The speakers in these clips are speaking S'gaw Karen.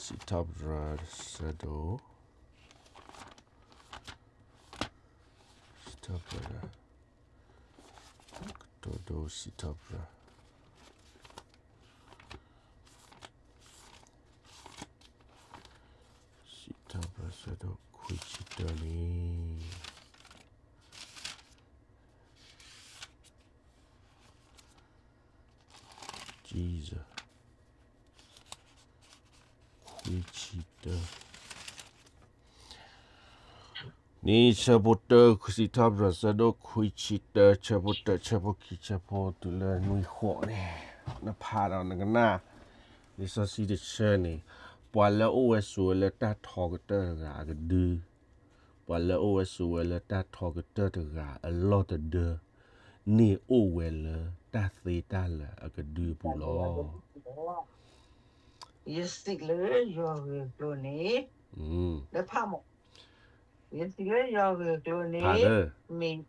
စံးထီၣ်ပတြၢၤဆၢဒိၣ်, စံးထီၣ်ပတြၢၤ, ကတိၤဒိ စံးထီၣ်ပတြၢၤ, စံးထီၣ်ပတြၢၤဆၢဒိၣ်ခွံဆံတၢန့ၣ် Jesus, ခွံဆံတၢ, န့ၣ်ဆၢဖိတၢ, စံးထီၣ်ပတြၢၤဆၢဒိၣ်ခွံဆံတၢ, ဆၢဖိတၢ, ဆၢဖိခံ, ဆၢဖိတုၤလၢနွံဃိးန့ၣ်, နဖးဒီးနကနၣ် လံာ်စီဆှံတဆၢန့ၣ်, ပှၤလၢအအိၣ်ဝဲဆိးဝဲလၢတၢ်ထီကတၢၢ်တဂၤအကဒု ပှၤလၢအအိၣ်ဝဲဆိးဝဲလၢတၢ်ထီကတၢၢ်တဂၤအလီၢ်တဒၢ န့ၣ်အိၣ်ဝဲလၢတၢ်သ့တၢ်လၢာ်အကဒုပူၤလီၤ. ယစံးလၢယွၤဂ့ၢ်အကျိၤန့ၣ်, လၢဖးမး, ယစံးလၢယွၤဂ့ၢ်အကျိၤန့ၣ်, မ့ၢ်,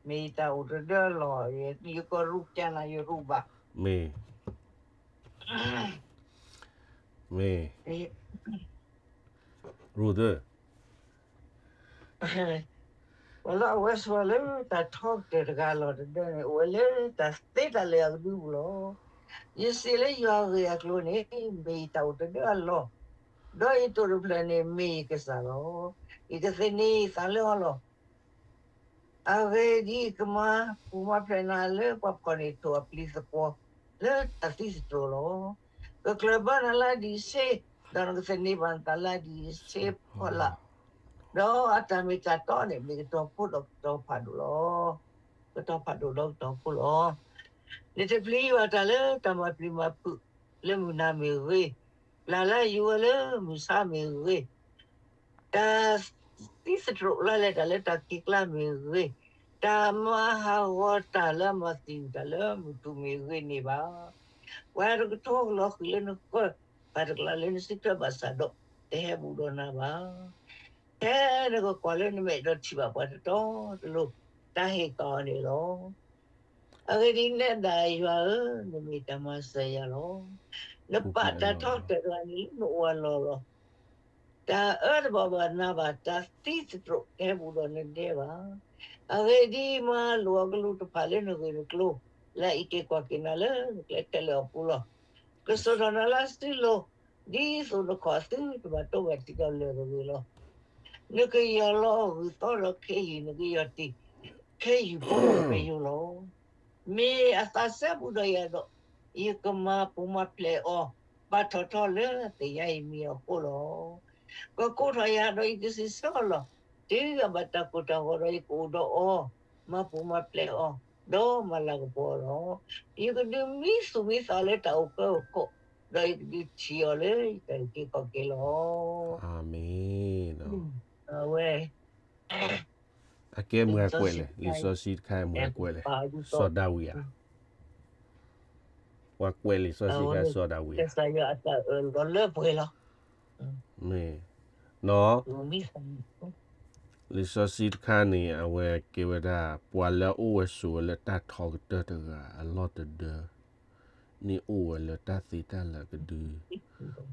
မ့ၢ်ယတၢ်အိၣ်တဒၢအလီၢ်, ယကရူၢ်ကၢနၤယရူၢ်ဘၣ်, မ့ၢ်, မ့ၢ်, ရူၢ်သၢ ပှၤလၢအအိၣ်ဝဲဆိးဝဲလၢတၢ်ထီကတၢၢ်တဂၤအလီၢ်တဒၢန့ၣ် အိၣ်ဝဲလၢတၢ်သ့တၢ်လၢာ်အကဒုပူၤလီၤ. ယစံးလၢယွၤဂ့ၢ်အကျိၤန့ၣ်, မ့ၢ်ယတၢ်အိၣ်တဒၢအလီၢ်, ဒီးယတိာ်တဖျၢၣ်န့ၣ်မ့ၢ်ယကစၢ်လီၤ. ယကသန့ၤယသးလၢအီၤလီၤ. အဂ့ၢ်ဒ်အံၤ, ယကမၤပူၤမၤဖျဲးနၤလၢပှၤဖီၣ်န့ၢ်ထိၣ်အပျံၤသကွီၤလၢတၢ်သံသတြိာ်လီၤ. ကကျၢၢ်ဘၢနၤလၢအဒံးဆှံ, ဒီးနကသန့ၤဘၣ်နသးလၢအဒံးဆှံဖီလာ်, ဒီးအတၢ်မ့ၢ်တၢ်တီန့ၣ် မ့ၢ်ကတီၤဖှိၣ်ဒီးကတီၤဖးဒိၣ်လီၤ. ကတီၤဖးဒိၣ်ဒီးကတီၤဖှိၣ်လီၤ. နတပျံၤဘၣ်တၢ်လၢတၢ်မၤပျံၤမၤဖုးလၢမုၢ်နၤမ့ၢ်ဂ့ၤ, ပျၢ်လၢယွၤလၢမုၢ်ဆါမ့ၢ်ဂ့ၤ, တၢ်သံသတြိာ်လၢလဲၤတၢ်လၢတၢ်ခံးကျါမ့ၢ်ဂ့ၤ, တၢ်မၤဟးဂီၤတၢ်လၢအမၤသံတၢ်လၢမုၢ်ထူၣ်မ့ၢ်ဂ့ၤန့ၣ်ဘၣ်. ပှၤတကထိကလီၤဃံၤလၢနဃၢၤ, ပှၤတကလးလၢနစုထွဲဘၣ်ဆၣ်ဒီး, တဟဲဘူးဒီးနၤဘၣ်. ဖဲနကကွၢ်လၢနမဲာ်ဒီးထံၣ်ဘၣ်ပှၤတတီတလိၤ, တၢ်ဟ့ၣ်ကီၤအီၤန့ၣ်လီၤ. အဂ့ၢ်ဒ်အံၤ, နဲဒၣ်ယွၤဧၢ, နမ့ၢ်တၢ်မၤစၢၤယၤလီၤ. နပာ်တၢ်ထီကတၢၢ်တဂၤန့ၣ်လၢနအိၣ်အလီၢ်လီၤ. တၢ်အၢတဘၣ်ဘၣ်နၤဘၣ်, တၢ်သံသတြိာ်တဟဲဘူးဒီးနဒဲဘၣ်. အဂ့ၢ်ဒ်အံၤ, မၤလိာ်အကလူးတဖၣ်လၢနဂ့ၢ်နကျိၤ, လၢအအံးက့ၤကွၢ်က့ၤနၤလၢနကျဲခဲလၢာ်အပူၤလီၤ. ကစိာ်ထီၣ်နၤလၢအစုလိၤ, ဒ်သိးနခီၣ်အသုတဘၣ်တိဘၣ်ထံးဒီးလၢၢ်တဂ့ၤလီၤ. နကယီၢ်လီၤအဂုၢ်သီဒီးခဲအံၤ, နကယီၢ်တံၢ်ခဲအံၤပူၤပယိၤလီၤ. မ့ၢ်အသးစဲဘူးဒီးယၤဒီး, ယကမၤပူၤမၤဖျဲးအီၤ, ပာ်ထီၣ်ထီလၢသ့ၣ်ညါအံၤမံၤအဃိလီၤ. ကကိးထီၣ်ယၤဒီးယကစံးဆၢအီၤလီၤ. တုၤအဘၣ်တၢ်ကိၢ်တၢ်ဂီၤဒီးယကအိၣ်ဒီးအီၤ, မၤပူၤမၤဖျဲးအီၤ, ဒီးမၤလၤကပီၤအီၤလီၤ. ယကဒုးမံသူၣ်မံသးလၢတၢ်အိၣ်ဖှိၣ်အခိၣ်, ဒီးယကဒုးထံၣ်အီၤလၢယတၢ်အုၣ်က့ၤခီၣ်က့ၤလီၤ. အၤမ့ၣ်. အဝဲ အကဲမုၢ်ဟဲကွဲးလဲၣ်, လံာ်စီဆှံတခါအံၤမုၢ်ဟဲကွဲးလဲၣ်, စီၤဒၤဝံးဧါ. ပှၤကွဲးလံာ်စီဆှံတခါစီၤဒၤဝံးဧါ. ကစၢ်ယွၤအတၢ်အၢၣ်လီၤလၢပှဲၤလီၤ. မ့ၢ်, နီၢ်, လံာ်စီဆှံတခါန့ၣ် အဝဲကဲဝဲဒၣ် ပှၤလၢအအိၣ်ဝဲဆိးဝဲလၢတၢ်ထီကတၢၢ်တဂၤအလီၢ်တဒၢ န့ၣ်အိၣ်ဝဲလၢတၢ်သ့တၢ်လၢာ်အကဒု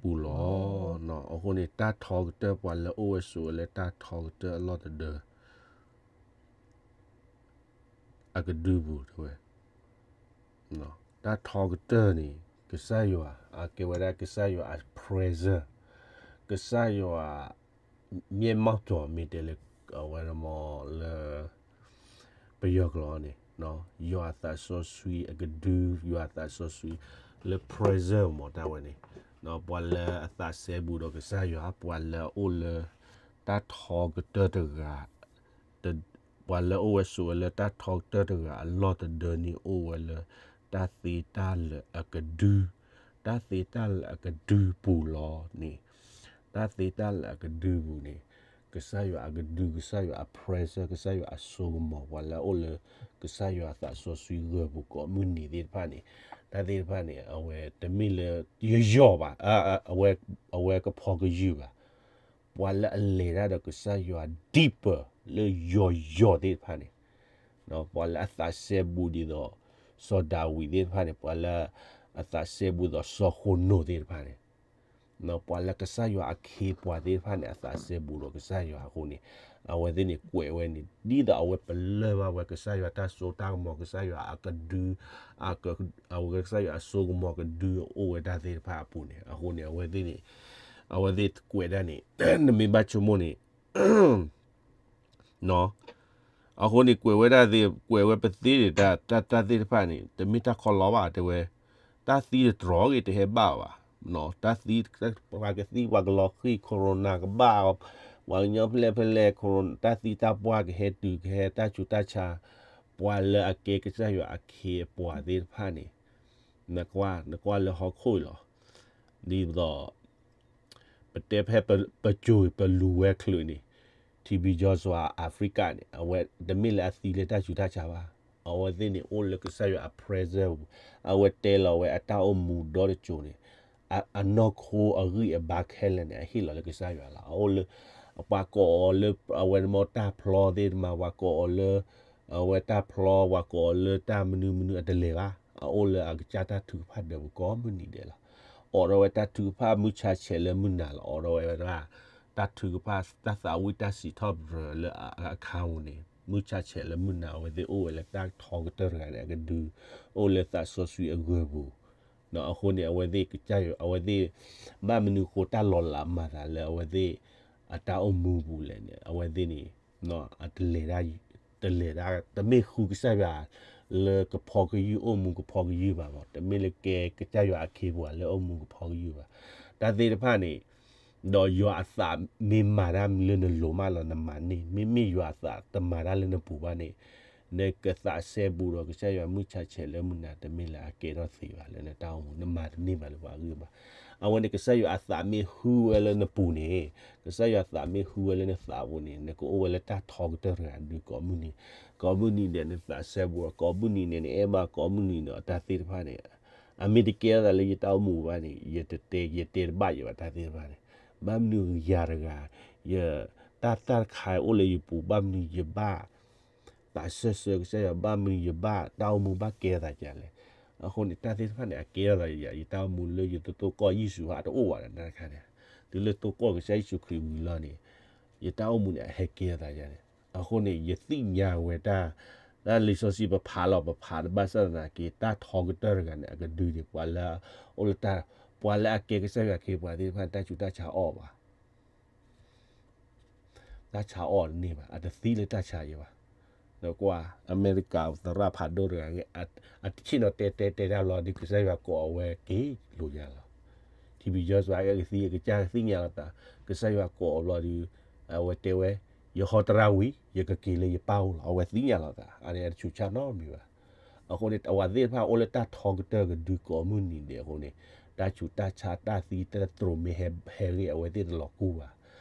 ပူၤလီၤ. အဃိန့ၣ် တၢ်ထီကတၢၢ် ပှၤလၢအအိၣ်ဝဲဆိးဝဲလၢတၢ်ထီကတၢၢ်အလီၢ်တဒၢ အကဒုပူၤတဲဝဲ, တၢ်ထီကတၢၢ်န့ၣ် ကစၢ်ယွၤ အကဲဝဲဒၣ်ကစၢ်ယွၤအ presence, ကစၢ်ယွၤ မျက်မှောက်တော် မ့ၢ်တဲလၢ အဝဲမ့ၢ်လၢ ပယီၤကျိာ်န့ၣ် ယွၤအသးစီဆှံအကဒု ယွၤအသးစီဆှံလၢ presence မ့ၢ်တၢ်ဝဲန့ၣ် ပှၤလၢအသးစဲဘူးဒီးကစၢ်ယွၤ ပှၤလၢအအိၣ်လၢ တၢ်ထီကတၢၢ်တဂၤ ပှၤလၢအအိၣ်ဝဲဆိးဝဲလၢတၢ်ထီကတၢၢ်တဂၤအလီၢ်တဒၢန့ၣ် အိၣ်ဝဲလၢ တၢ်သ့တၢ်လၢာ်အကဒု, တၢ်သ့တၢ်လၢာ်အကဒုပူၤလီၤန့ၣ်, တၢ်သ့တၢ်လၢာ်အကဒုပူၤန့ၣ် ကစၢ်ယွၤအကဒု, ကစၢ်ယွၤအ presence, ကစၢ်ယွၤအစိကမီၤ ပှၤလၢအအိၣ်လၢ ကစၢ်ယွၤအသးစီဆှံဂၢၢ်ပူၤကိးမုၢ်နံၤသ့ၣ်တဖၣ်န့ၣ်, တၢ်သ့ၣ်တဖၣ်န့ၣ် အဝဲတမ့ၢ်လၢ ယယီၢ်ဘၣ်, အဝဲကဖီကယုၢ်ဘၣ်. ပှၤလၢအလဲၤတၢ်ဒီးကစၢ်ယွၤ deeper လၢယီၤယီၤသ့ၣ်တဖၣ်န့ၣ်, ပှၤလၢအသးစဲဘူးဒ်သိး စီၤဒၤဝံးသ့ၣ်တဖၣ်န့ၣ်, ပှၤလၢအသးစဲဘူးဒ်သိးစီၤဃနိာ်သ့ၣ်တဖၣ်န့ၣ်, ပှၤလၢကစၢ်ယွၤအခ့အပှၤသ့ၣ်တဖၣ်န့ၣ် အသးစဲဘူးဒီးကစၢ်ယွၤအဃိန့ၣ်, အဝဲသ့ၣ်န့ၣ်ကွဲးဝဲန့ၣ် ဒ်သိးအဝဲပလၢၢ်ဘၣ်ဝဲကစၢ်ယွၤတၢ်စိတၢ်ကမီၤ ကစၢ်ယွၤအကဒု, အဝဲကစၢ်ယွၤအစိကမီၤကဒုအိၣ်ဝဲတၢ်သ့ၣ်တဖၣ်အပူၤန့ၣ် အဃိန့ၣ် အဝဲသ့ၣ်န့ၣ်, အဝဲသ့ၣ်ကွဲးဒၣ်န့ၣ် နမ့ၢ်ဘၣ်ဆိကမိၣ်န့ၣ် အဃိန့ၣ် ကွဲးဝဲဒၣ်သ့ၣ် ကွဲးဝဲပသ့န့ၣ် တၢ်သ့ၣ်တဖၣ်န့ၣ် တမ့ၢ်တၢ်ခီလီဘၣ် တဲဝဲ, တၢ်သံတတြီဂ့ၤတဟဲဘၣ်ဘၣ်, တၢ်သံ, ပှၤကသံ ပှၤကလီၤဃံၤ corona ကဘၣ်, ပှၤကညီဖဲလဲၣ်ဖဲလဲၣ် တၢ်သံတၢ်ပှၢ်ကဟဲတုၤ ကဟဲတၢ်ဆူးတၢ်ဆါ, ပှၤလၢအကဲကစၢ်ယွၤအခ့အပှၤသ့ၣ်တဖၣ်န့ၣ် နကွၢ်, နကွၢ်လၢဟီၣ်ခိၣ်အံၤလီၤ. ဒ်သိး ပတဲဖဲပစိၤပလူၤဝဲချုးန့ၣ် ထံဘံ ယီၤစွၤ Africa န့ၣ် အဝဲတမ့ၢ်လၢအသံလၢတၢ်ဆူးတၢ်ဆါဘၣ်. အဝဲသ့ၣ်န့ၣ်အိၣ်လၢကစၢ်ယွၤအ presence ပူၤ, အဝဲတဲလီၤဝဲအတၢ်အိၣ်မူဒီတစိၤန့ၣ် အနီၢ်ခိအဂံၢ်အဘါခဲလၢာ်န့ၣ် အဟ့ၣ်လီၤလၢကစၢ်ယွၤလီၤ. အအိၣ်လၢ ပှၤကိးအီၤလၢ အဝဲမ့ၢ်တၢ်ဖျီသ့ၣ်တဖၣ် ပှၤကိးအီၤလၢ အဝဲတၢ်ဖျီ ပှၤကိးအီၤလၢတၢ်မနုၤမနုၤအတလဲၤဘၣ်. အအိၣ်လၢအကစၢ်တၢ်ထုကဖၣ်ဒၢးပူၤကိးမုၢ်နံၤဒဲးလီၤ. အိးထီၣ်ဝဲတၢ်ထုကဖၣ်မုၢ်ဆါဆဲးလၢမုၢ်နၤလီၤ. အိးထီၣ်ဝဲဒၣ် တၢ်ထုကဖၣ် တၢ်သးဝံၣ်တၢ်စံးထီၣ်ပတြၢၤလၢအခါပူၤန့ၣ် မုၢ်ဆါဆဲးလၢမုၢ်နၤ အဝဲသ့ၣ်အိၣ်ဝဲလၢတၢ်ထီကတၢၢ်တဂၤန့ၣ် အကဒု အိၣ်လၢသးစီဆှံအဂၢၤပူၤ. အဃိန့ၣ် အဝဲသ့ၣ်ကစၢ်ယွၤ အဝဲသ့ၣ် ဘၣ်မနုၤဃိတၢ်လီၤလးမၤသးလၢအဝဲသ့ၣ် အတၢ်အိၣ်မူပူၤလဲၣ်န့ၣ် အဝဲသ့ၣ်န့ၣ် အတလဲၤဒၣ် တလဲၤဒၣ် တမ့ၢ်ဃုကစၢ်ယွၤ လၢကဖီကယုၢ် အိၣ်မူကဖီကယုၢ်ဘၣ်မး, တမ့ၢ်လၢကဲကစၢ်ယွၤအခ့အပှၤလၢအိၣ်မူကဖီကယုၢ်ဘၣ်. တၢ်သ့ၣ်တဖၣ်န့ၣ် ဒီးယွၤအသးမ့ၢ်မၤတၢ်လၢနလိၤမးလီၤ နမၤန့ၢ်, မ့မ့ၢ်ယွၤအသးတမၤတၢ်လၢနပူၤဘၣ်န့ၣ် နကသးစဲဘူးဒီးကစၢ်ယွၤမုၢ်ဆါဆဲးလၢမုၢ်နၤ တမ့ၢ်လၢအကဲထီၣ်သ့ဘၣ်လၢနတၢ်အိၣ်မူ, နမၤတန့ၢ်ဘၣ်လၢပှၤဂံၢ်ဘါ. အဝဲန့ၣ်ကစၢ်ယွၤအသးမ့ၢ်ဟုဝဲလၢနပူၤန့ၣ်, ကစၢ်ယွၤအသးမ့ၢ်ဟုဝဲလၢနသးပူၤန့ၣ် နကအိၣ်ဝဲလၢတၢ်ထီကတၢၢ်တဂၤဒုးကိးမုၢ်နံၤ, ကိးမုၢ်နံၤဒဲးနသးစဲဘူးဒီး ကိးမုၢ်နံၤန့ၣ် နအဲၣ်ဘၣ်ကိးမုၢ်နံၤဒီးတၢ်သ့ၣ်တဖၣ်န့ၣ် အမ့ၢ်တကဲထီၣ်သးလၢယတၢ်အိၣ်မူဘၣ်န့ၣ် ယတတဲ ယတဲတဘၣ်ယဲဘၣ်တၢ်သ့ၣ်တဖၣ်န့ၣ်, ဘၣ်မနုၤယၤတဂၤ ယ တၢ်တၢ်တခါအိၣ်လၢယပူၤ ဘၣ်မနုၤယဘၣ် သးစၢၢ်ဆၢကစၢ်ယွၤ ဘၣ်မနုၤယဘၣ် တၢ်အိၣ်မူဘၣ်ကဲထီၣ်သးဒ်လဲၣ်. အဃိန့ၣ် တၢ်သ့ၣ်တဖၣ်န့ၣ် အကဲထီၣ်သးယၤ ယတၢ်အိၣ်မူလၢယတသိၣ်ကီၢ်ယ့ၣ်ၡူးဟးတအိၣ်ဘၣ်ဒီးတၢ်တခါန့ၣ်, တုၤလၢသိၣ်ကီၢ်ကစၢ်ယ့ၣ်ၡူးခရံာ်ဝံၤလီၤန့ၣ် ယတၢ်အိၣ်မူန့ၣ် အဟဲကဲထီၣ်သးယၤန့ၣ်. အဃိန့ၣ် ယသ့ၣ်ညါဝဲတၢ် တၢ်လံာ်စီဆှံပဖးလီၤ ပဖးတဘၣ်ဆၣ်သနာ်က့ တၢ်ထီကတၢၢ်တဂၤန့ၣ် အကဒုန့ၣ် ပှၤလၢအအိၣ်လၢတၢ် ပှၤလၢအကဲကစၢ်ယွၤအခ့အပှၤသ့ၣ်တဖၣ် တၢ်ဆူးတၢ်ဆါအီၣ်ဘၣ် တၢ်ဆါအီၣ်တန့ၢ်ဘၣ် အတသံလၢတၢ်ဆါယဲဘၣ်. ဒီးကွၢ် အမဲရကၤသရၣ်ဖးဒိၣ်တဂၤ အဆ့ၣ်နီၤတဲတဲတဲတၢ်ဘျီ ဒ်ကစၢ်ယွၤကိးအဝဲက့ၤလိာ်ညါလီၤ. ထံဘံယီၤစွၤကသံ ကစၢ်သ့ၣ်ညါလီၤသး ကစၢ်ယွၤကိးအဘျီဒီး အဝဲတဲဝဲ ယဟီတရၣ်ဝံၤ ယကက့ၤလၢယပၢ်အိၣ်လီၤ. အဝဲသ့ၣ်ညါလီၤသး အန့ၣ်အတဆူးဆါနီတမံၤဘၣ်. အဃိန့ၣ် အဝဲသ့ၣ်တဖၣ်အိၣ်လၢတၢ်ထီကတၢၢ်ကဒုကိးမုၢ်နံၤဒဲးအဃိန့ၣ် တၢ်ဆူးတၢ်ဆါ တၢ်သံ တၢ်တြိၤမ့ၢ်ဟဲဂ့ၤ အဝဲသ့ၣ်တလီၤကူၢ်ဘၣ်.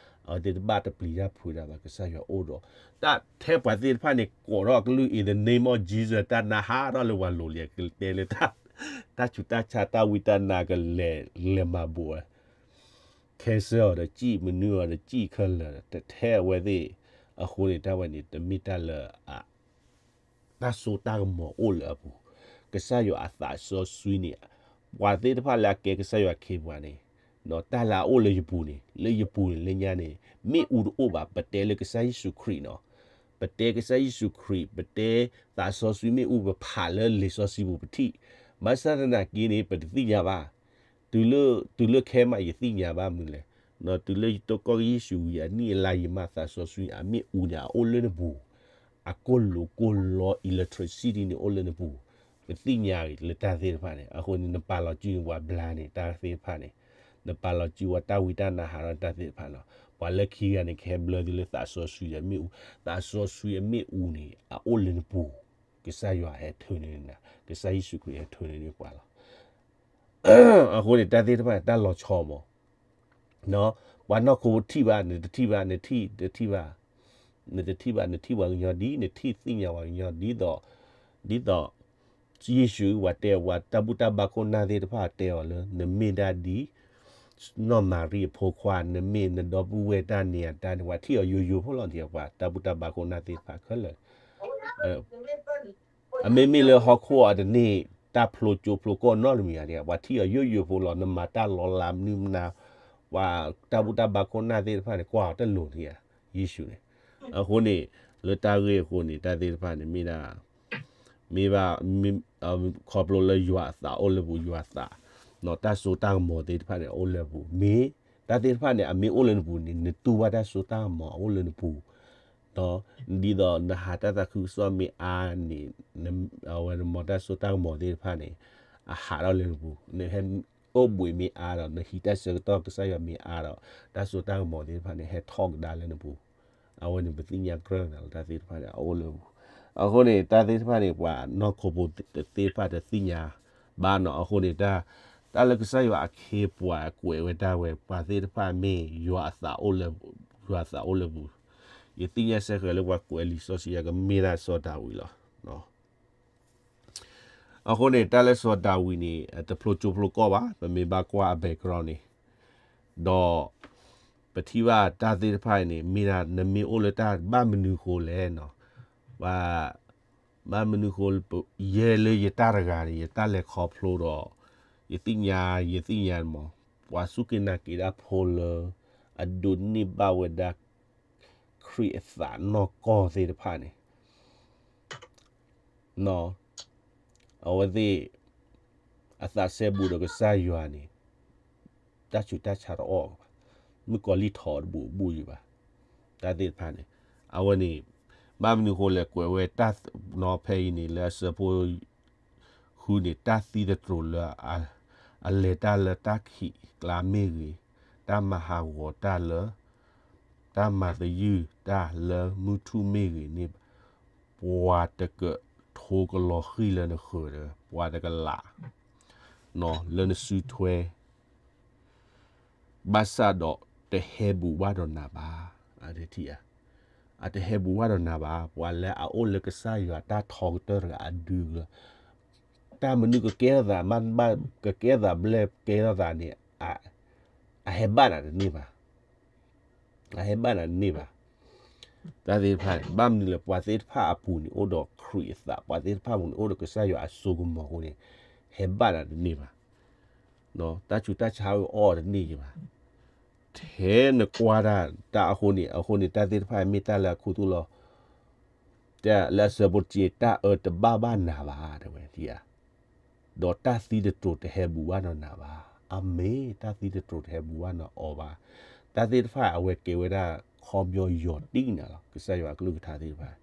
အဝဲသ့ၣ်တဘၣ်တပျံၤတၢ်ဖုးတၢ်ဘၣ် ကစၢ်ယွၤအိၣ်ဒီး တၢ်ထဲပှၤသ့ၣ်တဖၣ်န့ၣ် ကိးထီၣ်အကလုၢ် in the name of Jesus တၢ်နါဟးထီၣ်လၢပှၤလိၤလံၤ ကတဲလၢ တၢ်ဆူးတၢ်ဆါ တၢ်ဝံတၢ်နါကလဲၤ လဲၤမၤဘူးဝဲ cancer အီၤဒီးစံၣ် မနုၤအီၤဒီးစံၣ်ခဲလၢာ် တထဲအဝဲသ့ၣ် အဃိန့ၣ် တၢ်ဝဲန့ၣ် တမ့ၢ်တၢ်လၢ တၢ်စိတၢ်ကမီၤအိၣ်လၢအပူၤ, ကစၢ်ယွၤအသးစီဆှံန့ၣ် ပှၤသ့ၣ်တဖၣ်လၢအကဲကစၢ်ယွၤအခ့အပှၤန့ၣ် တၢ်လၢအအိၣ်လၢယပူၤန့ၣ် လၢယပူၤန့ၣ် လၢညါန့ၣ် မ့ၣ်အူတအိၣ်ဘၣ် ပတဲလၢကစၢ်ယ့ၣ်ၡူးခရံာ်နီၤ, ပတဲကစၢ်ယ့ၣ်ၡူးခရံာ် ပတဲသးစီဆှံမ့ၣ်အူ ပဖးလၢလံာ်စီဆှံပူၤပထံၣ်, ဘၣ်ဆၣ်သနာ်က့န့ၣ် ပတသ့ၣ်ညါဘၣ်, တုၤလၢ တုၤလၢခဲမးယသ့ၣ်ညါဘၣ်မနုၤလဲၣ်, တုၤလၢယတကီၢ်ကယ့ၣ်ၡူးဝံၤ အနံၣ်အလါယမး သးစီဆှံအမ့ၣ်အူန့ၣ် အအိၣ်လၢနပူၤ, အကိၢ်လိာ်ကိၢ်လီ electricity န့ၣ်အိၣ်လၢနပူၤ, ပသ့ၣ်ညါလၢတၢ်သ့ၣ်တဖၣ်န့ၣ် အဃိန့ၣ် နပာ်လီၤစုန့ၣ် ပှၤဘျါန့ၣ် တၢ်သ့ၣ်တဖၣ်န့ၣ်, နပာ်လီၤစုဝဲတၢ်ဝံတၢ်နါဟးထီၣ်တၢ်သ့ၣ်တဖၣ်နီၤ, ပှၤလၢခံဂၤန့ၣ် ကဟဲဘျၢသုလၢသးစီဆှံအမ့ၣ်အူ, သးစီဆှံအမ့ၣ်အူန့ၣ် အအိၣ်လၢနပူၤ, ကစၢ်ယွၤဟဲထၢန့ၢ်နၤ, ကစၢ်ယ့ၣ်ၡူးခရံာ်ဟဲထၢန့ၢ်ပှၤလီၤ. အဃိန့ၣ် တၢ်သ့ၣ်တဖၣ်န့ၣ် တၢ်လီၤဆီမး ပှၤနီၢ်ခိထံၣ်ဘၣ် နတထံၣ်ဘၣ် နထံၣ်တထံၣ်ဘၣ်, နတထံၣ်ဘၣ် နထံၣ်ပှၤကညီဒ် နထံၣ်သ့ၣ်ညါပှၤကညီဒ်သိး, ဒ်သိး ယ့ၣ်ၡူးဝဲတဲ ပှၤတၢ်ဘူၣ်တၢ်ဘါခိၣ်နၢ်သ့ၣ်တဖၣ်တဲအီၤလၢ နမ့ၢ်ဒၣ်ဒ် နီၢ်မၤရံအဖိခွါ နမ့ၢ်နဒီပုၢ်ဝဲၢ်တၢ်န့ၣ်အတၢ်န့ၣ် ပှၤထံၣ်အီၤယိယိဖိလီၤန့ၣ် ပှၤတၢ်ဘူၣ်တၢ်ဘါခိၣ်နၢ်သ့ၣ်တဖၣ်ခဲလၢာ် အမ့မ့ၢ်လၢဟီၣ်ခိၣ်အတန့ၢ် တၢ်ဖျိကၠိဖျိကီၢ်နီတမံၤဧါန့ၣ် ပှၤထံၣ်အီၤယိယိဖိလီၤ နမၤတၢ်လီၤလးမနုၤမနၤ, ပှၤတၢ်ဘူၣ်တၢ်ဘါခိၣ်နၢ်သ့ၣ်တဖၣ်န့ၣ် ကွၢ်အီၤတလိၤန့ၣ်ဧါ, ယ့ၣ်ၡူးန့ၣ်. အဃိန့ၣ် လၢတၢ်ဂ့ၢ်အဃိန့ၣ် တၢ်သ့ၣ်တဖၣ်န့ၣ် မ့ၢ်ဒၣ် မ့ၢ်ဘၣ် မ့ၢ် ခီဖျိလၢယွၤအသးအိၣ်လၢပူၤ ယွၤအသး တၢ်စိတၢ်ကမီၤသ့ၣ်တဖၣ်န့ၣ် အအိၣ်လၢပူၤ မ့ၢ် တၢ်သ့ၣ်တဖၣ်န့ၣ် အမ့ၢ်အိၣ်လၢနပူၤန့ၣ် နတူၢ်ဘၣ်တၢ်စိတၢ်ကမီၤအအိၣ်လၢနပူၤ ဒ်သိးနဟးတၢ်သးခုကစီၣ်မ့ၢ်အါန့ၣ် အဝဲနမၤတၢ်စိတၢ်ကမီၤသ့ၣ်တဖၣ်န့ၣ် အဟးထီၣ်လၢနပူၤ နဟဲအိၣ်ဘှံးမ့ၢ်အါဒီး နဟံးတၢ်ဆၢကတီၢ်ကစၢ်ယွၤမ့ၢ်အါဒီး တၢ်စိတၢ်ကမီၤသ့ၣ်တဖၣ်န့ၣ် ဟဲထီၣ်ကဒါလၢနပူၤ အဝဲန့ၣ်ပသ့ၣ်ညါကြၢးနၤလီၤ တၢ်သ့ၣ်တဖၣ်န့ၣ် အအိၣ်လၢပူၤ အဃိန့ၣ် တၢ်သ့ၣ်တဖၣ်န့ၣ် ပှၤနီၢ်ခိဖိသ့ၣ်တဖၣ်တသ့ၣ်ညါဘၣ်နီၤ အဃိန့ၣ် တၢ်လၢကစၢ်ယွၤအခ့အပှၤကွဲးဝဲတၢ်ဝဲ ပှၤသ့ၣ်တဖၣ်မ့ၢ်ယွၤအသးအိၣ်လၢ ယွၤအသးအိၣ်လၢပူၤ ယသ့ၣ်ညါစ့ၢ်ကီးလၢပှၤကွဲးလံာ်စီဆှံကမ့ၢ်ဒၣ်စီၤဒၤဝံးလီၤ အဃိန့ၣ် တၢ်လၢစီၤဒၤဝံးန့ၣ် အတဖျိကၠိဖျိကီၢ်ဘၣ် ပမ့ၢ်ဘၣ်ကွၢ်အ background န့ၣ် ဒီး ပထံၣ်ဘၣ်တၢ်သ့ၣ်တဖၣ်အံၤန့ၣ် မ့ၢ်ဒၣ်နမ့ၢ်အိၣ်လၢတၢ်ဘၣ်မနုၤဃိလဲၣ်နီၤ ဘၣ် ဘၣ်မနုၤဃိ ယဲလၢယတၢ်တဂၤန့ၣ် ယတၢ်လဲၤခီဖျိဒီး ယသ့ၣ်ညါ ယသ့ၣ်ညါမး ပှၤစူၢ်က့ၤနာ်က့ၤတၢ်ဖိလၢ အဒိးန့ၢ်ဘၣ်ဝဲဒၣ် ခရံာ်အသးနီၢ်ကီၢ်သ့ၣ်တဖၣ်န့ၣ် အဝဲသ့ၣ် အသးစဲဘူးဒီးကစၢ်ယွၤန့ၣ် တၢ်ဆူးတၢ်ဆါတအိၣ်ဘၣ်, မုၣ်ကီၤလံၢ်ထီၣ်တဘူးဘူးယံၤဘၣ်, တၢ်သ့ၣ်တဖၣ်န့ၣ်, အဝဲန့ၣ် ဘၣ်မနုၤဃိလဲၣ် ကွဲးဝဲတၢ်နီၤဖဲအံၤန့ၣ် လၢအဆၢဖိ ဃုန့ၣ် တၢ်သံသတြိာ်လၢ အလဲၤတၢ်လၢတၢ်ခံးကျါမ့ၢ်ဂ့ၤ, တၢ်မၤဟးဂီၤတၢ်လၢ တၢ်မၤသယုၢ်တၢ်လၢမုၢ်ထူၣ်မ့ၢ်ဂ့ၤန့ၣ်, ပှၤတကထိကလီၤဃံၤလၢနဃၢၤဒီး ပှၤတကလး လၢနစုထွဲ ဘၣ်ဆၣ်ဒီးတဟဲဘူးဘၣ်ဒီးနၤဘၣ်. အတထံၣ်ဧါ, အတဟဲဘူးဘၣ်ဒီးနၤဘၣ်. ပှၤလၢအအိၣ်လၢကစၢ်ယွၤတၢ်ထီကတၢၢ်တဂၤအဒုကလၢ, တၢ်မနုၤကကဲထီၣ်သး, ကကဲထီၣ်သးဘျဲၣ်ကဲထီၣ်သးန့ၣ်, အဟဲဘၣ်နၤတန့ၢ်ဘၣ်. အဟဲဘၣ်နၤတန့ၢ်ဘၣ်. တၢ်သ့ၣ်တဖၣ်န့ၣ် ဘၣ်မနုၤလဲၣ် ပှၤသ့ၣ်တဖၣ်အပူၤန့ၣ် အိၣ်ဒီးခရံာ်အသး, ပှၤသ့ၣ်တဖၣ်အပူၤန့ၣ် အိၣ်ဒီးကစၢ်ယွၤအစိကမီၤအဃိန့ၣ်, ဟဲဘၣ်နၤတန့ၢ်ဘၣ်. တၢ်ဆူးတၢ်ဆါအီၣ်တန့ၢ်ယဘၣ်. ထဲနကွၢ်တၢ် တၢ်အဃိန့ၣ်, အဃိန့ၣ် တၢ်သ့ၣ်တဖၣ်မ့ၢ်တၢ်လၢအခူသူၣ်လီၤ. တၢ်လၢအဆၢဖိတဆံ တၢ်အၢတဘၣ်ဘၣ်နၤဘၣ် တဲဝဲ, ဒီးတၢ်သံသတြိာ်တဟဲဘူးဘၣ်နီၢ်နၤဘၣ်. အမ့ၢ်တၢ်သံသတြိာ်တဟဲဘူးဘၣ်နီၢ်အီၤဘၣ်. တၢ်သ့ၣ်တဖၣ်အဝဲကဲဝဲဒၣ်ခီပညီယီၤတံၢ်နၤလီၤ, ကစၢ်ယွၤအကလုၢ်ကထါသ့ၣ်တဖၣ်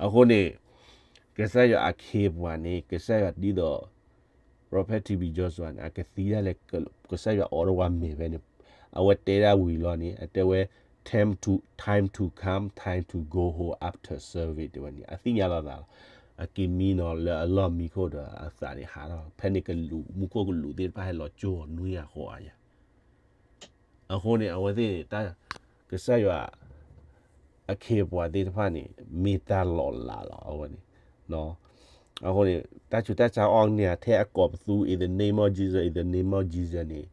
အဃိန့ၣ် ကစၢ်ယွၤအခ့အပှၤန့ၣ် ကစၢ်ယွၤဒ်သိး Prophet T B Joshua န့ၣ် အကသံဒၣ်လဲာ် ကစၢ်ယွၤအိးထီၣ်ဝဲမ့ၢ်ဖဲန့ၣ်, အဝဲတဲဒၣ်ဝံၤလီၤန့ၣ် အတဲဝဲ time to, time to come, time to go home after service တဲဝဲန့ၣ် အသ့ၣ်ညါလီၤသးလီၤ. အက့ၤမံနီၤလၢအလီၢ်မံခိၣ်ဒီးအသးန့ၣ်ဟးထီၣ်, ဖဲန့ၣ်ကလူး မူခိၣ်ကလူးသ့ၣ်တဖၣ်ဟဲလီၤကၠိအီၤနွံဂၤဃိးဂၤညါ အဃိန့ၣ် အဝဲသ့ၣ်န့ၣ် ကစၢ်ယွၤ အခ့အပှၤသ့ၣ်တဖၣ်န့ၣ် မ့ၢ်တၢ်လီၤလးလီၤ အဝဲန့ၣ်, အဃိန့ၣ် တၢ်ဆူးတၢ်ဆါအီၣ်န့ၢ် ထဲအကိးပသူ in the name of Jesus, in the name of Jesus န့ၣ်,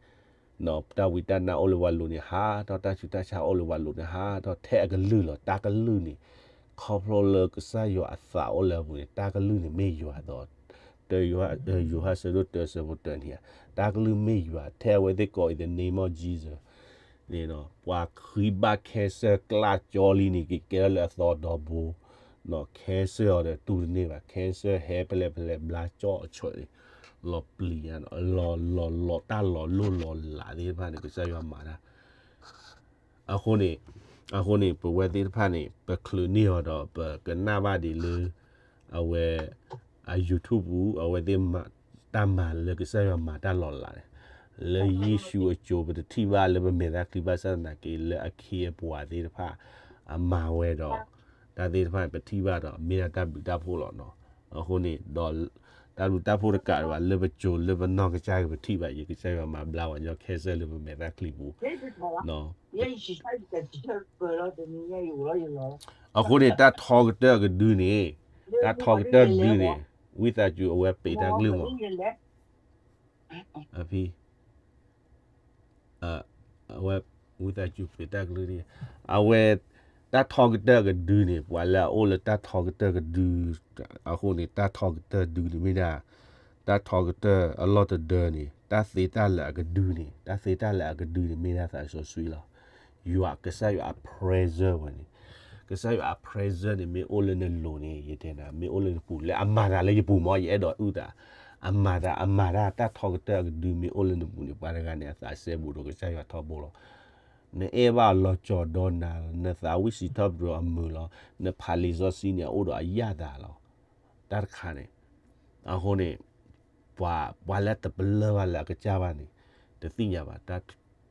တၢ်ဝံတၢ်နါအိၣ်လၢပှၤလိၤန့ၣ်ဟးထီၣ်, တၢ်ဆူးတၢ်ဆါအိၣ်လၢပှၤလိၤန့ၣ်ဟးထီၣ်, ထဲအကလုၢ်လီၤ. တၢ်ကလုၢ်န့ၣ် ခီဖျိလၢကစၢ်ယွၤအသးအိၣ်လၢအပူၤန့ၣ် တၢ်ကလုၢ်န့ၣ်မ့ၢ်ယွၤဒီး တၢ ယိၤဟၣ်ဆၢဒိၣ်တၢဆၢဖိတၢန့ၣ်, တၢ်ကလုၢ်မ့ၢ်ယွၤ ထဲအဝဲသ့ၣ်ကိး in the name of Jesus န့ၣ်ဒီး ပှၤဃံဘၣ် cancer ကျၢ်ကၠီလံန့ၣ် ကကဲထီၣ်လၢအသီဒီဘိ, cancer အီၤဒီးတူၢ်တန့ၢ်ဘၣ်, cancer ဟဲဖဲလဲၣ်ဖဲလဲၣ် ဘျါကၠီအဆၢန့ၣ်, လီၤပျံၤညါ, လီၤလီၤလီၤတၢ်လီၤလိၢ်လီၤလးသ့ၣ်တဖၣ်န့ၣ် ကစၢ်ယွၤမၤတၢ် အဃိန့ၣ်, အဃိန့ၣ် ပဝဲသ့ၣ်တဖၣ်န့ၣ် ပချုးန့ၢ်အီၤဒီး ပကနၣ်ဘၣ်ဒ်လၢ အဝဲ အ YouTube ပူၤ အဝဲသ့ၣ် တၢ်မၤလၢကစၢ်ယွၤမၤတၢ်လီၤလးန့ၣ်, လၢယ့ၣ်ၡူးအစိၤ ပတထံၣ်ဘၣ်လၢပမဲာ်သၣ်ချံဘၣ်ဆၣ်သနာ်က့ လၢအခ့အပှၤသ့ၣ်တဖၣ် အမၤဝဲဒီး တၢ်သ့ၣ်တဖၣ်န့ၣ် ပထံၣ်ဘၣ်ဒီး မ့ၢ်ဒၣ်တၢ်ဘျုးတၢ်ဖှိၣ်လီၤနီၤ. အဃိန့ၣ်ဒီး တၢ်ဘျုးတၢ်ဖှိၣ်တကးဒံးဘၣ် လၢပစိၤလၢပနီၢ်ကစၢ်ဂ့ၤ ပထံၣ်ဘၣ် ယကစၢ်ယွၤမၤဘျါပှၤညီ cancer လၢပမဲာ်သၣ်ချံပူၤ အဃိန့ၣ် တၢ်ထီကတၢၢ်အကဒုန့ၣ်, တၢ်ထီကတၢၢ်အကဒုန့ၣ်, ဝံသးစူၤအဝဲပံးတၢ်ကလုၢ်မး, အဖံ, အဝဲ ဝံသးစူၤပံးတၢ်ကလုၢ်န့ၣ်, အဝဲ တၢ်ထီကတၢၢ်အကဒုန့ၣ် ပှၤလၢအအိၣ်လၢတၢ်ထီကတၢၢ်ကဒု, အဃိန့ၣ် တၢ်ထီကတၢၢ်ဒုန့ၣ်မ့ၢ်ဒၣ် တၢ်ထီကတၢၢ်အလီၢ်တဒၢန့ၣ် တၢ်သ့တၢ်လၢာ်အကဒုန့ၣ်, တၢ်သ့တၢ်လၢာ်အကဒုန့ၣ် မ့ၢ်ဒၣ်သးစီဆှံလီၤ. ယွၤကစၢ်ယွၤအ presence ဝဲန့ၣ်, ကစၢ်ယွၤအ presence န့ၣ် မ့ၢ်အိၣ်လၢနလိၤန့ၣ် ယတဲနၤ မ့ၢ်အိၣ်လၢနပူၤ လၢအမၤတၢ်လၢယပူၤမ့ၢ် ယအဲၣ်ဒိးအုၣ်သး, အမၤတၢ် အမၤတၢ် တၢ်ထီကတၢၢ်အကဒုမ့ၢ်အိၣ်လၢနပူၤန့ၣ် ပှၤတဂၤန့ၣ် အသးစဲဘူးဒီးကစၢ်ယွၤထီဘိလီၤ. နအဲၣ်ဘၣ်အီၤလီၤကၠီၤဒီးနၤ, နသးဝံၣ်စံးထီၣ်ပတြၢၤအမုာ်လီၤ, နဖးလံာ်စီဆှံန့ၣ် အအိၣ်ဒီးအယၣ်သးလီၤ. တၢ်တခါန့ၣ်, အဃိန့ၣ်, ပှၤ, ပှၤလၢတပလၢၢ်ဘၣ်လၢအကစၢ်ဘၣ်န့ၣ်, တသ့ၣ်ညါဘၣ်, တၢ်,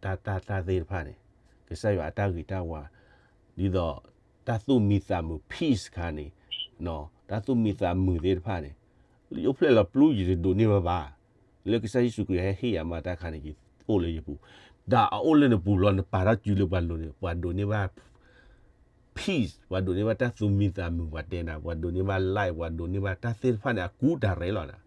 တၢ်, တၢ်သ့ၣ်တဖၣ်န့ၣ်, ကစၢ်ယွၤအတၢ်ဂ့ၤတၢ်ဝါ, ဒ်သိး, တၢ်သူၣ်မံသးမုာ် peace တခါန့ၣ်, တၢ်သူၣ်မံသးမုာ်သ့ၣ်တဖၣ်န့ၣ်, လၢယအိၣ်ဖျဲၣ်လီၤပျူၢ်ယတဒိးန့ၢ်ဘၣ်ဘၣ်, လၢကစၢ်ယ့ၣ်ၡူးခရံာ်ဟဲဟ့ၣ်ယၤမးတၢ်ခါန့ၣ် ယအိၣ်လၢယပူၤ, ဒီးအအိၣ်လၢနပူၤလီၤ နပာ်ထီၣ်စုလၢပှၤလိၤန့ၣ် ပှၤဒိးန့ၢ်ဘၣ် peace ပှၤဒိးန့ၢ်ဘၣ်တၢ်သူၣ်မံသးမုာ် ပှၤတဲနၤ ပှၤဒိးန့ၢ်ဘၣ် light ပှၤဒိးန့ၢ်ဘၣ်တၢ်သ့ၣ်တဖၣ်န့ၣ် အကူဒၣ်ရဲလီၤနၤ,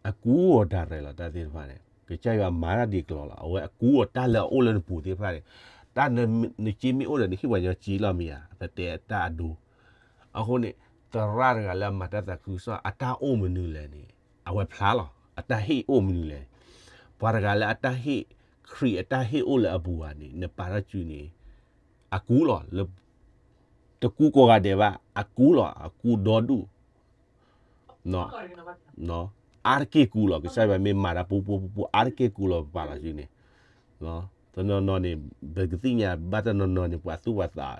အကူအီၤဒၣ်ရဲလီၤတၢ်သ့ၣ်တဖၣ်န့ၣ် ကစၢ်ယွၤမၤတၢ်ဒ်ကျီၤလီၤ အဝဲအကူအီၤတၢ်လၢအအိၣ်လၢနပူၤသ့ၣ်တဖၣ်န့ၣ်, တၢ်နက့မ့ၢ်အိၣ်ဒီးနဟ့ၣ်ပှၤညီက့လီၤမ့ၢ်ဧါ ပတဲတၢ်အဒိ, အဃိန့ၣ်, သရၣ်တဂၤလၢအမၤတၢ်သးခုကစီၣ် အတၢ်အိၣ်မနုၤလဲၣ်န့ၣ်, အဝဲဖျါလီၤ အတၢ်ဟ့ၣ်အိၣ်မနုၤလဲၣ်န့ၣ်, ပှၤတဂၤလၢအတၢ်ဟ့ၣ်, ခရံာ်အတၢ်ဟ့ၣ်အိၣ်လၢအပူၤဧါန့ၣ် နပာ်ထီၣ်စုန့ၣ်, အကူလီၤ, တကူကိးဂၤဒဲးဘၣ် အကူလီၤ အကူဒီဒူၣ် အါတက့ၢ်ကူလီၤ ကစၢ်ယွၤမ့ၢ်မၤတၢ်ပူပူပူပူ အါတက့ၢ်ကူလီၤ ပပာ်လီၤစုန့ၣ်, တနီၤနီၤန့ၣ်, ပကသ့ၣ်ညါ ဘၣ်တနီၤနီၤန့ၣ် ပှၤသူၣ်ပှၤသး,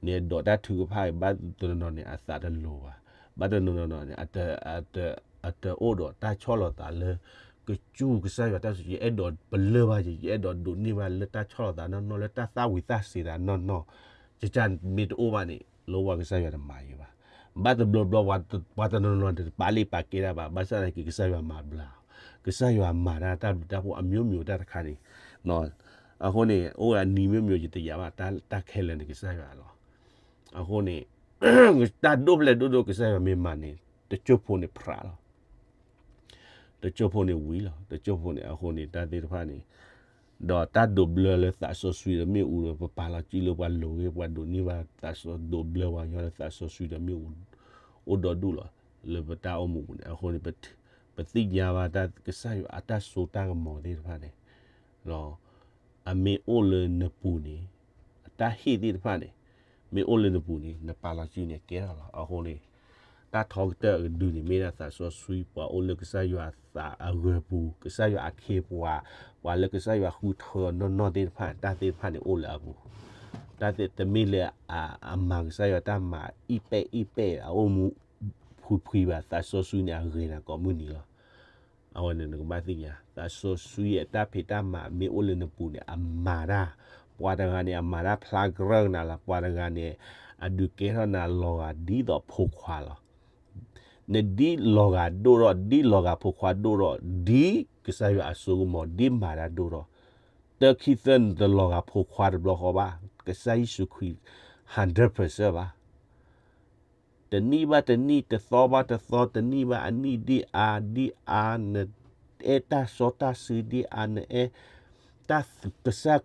န့ၣ်ဒိးတၢ်ထုကဖၣ် ဘၣ်တနီၤနီၤန့ၣ် အသးတလိၤဘၣ်, ဘၣ်တနီၤနီၤန့ၣ်, အတအိၣ်ဒီးတၢ်ဆီၣ်လီၤသးလၢ, ကစူၢ်ကစၢ်ယွၤတၢ်စူၢ် ယအဲၣ်ဒိးပလၢၢ်ဘၣ်ယဲ ယအဲၣ်ဒိးဒိးန့ၢ်ဘၣ်လၢတၢ်ဆီၣ်လီၤသးနီၢ်နီၢ် လၢတၢ်သၣ်ဝံၤသၣ်စ့ၤသးနီၢ်နီၢ်, ကစၢ်မ့ၢ်တအိၣ်ဘၣ်န့ၣ် လၢဝဲကစၢ်ယွၤတမၤယံၤဘၣ်, ဘၣ်တဘျီဘျီ ပှၤတနီၤနီၤန့ၣ် တပာ်လ့ပာ်ကဲတၢ်ဘၣ် ဘၣ်ဆၣ်သနာ်က့ ကစၢ်ယွၤမၤဘျါအီၤ, ကစၢ်ယွၤမၤတၢ်တၢ်ဘျုးတၢ်ဖှိၣ်အမျိုးမျိုးတၢ်တခါန့ၣ်, အဃိန့ၣ် အိၣ်ဝဲအနံၤမျိုးမျိုးယတယာ်ဘၣ် တၢ်ခဲလၢာ်န့ၣ်ကစၢ်ယွၤလီၤ, အဃိန့ၣ်, တၢ်ဒိၣ်ဖျဲၣ်ဒိၣ်ဒိၣ်ကစၢ်ယွၤမ့ၢ်မၤန့ၣ် တကၠိၢ်ဖိန့ၣ်ဖြးလီၤ တကၠိၢ်ဖိန့ၣ်ဝံၤလီၤ တကၠိၢ်ဖိန့ၣ် အဃိန့ၣ် တၢ်သ့ၣ်တဖၣ်န့ၣ်, ဒီးတၢ်ဒိးဘျၢလၢသးစီဆှံဒီးမ့ၣ်အူဒီး ပပာ်လီၤစုလၢပှၤလိၤဂ့ၤ ပှၤဒိးန့ၢ်ဘၣ်သးစီဆှံ ဒိးဘျၢပှၤကညီလၢသးစီဆှံဒီးမ့ၣ်အူ, အိၣ်ဒီဒူၣ်လီၤ, လၢပတၢ်အိၣ်မူပူၤန့ၣ် အဃိန့ၣ်, ပသ့ၣ်ညါဘၣ်ကစၢ်ယွၤအတၢ်စိတၢ်ကမီၤသ့ၣ်တဖၣ်န့ၣ် အမ့ၢ်အိၣ်လၢနပူၤန့ၣ်, အတၢ်ဟ့ၣ်သ့ၣ်တဖၣ်န့ၣ်, မ့ၢ်အိၣ်လၢနပူၤန့ၣ် နပာ်လီၤစုန့ၣ်ကဲထီၣ်လီၤ အဃိန့ၣ်, တၢ်ထီကတၢၢ်အကဒုန့ၣ် မ့ၢ်ဒၣ်သးစီဆှံ ပှၤအိၣ်လၢကစၢ်ယွၤအသးအဂၢၤပူၤ ကစၢ်ယွၤအခ့အပှၤ, ပှၤလၢကစၢ်ယွၤဃုထၢနီၢ်နီၢ်သ့ၣ်တဖၣ် တၢ်သ့ၣ်တဖၣ်န့ၣ်အိၣ်လၢအပူၤ, တၢ်သ့ၣ်တမ့ၢ်လၢ, အမၤကစၢ်ယွၤတၢ်မၤအံၣ်ပဲၣ်အံၣ်ပဲၣ် အအိၣ်မူဖှံဖှံဘၣ် သးစီဆှံန့ၣ်အဂ့ၤနၤကိးမုၢ်နံၤလီၤ အဝဲန့ၣ်နကဘၣ်သ့ၣ်ညါ သးစီဆှံအတၢ်ဖံးတၢ်မၤမ့ၢ်အိၣ်လၢနပူၤန့ၣ် အမၤတၢ်, ပှၤတဂၤန့ၣ် အမၤတၢ်ဖျါကရၢကနၤလီၤ ပှၤတဂၤန့ၣ်, အဒုးကဲထီၣ်နၤလီၤဂာ်ဒ်သိးဖိခွါလီၤ. နဒ်လီၤဂာ်ဒိၣ်ထီၣ် ဒ်လီၤဂာ်ဖိခွါဒိၣ်ထီၣ် ဒ်ကစၢ်ယွၤအစိကမီၤ ဒ်မၤတၢ်ဒိၣ်ထီၣ်, တၢ်ခံသၢနတလီၤဂာ်ဖိခွါတဘျီဃီဘၣ်, ကစၢ်ယ့ၣ်ၡူးခရံာ် hundred percent ဘၣ် တနံၣ်ဘၣ်တနံၣ် တသီဘၣ်တသီ တနံၣ်ဘၣ်အနံၣ် ဒ်အါဒ်အါ နအဲၣ်တၢ်စီတၢ်ဆှံ ဒ်အါနအဲၣ်တၢ်ကစၢ်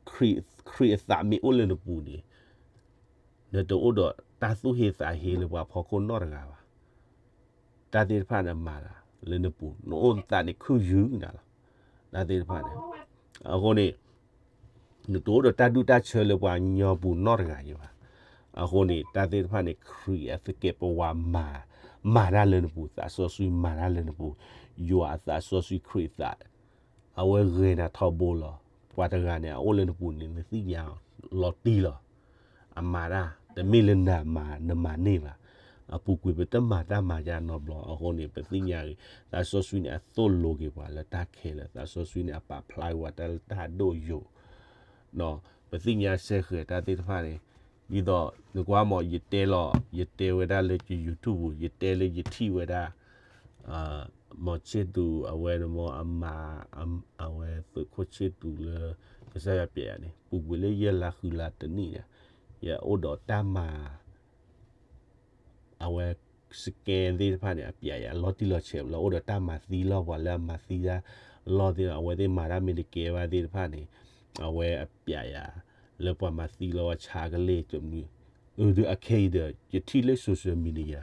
ခရံာ် ခရံာ်အသးမ့ၢ်အိၣ်လၢနပူၤန့ၣ်, နတအိၣ်ဒီးတၢ်သူၣ်ဟ့သးဟ့လၢပှၤဖီခိၣ်နီတဂၤဘၣ်. တၢ်သ့ၣ်တဖၣ်န့ၣ်မၤတၢ်လၢနပူၤ နအိၣ်နသးန့ၣ်ခုၣ်ယုၢ်နၤလီၤ. တၢ်သ့ၣ်တဖၣ်န့ၣ်, အဃိန့ၣ် နတအိၣ်ဒီးတၢ်ဒူၣ်တၢ်ဆၢလၢပှၤကညီပူၤနီတဂၤယံၤဘၣ်. အဃိန့ၣ် တၢ်သ့ၣ်တဖၣ်န့ၣ် ခရံာ်အသကဲးပဝးမၤ, မၤတၢ်လၢနပူၤ သးစီဆှံမၤတၢ်လၢနပူၤ, ယွၤအသးစီဆှံခရံာ်သး အဝဲဂ့ၤနၤထီဘိလီၤ. ပှၤတဂၤန့ၣ် အအိၣ်လၢနပူၤန့ၣ် နသ့ၣ်ညါလီၤတံၢ်လီၤ. အမၤတၢ် တမ့ၢ်လၢနမၤနမၤန့ၢ်ဘၣ်. အပူၤကွံာ်ပတမၤတၢ်မၤယါနီတဘျီ အဃိန့ၣ် ပသ့ၣ်ညါဂ့ၤ သးစီဆှံန့ၣ် အသိၣ်လိက့ၤပှၤလၢတၢ်ခဲလၢာ် သးစီဆှံန့ၣ် အပာ်ဖျါက့ၤပှၤတၢ်လၢတၢ်ဒိၣ်ယိာ် ပသ့ၣ်ညါစဲဃဲၤတၢ်သ့ၣ်တဖၣ်န့ၣ်, ဒ်သိးနကွၢ်မး ယတဲလီၤ ယတဲဝဲဒၣ်လၢယ YouTube ပူၤ ယတဲလၢယထံၣ်ဝဲဒၣ် မီၤဆ့ၣ်သူး အဝဲန့ၣ်မ့ၢ်အမၤ အဝဲသုးခိၣ်ဆ့ၣ်သူးလၢ ကစၢ်ယွၤပျဲယၤန့ၣ် ပူၤကွံာ်လၢယဲၢ်လါဃုလါတနံၣ်န့ၣ် ယအိၣ်ဒီးတၢ်မၤ အဝဲ scan သ့ၣ်တဖၣ်န့ၣ် အပျဲယၤ လီၤတံၢ်လီၤဆဲးလီၤ အိၣ်ဒီးတၢ်မၤသံလီၤ ပှၤလၢအမၤသံတၢ်လီၢ်သ့ၣ် အဝဲသ့ၣ်မၤတၢ်မ့ၢ်တကဲဘၣ်သ့ၣ်တဖၣ်န့ၣ် အဝဲအပျဲယၤ လၢပှၤမၤသံလီၤဝဲဆါကလဲၣ် ဒုးအခဲအံၤဒီး ယထံၣ်လၢ social media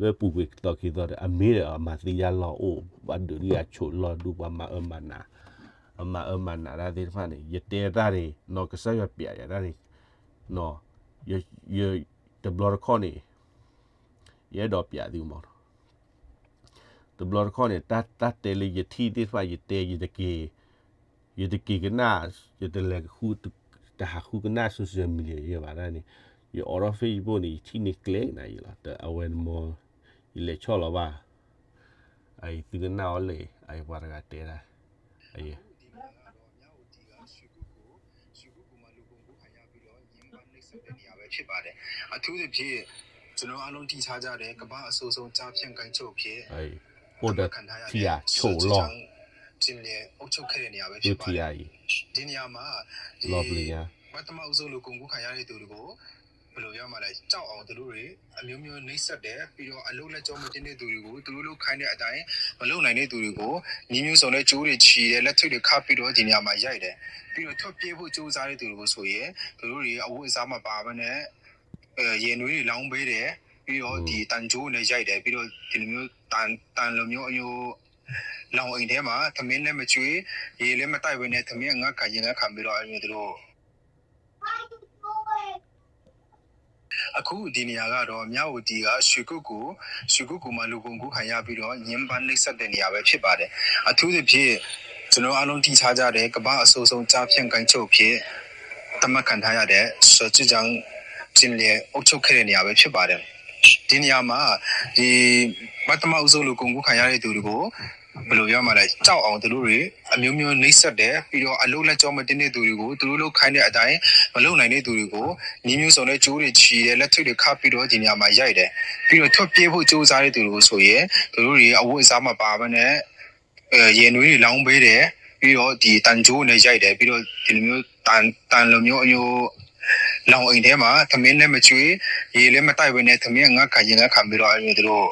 လၢပူၤကွံာ်သီခံသီဒီး အမ့ၢ်ဒီးအမၤသံယါလီၤအိၣ် ပှၤဒုးဒ်အဆိးလီၢ်ဒူ ပှၤမၤအၢမၤနး, အမၤအၢမၤနးတၢ်သ့ၣ်တဖၣ်န့ၣ် ယတဲတၢ်န့ၣ် နီၢ်ကစၢ်ယွၤပျဲယၤတၢ်န့ၣ်, နီၢ်, ယ, ယ, တဘျီတခီၣ်န့ၣ် ယအဲၣ်ဒိးပျဲသုမးနီၤ, တဘျီတခီၣ်န့ၣ် တၢ်, တၢ်တဲလၢယထံၣ်သ့ၣ်တဖၣ် ယတဲ ယတက့ၤ ယတက့ၤကနၣ်, ယတလဲၤဃု, တဟးဃုကနၣ် social media ယဲဘၣ်ဒၣ်န့ၣ်, ယအိးထီၣ် Facebook န့ၣ် ယထံၣ်န့ၢ်ကျဲကနၣ်ယဲလီၤ. အဝဲန့ၣ်မ့ၢ် ယလဲၤဆီၣ်လီၤဘၣ်, အအံၤသုကနၣ်အီၤလံ, အအံၤပှၤတဂၤတဲဒၣ်, အအံၤ အံၤ အိၣ်ဒီးထံအဆိးလီၤ, ထံအံၤ, လီၤပျံၤညါ, ဘၣ်တမၣ်အူစိလူကုံကူခယါန့ၣ်တူၤတကိး ဘယ်လိုပြောမလဲ ကြောက်အောင် သူတို့တွေ အမျိုးမျိုးနှိပ်စက်တယ် ပြီးတော့ အလုပ်လက်ကျိုးမတင်တဲ့သူတွေကို သူတို့လုပ်ခိုင်းတဲ့အတိုင်း မလုပ်နိုင်တဲ့သူတွေကို နည်းမျိုးစုံနဲ့ ကြိုးတွေချီတယ် လက်ထိပ်တွေခတ်ပြီးတော့ ဒီနေရာမှာ ရိုက်တယ် ပြီးတော့ ထွက်ပြေးဖို့ ကြိုးစားတဲ့သူတွေကိုဆိုရင် သူတို့တွေ အဝတ်အစားမပါဘဲနဲ့ အဲ ရင်နွေးတွေ လောင်းပေးတယ် ပြီးတော့ ဒီသံကြိုးနဲ့ ရိုက်တယ် ပြီးတော့ ဒီလိုမျိုး သံ သံလိုမျိုးမျိုး လောင်အိမ်ထဲမှာ ထမင်းလည်းမကျွေး ရေလည်းမတိုက်ဘဲနဲ့ ထမင်းအငတ်ခံ ရေငတ်ခံပြီးတော့ အဲလိုမျိုး သူတို့ အခုဒီနေရာကတော့ မြဝတီက ရွှေကုက္ကို ရွှေကုက္ကိုမှာ လူကုန်ကူးခံရပြီးတော့ ညှဉ်းပန်းနှိပ်စက်တဲ့နေရာပဲဖြစ်ပါတယ်။ အထူးသဖြင့် ကျွန်တော်အားလုံးသိထားကြတဲ့ ကမ္ဘာ့အဆိုးဆုံး ကျားဖြန့်ဂိုဏ်းချုပ်အဖြစ် သတ်မှတ်ခံထားရတဲ့ ရွှေကုက္ကို ပြည်နယ်အုပ်ချုပ်ခဲ့တဲ့နေရာပဲဖြစ်ပါတယ်။ ဒီနေရာမှာ ဒီ ပထမဦးဆုံး လူကုန်ကူးခံရတဲ့သူတွေကို ဘယ်လိုပြောမလဲ ကြောက်အောင် သူတို့တွေ အမျိုးမျိုးနှိပ်စက်တယ်။ ပြီးတော့ အလုပ်လက်ကျိုးမတင်တဲ့သူတွေကို သူတို့လုပ်ခိုင်းတဲ့အတိုင်း မလုပ်နိုင်တဲ့သူတွေကို နည်းမျိုးစုံနဲ့ ကြိုးတွေချီတယ် လက်ထိပ်တွေခတ်ပြီးတော့ ဒီနေရာမှာ ရိုက်တယ်။ ပြီးတော့ ထွက်ပြေးဖို့ ကြိုးစားတဲ့သူတွေကိုဆိုရင် သူတို့တွေ အဝတ်အစားမပါဘဲနဲ့ အဲ ရင်နွေးတွေ လောင်းပေးတယ်။ ပြီးတော့ ဒီသံကြိုးနဲ့ ရိုက်တယ်။ ပြီးတော့ ဒီလိုမျိုး သံ သံလိုမျိုးမျိုး လောင်အိမ်ထဲမှာ ထမင်းလည်းမကျွေး ရေလည်းမတိုက်ဘဲနဲ့ ထမင်းအငတ်ခံ ရေငတ်ခံပြီးတော့ အဲလိုမျိုး သူတို့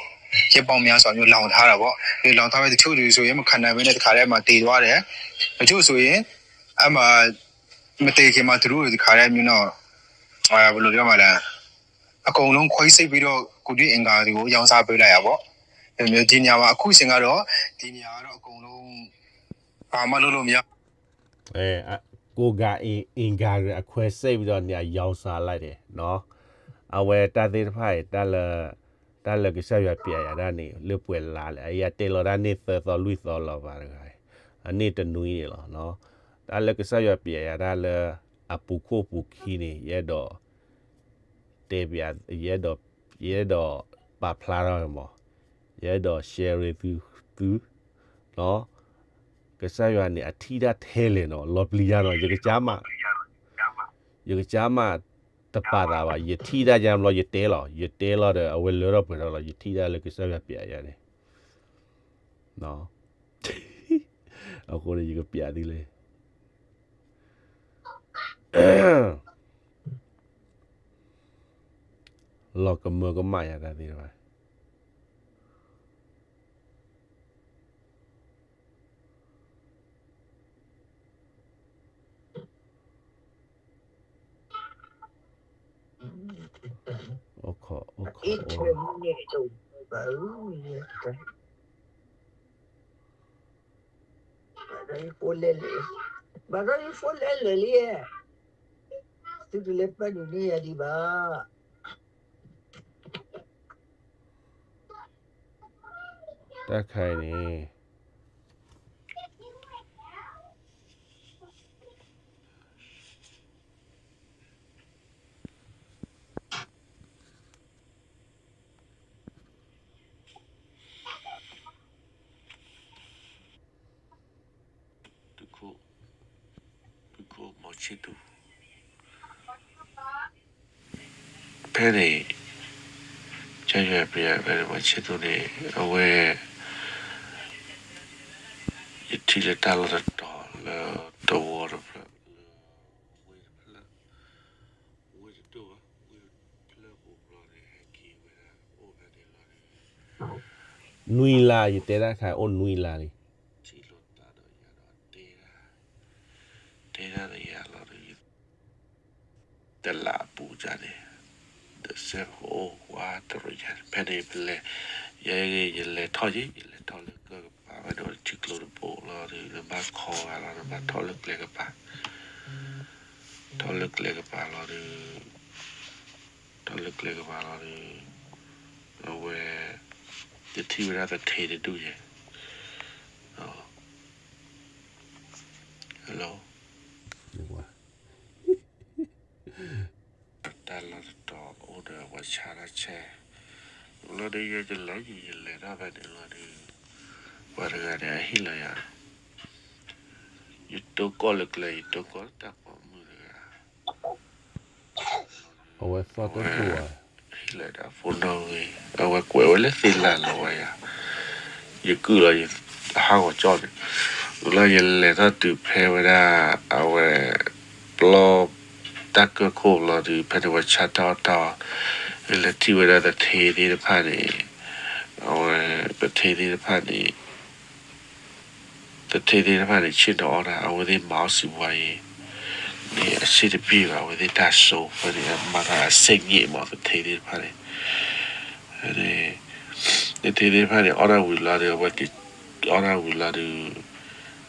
ရက်ပေါင်းများစွာမျိုး လောင်ထားတာပေါ့။ ဒီလောင်ထားတဲ့ တချို့တွေဆိုရင် မခံနိုင်ဘဲနဲ့ တခါတည်းမှာ သေသွားတယ်။ တချို့ဆိုရင် အဲ့မှာ မသေခင်မှာ သူတို့တွေ တခါတည်းမျိုးတော့ အဲ ဘယ်လိုပြောမလဲ အကုန်လုံး ခွဲစိတ်ပြီးတော့ ကိုယ်တွေ့အင်္ဂါတွေကို ရောင်းစားပေးလိုက်တာပေါ့။ ဒီလိုမျိုး ဒီနေရာမှာ အခုချိန်ကတော့ ဒီနေရာကတော့ အကုန်လုံး ဘာမှလုပ်လို့မရ အဲ ကိုယ်ခံအင်္ဂါတွေ အခွဲစိတ်ပြီးတော့ နေရာရောင်းစားလိုက်တယ်နော်. အဝဲတၢ်သ့ၣ်တဖၣ်အံၤ တၢ်လၢ တၢ်လၢကစၢ်ယွၤပျဲယၤတၢ်န့ၣ် လၢပှဲၤလါလဲၣ် အယတဲလီၤတၢ်န့ၣ် သၢသီလွံၢ်သီလီၤဘၣ်တဂၤအံၤ အန့ၣ်တနွံန့ၣ်လီၤ. တၢ်လၢကစၢ်ယွၤပျဲယၤတၢ်လၢ အပူၤခိၣ်ပူၤခံန့ၣ် ယအဲၣ်ဒိး တဲပျး ယအဲၣ်ဒိး ယအဲၣ်ဒိး ပာ်ဖျါထီၣ်မး ယအဲၣ်ဒိး share သု သု နီၤ ကစၢ်ယွၤန့ၣ် အထံၣ်တၢ်ထဲလဲၣ်နီၤ လီၤပျံၤယၤနီၤ ယကစၢ်မး ယကစၢ်မး တပာ်သးဘၣ် ယထံၣ်တၢ်ယါဘျီ ယတဲလီၤ ယတဲလီၤဒီး အဝဲလၢထီၣ်ပှဲၤထီၣ်လီၤ ယထံၣ်တၢ်လၢကစၢ်ယွၤပျဲယၤန့ၣ် အဃိန့ၣ် ယကပျးသုလံ လီၤကမၢကမၣ်ယၤတၢ်သ့ၣ်တဖၣ် အိၣ်ခိး အိၣ်ခိး အိၣ် ဘၣ်ဒီးယဖိလဲလဲၣ်, ဘၣ်ဒီးယဖိလဲလဲၣ်လံ, သုတလဲၤပာ်ဒုးန့ၢ်ယၤဒံးဘၣ်. တၢ်ခါအံၤန့ၣ် သုးခိၣ် သုးခိၣ်မောင်ချစ်သူ ဖဲန့ၣ် ကစၢ်ယွၤပျဲ ဖဲန့ၣ် မောင်ချစ်သူန့ၣ် အဝဲ ယထံၣ်လၢတၢ်လီၢ်တတီၤလၢသဝီတဖျၢၣ် လၢဝ့ၢ်တဖျၢၣ် ဝ့ၢ်တဒိၣ်ဘၣ် ဝ့ၢ်တဖျၢၣ်ပူၤဘျီန့ၣ် ဟဲက့ၤဝဲဒၣ် အိၣ်ဖဲန့ၣ်လီၤန့ၣ် နွံလါ ယတဲတၢ်ခါအိၣ်နွံလါလံ ထံၣ်လိာ်သးဒီးယၤဒီးတဲဒၣ် တဲဒၣ်ဒီးယၤလီၤဒီး တလးအပူၤန့ၣ် စဲးဖိအိၣ်ဝးတရံးယၤ ဖဲန့ၣ်ပလဲၤ, ယဲဂ့ၤ ယလဲၤထီၣ်ယံၤ ယလဲၤထီၣ်လၢကၢၢ်ကပၤ ဖဲန့ၣ်အိၣ်ထံကျိတဘိလီၤဒီး နဘၣ်ခီဂၤလီၤ နဘၣ်ထီၣ်လၢကျဲကပၤ, ထီၣ်လၢကျဲကပၤလီၤဒီး, ထီၣ်လၢကျဲကပၤလီၤဒီး, အဝဲ, ယထံၣ်ဝဲဒၣ်သထ့တဒူၣ်ယဲၢ် လီၤ တၢ်လီၢ်တတီၤအိၣ်ဒီးပှၤဆါတၢ်ဆဲး, လီၤဒီးယဲယလဲၤယံၤ ယလဲၤထီၣ်ဖဲန့ၣ်လီၤဒီး, ပှၤတဂၤန့ၣ်အဟ့ၣ်လီၤယၤ, ယတိၢ်ကီၢ်လၢကျဲ ယတိၢ်ကီၢ်တၢ်ပိာ်မုၣ်တဂၤ အဝဲသီၣ်တဒိၣ်ဧါ, ဟ့ၣ်လီၤဒၣ်ဖိနီၣ်ဂံၢ် အဝဲကွဲးဝဲလၢသ့ၣ်လၣ်လီၤဝဲယၤ, ယကုၢ်လီၤယဟးဂီၤကၠီၣ်န့ၣ်, လီၤယလဲၤထီၣ်တုၤဖဲဝဲဒၣ်, အဝဲ, ပျီ, တၢ်ကၢၢ်ခိၣ်လီၤဒီး ဖဲန့ၣ်ပှၤဆါတၢ်အီၣ်တၢ်အီ, လဲၤထံၣ်ဝဲဒၣ်သထ့သ့ၣ်တဖၣ်န့ၣ်, အဝဲ, သထ့သ့ၣ်တဖၣ်န့ၣ် သထ့သ့ၣ်တဖၣ်န့ၣ် ဆ့ၣ်နီၤအီၣ်တၢ် အဝဲသ့ၣ်မၤအီၣ်စံးဘှါအံၤ, န့ၣ်အဆ့ၣ်တပံၢ်ဘၣ် အဝဲသ့ၣ်တၢ်စိ ဖဲန့ၣ် အမၤတၢ်အဆ့ၣ်ညံၣ်မး သထ့သ့ၣ်တဖၣ်န့ၣ်, သထ့သ့ၣ်တဖၣ်န့ၣ် အီၣ်တၢ်ဝံၤလီၤဒီး အဝဲက့ၤ, အီၣ်တၢ်ဝံၤလီၤဒီး,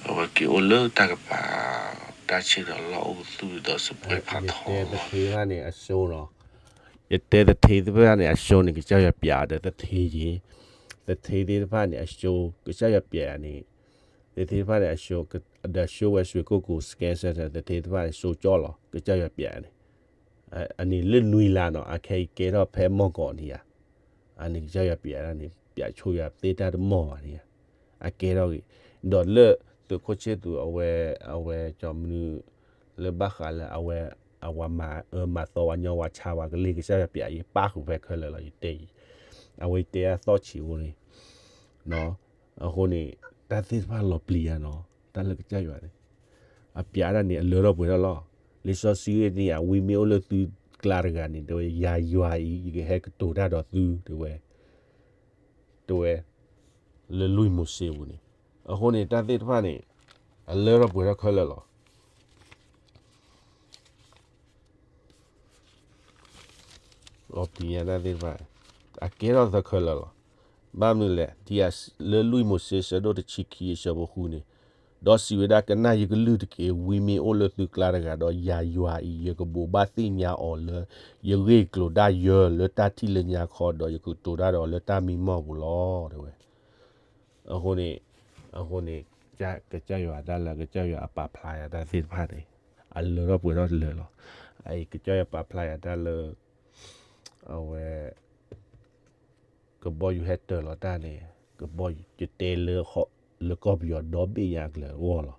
အဝဲက့ၤအိၣ်လၢတၢ်ကပၤ, တၢ်ဆ့ၣ်နီၤလီၢ်အိၣ်ကသူၣ်ဒီးစပွဲဖးထီလီၤ, သထ့ဖဲန့ၣ်အစိနီၤ, ယတဲသထ့သ့ၣ်တဖၣ်န့ၣ်အစိန့ၣ် ကစၢ်ယွၤပျဲဒီးသထ့ယ့ၤ, သထ့သ့ၣ်တဖၣ်န့ၣ်အစိ ကစၢ်ယွၤပျဲန့ၣ်, သထ့သ့ၣ်တဖၣ်န့ၣ်အစိ, ဒီးအစိဝဲ ရွှေကုက္ကို Skin Center သထ့သ့ၣ်တဖၣ်န့ၣ် စိကၠီလီၤ ကစၢ်ယွၤပျဲန့ၣ်, အန့ၣ်လၢနွံလါနီၤ အခဲအံၤကဲထီၣ်ဖဲမီၢ်ကီးန့ၣ်ဧါ, အန့ၣ်ကစၢ်ယွၤပျဲန့ၣ် ပျဲဆိယၤသ့တၢ်တမီၢ်ဘၣ်န့ၣ်ဧါ, အကဲထီၣ်ဂ့ၤ, ဒီးလၢသုးခိၣ်ဆ့သူးအဝဲ, အဝဲကၠီမနုၤ, လၢဘၣ်ဃးလၢအဝဲ, အဝၤမၤအၢမၤသီဝဲညီဝဲဆါဝဲကလ့ၢ် ကစၢ်ယွၤပျဲအံၤ ပၣ်ဃုာ်ဖဲခဲလၢာ်လီၤ ယတဲအံၤ, အဝဲတဲအသီၣ်ဆံးအိၣ်န့ၣ် အဃိန့ၣ်, တၢ်သ့ၣ်တဖၣ်လီၤပျံၤယၤနီၤ, တၢ်လၢကစၢ်ယွၤန့ၣ်, အပျဲဒၣ်န့ၣ် အလၢထီၣ်ပှဲၤထီၣ်လီၤ, လံာ်စီဆှံဂ့ၢ်န့ၣ် ဝံမ့ၢ်အိၣ်လၢသုကျါတဂၤန့ၣ် တဲဝဲ ယၤယွၤအံၤ ယကဟဲကတိၤတၢ်ဒီးသု တဲဝဲ, တဲဝဲ, လၢလွံၢ်မိၤၡ့ပူၤန့ၣ်, အဃိန့ၣ် တၢ်သ့ၣ်တဖၣ်န့ၣ်, အလၢထီၣ်ပှဲၤထီၣ်ခဲလၢာ်လီၤ. လီၤပျံၤညါတၢ်သ့ၣ်တဖၣ်, အကဲထီၣ်သခဲလၢာ်လီၤ. ဘၣ်မနုၤလဲၣ်, ဒ်လၢလွံၢ်မိၤၡ့ ဆၢဒိၣ်တဆံခံ အဆၢဖိဃုန့ၣ်, ဒီးစံးဝဲဒၣ် ကနၣ်ယကလုၢ်တက့ၢ်. ဝံမ့ၢ်အိၣ်လၢသုကျါတဂၤဒီး ယၤယွၤအံၤ ယကဘိးဘၣ်သ့ၣ်ညါအီၤလၢ ယဂ့ၢ်ကျိၤဒၣ်ယၢလၢတၢ်ထံၣ်လၢညါခီ ဒီးယကတိၤတၢ်ဒီးအီၤလၢတၢ်မံမီၢ်ပူၤလီၤ တဲဝဲ. အဃိန့ၣ်, အဃိန့ၣ်, ကစၢ်ယွၤတၢ်လၢကစၢ်ယွၤအပာ်ဖျါယၤတၢ်သ့ၣ်တဖၣ်န့ၣ်, အလၢထီၣ်ပှဲၤထီၣ်လၢာ်လီၤ. အအံၤကစၢ်ယွၤပာ်ဖျါယၤတၢ်လၢ, အဝဲ, ကဘီယူၤဟဲတၢၤလီၤတၢ်န့ၣ်, ကဘီယူၤယတဲလၢ, လၢကီၢ်ပယီၤဒီဘ့ၣ်ညါအကလဲၤအဂီၢ်လီၤ.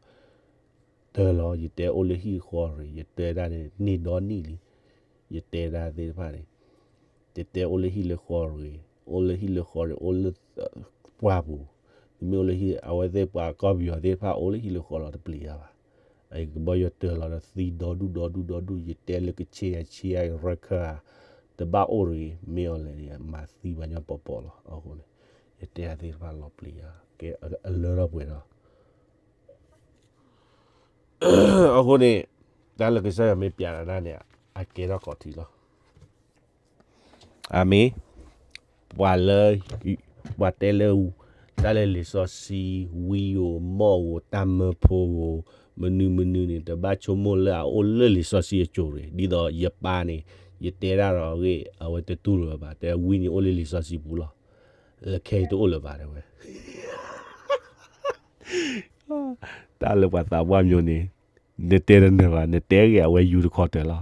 တၢၤလီၤ ယတဲအိၣ်လၢဟံၣ်ဃီရ့ၣ်, ယတဲဒၣ်န့ၣ် န့ၢ်ဒီနံၣ်လံ, ယတဲဒၣ်သ့ၣ်တဖၣ်န့ၣ်, ယတဲအိၣ်လၢဟံၣ်လၢဃီရ့ၣ်, အိၣ်လၢဟံၣ်လၢဃီရ့ၣ်, အိၣ်လၢ, ပှၢ်ပူၤ, မ့ၢ်အိၣ်လၢဟံၣ် အဝဲသ့ၣ်ပှၤကီၢ်ပယီၤသ့ၣ်တဖၣ်အိၣ်လၢဟံၣ်လၢဃီလီၤတပျံၤယၤဘၣ်. အကဘီယူၤတၢၤလီၤဒီးသံဒီဒူၣ်ဒီဒူၣ်ဒီဒူၣ် ယတဲလၢကဆ့ယၤဆ့ယၤရၢခၢဧါ, တဘၣ်အိၣ်ရ့ၣ် မ့ၢ်အီၤလဲၣ်န့ၣ် မၤသံပှၤညီပီၤပီၤလီၤ. အဃိန့ၣ်, ယတဲအသ့ၣ်တဖၣ်လီၤပျံၤယၤ, ကဲအလၢထီၣ်ပှဲၤဒီး အဃိန့ၣ်, တၢ်လၢကစၢ်ယွၤမ့ၢ်ပျဲဒၣ်န့ၣ်, အကဲထီၣ်ခီၣ်ထံးလီၤ. အမ့ၢ်, ပှၤလၢ, ပှၤတဲလၢ, တၢ်လၢလံာ်စီဆှံ, ဝံဧိၤ, မီၢ်ဧိၤ, တၢ်မၢဖိဧိၤ, မနုၤမနုၤန့ၣ် တဘၣ်ဆိကမိၣ်လၢအအိၣ်လၢလံာ်စီဆှံအစိၤရ့ၣ်, ဒ်သိးယပၢ်န့ၣ်, ယတဲဒၣ်ဒီးအဂ့ၢ် အဝဲတတူၢ်လိာ်ဘၣ်, တဲဝံန့ၣ်အိၣ်လၢလံာ်စီဆှံပူၤလီၤ. လၢခဲအံၤတအိၣ်လၢၤဘၣ် တဲဝဲ တၢ်လၢပှၤသးပှၢ်မၠိန့ၣ်, နတဲတနၢၤဘၣ်, နတဲဂ့ၤအဝဲယူၤတခီတၢၤလီၤ.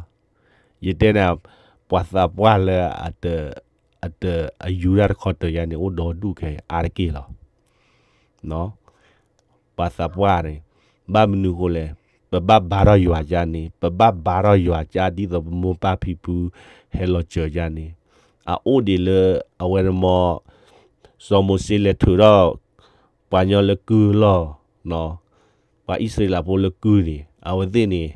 ယတဲန့ၣ်, ပှၤသးပှၢ်လၢအတ, အတ, အယူၤတၢ်တခီတၢၤယါန့ၣ် အိၣ်ဒီဒူၣ်ခဲအံၤအါတက့ၢ်လီၤ. ပှၤသးပှၢ်န့ၣ်, ဘၣ်မနုၤဃိလဲၣ်, ပဘၣ်ဘါထီၣ်ယွၤကါန့ၣ်, ပဘၣ်ဘါထီၣ်ယွၤကါဒ်သိးပမိၢ်ပၢ်ဖံဖု ဟဲလီၤစၢၤကါန့ၣ်, အအိၣ်ဒံးလၢအဝဲန့ၣ်မီၢ်, စီၤမိၤၡ့လဲၤထုးထီၣ် ပှၤညီလၢကုၢ်လီၢ်, ပှၤအံၣ်စရ့လးဖိလၢကုၢ်န့ၣ် အဝဲသ့ၣ်န့ၣ်,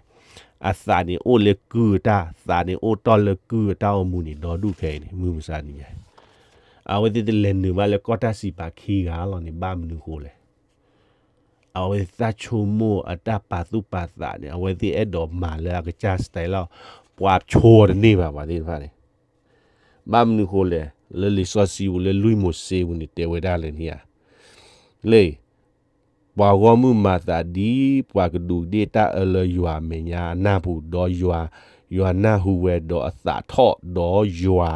အသးန့ၣ်အိၣ်လၢကုၢ်အတၢ်, သးန့ၣ်အိၣ်တ့ၢ်လၢကုၢ်အတၢ်အိၣ်မူန့ၣ် ဒီဒူၣ်ခဲအံၤန့ၣ် မုၢ်မဆါနံၤညါ, အဝဲသ့ၣ်တလဲၤနုာ်ဘၣ်လၢကီၢ်တၢ်စံးပာ်ခံဂၤလီၤန့ၣ် ဘၣ်မနုၤဃိလဲၣ်. အဝဲသ့ၣ်တၢ်ဆိကမိၣ်အတၢ်ပာ်သူၣ်ပာ်သးန့ၣ် အဝဲသ့ၣ်အဲၣ်ဒိးမၤလၢအကစၢ် style လီၤ. ပှၤဆိတန့ၢ်ဘၣ် ပှၤသ့ၣ်တဖၣ်န့ၣ် ဘၣ်မနုၤဃိလဲၣ်, လၢလံာ်စီဆှံပူၤ လၢလွံၢ်မိၤၡ့ပူၤန့ၣ် တဲဝဲဒၣ်လၢန့ၣ်ဧါ, လၢ ပှၤဂီၢ်မုၢ်မၤသးဒ်ပှၤကဒူးကဒ့ၣ်တၢ်အၢလၢယွၤအမဲာ်ညါအနၢ်ပူၤ, ဒီးယွၤ, ယွၤနၢ်ဟူဝဲဒီးအသးထီၣ်, ဒီးယွၤ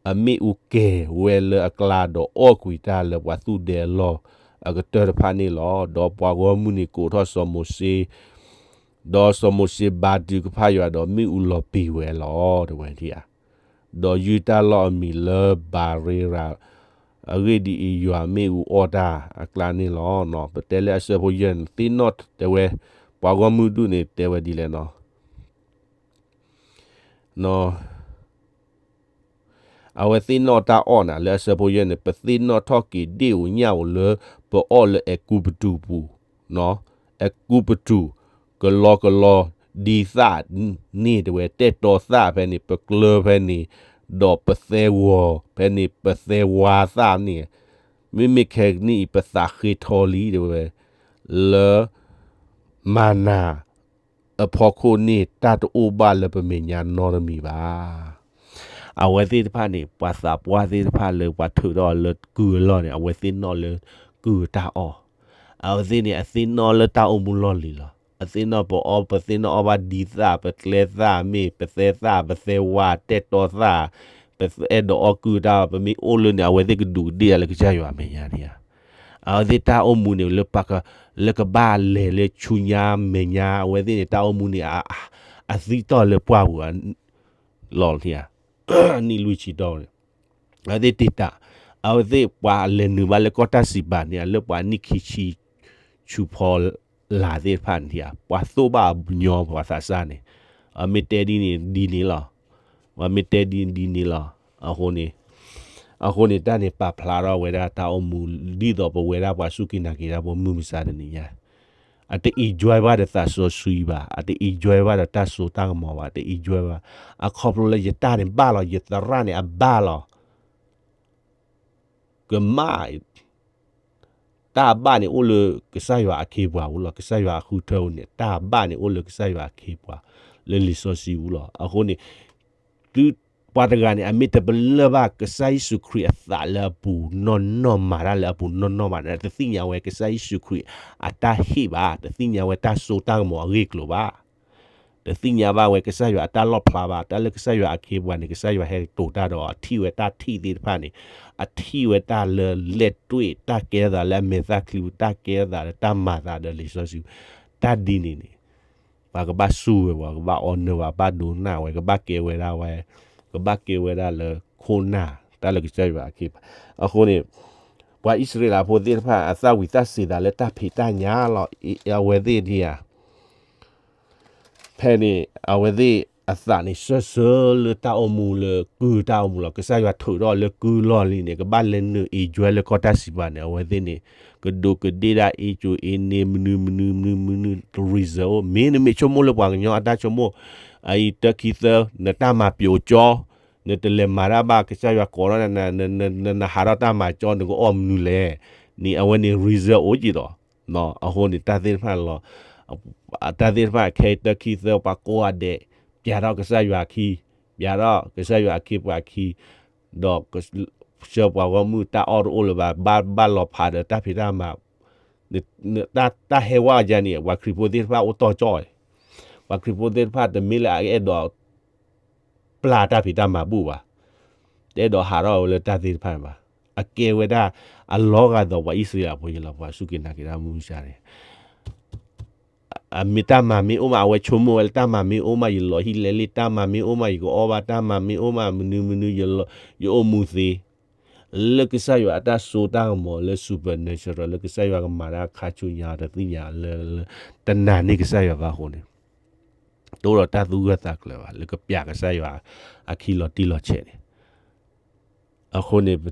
အမ့ၣ်အူကဲၤဝဲလၢအကျါ, ဒီးအီၣ်ကွံာ်တၢ်လၢပှၤသူၣ်ဒဲအလီၢ်အကတၢၢ်တဖၣ်န့ၣ်လီၤ. ဒီးပှၤဂီၢ်မုၢ်န့ၣ်ကိးထီၣ်စီၤမိၤၡ့, ဒီးစီၤမိၤၡ့ဘါထုကဖၣ်ယွၤ, ဒီးမ့ၣ်အူလီၤပံာ်ဝဲလီၤ, တဲဝဲဒၣ်ဧါ. ဒီးယုၢ်တၢ်လီၢ်အမံၤလၢဘၤရ့ရး, အဂ့ၢ်ဒ်အံၤ, ယွၤမ့ၣ်အူအီၣ်တၢ်အကျါန့ၣ်လီၤ. ပတဲလၢအဆၢဖိယဲၢ်န့ၣ် သ့ၣ်နီၣ်တဲဝဲ, ပှၤဂီၢ်မုၢ်ဒူၣ်န့ၣ် တဲဝဲဒ်လဲၣ်နီၤ အဝဲသ့ၣ်နီၣ်တၢ်အီၣ်နၤ လၢအဆၢဖိယဲၢ်န့ၣ် ပသ့ၣ်နီၣ်ထီၣ်က့ၤဒ့ၣ်ဧိၤညၣ်ဧိၤလၢ ပအီၣ်လၢအဲၤကူပတူးပူၤ, အဲၤကူပတူး ကလီကလီ ဒ်သၣ်န့ၣ်တဲဝဲ တဲာ်တီသၣ်ဖဲန့ၣ် ပကျၢၤဖဲန့ၣ် ဒီးပသဲဝီၤဖဲန့ၣ် ပသဲဝါသၣ်န့ၣ်, မ့မ့ၢ်ခဲကနံၣ်အံၤ ပသးဃ့ထီလံတဲဝဲ လၢ မၤနၤ အဖီခိၣ်န့ၣ် တၢ်တအိၣ်ဘၣ်လၢပမဲာ်ညါနီတမံၤဘၣ်. အဝဲသ့ၣ်တဖၣ်န့ၣ် ပှၤသးပှၢ်သ့ၣ်တဖၣ်လၢပှၤထုးထီၣ်လၢကုၢ်အလီၢ်န့ၣ် အဝဲသ့ၣ်နီၣ်လၢကုၢ်တၢ်အီၣ်, အဝဲသ့ၣ်န့ၣ် အသ့ၣ်နီၣ်လၢတၢ်အိၣ်မူလီၢ်လံၤလီၤ. အသ့ၣ်နီၣ်ပအီ ပသ့ၣ်နီၣ်အီၣ်ဘၣ်ဒ်သၣ် ပကျဲသၣ်မ့ၢ် ပသဲသၣ် ပသဲဝါ တဲာ်တီသၣ် ပအဲၣ်ဒိးအီၣ်ကုၢ်တၢ်အီၣ် ပမ့ၢ်အိၣ်လၢန့ၣ် အဝဲသ့ၣ်ကဒူးကဒ့ၣ်လၢကစၢ်ယွၤအမဲာ်ညါန့ၣ်ဧါ. အဝဲသ့ၣ်တၢ်အိၣ်မူန့ၣ် လၢပက လၢကဘၣ်လဲၤလၢဆူညါမဲာ်ညါ အဝဲသ့ၣ်န့ၣ် တၢ်အိၣ်မူန့ၣ် အသံတီၢ်လၢပှၢ်ပူၤ လီၤန့ၣ်ဧါ. နံၣ်လွံၢ်ဆံတီၢ်န့ၣ် အဝဲသ့ၣ်တ့တၢ် အဝဲသ့ၣ်ပှၤလဲၤနုာ်ဘၣ်လၢကီၢ်တၢ်စံးပာ်န့ၣ် လၢပှၤနံၣ်ခံဆံဆူဖီလာ်သ့ၣ်တဖၣ်န့ၣ်ဧါ ပှၤသိၣ်ဘၣ်ညီပှၤသးစၢ်န့ၣ် အမ့ၢ်တဲဒ်န့ၣ်ဒ်န့ၣ်လီၤ. ပှၤမ့ၢ်တဲဒ်န့ၣ်ဒ်န့ၣ်လီၤ. အဃိန့ၣ် အဃိန့ၣ် တၢ်န့ၣ်ပာ်ဖျါထီၣ်ဝဲဒၣ်တၢ်အိၣ်မူ ဒ်သိးပဝဲဒၣ်ပှၤစူၢ်က့ၤနာ်က့ၤတၢ်ဖိမုၢ်မဆါတနံၤညါ အတ enjoy ဘၣ်ဒီးသးစီဆှံဘၣ်, အတ enjoy ဘၣ်ဒီးတၢ်စိတၢ်ကမီၤဘၣ်, တ enjoy ဘၣ်. အခီဖျိလၢယတၢ်န့ၣ်ဘၣ်လီၤ, ယသရၣ်န့ၣ်အဘၣ်လီၤ. ကမၣ် တၢ်အဘၣ်န့ၣ်အိၣ်လၢကစၢ်ယွၤအခ့အပှၤပူၤလီၤ. ကစၢ်ယွၤအဃုထၢပူၤန့ၣ် တၢ်အဘၣ်န့ၣ်အိၣ်လၢကစၢ်ယွၤအခ့အပှၤ လၢလံာ်စီဆှံပူၤလီၤ. အဃိန့ၣ် သုပှၤတဂၤန့ၣ် အမ့ၢ်တပလၢၢ်ဘၣ်ကစၢ်ယ့ၣ်ၡူးခရံာ်အသးလၢအပူၤနီၢ်နီၢ် မၤတၢ်လၢအပူၤနီၢ်နီၢ်ဘၣ်န့ၣ် တသ့ၣ်ညါဝဲကစၢ်ယ့ၣ်ၡူးခရံာ်အတၢ်ဟ့ၣ်ဘၣ်, တသ့ၣ်ညါဝဲတၢ်စိတၢ်ကမီၤအဂ့ၢ်အကျိၤဘၣ်. တသ့ၣ်ညါဘၣ်ဝဲကစၢ်ယွၤအတၢ်လီၣ်ဖျါဘၣ်. တၢ်လၢကစၢ်ယွၤအခ့အပှၤန့ၣ် ကစၢ်ယွၤဟဲတိာ်တၢ်ဒီး အထံၣ်ဝဲတၢ်ထံၣ်သ့ၣ်တဖၣ်န့ၣ် အထံၣ်ဝဲတၢ်လၢလဲၣ်တွ့ၣ် တၢ်ကဲထီၣ်သးလၢအမဲာ်သၣ်ချံပူၤ တၢ်ကဲထီၣ်သးလၢတၢ်မၤသးဒီးလံာ်စီဆှံ တၢ်ဒ်န့ၣ်န့ၣ် ပှၤကဘၣ်စူၢ်ဝဲ ပှၤကဘၣ် honor ဝဲ ကဘၣ်ဒိကနၣ်ဝဲ ကဘၣ်ကဲဝဲဒၣ်ဝဲ ကဘၣ်ကဲဝဲဒၣ်လၢခိၣ်နၢ် တၢ်လၢကစၢ်ယွၤအခ့အပှၤ. အဃိန့ၣ် ပှၤအံၣ်စရ့လးဖိသ့ၣ်တဖၣ် အသၣ်ဝံၤသၣ်စံးသးလၢတၢ်ဖံးတၢ်ညၣ်လီၤ. အဝဲသ့ၣ်ဒ်ဧါ ဖဲန့ၣ် အဝဲသ့ၣ်အသးန့ၣ် ဆၢဆၢလၢတၢ်အိၣ်မူလၢကုၢ်တၢ်အိၣ်မူလီၤ. ကစၢ်ယွၤထုးထီၣ်လၢကုၢ်လီၢ်လံန့ၣ် ကဘၣ်လဲၤနုာ် enjoy လၢကီၢ်တၢ်စံးပာ်န့ၣ် အဝဲသ့ၣ်န့ၣ် ကဒူးကဒ့ၣ်ဒၣ် အ့ၣ်ကၠိအ့န့ မနုၤမနုၤမနုၤမနုၤ reason အိၣ် မ့ၢ်နမ့ၢ်ဆိကမိၣ်လၢပှၤကညီအတၢ်ဆိကမိၣ် အအံၤတၢခံသၢ နတၢ်မၤပျိာ်ကၠီ နတလဲၤမၤတၢ်ဘၣ် ကစၢ်ယွၤကိးထီၣ်နၤ နဟးထီၣ်တၢ်မၤကၠီ နကအီၣ်မနုၤလဲၣ်န့ၣ် အဝဲန့ၣ် reason အိၣ်က့ၤဒီး အဃိန့ၣ် တၢ်သ့ၣ်တဖၣ်လီၤ. တၢ်သ့ၣ်တဖၣ် ခဲအံၤတၢခံသၢ ပှၤကိးဂၤဒဲး ပျးထီၣ်ကစၢ်ယွၤအခံ, ပျးထီၣ်ကစၢ်ယွၤအခ့အပှၤအခံ, ဒီး ဆှၢပှၤဂီၢ်မုၢ်တၢ်အီၣ်တအိၣ်လၢၤဘၣ်, ဘၣ်ဘၣ်လီၤဖးဒီးတၢ်ဖံးတၢ်မၤ, တၢ်ဟဲဝဲယါန့ၣ် ပှၤခရံာ်ဖိသ့ၣ်တဖၣ်အိၣ်တီၢ်ကၠီၣ်, ပှၤခရံာ်ဖိသ့ၣ်တဖၣ်တမ့ၢ်လၢအအဲၣ်ဒိး ပျၢ်တၢ်ဖံးတၢ်မၤဘူၣ်ဘၣ်, တအဲၣ်ဒိးဟးထီၣ်ဝဲလၢတၢ်သ့ၣ်တဖၣ်ဘၣ်. အကဲဝဲဒၣ်အလီၤဂာ်ဒီးပှၤအံၣ်စရ့လးဖိယလီၤ ပှၤစူၢ်က့ၤနာ်က့ၤတၢ်မုၢ်မဆါန့ၣ် အမ့ၢ်တၢ်မၤမ့ၢ်အိၣ်မး အဝဲဆိကမိၣ်ဝဲလၢတၢ်မၤမ့ၢ်အိၣ်မး ယလီၤဟံၣ်လဲလ့ တၢ်မၤမ့ၢ်အိၣ်မး ယကအီၣ်ဘၣ် တၢ်မၤမ့ၢ်အိၣ်မး မနုၤမနုၤ ယအိၣ်မူသ့ လၢကစၢ်ယွၤအတၢ်စိတၢ်ကမီၤလၢ supernatural လၢကစၢ်ယွၤကမၤတၢ်ခါဆူညါတသ့ၣ်ညါလၢ တနာ်န့ၢ်ကစၢ်ယွၤဘၣ်အဃိန့ၣ် တအိၣ်ဒီးတၢ်သူၣ်ဂၢၢ်သးကျၢၤဘၣ် လၢကပျးကစၢ်ယွၤအခံလီၤတံၢ်လီၤဆဲးန့ၣ် အဃိန့ၣ်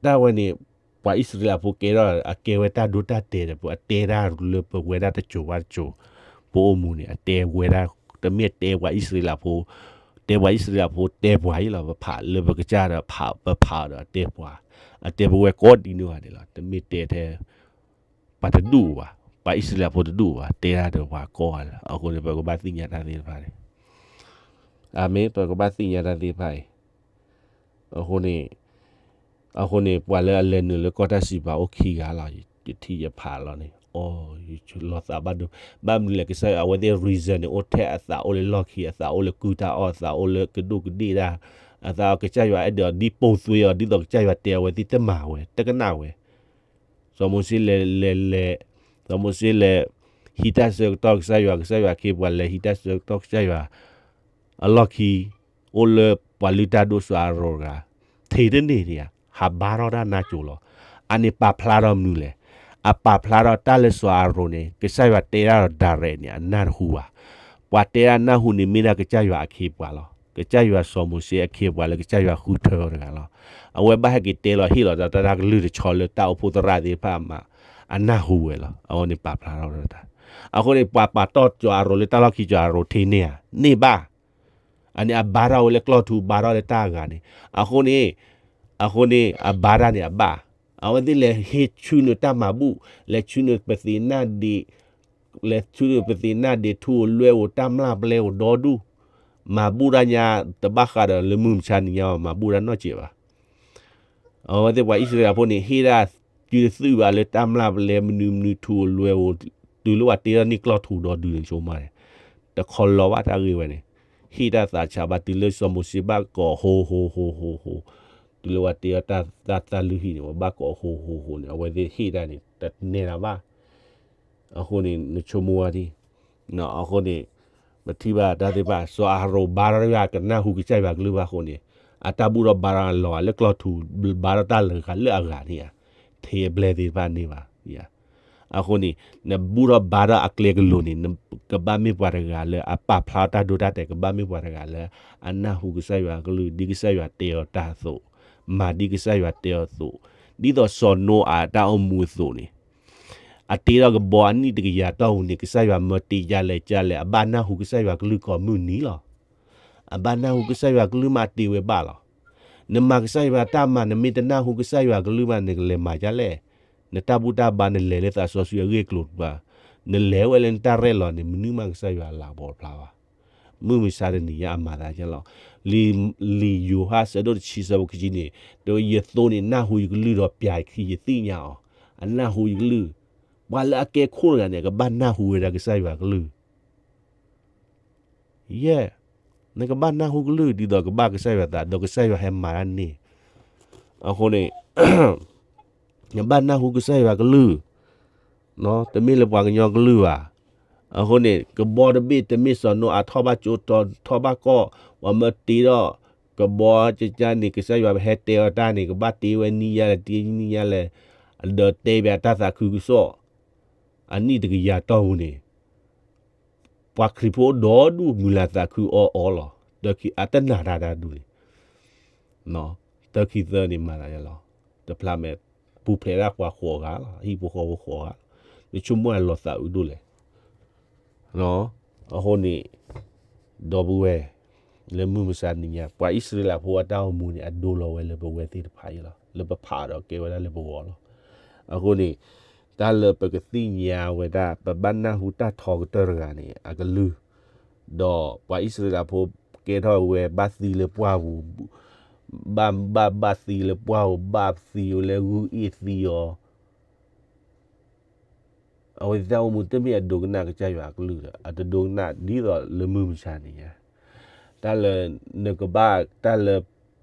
တၢ်ဝဲန့ၣ် ပှၤအံၣ်စရ့လးဖိကဲထီၣ် အကဲဝဲတၢ်ဒိတၢ်တဲာ်ဒီး ပအတဲတၢ်လၢပဝဲဒၣ်တစိၤဘၣ်တစိၤ ပအိၣ်မူန့ၣ် အတဲဝဲဒၣ် တမ့ၢ်တဲပှၤအံၣ်စရ့လးဖိ တဲပှၤအံၣ်စရ့လးဖိတဲပှၤအံၤလီၤ ပဖးလၢပကစၢ်ဒီး ပဖးဒီးအတဲပှၤ အတဲပဝဲကိးဒံနီၢ်ဂၤဒဲးလီၤ တမ့ၢ်တဲထဲ ပှၤတဒူၣ်ဘၣ် ပှၤအံၣ်စရ့လးဖိတဒူၣ်ဘၣ် တဲတၢ်ဒီးပှၤကိးဂၤလီၤ အဃိန့ၣ် ပကဘၣ်သ့ၣ်ညါတၢ်သ့ၣ်တဖၣ်န့ၣ် အမ့ၢ်ပကဘၣ်သ့ၣ်ညါတၢ်သ့ၣ်တဖၣ်အံၤ အဃိန့ၣ် အဃိန့ၣ် ပှၤလၢအလဲၤနုာ်လၢကီၢ်တၢ်စံးပာ်အိၣ်ခံဂၤလီၤ, ယထံၣ်ယဖးလီၤန့ၣ်, အီ ယလီၤသးဘၣ်ဒိ, ဘၣ်မနုၤလဲၣ် ကစၢ်ယွၤအဝဲသ့ၣ် reason န့ၣ် အိၣ်ထဲအသးအိၣ်လၢလီၢ်ခံ, အသးအိၣ်လၢကုၢ်တၢ်အီၣ်, အသးအိၣ်လၢကဒိၣ်ကဒ့ၣ်တၢ်, အသးကစၢ်ယွၤအဲၣ်ဒိးဒ်ပိာ်သွ့အီၤ ဒ်သိးကစၢ်ယွၤတဲအဝဲသ့ၣ်တမၤဝဲ တကနၣ်ဝဲ စီၤမိၤၡ့လဲၤလဲၤလဲၤ, စီၤမိၤၡ့လဲၤ ဟံးတၢ်ဆၢကတီၢ်ကစၢ်ယွၤ, ကစၢ်ယွၤခ့ပှၤလဲၤဟံးတၢ်ဆၢကတီၢ်ကစၢ်ယွၤ, အလီၢ်ခံ အိၣ်လၢပှၤလုၢ်တၢ်ဒိၣ်စီၤအၤရိၣ်တဂၤ, ထံးတန့ၢ်ဒံးဧါ, ဟးဘါထီၣ်တၢ်နါစိၤလီၤ. အန့ၣ်ပာ်ဖျါထီၣ်မနုၤလဲၣ်, အပာ်ဖျါထီၣ်တၢ်လၢစီၤအၤရိၣ်န့ၣ် ကစၢ်ယွၤတဲတၢ်ဒီး direct န့ၣ် အနၢ်တဟူဘၣ်. ပှၤတဲတၢ်နၢ်ဟူန့ၣ် မ့ၢ်ဒၣ်ကစၢ်ယွၤအခ့ပှၤလီၤ. ကစၢ်ယွၤစီၤမိၤၡ့အခ့ပှၤလၢကစၢ်ယွၤဃုထၢအီၤတဂၤလီၤ. အဝဲဘၣ်ဟဲက့ၤတဲလီၤဟ့ၣ်လီၤဒီးတၢ်တၢ်ကလုၢ်တဆီလၢတၢ်အိၣ်ဖှိၣ်သရၣ်သ့ၣ်တဖၣ်အမၤ, အနၢ်ဟူဝဲလီၤ. အဝဲန့ၣ်ပာ်ဖျါထီၣ်ဝဲတၢ်. အဃိန့ၣ် ပှၤပာ်တီၢ်စီၤအၤရိၣ်လၢတၢ်လီၢ်ခံ စီၤအၤရိၣ်ထံးန့ၢ်ဧါ, န့ၢ်ဘၣ်. အန့ၣ်အဘါထီၣ်ဝဲလၢကျီၢ်ထူ ဘါထီၣ်လၢတၢ်အဂၤန့ၣ်. အဃိန့ၣ်, အဃိန့ၣ် အဘါတၢ်န့ၣ်အဘၣ်. အဝဲသ့ၣ်လဲၤဟ့ၣ်ဆူနုာ်တၢ်မၤဘူၣ်, လဲၤဆူနုာ်ပသ့ၣ်နၢ်ဒ့း, လဲၤဆူနုာ်ပသ့ၣ်နၢ်ဒ့းထူဧိၤလွဲဧိၤတၢ်မျၢ်ပျဲဧိၤဒီဒူၣ်, မၤဘူၣ်တၢ်ညါတဘၣ်ဃးဒီးလၢမုၢ်မဆါနံၤညါ မၤဘူၣ်တၢ်နီတစဲးဘၣ်. အဝဲသ့ၣ်ပှၤအံၣ်စရ့လးဖိန့ၣ် ဟ့ၣ်ဒၣ်တုၤတသုၣ်ဘၣ်လၢတၢ်မျၢ်ပျဲမနုၤမနုၤထူဧိၤလွဲဧိၤ, တုၤလၢပှၤတ့ထီၣ်န့ၢ်ကျီၢ်ထူဒီဒူၣ်န့ၣ် ဆိကမိၣ်န့ၣ်, တခီလီၤဘၣ်တၢ်ဂ့ၢ်ဝဲန့ၣ်, ဟ့ၣ်တၢ်သးဆးဘၣ်တုၤလၢစီၤမိၤၡ့ဘၣ်ကိး ဟိဟိဟိဟိဟိ, တုၤလၢပှၤတ့ထီၣ်တၢ်သးလုၢ်ဟံၣ်န့ၣ် ပဘၣ်ကိးဟိဟိဟိန့ၣ် အဝဲသ့ၣ်ဟ့ၣ်တၢ်န့ၣ် တနဲၤလၢၤဘၣ်. အဃိန့ၣ် နဆိကမိၣ်ဝဲဒ်, အဃိန့ၣ် ပထံၣ်ဘၣ်တၢ်သ့ၣ်တဖၣ် စီၤအၤရိၣ်ဘါထီၣ်တဂၤ ကနၢ်ဟူကစၢ်ယွၤကလုၢ်ဘၣ်အဃိန့ၣ်, အတၢ်ဘူၣ်ထီၣ်ဘါထီၣ်လီၤဂာ်လၢကျီၢ်ထူ, ဘါထီၣ်တၢ်လၢဂၤလၢအဂၤန့ၣ်ဧါ, ထံအဘျဲၣ်သ့ၣ်တဖၣ်န့ၢ်ဘၣ်. အဃိန့ၣ် နဘူၣ်ထီၣ်ဘါထီၣ်အကျဲကလိၤန့ၣ် ကဘၣ်မ့ၢ်ပှၤတဂၤလၢအပာ်ဖျါတၢ်ဒိတၢ်တဲာ်, ကဘၣ်မ့ၢ်ပှၤတဂၤလၢ အနၢ်ဟူကစၢ်ယွၤကလုၢ် ဒ်ကစၢ်ယွၤတဲအီၤတၢ်အသိး, မၤဒ်ကစၢ်ယွၤတဲအီၤအသိး, ဒ်သိးစီၤနိအၤအတၢ်အိၣ်မူအသိးန့ၣ် အတ့ထီၣ်ကဘီအနံၣ်တကယၤတီၢ်ပူၤန့ၣ် ကစၢ်ယွၤမၢတ့ဒ်လဲၣ်ဒ်လဲၣ် အဘၣ်နၢ်ဟူကစၢ်ယွၤကလုၢ်ကိးမုၢ်နံၤလီၤ. အဘၣ်နၢ်ဟူကစၢ်ယွၤကလုၢ်မးတ့ဝဲဘၣ်လီၤ. နမၤကစၢ်ယွၤတၢ်မၤ နမ့ၢ်တနၢ်ဟူကစၢ်ယွၤကလုၢ်မး နကလဲၤမၤဒ်လဲၣ်. နတၢ်ဘူၣ်တၢ်ဘါနလဲၤလၢသးစီဆှံအဂ့ၢ်အကျိၤတဘၣ်, နလဲၤဝဲလၢနတၢ်ရဲၣ်လီၤန့ၣ် မနုၤမးကစၢ်ယွၤအလၤကပီၤတဖျါဘၣ်. မုၢ်မဆါတနံၤညါအမၤသးဒ်လဲၣ်. လံာ်ယိၤဟၣ်ဆၢဒိၣ်တဆံဆၢဖိခံဆံန့ၣ် တဲဝဲ ယသိန့ၣ်နၢ်ဟူယကလုၢ်ဒီးပျၤခံယသ့ၣ်ညါအီၤ, အနၢ်ဟူယကလုၢ်. ပှၤလၢအကဲခိၣ်တဂၤန့ၣ် ကဘၣ်နၢ်ဟူဝဲဒၣ်ကစၢ်ယွၤကလုၢ် ယဲၢ်, နကဘၣ်နၢ်ဟူကလုၢ် ဒ်သိးကဘၣ်ကစၢ်ယွၤသး ဒီးကစၢ်ယွၤဟဲမၤတၢ်န့ၣ်. အဃိန့ၣ် နဘၣ်နၢ်ဟူကစၢ်ယွၤကလုၢ်, တမ့ၢ်လၢပှၤကညီကလုၢ်ဘၣ်. အဃိန့ၣ် ကဘီတဘ့ၣ် တမ့ၢ်စီၤနိအၤထီၣ်ဘၣ်ကၠိ ထီၣ်ဘၣ်ကီၢ်, ပှၤမၢတ့ထီၣ်ကဘီကကါန့ၣ် ကစၢ်ယွၤဟဲတဲအီၤတၢ်န့ၣ် ကဘၣ်တ့ဝဲနံၤယါလဲၣ် တ့နံၤယါလဲၣ်, ဒီးတဲဘၣ်တၢ်သးခုကစီၣ် အနံၣ်တကယၤတီၢ်ပူၤန့ၣ် ပှၤခရံာ်ဖိဒီဒူၣ်မုၢ်လၢ်သးခုအီၣ်အီလီၤ. တၢ်ခံ အတနာ်တၢ်တၢ်ဒူၣ်န့ၣ်, တၢ်ခံသၢန့ၣ်မၤသးဒ်လဲၣ်. တဖျါမဲာ် ပူၤဖျဲးဒၣ်ပှၤဃိးဂၤလီၤ. ဟံၣ်ဖိဃီဖိဃိးဂၤလီၤ. နဆိကမိၣ်အလီၤသးအုးဒိၣ်လဲၣ်. အဃိန့ၣ် ဒီပုၢ်ဝဲၢ် လၢမုၢ်မဆါနံၤညါ ပှၤအံၣ်စရ့လးဖိအတၢ်အိၣ်မူန့ၣ် အဒိလီၤဝဲလၢပဝဲသ့ၣ်တဖၣ်အံၤလီၤ. လၢပဖးဒီးကဲဝဲဒၣ်လၢပဂီၢ်လီၤ. အဃိန့ၣ် တၢ်လၢပကသ့ၣ်ညါဝဲဒၣ် ပဘၣ်နၢ်ဟူတၢ်ထီကတၢၢ်တဂၤန့ၣ် အကလုၢ်, ဒီးပှၤအံၣ်စရ့လးဖိကဲထီၣ်ဝဲ ဘၣ်သံလၢပှၢ်ပူၤ, ဘၣ်ဘၣ်ဘၣ်သံလၢပှၢ်ပူၤ ဘၣ်သံဝဲလၢဂုၢ်အ့ၣ်သံအီၤ အဝဲသ့ၣ်တၢ်အိၣ်မူတမ့ၢ်အဒိကနၣ်ကစၢ်ယွၤအကလုၢ်ဒီး အတဒိကနၣ်ဒ်သိးလၢမုၢ်မဆါနံၤညါ. တၢ်လၢ နကဘၣ် တၢ်လၢ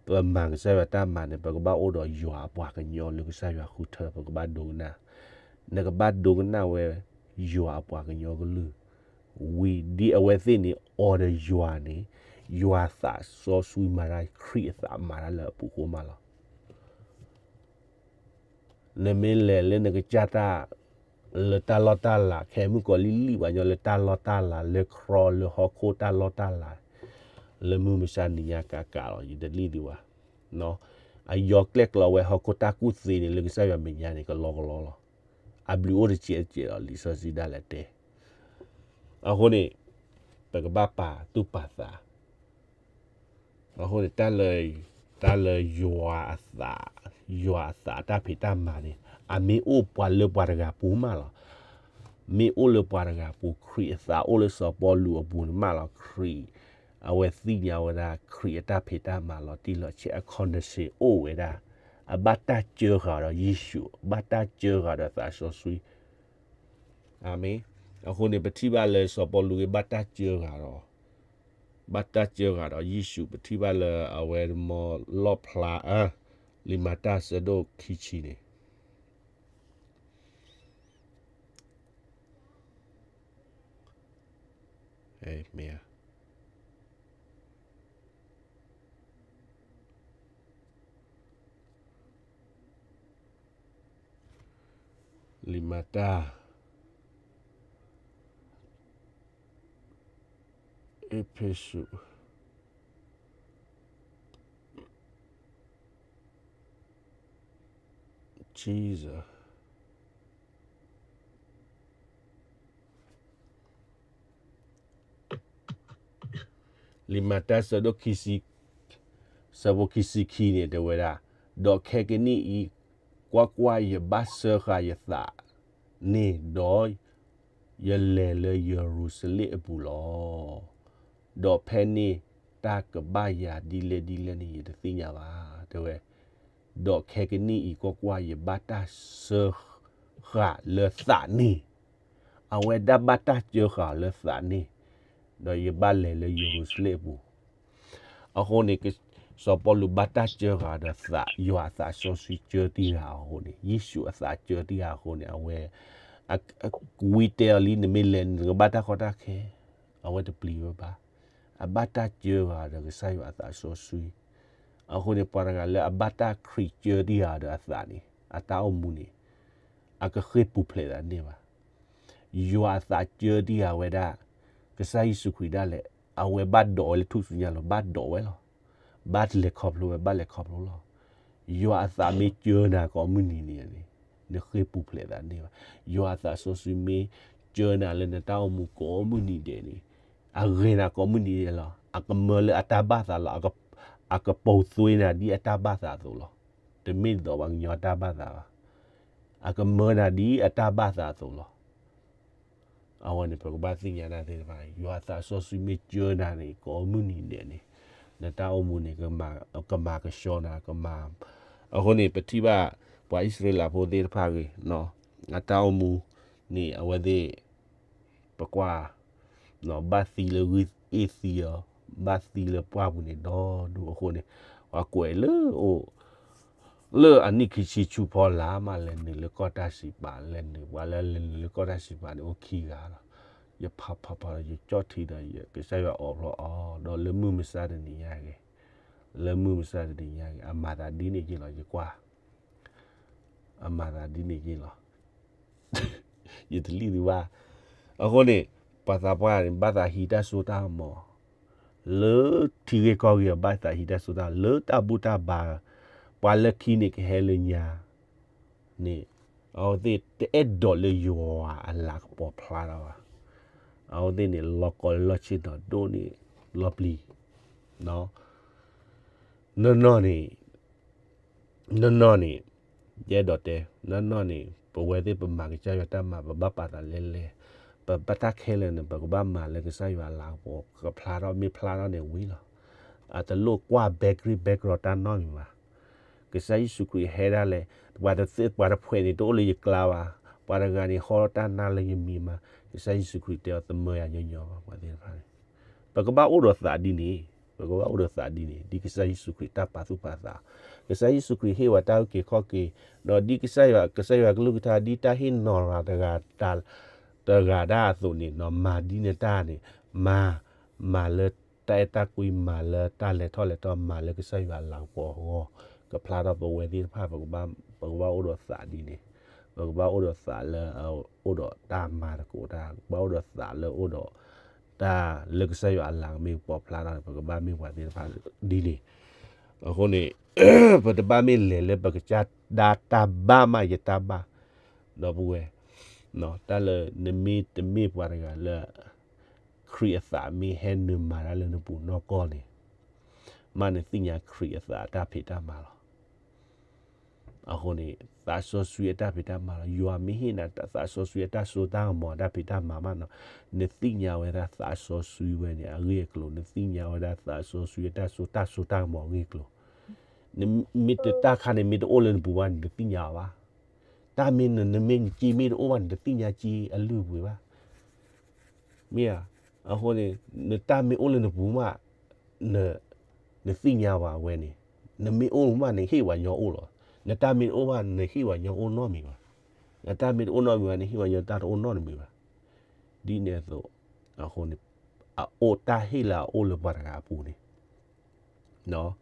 ပမၤကစၢ်ယွၤတၢ်မၤန့ၣ် ပကဘၣ်အိၣ်ဒီးယွၤအပှၤကညီလၢကစၢ်ယွၤဃုထၢ ပကဘၣ်ဒိကနၣ်, နကဘၣ်ဒိကနၣ်ဝဲ ယွၤအပှၤကညီကလုၢ်, ဝံၤဒ်အဝဲသ့ၣ်န့ၣ် အီၤဒီးယွၤန့ၣ် ယွၤသးစီဆှံမၤတၢ် ခရံာ်အသးမၤတၢ်လၢအပူၤဃိမးလီၤ. နမ့ၢ်လဲၤလၢနကစၢ်တၢ် လၢတၢ်လီၢ်တၢ်လၤ ခဲမုၢ်ကီးလံၢ်လံၢ်ပှၤကညီလၢတၢ်လီၢ်တၢ်လၤ လၢခရီလၢဟီၣ်ခိၣ်တၢ်လီၢ်တၢ်လၤ လၢမုၢ်မဆါနံၤညါကးကးလီၤ ယတလံၣ်ဒံးဘၣ်. အယီၤကျဲၣ်ကျီဝဲဟီၣ်ခိၣ်တၢ်ကူၣ်သ့န့ၣ် လၢကစၢ်ယွၤမဲာ်ညါန့ၣ် ကလီကလီလီၤ. အဘျုးအိၣ်တစဲးတစဲးလီၤ လံာ်စီဆှံဒၣ်လဲာ်တဲ အဃိန့ၣ် ပကဘၣ်ပာ်သူၣ်ပာ်သး အဃိန့ၣ် တၢ်လၢ တၢ်လၢယွၤအသး ယွၤအသးတၢ်ဖံးတၢ်မၤန့ၣ် အမ့ၢ်အိၣ်ပှၤလၢပှၤတဂၤပူၤမးလီၤ. မ့ၢ်အိၣ်လၢပှၤတဂၤပူၤ ခရံာ်အသးအိၣ်လၢစီၤပီလူးအပူၤန့ၣ်မးလီၤ. ခရံာ် အဝဲသ့ၣ်ညါဝဲဒၣ်ခရံာ်အတၢ်ဖံးတၢ်မၤလီၤတံၢ်လီၤဆဲး အ condition အိၣ်ဝဲဒၣ်, အဘၣ်တၢ်စၢဃာ်ဒီးယ့ၣ်ၡူး, ဘၣ်တၢ်စၢဃာ်ဒီးသးစီဆှံ. အၤမ့ၣ်. အဃိန့ၣ် ပထံၣ်ဘၣ်လၢစီၤပီလူးဂ့ၤ ဘၣ်တၢ်စၢဃာ်ဒီး, ဘၣ်တၢ်စၢဃာ်ဒီးယ့ၣ်ၡူး, ပထံၣ်ဘၣ်လၢအဝဲမ့ၢ်လီၣ်ဖျါ, လံာ်မၤတၢ်ဆၢဒိၣ်ခံဆံန့ၣ် မ့ၢ်ဧါ. လံာ်မၤတၢ်, အ့းဖ့းစူး, Jesus. လံာ်မၤတၢ်ဆၢဒိၣ်ခံဆံ, ဆၢဖိခံဆံခံန့ၣ် တဲဝဲဒၣ်, ဒီးခဲကနံၣ်အံၤ, ကွၢ်ကွၢ်, ယဘၣ်စၢဃာ်ယသးန့ၣ်, ဒီးယလဲၤလၢယရူၤၡလ့ၣ်အပူၤလီၤ. ဒီးဖဲန့ၣ်တၢ်ကဘၣ်ယၤဒ်လဲၣ်ဒ်လဲၣ်န့ၣ် ယတသ့ၣ်ညါဘၣ်, တဲဝဲ. ဒီးခဲကနံၣ်အံၤ ကွၢ်ကွၢ်, ယဘၣ်တၢ်စၢဃာ်လၢသးန့ၣ်, အဝဲဒၣ်ဘၣ်တၢ်စၢဃာ်လၢသးန့ၣ်, ဒီးယဘၣ်လဲၤလၢယရူၤၡလ့ၣ်အပူၤ. အဃိန့ၣ် စီၤပီလူးဘၣ်တၢ်စၢဃာ်ဒီးသး, ယွၤအသးစီဆှံစၢတံၢ်ဃာ်အဃိန့ၣ်, ယ့ၣ်ၡူးအသးစၢတံၢ်ဃာ်အဃိန့ၣ်, အဝဲ, ဝံတဲအီၤလံ, နမ့ၢ်လဲၤန့ၣ် နကဘၣ်တၢ်ကီတၢ်ခဲ, အဝဲတပျံၤဝဲဘၣ်. အဘၣ်တၢ်စၢဃာ်ဒီးကစၢ်ယွၤအသးစီဆှံ. အဃိန့ၣ် ပှၤတဂၤလၢအဘၣ်တၢ်ခရံာ်စၢတံၢ်ဃာ်ဒီးအသးန့ၣ်, အတၢ်အိၣ်မူန့ၣ်, အကဃ့ၢ်ပူၤဖျဲးသးန့ၢ်ဘၣ်. ယွၤအသးစၢတံၢ်ဃာ်ဝဲဒၣ်, ကစၢ်ယ့ၣ်ၡူးခရံာ်ဒၣ်လဲာ်, အဝဲဘၣ်ဒိးဝဲလၢထူၣ်စုညါလီၤ, ဘၣ်ဒိးဝဲလီၤ. ဘၣ်လဲၤခီဖျိဝဲ, ဘၣ်လဲၤခီဖျိလီၤ. ယွၤအသးမ့ၢ်စၢနၤကိးမုၢ်နံၤန့ၣ်, နဃ့ၢ်ပူၤဖျဲးသးန့ၢ်ဘၣ်. ယွၤအသးစီဆှံမ့ၢ်စၢနၤလၢနတၢ်အိၣ်မူကိးမုၢ်နံၤဒဲးန့ၣ်, အဂ့ၤနၤကိးမုၢ်နံၤဒဲးလီၤ. အကမၢလၢအတၢ်ဘၣ်သးလီၤ. အကပိာ်သွ့နၤဒ်အတၢ်ဘၣ်သးအသိးလီၤ. တမ့ၢ်ဒ်သိးပှၤကညီအတၢ်ဘၣ်သးဘၣ်. အကမၢနၤဒ်အတၢ်ဘၣ်သးအသိးလီၤ. အဝဲန့ၣ် ပကဘၣ်သ့ၣ်ညါတၢ်သ့ၣ်တဖၣ်, ယွၤအသးစီဆှံမ့ၢ်စၢနၤန့ၣ်ကိးမုၢ်နံၤဒဲးန့ၣ်, နတၢ်အိၣ်မူန့ၣ် ကမၤကဆှီနၤ, ကမၤ. အဃိန့ၣ် ပထံၣ်ဘၣ်ပှၤအံၣ်စရ့လးဖိသ့ၣ်တဖၣ်ဂ့ၤ, အတၢ်အိၣ်မူန့ၣ် အဝဲသ့ၣ် ပကွၢ်, ဘၣ်သံလၢဂုၢ်အ့ၣ်သံအီၤ, ဘၣ်သံလၢပှၢ်ပူၤန့ၣ်ဒီဒူၣ်အဃိန့ၣ်, ပှၤကွဲးလၢအိၣ် လၢအနံၣ်ခံဆံဆူဖီလာ်မး လဲၤနုာ်လၢကီၢ်တၢ်စံးပာ်, လဲၤနုာ်ပှၤလၢလဲၤနုာ်လၢကီၢ်တၢ်စံးပာ်န့ၣ် အိၣ်ခံဂၤလီၤ. ယဖးဖးဖးဒီး ယကၠီၣ်ထံဒီး ယကစၢ်ယွၤအိးဘျီအီၤ, ဒီးလၢမုၢ်မဆါတနံၤညါဂ့ၤ, လၢမုၢ်မဆါတနံၤညါဂ့ၤ, အမၤသးဒ်န့ၣ်က့လီၤ, ယကွၢ် အမၤသးဒ်န့ၣ်က့လီၤ. ယတလံၣ်သုဘၣ်. အဃိန့ၣ် ပှၤသးပှၢ်န့ၣ် ဘၣ်သးဟံးတၢ်စိတၢ်ကမီၤ, လၢထံဂ့ၢ်ကီၢ်ဂ့ၢ်အဘၣ်သးဟံးတၢ်စိတၢ်, လၢတၢ်ဘူၣ်တၢ်ဘါ, ပှၤလၢခံန့ၣ်ကဟဲလၢညါန့ၣ်, အဝဲသ့ၣ်တအဲၣ်ဒိးလၢယွၤအလၤကပီၤဖျါထီၣ်ဘၣ်. အဝဲသ့ၣ်န့ၣ် လီၤကီလၢလီၢ်ဆ့ၣ်နီၤဒိၣ်န့ၣ် လီၤပျံၤ, နီၢ်နီၢ်န့ၣ် နီၢ်နီၢ်န့ၣ် ယအဲၣ်ဒိးတဲ, နီၢ်နီၢ်န့ၣ် ပဝဲသ့ၣ်ပမၤကစၢ်ယွၤတၢ်မၤ ပဘၣ်ပာ်သးလဲၢ်လဲၢ်, ပဘၣ်တၢ်ခဲလၢာ်န့ၣ် ပကဘၣ်မၤလၢကစၢ်ယွၤအလၤကပီၤ ကဖျါထီၣ် မ့ၢ်ဖျါထီၣ်န့ၣ်ဝံၤလီၤ. အတလိၣ်ကွၢ် background background တၢ်နီတမံၤဘၣ်. ကစၢ်ယ့ၣ်ၡူးခရံာ်ဟဲဒၣ်လဲာ်, ပှၤတသ့ ပှၤတဖှဲးန့ၣ် တအိၣ်လၢယကျါဘၣ်, ပှၤတဂၤန့ၣ် ဟီထီၣ်တၢ်နါလၢယမံၤမး, ကစၢ်ယ့ၣ်ၡူးခရံာ်တဲအီၤ သမၢယၤညီညီဘၣ် ပှၤသ့ၣ်တဖၣ်န့ၣ် ပကဘၣ်အိၣ်ဒီးသးဒ်န့ၣ်, ပကဘၣ်အိၣ်ဒီးသးဒ်န့ၣ်, ဒ်ကစၢ်ယ့ၣ်ၡူးခရံာ်တၢ်ပာ်သူၣ်ပာ်သး, ကစၢ်ယ့ၣ်ၡူးခရံာ်ဟ့ၣ်ဝဲတၢ်အုၣ်က့ၤခီၣ်က့ၤ, ဒီးဒ်ကစၢ်ယွၤ, ကစၢ်ယွၤကလုၢ်ကထါ ဒ်တၢ်ဟ့ၣ်နီၤလီၤတဂၤ, တဂၤဒၣ်အသိးန့ၣ်, မၤဒ်နတၢ်န့ၣ်, မၤ, မၤလၢတၢ်အဲၣ်တၢ်ကွံ, မၤလၢတၢ်လဲၤထီၣ်လဲၤထီ, မၤလၢကစၢ်ယွၤအလၤကပီၤအဂီၢ်, ကဖျါထီၣ်ပဝဲသ့ၣ်တဖၣ်, ပကဘၣ်အိၣ်ဒီးသးဒ်န့ၣ်, ပကဘၣ်အိၣ်ဒီးသးလၢ အိၣ်ဒီးတၢ်မၤသကိးတၢ်, ပကဘၣ်အိၣ်ဒီးသးလၢအိၣ်ဒီး တၢ်လၢကစၢ်ယွၤအလၤကမ့ၢ်ကပီၤဖျါထီၣ်န့ၣ် ပကဘၣ်မ့ၢ်ပှၤသ့ၣ်တဖၣ်ဒ်န့ၣ်. အဃိန့ၣ် ပတဘၣ်မ့ၢ်လဲၤလၢပကစၢ်ဒၣ်တၢ်ဘၣ်မး ယတၢ်ဘၣ်, ဒီပုၢ်ဝဲၢ်, တၢ်လၢနမ့ၢ်တမ့ၢ်ပှၤတဂၤလၢ ခရံာ်အသးမ့ၢ်ဟဲနုာ်မၤတၢ်လၢနပူၤနီၢ်ကီၢ်န့ၣ်, မ့ၢ်နသ့ၣ်ညါခရံာ်အသးအတၢ်ဖံးတၢ်မၤလီၤ. ပ အဃိန့ၣ် သးစီဆှံအတၢ်ဖံးတၢ်မၤလီၤ. ယွၤမ့ၢ်ဟ့ၣ်နၤသးစီဆှံအတၢ်စိတၢ်ကမီၤအတၢ်ဖံးတၢ်မၤမးနီၤ, နသ့ၣ်ညါဝဲဒၣ်သးစီဆှံဝဲန့ၣ် အဂ့ၢ်အကျိၤ, နသ့ၣ်ညါဝဲဒၣ်သးစီဆှံအတၢ်စိတၢ်စိတၢ်ကမီၤအဂ့ၢ်အကျိၤ. နမ့ၢ်တတၢ်ခါန့ၣ် မ့ၢ်တအိၣ်လၢနပူၤဘၣ်န့ၣ် နတသ့ၣ်ညါအီၤဘၣ်. တၢ်မ့ၢ်န နမ့ၢ်နစ့မ့ၢ်တအိၣ်ဘၣ်န့ၣ် နတသ့ၣ်ညါစ့အလုၢ်အပှ့ၤဘၣ်. မ့ၢ်ဧါ. အဃိန့ၣ် နတၢ်မ့ၢ်အိၣ်လၢနပူၤမး န နသ့ၣ်ညါဝဲအဝဲန့ၣ်, နမ့ၢ်အိၣ်မးန့ၣ် ဟ့ၣ်ဝဲညီအိၣ်လီၤ. နတၢ်မ့ၢ်တအိၣ်ဘၣ် နဟ့ၣ်ဝဲညီအိၣ်နီတမံၤဘၣ်. နတၢ်မ့ၢ်တအိၣ်နီတမံၤဘၣ် နဟ့ၣ်ဝဲညီတၢ်တအိၣ်နီတမံၤဘၣ်. ဒ်န့ၣ်အသိး အဃိန့ၣ် အအိၣ်တၢ်ဟ့ၣ်လၢအအိၣ်လၢပှၤတဂၤအပူၤန့ၣ်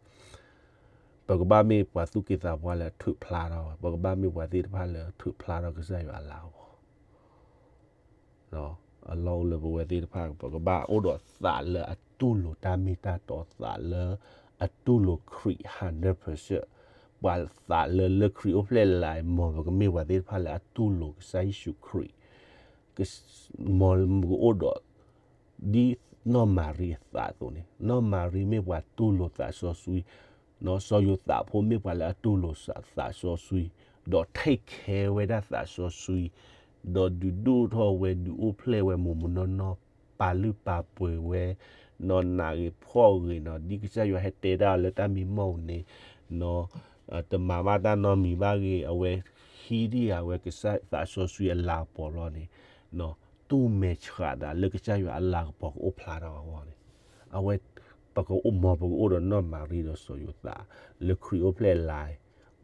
ပကဘၣ်မ့ၢ်ပှၤသူၣ်က့သးပှၢ်လၢအထုးဖျါထီၣ်, ပကဘၣ်မ့ၢ်ပှၤသ့ၣ်တဖၣ်လၢထုးဖျါထီၣ်ကစၢ်ယွၤအလၤကပီၤ အလီၢ်အိၣ်လၢပဝဲသ့ၣ်တဖၣ် ပကဘၣ်အိၣ်ဒီးသးလၢအတူၢ်လိာ်တၢ်မ့ၢ်တၢ်တီ, သးလၢအတူၢ်လိာ်ခရံာ် hundred percent, ပှၤသးလၢလၢခရံာ်အိၣ်ဖျဲၣ်လၢ်, မ်ပကမ့ၢ်ပှၤသ့ၣ်တဖၣ်လၢအတူၢ်လိာ်ကစၢ်ယ့ၣ်ၡူးခရံာ်, မ်ပကအိၣ်ဒီး ဒ်နီၢ်မၤရံအသးအသိးန့ၣ်, နီၢ်မၤရံမ့ၢ်ပှၤတူၢ်လိာ်သးစီဆှံ, စီၤယိၤသးဖိမ့ၢ်ပှၤလၢအတူၢ်လိာ်သးစီဆှံ, ဒီး take care ဝဲဒၣ်သးစီဆှံ, ဒီးဒုးဒိၣ်ထီၣ်ဝဲ ဒုးအိၣ်ဖျဲၣ်ဝဲ မိၢ်မိၢ်နီၢ်နီၢ်, ပာ်လုၢ်ပာ်ပှ့ၤဝဲ, နီၢ်နးဂ့ၤဖှီၣ်ဂ့ၤနီၤ, ဒ်ကစၢ်ယွၤဟဲတဲဒၣ်လၢတၢ်မံမီၢ်န့ၣ်, တမၤဘၣ်တၢ်နီတမံၤဘၣ်ဂ့ၤ, အဝဲဟံးဒံးအဝဲကစၢ်သးစီဆှံအလၤကပီၤလီၤန့ၣ်, တူၢ်မဲာ်ဆှးသးလၢကစၢ်ယွၤအလၤကပီၤကအိၣ်ဖျါထီၣ်အဂီၢ်န့ၣ်, အဝဲ ပကအိၣ် မ်ပကအိၣ်ဒီးနီၢ်မၤရံဒီးစီၤယိၤသး, လၢခရံာ်အိၣ်ဖျဲၣ်လၢ်,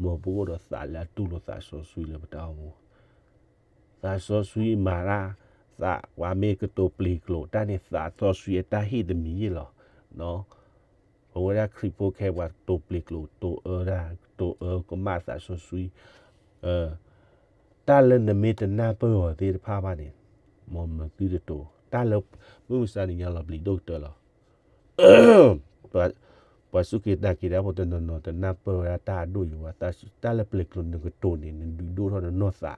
မ်ပကအိၣ်ဒီးသးလၢအတူၢ်လိာ်သးစီဆှံလၢပတၢ်အိၣ်မူ သးစီဆှံမၤတၢ်, သးပှၤမ့ၢ်ကတိၤပျ့ၤကျိာ်တၢ်န့ၣ် သးစီဆှံအတၢ်ဟ့ၣ်တမံၤယ့ၢ်လီၤ. ပဝဲဒၣ်ခရံာ်ဖိခဲပှၤကတိၤပျ့ၤကျိာ် ကတိၤအၢတၢ်, ကတိၤအၢကမၣ်သးစီဆှံ, တၢ်လၢနမ့ၢ်တနၢ်ပၢၢ်အီၤသ့ၣ်တဖၣ်ဘၣ်န့ၣ်, မ်နသုတတိၤ, တၢ်လၢ မုၢ်မဆါန့ၣ်ညါလီၤပျံၤဒိၣ်ကတၢၢ်လီၤ. ပှၤစူၢ်က့ၤနာ်က့ၤတၢ်ဖိတနီၤနီၤ တနၢ်ပၢၢ်ဝဲဒၣ်တၢ်အဒိၣ်ယိာ်ဘၣ်, တၢ်လၢပျ့ၤကျိာ်နကတိၤန့ၣ် နဒုးဒိၣ်ထီၣ်နနီၢ်သး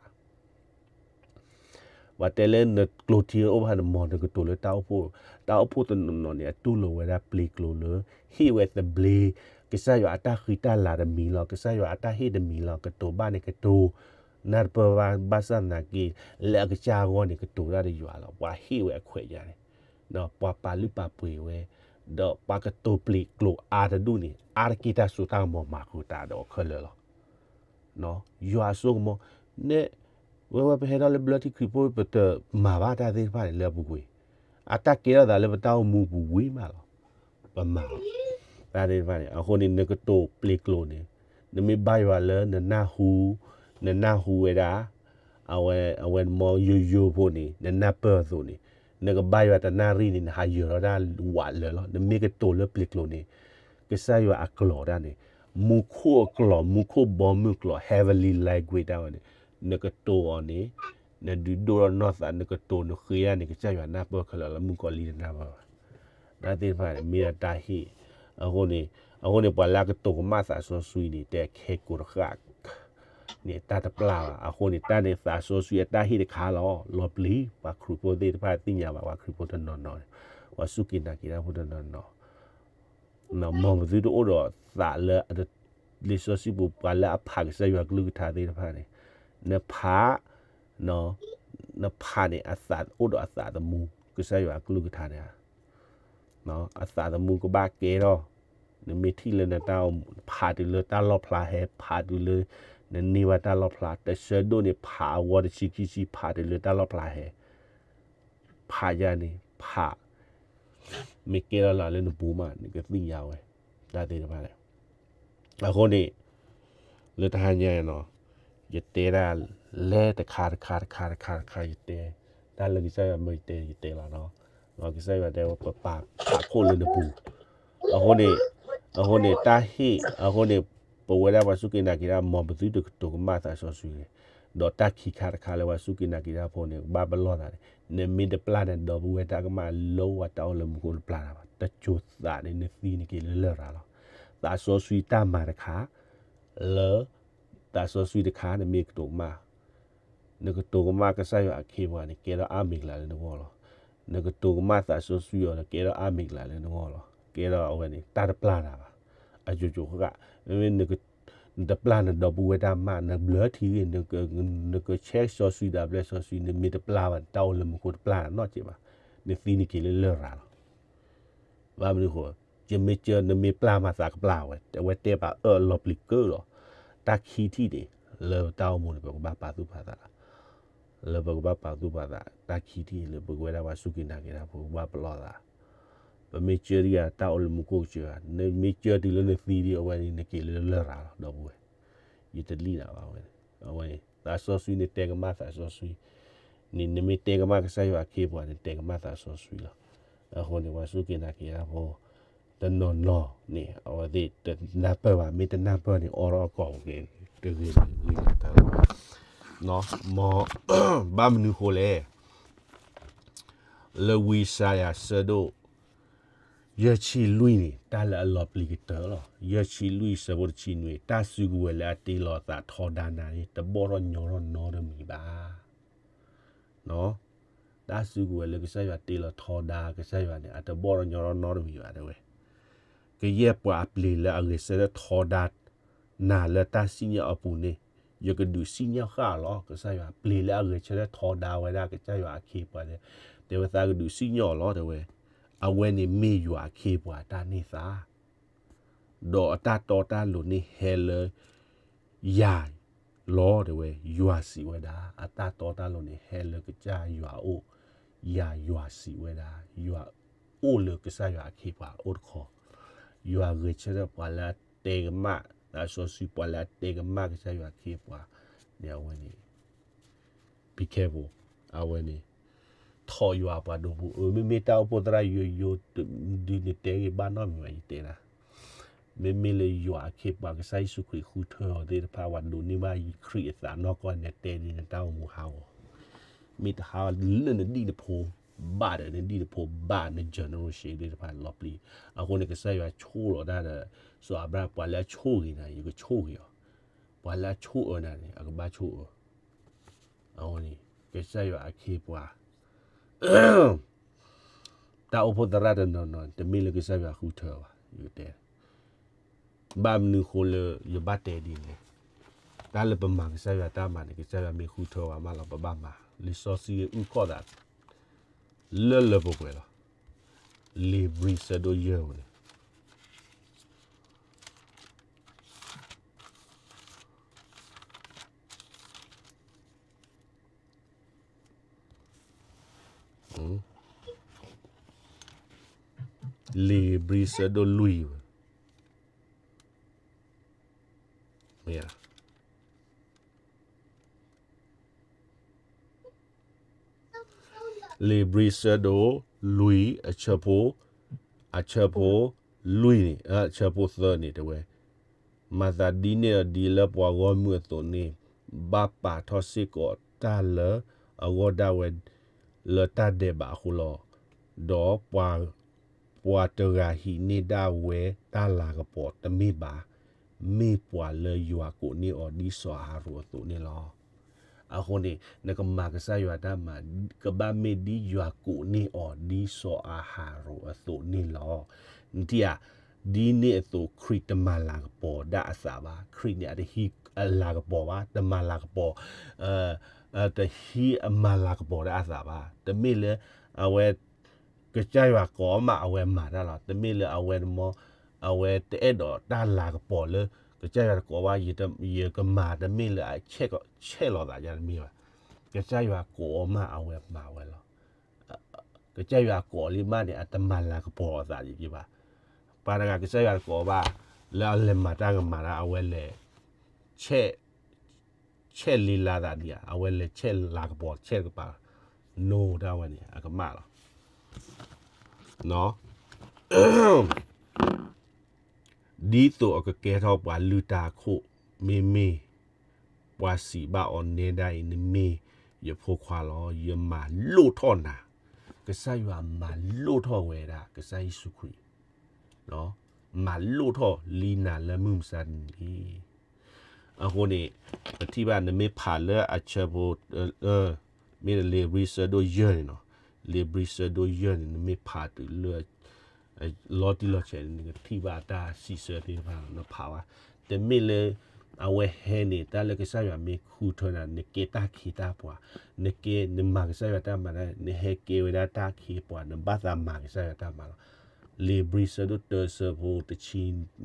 ပှၤတဲလၢနကျိၤထံအိၣ်ဘၣ်န့ၣ် မ်နကတိၤလၢတၢ်အိၣ်ဖှိၣ်, တၢ်အိၣ်ဖှိၣ်တနီၤနီၤန့ၣ် အတူၢ်လိာ်ဝဲဒၣ်ပျ့ၤကျိာ်လၢ ဟ့ၣ်ဝဲသဘျ့, ကစၢ်ယွၤအတၢ်ဃံတၢ်လၤတမံၤလီၤ, ကစၢ်ယွၤအတၢ်ဟ့ၣ်တမံၤလီၤ, ကတိၤဘၣ်န့ၣ်ကတိၤ, နၢ်တပၢၢ်ဘၣ်, ဘၣ်ဆၣ်သနာ်က့ လၢအကစၢ်အဂီၢ်န့ၣ် ကတိၤတၢ်ဒီးယွၤလီၤ, ပှၤဟ့ၣ်ဝဲအခွဲးယၤန့ၣ်, ပှၤပာ်လုၢ်ပာ်ပှ့ၤဝဲ, ဒီးပှၤကတိၤပျ့ၤကျိာ်အါတဒူၣ်န့ၣ် အါတက့ၢ်တၢ်စိတၢ်ကမီၤမၤဃုာ်တၢ်ဒီးခဲလၢာ်လီၤ. ယွၤအစိကမီၤ, နဲၣ်, ဝဲဝဲပဟဲထီၣ်လၢဘျၢထံခရံာ်ဖိ ပတမၤဘၣ်တၢ်သ့ၣ်တဖၣ်န့ၣ်လၢအပူၤကွံာ်, အတၢ်ကဲထီၣ်သးလၢပတၢ်အိၣ်မူပူၤဝံၤမးလီၤ. ပမၤလီၤ, တၢ်သ့ၣ်တဖၣ်န့ၣ်, အဃိန့ၣ် နကတိၤပျ့ၤကျိာ်န့ၣ်, နမ့ၢ်ဘါယွၤလၢနနၢ်ဟူ, နနၢ်ဟူဝဲဒၣ် အဝဲ, အဝဲမ့ၢ်ယိယိဖိန့ၣ် နနၢ်ပၢၢ်အသိးန့ၣ်, နကဘါယွၤတနၣ်ရံၣ်န့ၣ် နဟးယၢၤထီၣ်တၢ်ဝးလၢာ်လီၤ. နမ့ၢ်ကတိၤလၢပျ့ၤကျိာ်န့ၣ်, ကစၢ်ယွၤအကျိာ်တၢ်န့ၣ်, မူခိၣ်အကျိာ်, မူခိၣ်ဘီမုၢ်ကျိာ်, heavenly language တၢ်ဝဲန့ၣ်, နကတိၤအီၤန့ၣ်, နဒုးဒိၣ်ထီၣ်နီၢ်သး, နကတိၤနဃ့တၢ်န့ၣ် ကစၢ်ယွၤနၢ်ပၢၢ်ခဲလၢာ်လီၤ, မုၣ်ကီၤလံၢ်တနၢ်ပၢၢ်ဘၣ်. တၢ်သ့ၣ်တဖၣ်န့ၣ် မ့ၢ်ဒၣ်တၢ်ဟ့ၣ်, အဃိန့ၣ်, အဃိန့ၣ် ပှၤလၢအကတိၤကမၣ်သးစီဆှံန့ၣ် တဲခဲကိာ်တဃၣ် န့ၣ်တၢ်တပျၢ်ဘၣ်. အဃိန့ၣ် တၢ်န့ၣ်သးစီဆှံအတၢ်ဟ့ၣ်တခါလီၤ. လီၤပျံၤ ပှၤခရံာ်ဖိသ့ၣ်တဖၣ်သ့ၣ်ညါဘၣ်, ပှၤခရံာ်ဖိတနီၤနီၤန့ၣ်, ပှၤစူၢ်က့ၤနာ်က့ၤတၢ်ဖိတနီၤနီၤ, မ်ပသုတအိၣ်ဒီးသးလၢ လံာ်စီဆှံပူၤ ပှၤလၢအဖးကစၢ်ယွၤကလုၢ်ကထါသ့ၣ်တဖၣ်န့ၣ်, နဖး, နဖးန့ၣ် အသးအိၣ်ဒီးအသးသမူ ကစၢ်ယွၤအကလုၢ်ကထါန့ၣ် အသးသမူကဘၣ်ကဲထီၣ်, နမ့ၢ်ထံၣ်လၢနတၢ်အိၣ်မူ ဖးတုၤလၢတၢ်လီၣ်ဖျါဟဲ, ဖးတုၤလၢ နန့ၢ်ဘၣ်တၢ်လီၣ်ဖျါ, တဆၢဒိၣ်န့ၣ် ဖးအဝီတဆံခံဆံ ဖးတုၤလၢတၢ်လီၣ်ဖျါဟဲ, ဖးယၤန့ၣ် ဖး မ့ၢ်ကဲထီၣ်လၢနပူၤမး နကသ့ၣ်ညါဝဲ တၢ်သ့ၣ်တဖၣ်န့ၣ်. အဃိန့ၣ် လၢတဟါညါအံၤနီၤ ယတဲဒၣ်လဲၤတခါတခါတခါတခါတခါ ယတဲ တၢ်လၢကစၢ်ယွၤမၢယတဲ ယတဲလီၤနီၤ. ကစၢ်ယွၤတဲဝဲ ပပာ်ဖးခိၣ်လၢနပူၤ. အဃိန့ၣ် အဃိန့ၣ် တၢ်ဟ့ၣ် အဃိန့ၣ် ပဝဲဒၣ်ပှၤစူၢ်က့ၤနာ်က့ၤတၢ် မ်ပသုတကတိၤကမၣ်သးစီဆှံန့ၣ်, ဒီးတၢ်ခံခါတခါလၢပှၤစူၢ်က့ၤနာ်က့ၤတၢ်ဖိန့ၣ် ကဘၣ်ပလီၢ်သးန့ၣ်, နမ့ၢ်တပျၢ်န့ၣ် ဒီပုၢ်ဝဲၢ်တၢ်ကမၣ်လၢဝဲတၢ်အိၣ်လၢမူခိၣ်တပျၢ်နၤဘၣ်. တစိၤသးန့ၣ် နသံန့ၣ်က့ၤလၢလရာ်လီၤ. သးစီဆှံတၢ်မၤတခါ လၢ သးစီဆှံတခါ နမ့ၢ်ကတိၤကမၣ် နကတိၤကမၣ်ကစၢ်ယွၤအခ့အပှၤန့ၣ် ကဲထီၣ်အါမံၤကလၤလၢနဂီၢ်လီၤ. နကတိၤကမၣ်သးစီဆှံအီၤ ကဲထီၣ်အါမံၤကလၤလၢနဂီၢ်လီၤ. ကဲထီၣ်အဝဲန့ၣ် တၢ်တပျၢ်နၤဘၣ်. အယိာ်ယိာ်ဃၣ်ဃၣ် မ့မ့ၢ်နက နတပျၢ်နဒီပုၢ်ဝဲၢ်တၢ်မၤ နဘျၢထံဂ့ၤ, နကဆဲးစီဆှံဒၣ်ဘျဲၣ်စီဆှံ, နမ့ၢ်တပျၢ်ဘၣ် နတၢ်အိၣ်လၢမူခိၣ်တပျၢ်နီတစဲးဘၣ်, နသံနက့ၤလၢလရာ်လီၤ. ဘၣ်မနုၤအဃိ, ယမ့ၢ်ကၢ နမ့ၢ်ပျၢ်မၤသးကပျၢ်ဝဲ, အဝဲတဲပာ်အၢၣ်လီၤပျံၤကၢလီၤ. တၢ်ခံထံၣ်န့ၣ် လၢတၢ်အိၣ်မူန့ၣ် ပကဘၣ်ပာ်သူၣ်ပာ်သးလီၤ. လၢပကဘၣ်ပာ်သူၣ်ပာ်သး တၢ်ခံထံၣ်လၢပကဝဲဒၣ်ပှၤစူၢ်က့ၤနာ်က့ၤတၢ်ဖိ ပကဘၣ်ပလီၢ်သး, ပမ့ၢ်ကၢဒ်ယၤ တၢ်အိၣ်လၢမူခိၣ်ကစၢၤ, နမ့ၢ်ကၢတုၤလၢနသံဒီး အဝဲန့ၣ် နက့ၤလၢလရာ်လီၤ ဒီပုၢ်ဝဲၢ်, ယတလံၣ်နၤဘၣ်ဝဲန့ၣ်, အဝဲန့ၣ် သးစီဆှံန့ၣ် တဲကမၣ်သးစီဆှံ, န့ၣ် နမ့ၢ်တဲကမၣ်ကစၢ်ယွၤအခ့အပှၤန့ၣ် တဲကမၣ်သးစီဆှံလီၤ. အဃိန့ၣ် ပှၤစူၢ်က့ၤနာ်က့ၤတၢ်ဖိ တနီၤနီၤန့ၣ် အဝဲသ့ၣ်တနၢ်ပၢၢ်ဘၣ်, မ့ၢ်တနၢ်ပၢၢ်န့ၣ် အိးထီၣ်အကိာ်ပူၤက့ၤ တဂ့ၤတဂ့ၤတၢ်လီၤ. မ် ဘၣ်မနုၤဃိလဲၣ်, လၢဝံယၡါယၤဆၢဒိၣ် ယဲၢ်ဆံလွံၢ်န့ၣ် တၢ်လၢအလီၤပျံၤကတၢၢ်လီၤ. ယဲၢ်ဆံလွံၢ်ဆၢဖိတဆံနွံ, တၢ်စုကဝဲၤလၢအတ့လီၤသးထီဒါနၤန့ၣ် တဘီၣ်ထီၣ်ညီထီၣ်နီတမံၤဘၣ်. တၢ်စုကဝဲၤလၢကစၢ်ယွၤတ့လီၤထီဒါကစၢ်ယွၤန့ၣ် အတဘီၣ်ထီၣ်ညီထီၣ်နီတမံၤဘၣ် တဲဝဲ. ကယဲၢ်ပှၤအပျ့ၤလၢအဂဲၤဆၢထၢၣ်ထီဒါနၤလၢတၢ်စံၣ်ညီၣ်အပူၤန့ၣ် ယကဒုးစံၣ်ညီၣ်ဃာ်အီၤလီၤ. ကစၢ်ယွၤပျ့ၤလၢအဂဲၤဆၢထၢၣ်ထီဒါဝဲဒၣ်ကစၢ်ယွၤအခ့အပှၤန့ၣ် တဲဝဲသးကဒုးစံၣ်ညီၣ်အီၤလီၤ တဲဝဲ. အဝဲန့ၣ်မ့ၢ်ယွၤအခ့အပှၤတၢ်န့ၢ်သါ ဒီးအတၢ်တီတၢ်လိၤန့ၣ်ဟဲလၢယၤလီၤ တဲဝဲ. ယွၤစံးဝဲဒၣ် အတၢ်တီတၢ်လိၤန့ၣ် ဟဲလၢကစၢ်ယွၤအအိၣ်, ယၤယွၤစံးဝဲဒၣ်, ယွၤအိၣ်လၢကစၢ်ယွၤအခ့အပှၤအိၣ်တခီ, ယွၤဂဲၤဆၢထၢၣ်ပှၤလၢအတဲကမၣ်, သးစီဆှံပှၤလၢအတဲကမၣ်ကစၢ်ယွၤအခ့အပှၤန့ၣ် အဝဲန့ၣ် be careful, အဝဲန့ၣ် ထီၣ်ယွၤအပှၤဒိၣ်ပူၤ, အမ့မ့ၢ်တၢ်အိၣ်ဖှိၣ်သရၣ်ယိယိ ဒုးနတဲဂ့ၤဘၣ်နီတမံၤဘၣ် ယတဲနၤ, မ့မ့ၢ်လၢယွၤအခ့အပှၤကစၢ်ယ့ၣ်ၡူးခရံာ်ဃုထၢအီၤသ့ၣ်တဖၣ် ပှၤဒိးန့ၢ်ဘၣ်ခရံာ်အသးနီၢ်ကီၢ်န့ၣ် တဲဒ်န့ၣ်တၢ်အိၣ်မူဟးဂီၤ, မ့ၢ်တဟးလၢနဒံၣ်နဖိ, ဘၣ်ဒီးနဒံၣ်နဖိ, ဘၣ်န generation သ့ၣ်တဖၣ်လီၤပျံၤ, အဃိန့ၣ် ကစၢ်ယွၤဆိၣ်လီၤတၢ်ဒီး စီၤအၤဘြၣ် ပှၤလၢအဆိၣ်ဂ့ၤနၤ ယကဆိၣ်ဂ့ၤအီၤ, ပှၤလၢအဆိၣ်အၢနၤန့ၣ် အကဘၣ်ဆိၣ်အၢ အဃိန့ၣ် ကစၢ်ယွၤအခ့အပှၤ, တၢ်အိၣ်ဖှိၣ်သရၣ်တနီၤနီၤ တမ့ၢ်လၢကစၢ်ယွၤဃုထၢဘၣ် ယကတဲ, ဘၣ်မနုၤဃိလၢယဘၣ်တဲဒ်န့ၣ်, တၢ်လၢပမၤကစၢ်ယွၤတၢ်မၤန့ၣ် ကစၢ်ယွၤမ့ၢ်ဃုထၢဝဲမးလီၤ ပဘၣ်မၤ, လံာ်စီဆှံအုၣ်ကီၢ်သး လၢလၢပှဲၤပှဲၤလီၤ. လံာ်ဧ့ၤဘြံၤဆၢဒိၣ်ယဲၢ်န့ၣ် လံာ်ဧ့ၤဘြံၤဆၢဒိၣ်လွံၢ်, မ့ၢ်ဧါ, လံာ်ဧ့ၤဘြံၤဆၢဒိၣ်လွံၢ် အဆၢဖိ, အဆၢဖိလွံၢ်န့ၣ်, အဆၢဖိသၢန့ၣ်တဲဝဲ, မၤသးဒ်န့ၣ်ဒီး ဒ်လၢပှၤဂီၢ်မုၢ်အသိးန့ၣ် ဘၣ်ပာ်ထီၣ်စ့ၢ်ကီးတၢ်လၢအဂီၢ်ဒၣ်ဝဲ လၢတၢ်ဒဲးဘးအဃိလီၤ. ဒီးပှၤတဂၤဟံးန့ၢ်ဒၣ်ဝဲတၢ်လၤကပီၤတမ့ၢ်ဘၣ်, မ့ၢ်ပှၤလၢယွၤကိးန့ၢ်အီၤဒ်စီၤအၤဟရိၣ်အသိးန့ၣ်လီၤ. အဃိန့ၣ် နကမၤကစၢ်ယွၤတၢ်မၤ ကဘၣ်မ့ၢ်ဒ်ယွၤကိးန့ၢ်အီၤဒ်စီၤအၤဟရိၣ်အသိးန့ၣ်လီၤ. နထံၣ်ဧါ, ဒ်န့ၣ်အသိးခရံာ်တမၤလၤကပီၤဒၣ်အသးဘၣ်, ခရံာ်န့ၣ်အတဟံးအလၤကပီၤဘၣ်, တမၤလၤကပီၤ, တဟံးအမၤလၤကပီၤဒၣ်အသးဘၣ်. တမ့ၢ်လၢအဝဲ ကစၢ်ယွၤကိးအီၤမး အဝဲမၤတၢ်လီၤ. တမ့ၢ်လၢအဝဲတမီ, အဝဲတအဲၣ်ဒိးတၢ်လၤကပီၤလၢ ကစၢ်ယွၤတကိးဘၣ် ယကမၤ တမ့ၢ်လၢအဆဲးလီၤသးယါတမ့ၢ်ဘၣ်. ကစၢ်ယွၤကိးအီၤမး အဝဲမၤဝဲလီၤ. ကစၢ်ယွၤကိးအီၤလံမးန့ၣ် အတမၤလၤကပီၤအသးယဘၣ်. ပှၤတဂၤကစၢ်ယွၤတကိးဘၣ် လၢအလဲၤမၤတၢ်ကမၤတၢ် အဝဲလဲၤ ဆဲး ဆဲးလံလါသးဒံးဧါ, အဝဲလဲၤဆဲးလၤကပီၤဆဲးတကပၤ, နိတၢ်ဝဲန့ၣ် အကမၣ်လီၤ. ဒ်သိးအကကဲထီၣ်ပှၤလုၢ်တၢ်အခိၣ်, မ့မ့ၢ်ပှၤစံးဘၣ်အီၤနဲဒၣ်အံၤ, နမ့ၢ်ယဖိခွါလီၤ, ယမၤလိၣ်ထီၣ်နၤ. ကစၢ်ယွၤမၤလိၣ်ထီၣ်ဝဲဒၣ် ကစၢ်ယ့ၣ်ၡူးခရံာ် မၤလိၣ်ထီၣ်လံနၤလၢမုၢ်မဆါတနံၤန့ၣ်. အဃိန့ၣ် ပထံၣ်ဘၣ် နမ့ၢ်ဖးလၢအဆၢဖိ, မ့ၢ်လံာ်ဧ့ၤဘြံၤဆၢဒိၣ်ယဲၢ်န့ၣ်နီၤ, လံာ်ဧ့ၤဘြံၤဆၢဒိၣ်ယဲၢ်န့ၣ် နမ့ၢ်ဖးတုၤလၢ လီၤတံၢ်လီၤဆဲးန့ၣ် နကထံၣ်ဘၣ်တၢ်စံးဆၢသ့ၣ်တဖၣ် နဖးဘၣ်. တမ့ၢ်လၢ အဝဲဟဲန့ၣ် တၢ်လၢကစၢ်ယွၤမ့ၢ်ဃုထၢနၤ နကဲတၢ်ခ့တၢ်ပှၤ, နကဲ နမၤကစၢ်ယွၤတၢ်မၤန့ၣ် နဟဲကဲဝဲဒၣ်တၢ်ခ့ပှၤ နဘၣ်သးမၤကစၢ်ယွၤတၢ်မၤလီၤ. လံာ်ဧ့ၤဘြံၤဆၢဒိၣ်တၢဆၢဖိတဆံ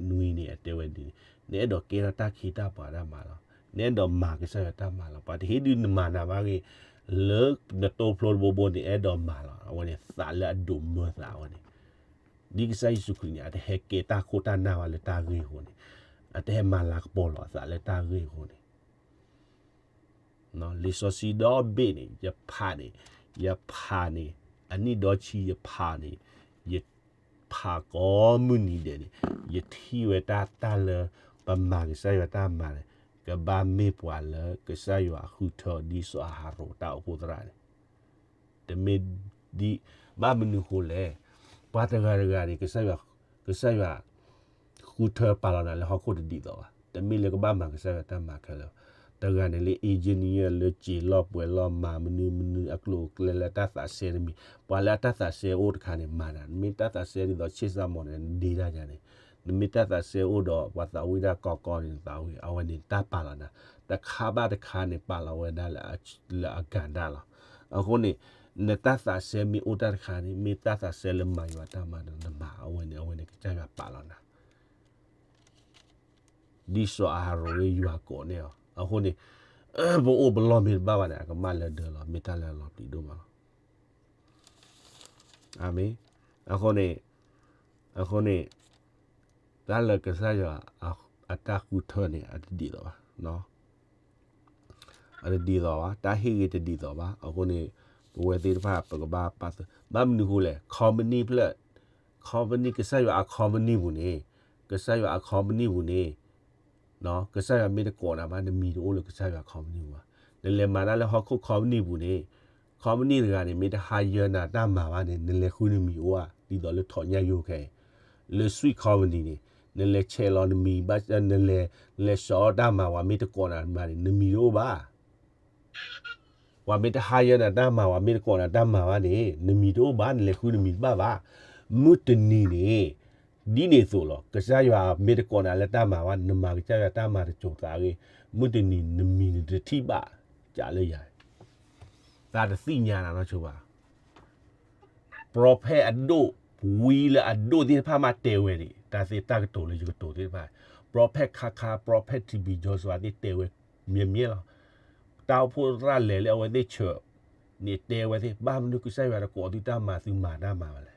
နွံန့ၣ် အတဲဝဲဒ်န့ၣ်, နအဲၣ်ဒိးကဲထီၣ်တၢ်ခ့တၢ်ပှၤတၢ်မၤလီၤ. နအဲၣ်ဒိးမၤကစၢ်ယွၤတၢ်မၤလီၤ. ပှၤတဟ့ၣ်ဒုးနမၤနၤဘၣ်ဂ့ၤ လၢနတိဖျိတဘိဘိန့ၣ် အဲၣ်ဒိးမၤလီၤ. အဝဲန့ၣ်သးလၢအဒိးမၢသးအဝဲန့ၣ် ဒ်ကစၢ်ယ့ၣ်ၡူးခရံာ်န့ၣ် အတဟဲကဲတၢ်ခိၣ်တၢ်နၢ်ဘၣ်လၢတၢ်ဂ့ၢ်အဃိန့ၣ်, အတဟဲမၤလၤကပီၤလီၤအသးလၢတၢ်ဂ့ၢ်အဃိန့ၣ်, လံာ်စီဆှံဒီဘ့ၣ်န့ၣ် ယဖးန့ၣ်, ယဖးန့ၣ်, အနံၣ်ဒီဆံယဖးန့ၣ်, ယဖးကိးမုၢ်နံၤဒဲးန့ၣ်, ယထံၣ်ဝဲတၢ်တၢ်လၢ ပမၤကစၢ်ယွၤတၢ်မၤန့ၣ် ကဘၣ်မ့ၢ်ပှၤလၢကစၢ်ယွၤဃုထၢဒ်စီၤအၤဟရိၣ်တၢ်အိၣ်ဖှိၣ်သရၣ်န့ၣ် တမ့ၢ်ဒ်, ဘၣ်မနုၤဃိလဲၣ်, ပှၤတဂၤတဂၤန့ၣ် ကစၢ်ယွၤ, ကစၢ်ယွၤဃုထၢပာ်လီၤနၤလၢဟီၣ်ခိၣ်တဒ်သိးဘၣ်. တမ့ၢ်လၢကဘၣ်မၤကစၢ်ယွၤတၢ်မၤခဲလၢာ်, တဂၤန့ၣ်လၢ engineer လၢစ့လီၢ်ပှဲၤလီၢ်မၤမနုၤမနုၤအကျိၤအကျဲလၢတၢ်သးစဲတမံၤ, ပှၤလၢအတၢ်သးစဲအိၣ်တခါန့ၣ် မၤနၤ, နမ့ၢ်တၢ်သးစဲဒ်သိးဆ့ၣ်စးမီၣ်န့ၣ် နဒ့တၢ်ယၤန့ၣ်, နမ့ၢ်တၢ်သးစဲအိၣ်ဒီးပှၤသးဝံၣ်တၢ်ကီကီန့ၣ် နသးဝံၣ်, အဝဲန့ၣ်တၢ်ပာ်လီၤနၤ, တခါဘၣ်တခါန့ၣ် ပာ်လီၤဝဲဒၣ်လၢအကၤဒၣ်လီၤ. အဃိန့ၣ် နတၢ်သးစဲမ့ၢ်အိၣ်တၢ်တခါန့ၣ် မ့ၢ်တၢ်သးစဲလၢမၤယွၤတၢ်မၤဒီးနမၤ, အဝဲန့ၣ် အဝဲန့ၣ်ကစၢ်ယွၤပာ်လီၤနၤ ဒ်စီၤအၤဟရိၣ်လၢယွၤကိးန့ၢ်အီၤ. အဃိန့ၣ် ပအိၣ်ပလီၢ်မ့ၢ်တဘၣ်ဘၣ်န့ၣ် အကမၣ်လၢဒၢလီၤ, မ့ၢ်တၢ်လၢအလီၤပျံၤဒိၣ်မးလီၤ. အၤမ့ၣ်. အဃိန့ၣ်, အဃိန့ၣ် တၢ်လၢကစၢ်ယွၤအတၢ်ဃုထၢန့ၣ် အတဒ်သိးဘၣ်, အတဒ်သိးဘၣ်, တၢ်ဟ့ၣ်ဂ့ၤတဒ်သိးဘၣ်. အဃိန့ၣ် ပဝဲသ့ၣ်တဖၣ် ပကဘၣ်ပာ်သ, ဘၣ်မနုၤဃိလဲၣ်, company ဖျၢၣ်, company ကစၢ်ယွၤအ company ပူၤန့ၣ်, ကစၢ်ယွၤအ company ပူၤန့ၣ် ကစၢ်ယွၤမ့ၢ်တကိးနၤဘၣ် နမံၤတအိၣ်လၢကစၢ်ယွၤ company ပူၤဘၣ်. နလဲၤမၤတၢ်လၢဟီၣ်ခိၣ် company ပူၤန့ၣ်, company တဂၤန့ၣ် မ့ၢ်တ hire နၤတၢ်မၤဘၣ်န့ၣ် နလဲၤဃုနမံၤအိၣ်ဧါ, ဒ်သိးလၢထီၣ်ညၣ်ယိခဲအံၤ, လၢ sweet company န့ၣ်, နလဲၤဆဲးလီၤနမံၤ, နလဲၤ, နလဲၤစှီၤတၢ်မၤ ပှၤမ့ၢ်တကိးနၤတမံၤန့ၣ် နမံၤတအိၣ်ဘၣ် ပှၤမ့ၢ်တ hire နၤတၢ်မၤ ပှၤမ့ၢ်တကိးနၤတၢ်မၤဘၣ်န့ၣ် နမံၤတအိၣ်ဘၣ်, နလဲၤဃုနမံၤတဘၣ်ဘၣ်. မုၢ်တနံၤန့ၣ် ဒ်န့ၣ်အသိးလီၤ. ကစၢ်ယွၤမ့ၢ်တကိးနၤလၢတၢ်မၤဘၣ်, နမၤကစၢ်ယွၤတၢ်မၤတစိၤသးအဂ့ၢ်, မုၢ်တနံၤနမံၤနတထံၣ်ဘၣ်, ကးလၢယၤ, သးတသ့ၣ်ညါနၤနီတဘျီဘၣ်. prophet အဒိၣ်, ဝံလၢအဒိၣ်သ့ၣ်တဖၣ်မးတဲဝဲန့ၣ်, တၢ်သ့ၣ်တၢ်ကတိၤလၢယကတိၤသ့ၣ်တဖၣ်, prophet ခါခါ, prophet T B Joshua သ့ၣ်တဲဝဲ မ့ၢ်မ့ၢ်လီၤ. တၢ်အိၣ်ဖှိၣ်သရၣ်လဲၤလၢအဝဲသ့ၣ်ဆၢၣ်န့ၣ် တဲဝဲသ့ၣ်, ဘၣ်မနုၤကစၢ်ယွၤတကိးသုတၢ်မၤ သုမၤတၢ်မၤဘၣ်လဲၣ်.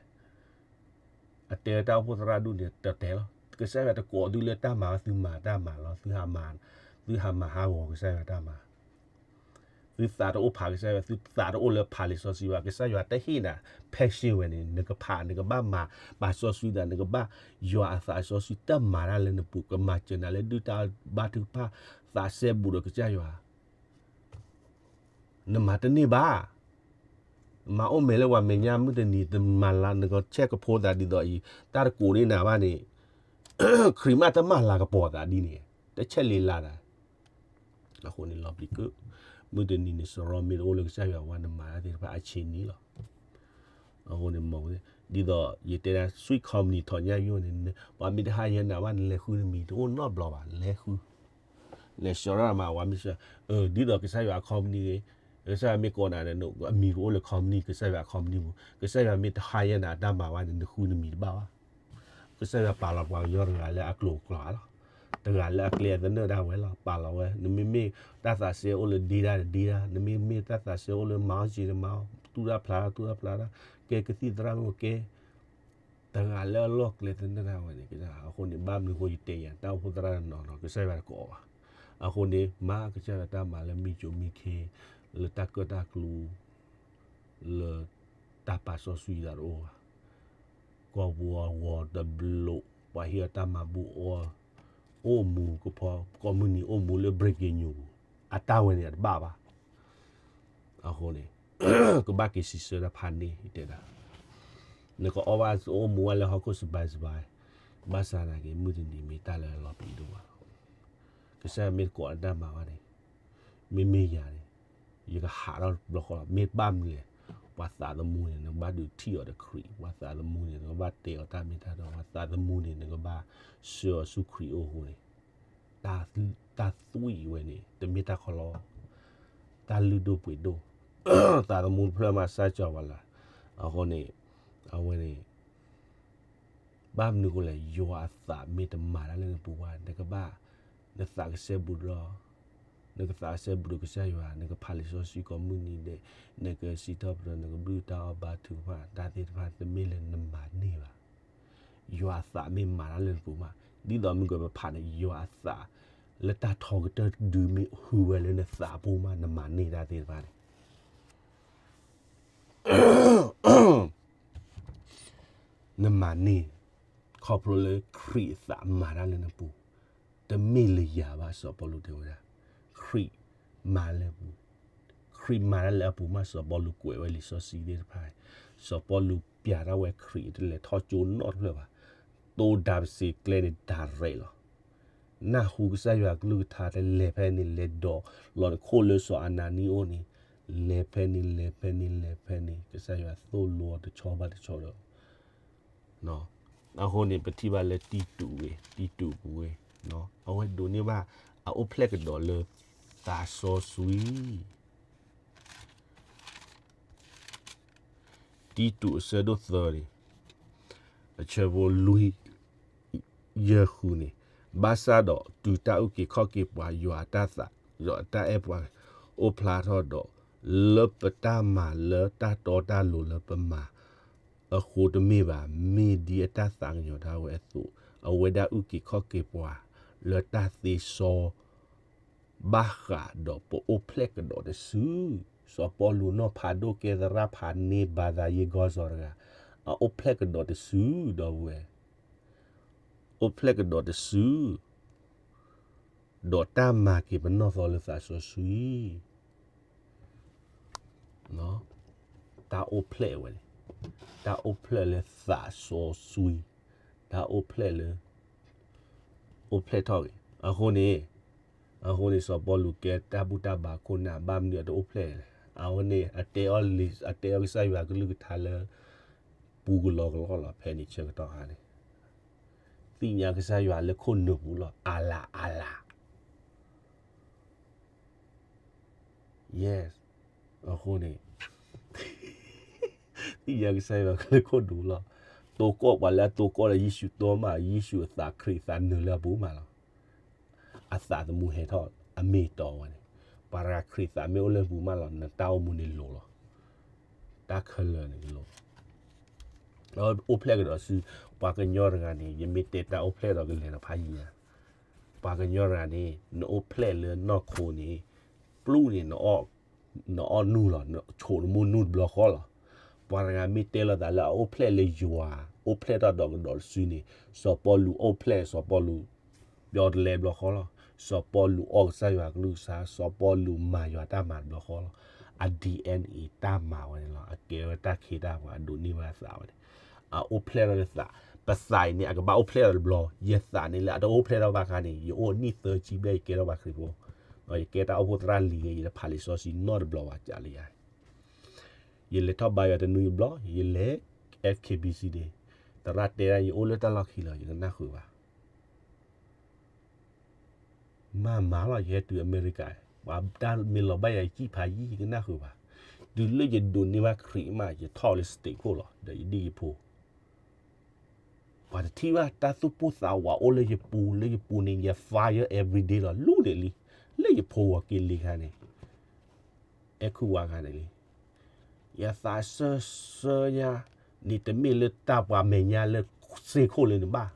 အတဲတၢ်အိၣ်ဖှိၣ်သရၣ်ဒိၣ်န့ၣ် တတဲလီၤ. ကစၢ်ယွၤတကိးသုလၢတၢ်မၤဘၣ် သုမၤတၢ်မၤလီၤ. သုဟးမၤဟးဂီၤကစၢ်ယွၤတၢ်မၤ သုသးတအိၣ်ဖးကစၢ်ယွၤ, သုသးတအိၣ်လၢဖးလံာ်စီဆှံဘၣ်. ကစၢ်ယွၤတဟ့ၣ်နၤ passion ဝဲန့ၣ် နကဖး နကဘၣ်မၤ ပာ်စီဆှံသး, နကဘၣ်ယွၤအသးစီဆှံ တၢ်မၤတၢ်လၢနပူၤ ကမၤစၢၤနၤလၢဒုၣ်တၢ်ဘၣ်ထုကဖၣ် သးစဲဘူးဒီးကစၢ်ယွၤ နမၤတန့ၢ်ဘၣ်. မၤအိၣ်မဲာ်လၢပှၤမဲာ်ညါ မုၢ်တနံၤ တမၤလၤ နကဆဲးကဖိသးဒ်သိးအံၤ တၢ်တကိးန့ၢ်နၤဘၣ်န့ၣ် ခရံာ်မးတမၤလၤကပီၤသးဒ်န့ၣ် တဆဲးလ့လၤနၤ. အဃိန့ၣ်လီၤပျံၤကုၢ်, မုၢ်တနံၤန့ၣ် စရီမ့ၢ်တအိၣ်လၢကစၢ်ယွၤဝဲ နမၤတၢ်သ့ၣ်တဖၣ်အဆ့နံၤလီၤ. အဃိန့ၣ် မ့ၢ်ဒ်သိးယတဲဒၣ် sweet company ထီၣ်ညၣ်ယိန့ၣ် ပှၤမ့ၢ်တဟးယဲနၤဘၣ် နလဲၤဃုနမံၤတအိၣ်နီတဘျီဘၣ် လဲၤဃု လဲၤစှီၤရၣ်မး ပှၤမ့ၢ်စှီၤ, ဒ်သိးကစၢ်ယွၤအ company ဂ့ၤ, ကစၢ်ယွၤမ့ၢ်ကိးနၤဒီး အမံၤကအိၣ်လၢ company ကစၢ်ယွၤအ company ပူၤ, ကစၢ်ယွၤမ့ၢ်တဟးယဲနၤအတၢ်မၤဘၣ်န့ၣ် နဃုနမံၤတဘၣ်ဘၣ်. ကစၢ်ယွၤပာ်လီၤပှၤကညီတဂၤလၢအကျိၤအကျဲလီၤ, တဂၤလၢအကျဲအသနၢၣ်ဒၣ်ဝဲလီၤ, ပာ်လီၤဝဲ, နမ့မ့ၢ်တၢ်သးစဲအိၣ်လၢဒ့တၢ်တဒ့တၢ်, နမ့မ့ၢ်တၢ်သးစဲအိၣ်လၢမၤအီၣ်စ့တမၤအီၣ်, တူၢ်တၢ်ဖျးတၢ်တူၢ်တၢ်ဖျးတၢ်, ကဲကသံၣ်သရၣ်မ့ၢ်ကဲ တဂၤလၢအလီၢ်ကျဲသနၢၣ်ဒၣ်ဝဲန့ၣ်, အဃိန့ၣ် ဘၣ်မနုၤဃိယတဲယၤ တၢ်အိၣ်ဖှိၣ်သရၣ်တနီၤနီၤ ကစၢ်ယွၤတကိးဘၣ်. အဃိန့ၣ် မၤကစၢ်ယွၤတၢ်မၤလၢမ့ၢ်စိၤမ့ၢ်ခ့, လၢတၢ်ကၢၣ်တၢ်ကျူ, လၢတၢ်ပာ်စီဆှံသးတအိၣ်ဘၣ်. ကီၢ်ပူၤအဂီၤတဘျိး ပှၤဟ့ၣ်အီၤတၢ်မၤဘူၣ်အီၤ, အိၣ်မူကဖီ ကိးမုၢ်နံၤအိၣ်မူလၢ breaking news ပူၤ, အတၢ်ဝဲန့ၣ်အတဘၣ်ဘၣ်. အဃိန့ၣ် ကဘၣ်က့ၤစံးဆၢတၢ်ဖးန့ၢ် ယတဲဒၣ်, နကအိၣ်ဘၣ်အိၣ်မူဘၣ်လၢဟီၣ်ခိၣ်စဘဲစဘဲ, ဘၣ်ဆၣ်သနာ်က့ မုၢ်တနံၤမ့ၢ်တၢ်လၢအလီၤပျံၤဒိၣ်မးလီၤ. ကစၢ်ယွၤမ့ၢ်တကိးအတၢ်မၤဘၣ်န့ၣ်, မ့မ့ၢ်ယၤန့ၣ်, ယကဟးထီၣ်တဘျီဃီလီၤ. မ့ၢ်ဘၣ်မနုၤလဲၣ်, ပှၤသးသမူန့ၣ် နကဘၣ်ဒုးထံၣ်အီၤဒီးခရံာ်, ပှၤသးသမူန့ၣ် နကဘၣ်တဲအီၤတၢ်မ့ၢ်တၢ်တီ, ပှၤသးသမူန့ၣ် နကဘၣ်ဆှၢအီၤဆူခရံာ်အအိၣ်အဃိန့ၣ် တၢ်သွံၣ်ဝဲန့ၣ် တမ့ၢ်တၢ်ခီလီ, တၢ်လုၢ်ဒိၣ်ပှ့ၤဒိၣ်, သးသမူတဖျၢၣ်မးစၢ်ကီၤပှၤလၢ, အဃိန့ၣ်, အဝဲန့ၣ် ဘၣ်မနုၤအဃိလဲၣ်, ယွၤအသးမ့ၢ်တမၤတၢ်လၢနပူၤဘၣ်, နကဘၣ်, နသးကစဲဘူးဒီး, နကသးကစဲဘူးဒီးကစၢ်ယွၤ, နကဖးလံာ်စီဆှံကိးမုၢ်နံၤဒဲး, နကစံးထီၣ်ပတြၢၤ, နကဘျုးတၢ်အီၣ်ဘါထုကဖၣ်, တၢ်သ့ၣ်တဖၣ်တမ့ၢ်လၢနမၤန့ၢ်ဘၣ်. ယွၤအသးမ့ၢ်မၤတၢ်လၢနပူၤမး, ဒ်သိးမုၢ်ကပဖးန့ၣ် ယွၤအသး လၢတၢ်ထီကတၢၢ်တဒုမ့ၢ်ဟူးဝဲလၢနသးပူၤမး နမၤန့ၢ်တၢ်သ့ၣ်တဖၣ်န့ၣ် နမၤန့ၢ်, ခီဖျိလၢခရံာ်အသးမၤတၢ်လၢနပူၤ, တမ့ၢ်လၢယၤဘၣ် စီၤပီလူးတဲဝဲဒၣ်, ခရံာ်မၤလၢပူၤ, ခရံာ်မၤတၢ်လၢအပူၤမး စီၤပီလူးကွဲးဝဲလံာ်စီဆှံသ့ၣ်တဖၣ်, စီၤပီလူးပျးတၢ်ဝဲခရံာ်တလဲၤထီၣ်ကၠိနီတဖျၢၣ်ဘၣ်, တိၢ်ဒၣ်ပစ့ၤကျဲန့ၣ် direct လီၤ. နၢ်ဟူကစၢ်ယွၤကလုၢ်ကထါတလဲၤဖဲန့ၣ် လဲၤဒိးလီၤနခိၣ်လၢစီၤအနၤနံအိၣ်န့ၣ်, လဲၤဖဲန့ၣ် လဲၤဖဲန့ၣ် လဲၤဖဲန့ၣ် ကစၢ်ယွၤသိၣ်လိအီၤတဆီဘၣ်တဆီဒီး အဃိန့ၣ် ပထံၣ်ဘၣ်လၢတံတူးဝဲ, တံတူးပူၤဝဲ, အဝဲဒိးန့ၢ်ဘၣ် အအိၣ်ဖျဲၣ်ကဒီးလၢသးစီဆှံ တံတူးအဆၢဒိၣ်သၢန့ၣ်, အဆၢဖိလွံၢ် ယဲၢ်ဃုန့ၣ်, ဘၣ်ဆၣ်ဒီးတုၤတၢ်အုၣ်က့ၤခီၣ်က့ၤပှၤ ယွၤအတၢ်သး, ယွၤအတၢ်အဲၣ်ပှၤအိၣ်ဖျါထီၣ်ဒီး, လၢပတၢ်မၤလၢတၢ်တီတၢ်လိၤလၢပမၤအဃိတမ့ၢ်ဘၣ်, မ့ၢ်ဒ်အတၢ်သးကညီၤတၢ်ဝဲအသိး, အဝဲဒၣ်အုၣ်က့ၤခီၣ်က့ၤပှၤ လၢတၢ်သ့စီ ဘၣ်ဃးဒီးပအိၣ်ဖျဲၣ်ကဒီးတစု, စီၤပီလူးနီၢ်ဖးဒိၣ်ကဲသရၣ်ဖးန့ၢ် ဘါသးယ့ၢ်ကီၢ်စီၤတဂၤ, အအိၣ်ဖျဲၣ်ကဒီးတစု ဒီပုၢ်ဝဲၢ်, အိၣ်ဖျဲၣ်ကဒီးတစု ဒီးတၢ်မၤက့ၤပနီၢ်သီလၢသးစီဆှံ တၢ်အိၣ်ဖျဲၣ်ဝဲန့ၣ်, တၢ်အိၣ်ဖျဲၣ်လၢသးစီဆှံ, တၢ်အိၣ်ဖျဲၣ်လၢ အိၣ်ဖျဲၣ်ထီၣ်ဂ့ၤ, အဃိန့ၣ်, အဃိန့ၣ် စီၤပီလူးကဲတၢ်ဘူၣ်တၢ်ဘါခိၣ်နၢ် ဘၣ်မနုၤအတအိၣ်ဖျဲၣ်လဲၣ်, အဝဲန့ၣ် အတဲအီၤလံ, အတဲအီၤကစၢ်ယွၤကလုၢ်ကထါလၢ ပူကလီကလီလီၤ ဖဲန့ၣ်ဆၢကတီၢ်ခါန့ၣ်, သ့ၣ်ညါကစၢ်ယွၤလၢခိၣ်နူာ်ပူၤလီၤ အလၤ အလၤ Yes, အဃိန့ၣ် သ့ၣ်ညါကစၢ်ယွၤလၢခိၣ်နူာ်လီၤ, တိကိးပှၤလၢအတိကိးဒီးယ့ၣ်ၡူးတိမး ယ့ၣ်ၡူးအသးခရံာ်သးနုာ်လၢအပူၤမးလီၤ, အသးသမူဟဲထီၣ်အမ့ၢ်အတီဝဲန့ၣ်, ပှၤတဂၤခရံာ်သးမ့ၢ်အိၣ်လၢပူၤမးလီၤ နတၢ်အိၣ်မူန့ၣ်လိၤလီၤ, တၢ်ခဲလၢာ်န့ၣ်လိၤ အိၣ်ဖျဲၣ်ကဒီးစု, ပှၤကညီတဂၤန့ၣ် ယမ့ၢ်တဲတၢ်အိၣ်ဖျဲၣ်ဒီးကလဲၤဒီးဖးယံၤညါ, ပှၤကညီတဂၤန့ၣ် နအိၣ်ဖျဲၣ်လၢနီၢ်ခိန့ၣ်, ပျုၢ်န့ၣ် နအီၣ်နူၢ်လီၤ, ဆိးနမိၢ်နူၢ်တဘျီဃီလီၤ, ပှၤတဂၤမ့ၢ်တဲလိာ်သးလၢအအိၣ်ဖျဲၣ်လၢယွၤ, အိၣ်ဖျဲၣ်ထီၣ်ဒီးကဒီးတစုန့ၣ်, စီၤပီလူးအိၣ်ဖျဲၣ် စီၤပီလူး ပျီတလဲဘျီဃီလီၤ, စီၤပီလူးအီၣ်ကစၢ်ယွၤကလုၢ်ကထါ, စီၤပီလူးမၤယွၤတၢ်မၤတဘျီဃီလီၤ, အ DNA တၢ်မၤဝဲန့ၣ်လီၤ, အကဲဝဲတၢ်ခ့တၢ်ပှၤ အဒိးန့ၢ်ဝဲအသးဝဲန့ၣ်, အအိၣ်ဖျဲၣ်ထီၣ်လၢသး, ပသးအံၤန့ၣ် အကဘၣ်အိၣ်ဖျဲၣ်ထီၣ်တဘျီ, ယသးန့ၣ်လၢအတအိၣ်ဖျဲၣ်ထီၣ်ဘၣ်ခါန့ၣ် ယအိၣ်နံၣ်သၢဆံဘျဲၣ် ယကဲထီၣ်ပှၤခရံာ်ဖိ, ယကဲတၢ်အိၣ်ဖှိၣ်သရၣ်လံၤန့ၣ် ယတဖးလံာ်စီဆှံနီတဘျီဘၣ် ကးလၢယၤ ယလဲၤထီၣ်ဘါယွၤတနွံတဘျီ, ယလဲၤ F K B C န့ၣ်, သရၣ်တဲဒၣ်ယအိၣ်လၢတၢ်လီၢ်ခံလီၤ ယကနၢ်ဃုာ်ဘၣ်, မၤမၤလီၤ ယဟဲတုၤအမဲရကၤ, ပှၤတၢ်မ့ၢ်လီၤဘၣ်ယၤ ယကံၣ်ဖးယံာ် ယကနၢ်ဃုာ်ဘၣ်, တုၤလၢယဒိးန့ၢ်ဘၣ်ခရံာ်မး ယထီၣ်လၢ state ခိၣ်လီၤ ဒီးယဒံၣ်ယဖိ ပှၤတထံၣ်ဘၣ်တၢ်သူၣ်ပိၢ်သးဝးအိၣ်လၢယပူၤ, လၢယပူၤန့ၣ် ယ fire everyday လီၤ လူၤန့ၣ်လံ, လၢယဖိဝၤက့ၤလံခါန့ၣ်, အဲၣ်ခူၣ်ဝါခါန့ၣ်လံ, ယသးစၢၢ်ဆၢညါ, န့ၣ်တမ့ၢ်လၢတၢ်ပှၤမဲာ်ညါလၢစ့ၢ်ခိၣ်လၢန့ၣ်ဘၣ်,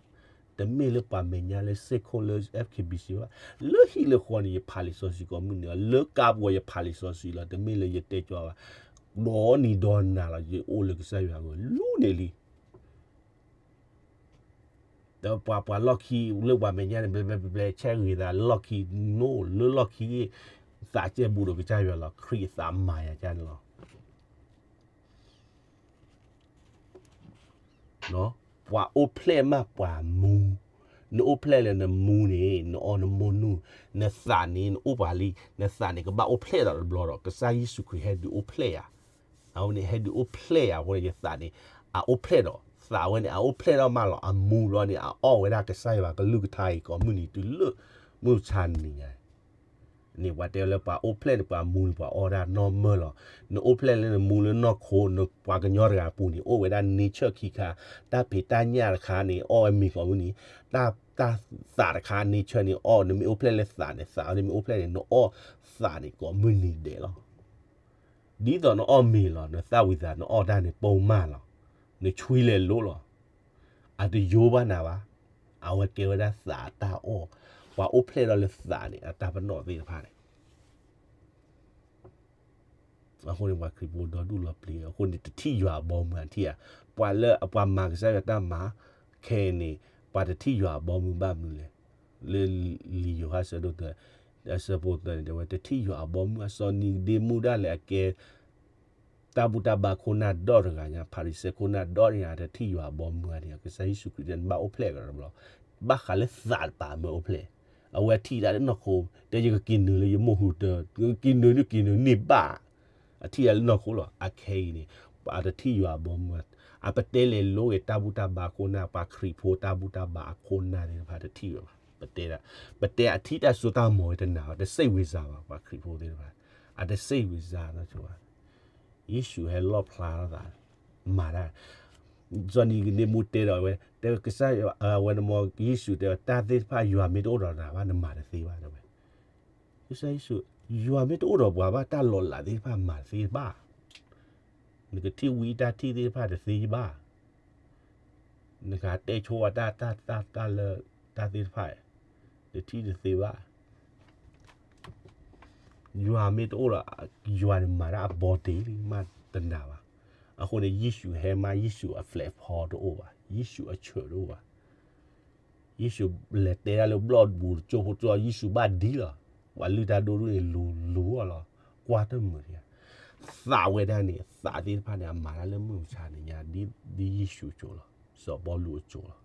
တမ့ၢ်လၢပှၤမဲာ်ညါလၢစ့ၢ်ခိၣ်လၢ F K B C ဘၣ်, လၢဟံၣ်လၢဃီန့ၣ် ယဖးလံာ်စီဆှံကိးမုၢ်နံၤ, လၢကါပူၤယဖးလံာ်စီဆှံလီၤ, တမ့ၢ်လၢယတဲကၠီဘၣ်, ဒီနံၤဒီနၤလီၤ ယအိၣ်လၢကစၢ်ယွၤအဂီၢ် လူၤန့ၣ်လံ ဒီးပှၤပှၤလီၢ်ခံလၢပှၤမဲာ်ညါန့ၣ် ဘျဲဘျဲဘျဲဆဲဂ့ၤသးလၢလီၢ်ခံ, နိလၢလီၢ်ခံ, သးစဲဘူးဒီးကစၢ်ယွၤလီၤ, ခရံာ်အသးမၤယၤကန့ၣ်လီၤ. ပှၤအိၣ်ဖျဲၣ်မးပှၤမူ, နအိၣ်ဖျဲၣ်လၢနမူန့ၣ် နအီၣ်နမိၢ်နူၢ်, နသးန့ၣ် နအိၣ်ပှၤလံ, နသးန့ၣ် ကဘၣ်အိၣ်ဖျဲၣ်ဒီးတဘျီဒီး ကစၢ်ယ့ၣ်ၡူးခရံာ်ဟဲဒုးအိၣ်ဖျဲၣ်ယၤ အဝဲန့ၣ် ဟဲဒုးအိၣ်ဖျဲၣ်ယၤအဃိန့ၣ် ယသးန့ၣ် အအိၣ်ဖျဲၣ်ဒီး သးဝဲန့ၣ် အအိၣ်ဖျဲၣ်ထီၣ်မးလီၤ. အမူဘျီန့ၣ် အအီၣ်ဝဲဒၣ်ကစၢ်ယွၤကလုၢ်ကထါအံၤ ကိးမုၢ်နံၤတုၤလၢ မုၢ်မဆါတနံၤညါ န့ၣ် ပှၤတဲလၢပှၤအိၣ်ဖျဲၣ်န့ၣ် ပှၤမူန့ၣ် ပှၤအီၣ်ဒၣ်နီၢ်မၢလီၤ. နအိၣ်ဖျဲၣ်လၢနမူလၢနီၢ်ခိ နပှၤကညီတဂၤအပူၤန့ၣ် အိၣ်ဝဲဒၣ် nature ခံခါ, တၢ်ဖံးတၢ်ညၣ်တခါန့ၣ် အီၣ်ဝဲမ့ၤကိးမုၢ်နံၤ, တၢ် တၢ်သးတခါ nature န့ၣ် အီၣ် နမ့ၢ်အိၣ်ဖျဲၣ်လၢသးန့ၣ် သး နမ့ၢ်အိၣ်ဖျဲၣ်န့ၣ် နအီၣ်သးန့ၣ် ကိးမုၢ်နံၤဒဲးလီၤ. ဒ်သိးနအီၣ်မ့ၤလီၤ, နသၣ်ဝံၤသး နအီၣ်တၢ်န့ၣ် ပိာ်မၢ်လီၤ, နဆွံလဲၤလိလီၤ. အတယိဘၣ်နၤဘၣ်. အဝဲကဲဝဲဒၣ်သးအတၢ်အီၣ်, ပှၤအိၣ်ဖျဲၣ်ဒီးလၢသးန့ၣ် အတၢ်ပနီၣ်သ့ၣ်တဖၣ်န့ၣ် အဃိန့ၣ် ပှၤခရံာ်ဖိဒီဒူၣ်လီၤပျံၤ, အဃိန့ၣ် တထံၣ်ယွၤအဘီမုၢ်အထံၣ်ဧါ, ပှၤလၢအပှၤမၤကစၢ်ယွၤတၢ်မၤ ခဲအံၤန့ၣ် ပှၤတထံၣ်ယွၤအဘီမုၢ်ဘၣ်မနုၤလဲၣ်. လၢလံာ်ယိၤဟၣ်ဆၢဒိၣ်တၢ အဆၢဖိသၢန့ၣ် တဲဝဲ တထံၣ်ယွၤအဘီမုၢ် အစီၤနံၤကဒ့မူဒၣ်လဲာ် အကဲ တၢ်ဘူၣ်တၢ်ဘါခိၣ်နၢ်ဒီတဂၤညါ, ဖၤရံၤၡဲခိၣ်နၢ်ဒီတဂၤ တထံၣ်ယွၤအဘီမုၢ်ဧါန့ၣ် ကစၢ်ယ့ၣ်ၡူးခရံာ်တဲ နဘၣ်အိၣ်ဖျဲၣ်ကဒီးတဘျီ, ဘၣ်ဃးလၢသးတပၤမ့ၢ်အိၣ်ဖျဲၣ်, အဝဲထံၣ်တၢ်လၢနီၢ်ခိ, တဲယကက့ၤနုာ်လၢယမိၢ်ဟူတၢ, ကက့ၤနုာ်ဒုးက့ၤနုာ်န့ၢ်ဘၣ်, အထံၣ်တၢ်လၢနီၢ်ခိလီၤ. အခဲအံၤန့ၣ် အတထံၣ်ယွၤအဘီမုၢ်, အပတဲလဲၤလိဂ့ၤ တၢ်ဘူၣ်တၢ်ဘါခိၣ်နၢ်, ပှၤခရံာ်ဖိတၢ်ဘူၣ်တၢ်ဘါအခိၣ်နၢ်သ့ၣ်တဖၣ် တထံၣ်ဝဲဘၣ်. ပတဲဒၣ်, ပတဲအထံၣ်တၢ်စိတၢ်ကမီၤဝဲတနာ်ဘၣ်, တစိတ်ဝင်စားဘၣ် ပှၤခရံာ်ဖိသ့ၣ်တဖၣ်, အတစိတ်ဝင်စားနီတဘျီဘၣ်. ယ့ၣ်ၡူးဟဲလီၣ်ဖျါထီၣ်သး, မၤတၢ်, စီၤနံၤကဒ့မူတဲဒီးဝဲ, တဲကစၢ်ယွၤ, အဝဲနမ့ၢ်ယ့ၣ်ၡူးတဲ တၢ်သ့ၣ်တဖၣ်ယွၤမ့ၢ်တအိၣ်ဒီးနၤဘၣ် နမၤတသ့ဘၣ် တဲဝဲ. ကစၢ်ယ့ၣ်ၡူး, ယွၤမ့ၢ်တအိၣ်ဒီးပှၤဘၣ် တၢ်လီၤလးသ့ၣ်တဖၣ်မၤတသ့ဘၣ်. နကထံၣ်ဝံအတၢ်ထံၣ်သ့ၣ်တဖၣ်တသ့ဘၣ်. နကတဲဆိဝဲတၢ် တၢ် တၢ် တၢ်လၢ တၢ်သ့ၣ်တဖၣ်, တထံၣ်တသ့ဘၣ်. ယွၤမ့ၢ်တအိၣ်ဒီး, ယွၤန့ၣ်မၤတၢ်အဘီတ့ၢ်လံ မ့ၢ်တနာ်ဘၣ်. အဃိန့ၣ် ယ့ၣ်ၡူးဟဲမး ယ့ၣ်ၡူးအ platform တအိၣ်ဘၣ်, ယ့ၣ်ၡူးအ church တအိၣ်ဘၣ်. ယ့ၣ်ၡူးလဲၤတဲဒၣ်လၢဘျီၣ်တဘူးတကၠိဖိကၠိ ယ့ၣ်ၡူးဘၣ်ဒ်လီၤ. ပှၤလုၢ်တၢ်ဒိၣ်ဒိၣ်န့ၣ် လူၤလူၤအီၤလီၤ. ကွၢ်တမုာ်တဂၤ, သးဝဲဒၣ်န့ၣ် သးသ့ၣ်တဖၣ်န့ၣ် အမၤတၢ်လၢမုၢ်မဆါန့ၣ်ညါ ဒ်ယ့ၣ်ၡူးအကၠိလီၤ, စီၤပီလူးအကၠိလီၤ.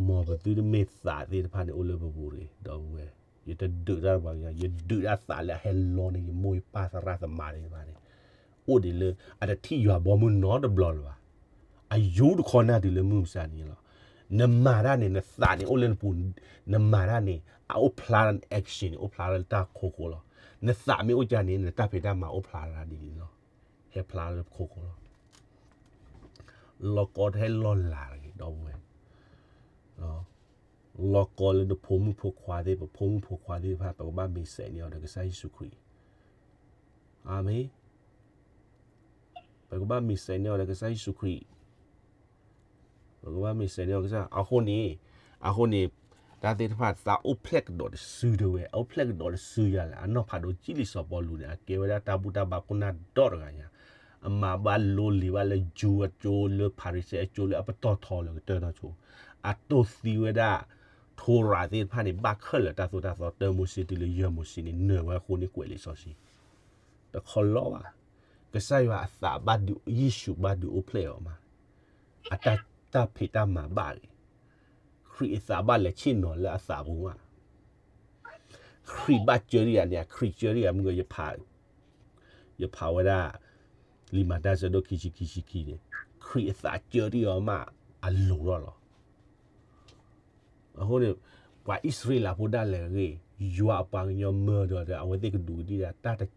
မ်ပသုတမ့ၢ်သးသ့ၣ်တဖၣ်န့ၣ် အိၣ်လၢပပူၤတဂ့ၤ ဒီပုၢ်ဝဲၢ်, ယတဒုးတၢ်ပှၤကညီ, ယဒုးတၢ်သးလၢအဟဲလီန့ၣ် ယမိၢ်ယပၢ်သရၣ်သမါသ့ၣ်တဖၣ်န့ၣ်, အိၣ်ဒံးလၢ အတထံၣ်ယွၤဘီမုၢ်နီတဘျီလၢၤဘၣ်. အယူတခီနၢ်တုၤလၢမုၢ်မဆါန့ၣ်လီၤ. နမၤတၢ်န့ၣ် နသးန့ၣ်အိၣ်လၢနပူၤ, နမၤတၢ်န့ၣ် အအိၣ်ဖျါ action န့ၣ် အိၣ်ဖျါလၢတၢ်ခိခိလီၤ. နသးမ့ၢ်အိၣ်ကၢ်န့ၣ် နတၢ်ဖံးတၢ်မၤအိၣ်ဖျါဒ်န့ၣ်လီၤ. ဟဲဖျါလၢခိခိလီၤ. လီၤကီတဟဲလီၤလးတဂ့ၤ ဒီပုၢ်ဝဲၢ်, လီၤကီလၢနဖိမုၣ်ဖိခွါသ့ၣ်, ပဖိမုၣ်ဖိခွါသ့ၣ်တဖၣ် ပကဘၣ်မ့ၢ်စဲးန့ၢ်အီၤဒီးကစၢ်ယ့ၣ်ၡူးခရံာ်. အၤမ့ၣ်. ပကဘၣ်မ့ၢ်စဲးန့ၢ်အီၤဒီးကစၢ်ယ့ၣ်ၡူးခရံာ်. ပကဘၣ်မ့ၢ်စဲးန့ၢ်အီၤကစၢ်, အဃိန့ၣ်, အဃိန့ၣ်, တၢ်သ့ၣ်တဖၣ်သးအိၣ်ဖျဲၣ်ကဒီးတစုတဲဝဲ, အိၣ်ဖျဲၣ်ကဒီးတစုယၤလဲၣ်, အနီၢ်ဖးဒိၣ်ကံၣ်လံာ်စီၤပီလူးန့ၣ် အကဲဝဲဒၣ်တၢ်ဘူၣ်တၢ်ဘါခိၣ်နၢ်ဒီတဂၤညါ, အမၤဘၣ်လိလံၤဘၣ်လၢ ကၠိအကၠိ လၢဖၤရံၤၡဲအကၠိ လၢအပတီၢ်ထီလၢကတၢၢ်တၢ်ဆိ, အတိၢ်သံဝဲဒၣ် ထိရၤသ့ၣ်တဖၣ်န့ၣ် ဘၣ်ခၢၣ်လၢတၢ်သိၣ်တၢ်သီ တၢမိၤၡ့တုၤလၢယဲၢ်မိၤၡ့န့ၣ် နၢၤဝဲအဃိန့ၣ်ကွဲးလံာ်စီဆှံ တခီလီၤဘၣ်. ကစၢ်ယွၤအသးဘၣ်ဒုး, ယ့ၣ်ၡူးဘၣ်ဒုးအိၣ်ဖျဲၣ်အီၤမး, အတၢ်, တၢ်ဖံးတၢ်မၤဘၣ်ဂ့ၤ, ခရံာ်အသးဘၣ်လဲၤဆ့ၣ်နီၤလၢအသးပူၤမး, ခရံာ်ဘၣ်ကၢဒံးယၤန့ၣ် ခရံာ်ကၢဒံးယၤမုၢ်ဂီၤ ယဖးဝဲဒၣ် လံာ်မၤတၢ်ဆၢဒိၣ်ခံဆံခံဆံခံန့ၣ်, ခရံာ်အသးကၢဒံးအီၤမး အလိၤထီၣ်လီၤ. အဃိန့ၣ်, ပှၤအံၣ်စရ့လးဖိဒၣ်လဲာ်အဂ့ၢ်, ယွၤအပှၤကညီမၢဒီး အဝဲသ့ၣ်ကဒူးကဒံၣ်ဒၣ်,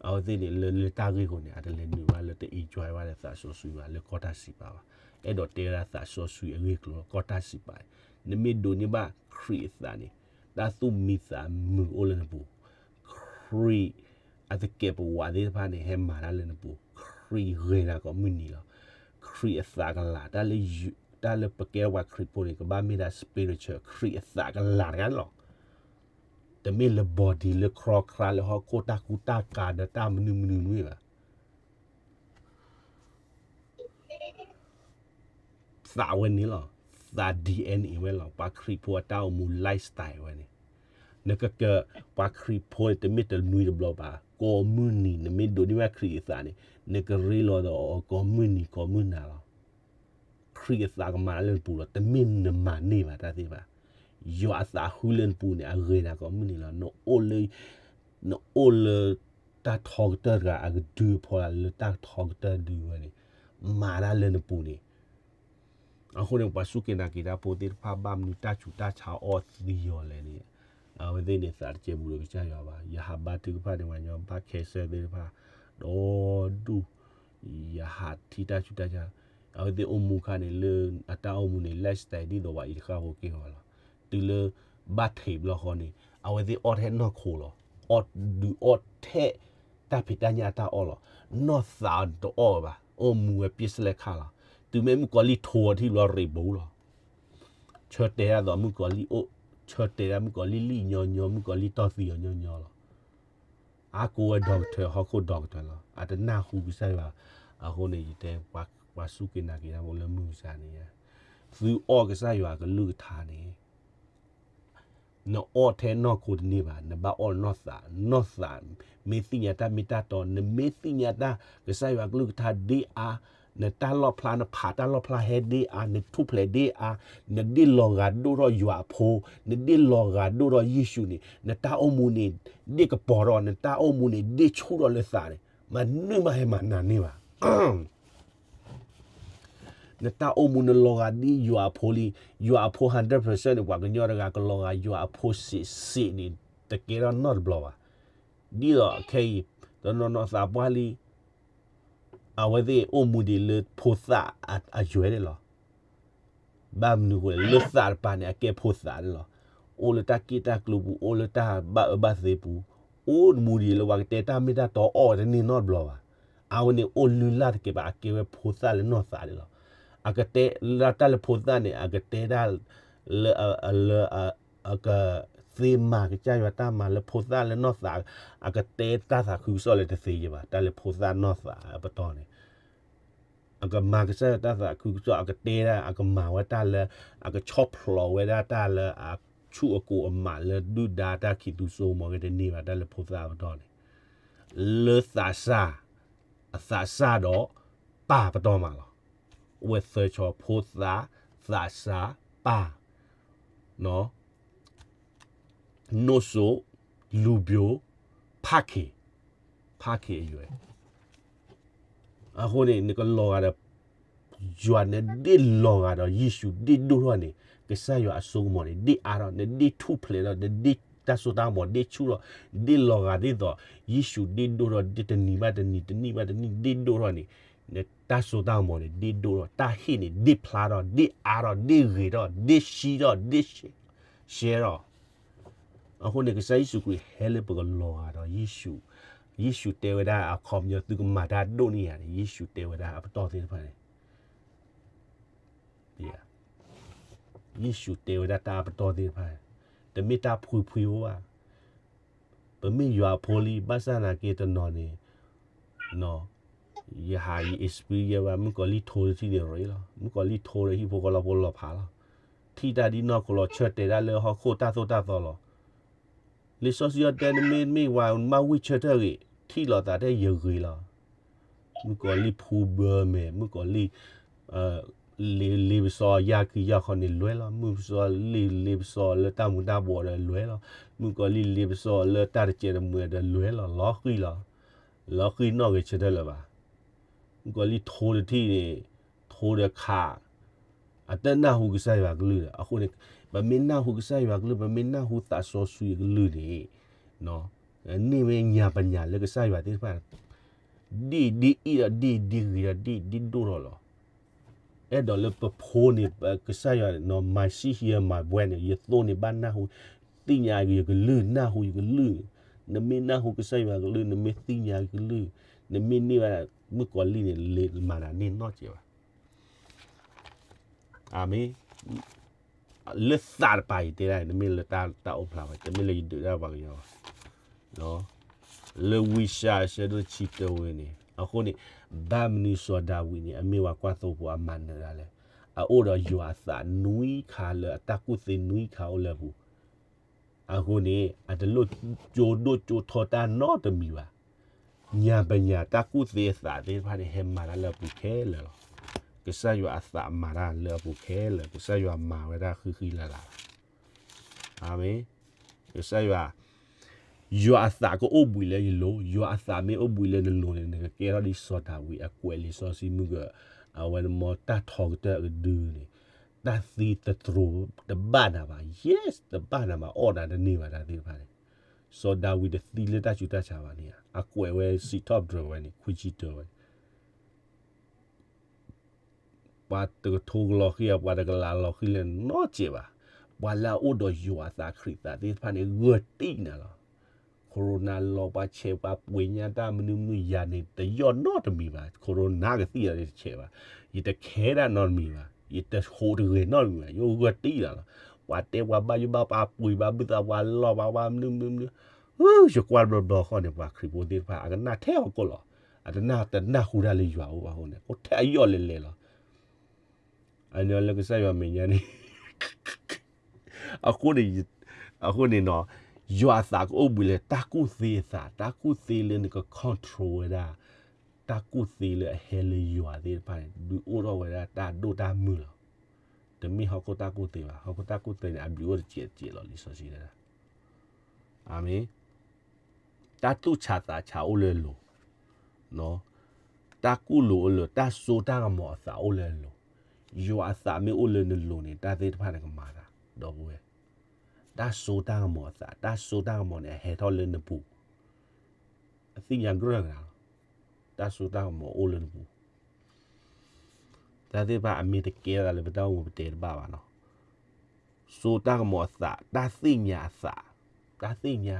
အဝဲသ့ၣ်န့ၣ် လၢလၢတၢ်ဂ့ၢ်အဃိန့ၣ် အတလဲၤနုာ်ဘၣ်လၢတ enjoy ဘၣ်ဒီးသးစီဆှံဘၣ် လၢကီၢ်တၢ်စံးပာ်ဘၣ်. အဲၣ်ဒိးတဲဝဲဒၣ်သးစီဆှံအဂ့ၢ်အကျိၤလီၤ ကီၢ်တၢ်စံးပာ်န့ၣ်, နမ့ၢ်ဒိးန့ၢ်ဘၣ်ခရံာ်အသးန့ၣ်, တၢ်သူၣ်မံသးမုာ်အိၣ်လၢနပူၤ, ခရံာ်အသကဲးပဝးသ့ၣ်တဖၣ်န့ၣ် ဟဲမၤတၢ်လၢနပူၤ, ခရံာ်ဂ့ၤနၤကိးမုၢ်နံၤလီၤ. ခရံာ်အသးကလၤ, တၢ်လၢပကဲပှၤခရံာ်ဖိန့ၣ် ကဘၣ်မ့ၢ်ဒၣ် spiritual ခရံာ်အသးကလၤတဂၤန့ၣ်လီၤ. တမ့ၢ်လၢ body လၢခရီခရါ လၢဟီၣ်ခိၣ်တၢ်ကူတၢ်ကၤဒီးတၢ်မနုၤမနုၤတမ့ၢ်ဘၣ်. သးဝဲန့ၣ်လီၤ. သး DNA ဝဲလီၤ. ပှၤခရံာ်ဖိအတၢ်အိၣ်မူ lifestyle ဝဲန့ၣ်, နကက, ပှၤခရံာ်ဖိန့ၣ် တမ့ၢ်တနွံတဘျီဘၣ်, ကိးမုၢ်နံၤ နမ့ၢ်ဒိးန့ၢ်ဘၣ်ခရံာ်အသးန့ၣ်, နကရ့လိာ်သးကိးမုၢ်နံၤကိးမုၢ်နၤလီၤ. ခရံာ်အသးကမၤလၢနပူၤလီၤ. တမ့ၢ်နမၤန့ၢ်ဘၣ်တၢ်သ့ၣ်တဖၣ်. ယွၤအသးဟူလၢနပူၤန့ၣ် အဂ့ၤနၤကိးမုၢ်နံၤလီၤ. နအိၣ်လၢ, နအိၣ်လၢတၢ်ထီကတၢၢ်တဂၤအကဒုအဖီလာ် လၢတၢ်ထီကတၢၢ်ဒုဝဲန့ၣ်, မၤတၢ်လၢနပူၤန့ၣ်, အဃိန့ၣ် ပှၤစူၢ်က့ၤနာ်က့ၤတၢ်ဖိသ့ၣ်တဖၣ် ဘၣ်မနုၤတၢ်ဆူးတၢ်ဆါအီၣ်သံအီၤလဲၣ်န့ၣ်, အဝဲသ့ၣ်န့ၣ်သးတကဲဘူးဒီးကစၢ်ယွၤဘၣ်. ယဟးဘါထုကဖၣ်န့ၣ် ပှၤညီဘၣ် cancer သ့ၣ်တဖၣ် ဒီဒူၣ်, ယဟးထံၣ်တၢ်ဆူးတၢ်ဆါ, အဝဲသ့ၣ်အိၣ်မူခါန့ၣ် လၢအတၢ်အိၣ်မူန့ၣ် lifestyle ဒ်သိးပှၤအံၤတဃၣ်ဖိက့ၢ်ဂီၤလီၤ. တုၤလၢ ဘၣ်ထံးဘျီဃီန့ၣ် အဝဲသ့ၣ်အီၣ်ထဲနီၢ်ခိလီၤ. အီၣ်ဒုးအီၣ်ထဲ တၢ်ဖံးတၢ်ညၣ်အတၢ်အီၣ်လီၤ. နီၢ်သးတအီၣ်ဘၣ်, အိၣ်မူဝဲပျဲၢ်စလဲခါလီၤ. တုၤမ့ၢ်မုၣ်ကီၤလံၢ်ထိအီၤထံၣ်ဘျီ ရ့းဘူးလီၤ. ဆၢတဲာ်ဒၣ်သိးမုၣ်ကီၤလံၢ်အိၣ်, ဆၢတဲာ်ဒၣ်မုၣ်ကီၤလံၢ်လံၣ်ညီညီ, မုၣ်ကီၤလံၢ်တီၢ်သံအီၤညီညီလီၤ. အါကိးဝဲ doctor ဟီၣ်ခိၣ် doctor လီၤ. အတနၢ်ဟူကစၢ်ယွၤ, အဃိန့ၣ် ယတဲ ပှၤစူၢ်က့ၤနာ်က့ၤတၢ်ဖိလၢမုၢ်မဆါန့ၣ်, သုအီၣ်ကစၢ်ယွၤကလုၢ်ကထါန့ၣ် နအီၣ်ထဲနီၢ်ခိတန့ၢ်ဘၣ်, နဘၣ်အီၣ်နီၢ်သး, နီၢ်သးမ့ၢ်သ့ၣ်ညါတၢ်မ့ၢ်တၢ်တီ, နမ့ၢ်သ့ၣ်ညါတၢ်ကစၢ်ယွၤကလုၢ်ကထါဒ့အါ, နတၢ်လီၣ်ဖျါ နဖးတၢ်လီၣ်ဖျါဟဲဒ့အါ, နထူၣ်ဖျဲးဒ့အါ, နဒ့လီၤဂာ်ဒိၣ်ထီၣ်ယွၤအဖိ, နဒ့လီၤဂာ်ဒိၣ်ထီၣ်ယ့ၣ်ၡူးန့ၣ် နတၢ်အိၣ်မူန့ၣ် ဒ့ကပီၤထီၣ်, နတၢ်အိၣ်မူန့ၣ် ဒ့ဆူၣ်ထီၣ်လၢသးန့ၣ် မနုၤမးဟဲမၤနၤန့ၢ်ဘၣ်. နတၢ်အိၣ်မူနလီၤဂာ်ဒ်ယွၤအဖိလံ, ယွၤအဖိ hundred percent န့ၣ် ပှၤကညီတဂၤကလီၤဂာ်ယွၤအဖိစ့းစ့းန့ၣ် တကဲထီၣ်နီတဘျီဘၣ်. ဒ်သိးခဲအံၤ တနီၤနီၤသးပှၢ်လံ, အဝဲသ့ၣ်အိၣ်မူဒံးလၢဖိသၣ်အယွဲၢ်န့ၣ်လီၤ. ဘၣ်မနုၤအဃိလဲၣ်, လၢသးတပၤန့ၣ် အကဲဖိသၣ်န့ၣ်လီၤ. အိၣ်လၢတၢ်က့ၣ်တၢ်ကျူပူၤ, အိၣ်လၢတၢ်ဘၣ်အၢဘၣ်သီပူၤ, အိၣ်မူဒံးလၢပှၤကတဲတၢ်မ့ၢ်တၢ်တီအီၣ်ဝဲတန့ၢ်နီတဘျီဘၣ်. အဝဲန့ၣ်အိၣ်လုၢ်လၢ်တကဲဘၣ်, အကဲဝဲဖိသၣ်လၢနီၢ်သးန့ၣ်လီၤ. အကတဲလၢတၢ်လၢဖိသၣ်န့ၣ် အကတဲဒၣ်လၢ လၢ အကသ့မၤကစၢ်ယွၤတၢ်မၤလၢဖိသၣ်လၢနီၢ်သး, အကတဲတၢ်သးခုကစီၣ်လၢတသ့ယဲၢ်ဘၣ်, တၢ်လၢဖိသၣ်နီၢ်သးအပတီၢ်န့ၣ် အကမၤကစၢ်ယွၤတၢ်သးခုကစီၣ်, အကတဲဒၣ်, အကမၤဝဲတၢ်လၢ, အကဆီၣ်ဖျိးဝဲဒၣ်တၢ်လၢအဆူၣ်အကိာ်အမးလၢဒုၣ်ဒါတၢ်ခံးသူစိကမီၤဂ့ၤတန့ၢ်ဘၣ်, တၢ်လၢဖိသၣ်အပတီၢ်န့ၣ် လၢသးစၢ်, အသးစၢ်ဒီးပၢ်ပတီၢ်မးလီၤ. အိၣ်ဝဲသၢဆီ, ဖိသၣ်, သးစၢ်, ပၢ်, နိၣ်စိး, လူၤဘျိး, ဖးခ့ၣ်, ဖးခ့ၣ်အယွဲၢ်. အဃိန့ၣ် နကလီၤဂာ်ဒီး ယွၤနဒ့ၣ်လီၤဂာ်ဒီးယ့ၣ်ၡူးဒ့ၣ်ဒိၣ်ထီၣ်န့ၣ် ကစၢ်ယွၤအစိကမီၤန့ၣ် ဒ့ၣ်အါထီၣ်, နဒ့ၣ်ထူၣ်ဖျဲးထီၣ်, နဒ့ၣ်တၢ်စိတၢ်ကမီၤဒ့ၣ်ဆူၣ်ထီၣ်, ဒ့ၣ်လီၤဂာ်ဒ်သိး ယ့ၣ်ၡူးဒ့ၣ်ဒိၣ်ထီၣ် ဒ့ၣ်တနံၤဘၣ်တနံၤ, တနံၣ်ဘၣ်တနံၣ် ဒ့ၣ်ဒိၣ်ထီၣ်န့ၣ် နတၢ်စိတၢ်ကမီၤန့ၣ် ဒ့ၣ်ဒိၣ်ထီၣ်, တၢ်ဟ့ၣ်န့ၣ် ဒ့ၣ်ဖျါထီၣ်, ဒ့ၣ်အါထီၣ်, ဒ့ၣ်ဂ့ၤထီၣ်, ဒ့ၣ်ဆှံထီၣ်, ဒ့ၣ်ရှဲထီၣ်. အဃိန့ၣ် ကစၢ်ယ့ၣ်ၡူးခရံာ်ဟဲလၢပကလီၤဂာ်ဒီးယ့ၣ်ၡူး, ယ့ၣ်ၡူးတဲဝဲဒၣ်အခီပညီ သုကမၤတၢ်ဒိၣ်န့ၢ်ယၤန့ၣ် ယ့ၣ်ၡူးတဲဝဲဒၣ်အပတီၢ်သ့ၣ်တဖၣ်န့ၣ် ယ့ၣ်ၡူးတဲဝဲဒၣ်တၢ်အပတီၢ်သ့ၣ်တဖၣ်, တမ့ၢ်တၢ်ဖှံဖှံဖိဘၣ်. ပမ့ၢ်ယွၤအဖိလံ ဘၣ်ဆၣ်သနာ်က့တနီၤန့ၣ် ယဟးယ experience ဘၣ် မုၣ်ကီၤလံၢ်ထိတထံၣ်န့ၣ်ရ့လီၤ. မုၣ်ကီၤလံၢ်ထိဒီးဟံၣ်ဖိဃီဖိလီၤဖးလီၤ. ထံၣ်တၢ်ဒ်နီၢ်ခိလီၤ ဆၢတဲာ်တၢ်လၢဟီၣ်ခိၣ်တၢ်သိၣ်တၢ်သီလီၤ. လံာ်စီဆှံအီၤတဲ နမ့ၢ်မ့ၢ်ဝၤ နဘၣ်ဝံၢ်ဆၢထၢၣ်ဂ့ၤ, ထံၣ်လိာ်သးတဲယဂ့ၤလီၤ. မုၣ်ကီၤလံၢ်ဖူဘၢမဲာ်, မုၣ်ကီၤလံၢ် လ့လ့ပစီယၢ်ခံယၢ်ခီန့ၣ်လွဲလီၤ. မုၣ်ကီၤလံၢ်လ့ပစီလၢတၢ်မူၤတၢ်ဘှီးဒီးလွဲလီၤ. မုၣ်ကီၤလံၢ်လ့ပစီလၢတၢ်တစဲးတမှဲၤဒီးလွဲလီၤ. လီၤဃံၤလီၤ. လီၤဃံၤနီၣ်ဂ့ၤဆၢထၢၣ်လၢၤဘၣ်. မုၣ်ကီၤလံၢ်ထိတထံၣ်န့ၣ် ထိဒီးခး အတနၢ်ဟူကစၢ်ယွၤကလုၢ်ဒီး အဃိန့ၣ် ပမ့ၢ်နၢ်ဟူကစၢ်ယွၤကလုၢ် ပမ့ၢ်နၢ်ဟူသးစီဆှံအကလုၢ်န့ၣ် န့ၢ်ဝဲညါပညါလၢကစၢ်ယွၤသ့ၣ်တဖၣ် ဒ်ဒ်အံၤဒီးဒ်ဒ်ဂ့ၤဒီးဒ်ဒ်ဒိၣ်ထီၣ်လီၤ. အဲၣ်ဒိးလၢပဖိန့ၣ် ကစၢ်ယွၤ my sheep hear my voice န့ၣ် ယသိန့ၣ်ဘၣ်နၢ်ဟူ သ့ၣ်ညါယကလုၢ် နၢ်ဟူယကလုၢ်, နမ့ၢ်နၢ်ဟူကစၢ်ယွၤကလုၢ် နမ့ၢ်သ့ၣ်ညါယကလုၢ်, နမ့ၢ်န့ၢ်ဝဲဒၣ် မုၣ်ကီၤလံၢ်န့ၣ် လ့မၤတၢ်န့ၢ်နီတစဲးဘၣ်. အၤမ့ၣ်. လၢသးတပၤအံၤတဲဒၣ် တမ့ၢ်လၢတၢ်အိၣ်ဖျါဘၣ် တမ့ၢ်လၢယဒုးဒၣ်ပှၤကညီဘၣ်. လၢဝံယၡါယၤ အဆၢဒိၣ်တဆံတၢဝဲန့ၣ် အဃိန့ၣ် ဘၣ်မနုၤစီၤဒၤဝံးန့ၣ် အမ့ၢ်ဝဲကွၢ်သိဖိအမၤနၢၤဒၣ်လဲာ်, အအိၣ်ဒီးယွၤအသးနွံခါလၢအတၢ်ကူၣ်သ့နွံခါအိၣ်လၢအပူၤ အဃိန့ၣ် အတလိၣ်ကၠိဒိၣ်ကၠိထီတၢ်နီတမံၤဘၣ်. ညါပညါတၢ်ကူၣ်သ့အသးသ့ၣ်တဖၣ်န့ၣ် ဟဲမၤတၢ်လၢအပူၤခဲလၢာ်လီၤ. ကစၢ်ယွၤအသးမၤတၢ်လၢအပူၤခဲလၢာ်, ကစၢ်ယွၤမၤဝဲဒၣ်ဃံဃံလၤလၤလီၤ. အၤမ့ၣ်. ကစၢ်ယွၤ ယွၤအသးကအိၣ်ဘှံးလၢယလိၤ, ယွၤအသးမ့ၢ်အိၣ်ဘှံးလၢနလိၤန့ၣ် နကကဲထီၣ်ဒ်စီၤဒၤဝံးအကွဲးလံာ်စီဆှံမုၢ်ဂၢၢ်, အဝဲနမ့ၢ်တၢ်ထီကတၢၢ်အကဒုန့ၣ် တၢ်သံတတြိၤတဘၣ်နၤဘၣ်, yes တဘၣ်နၤဘၣ် အီၣ်နၤတန့ၢ်ဘၣ်တၢ်သ့ၣ်တဖၣ်န့ၣ်, စီၤဒၤဝံးတသံလၢတၢ်ဆူးတၢ်ဆါဘၣ်န့ၣ်ဧါ, အကွဲးဝဲစံးထီၣ်ပတြၢၤဝဲန့ၣ် ခွံဆံတၢဝဲ ပှၤတကထိကလီၤဃံၤဧါ, ပှၤတကလးလီၤဃံၤလဲၣ်နီတစဲးဘၣ်. ပှၤလၢအအိၣ်ဒီးယွၤအသးခရံာ်သးသ့ၣ်တဖၣ်န့ၣ် ဂၢၢ်တံၢ်နၤလီၤ. Corona လီၤပှၤဆဲးပှၤပှ့ၤညါတၢ်မနုၤမနုၤယၤန့ၣ် တယီၣ်နီတမံၤဘၣ်, Corona ကသံၣ်ဒီးတဆဲးဘၣ်, ယတခဲဒၣ်နီတမံၤဘၣ်, ယတဟူးတဂ့ၤနီတမံၤဘၣ်, ယအိၣ်ဂၢၢ်တံၢ်နၤလီၤ. ပှၤတဲပှၤဘၣ်ယိၣ်ဘၣ်ပှၤပှ့ၤဘၣ်ဘုသးပှၤလီၢ်ဘၣ်ပှၤမနုၤမနုၤမနုၤ, ယကွၢ်ဘျီဘျီဃီန့ၣ် ပှၤခရံာ်ဖိသ့ၣ်တဖၣ် အကနၣ်ထဲဟီၣ်ခိၣ်လီၤ. အတနၢ်တနၢ်ဟူတၢ်လၢယွၤအိၣ်ဘၣ်အဃိန့ၣ် အိၣ်ထဲအယီၣ်လဲၤလဲၤလီၤ. အန့ၣ်လၢကစၢ်ယွၤမဲာ်ညါန့ၣ် အဃိန့ၣ်, အဃိန့ၣ်နီၤ, ယွၤအသးကအိၣ်ဘှံးလၢတၢ်ကူၣ်သ့အသး, တၢ်ကူၣ်သ့လၢနက control ဝဲဒၣ်, တၢ်ကူၣ်သ့လၢအဟဲလၢယွၤသ့ၣ်တဖၣ်န့ၣ် ဒုးအိၣ်ထီၣ်ဝဲဒၣ်တၢ်ဒိၣ်တၢ်မုၢ်လီၤ. တမ့ၢ်ဟီၣ်ခိၣ်တၢ်ကူၣ်သ့ဘၣ်, ဟီၣ်ခိၣ်တၢ်ကူၣ်သ့န့ၣ် အဘျုးအိၣ်တစဲးတစဲးလီၤ လံာ်စီဆှံတဲဒၣ်. အၤမ့ၣ်. တၢ်သူၣ်ဆးသးဆးအိၣ်လၢအလိၤ, တၢ်ကူၣ်လိၤအိၣ်လၢ, တၢ်စိတၢ်ကမီၤအသးအိၣ်လၢအလိၤ, ယွၤအသးမ့ၢ်အိၣ်လၢနလိၤန့ၣ် တၢ်သ့ၣ်တဖၣ်န့ၣ်ကမၤသး, ဒီပုၢ်ဝဲၢ်, တၢ်စိတၢ်ကမီၤအသး, တၢ်စိတၢ်ကမီၤန့ၣ် အဟဲထီၣ်လၢနပူၤ, အသ့ၣ်ညါကြၢးကလီၤ, တၢ်စိတၢ်ကမီၤအိၣ်လၢနပူၤ တၢ်သ့ၣ်တဖၣ်အမ့ၢ်တကဲသးလၢပတၢ်အိၣ်မူပတဲတဘၣ်ဘၣ်နီၤ, စိတၢ်ကမီၤအသး, တၢ်သ့ၣ်ညါအသး, တၢ်သ့ၣ်ညါ,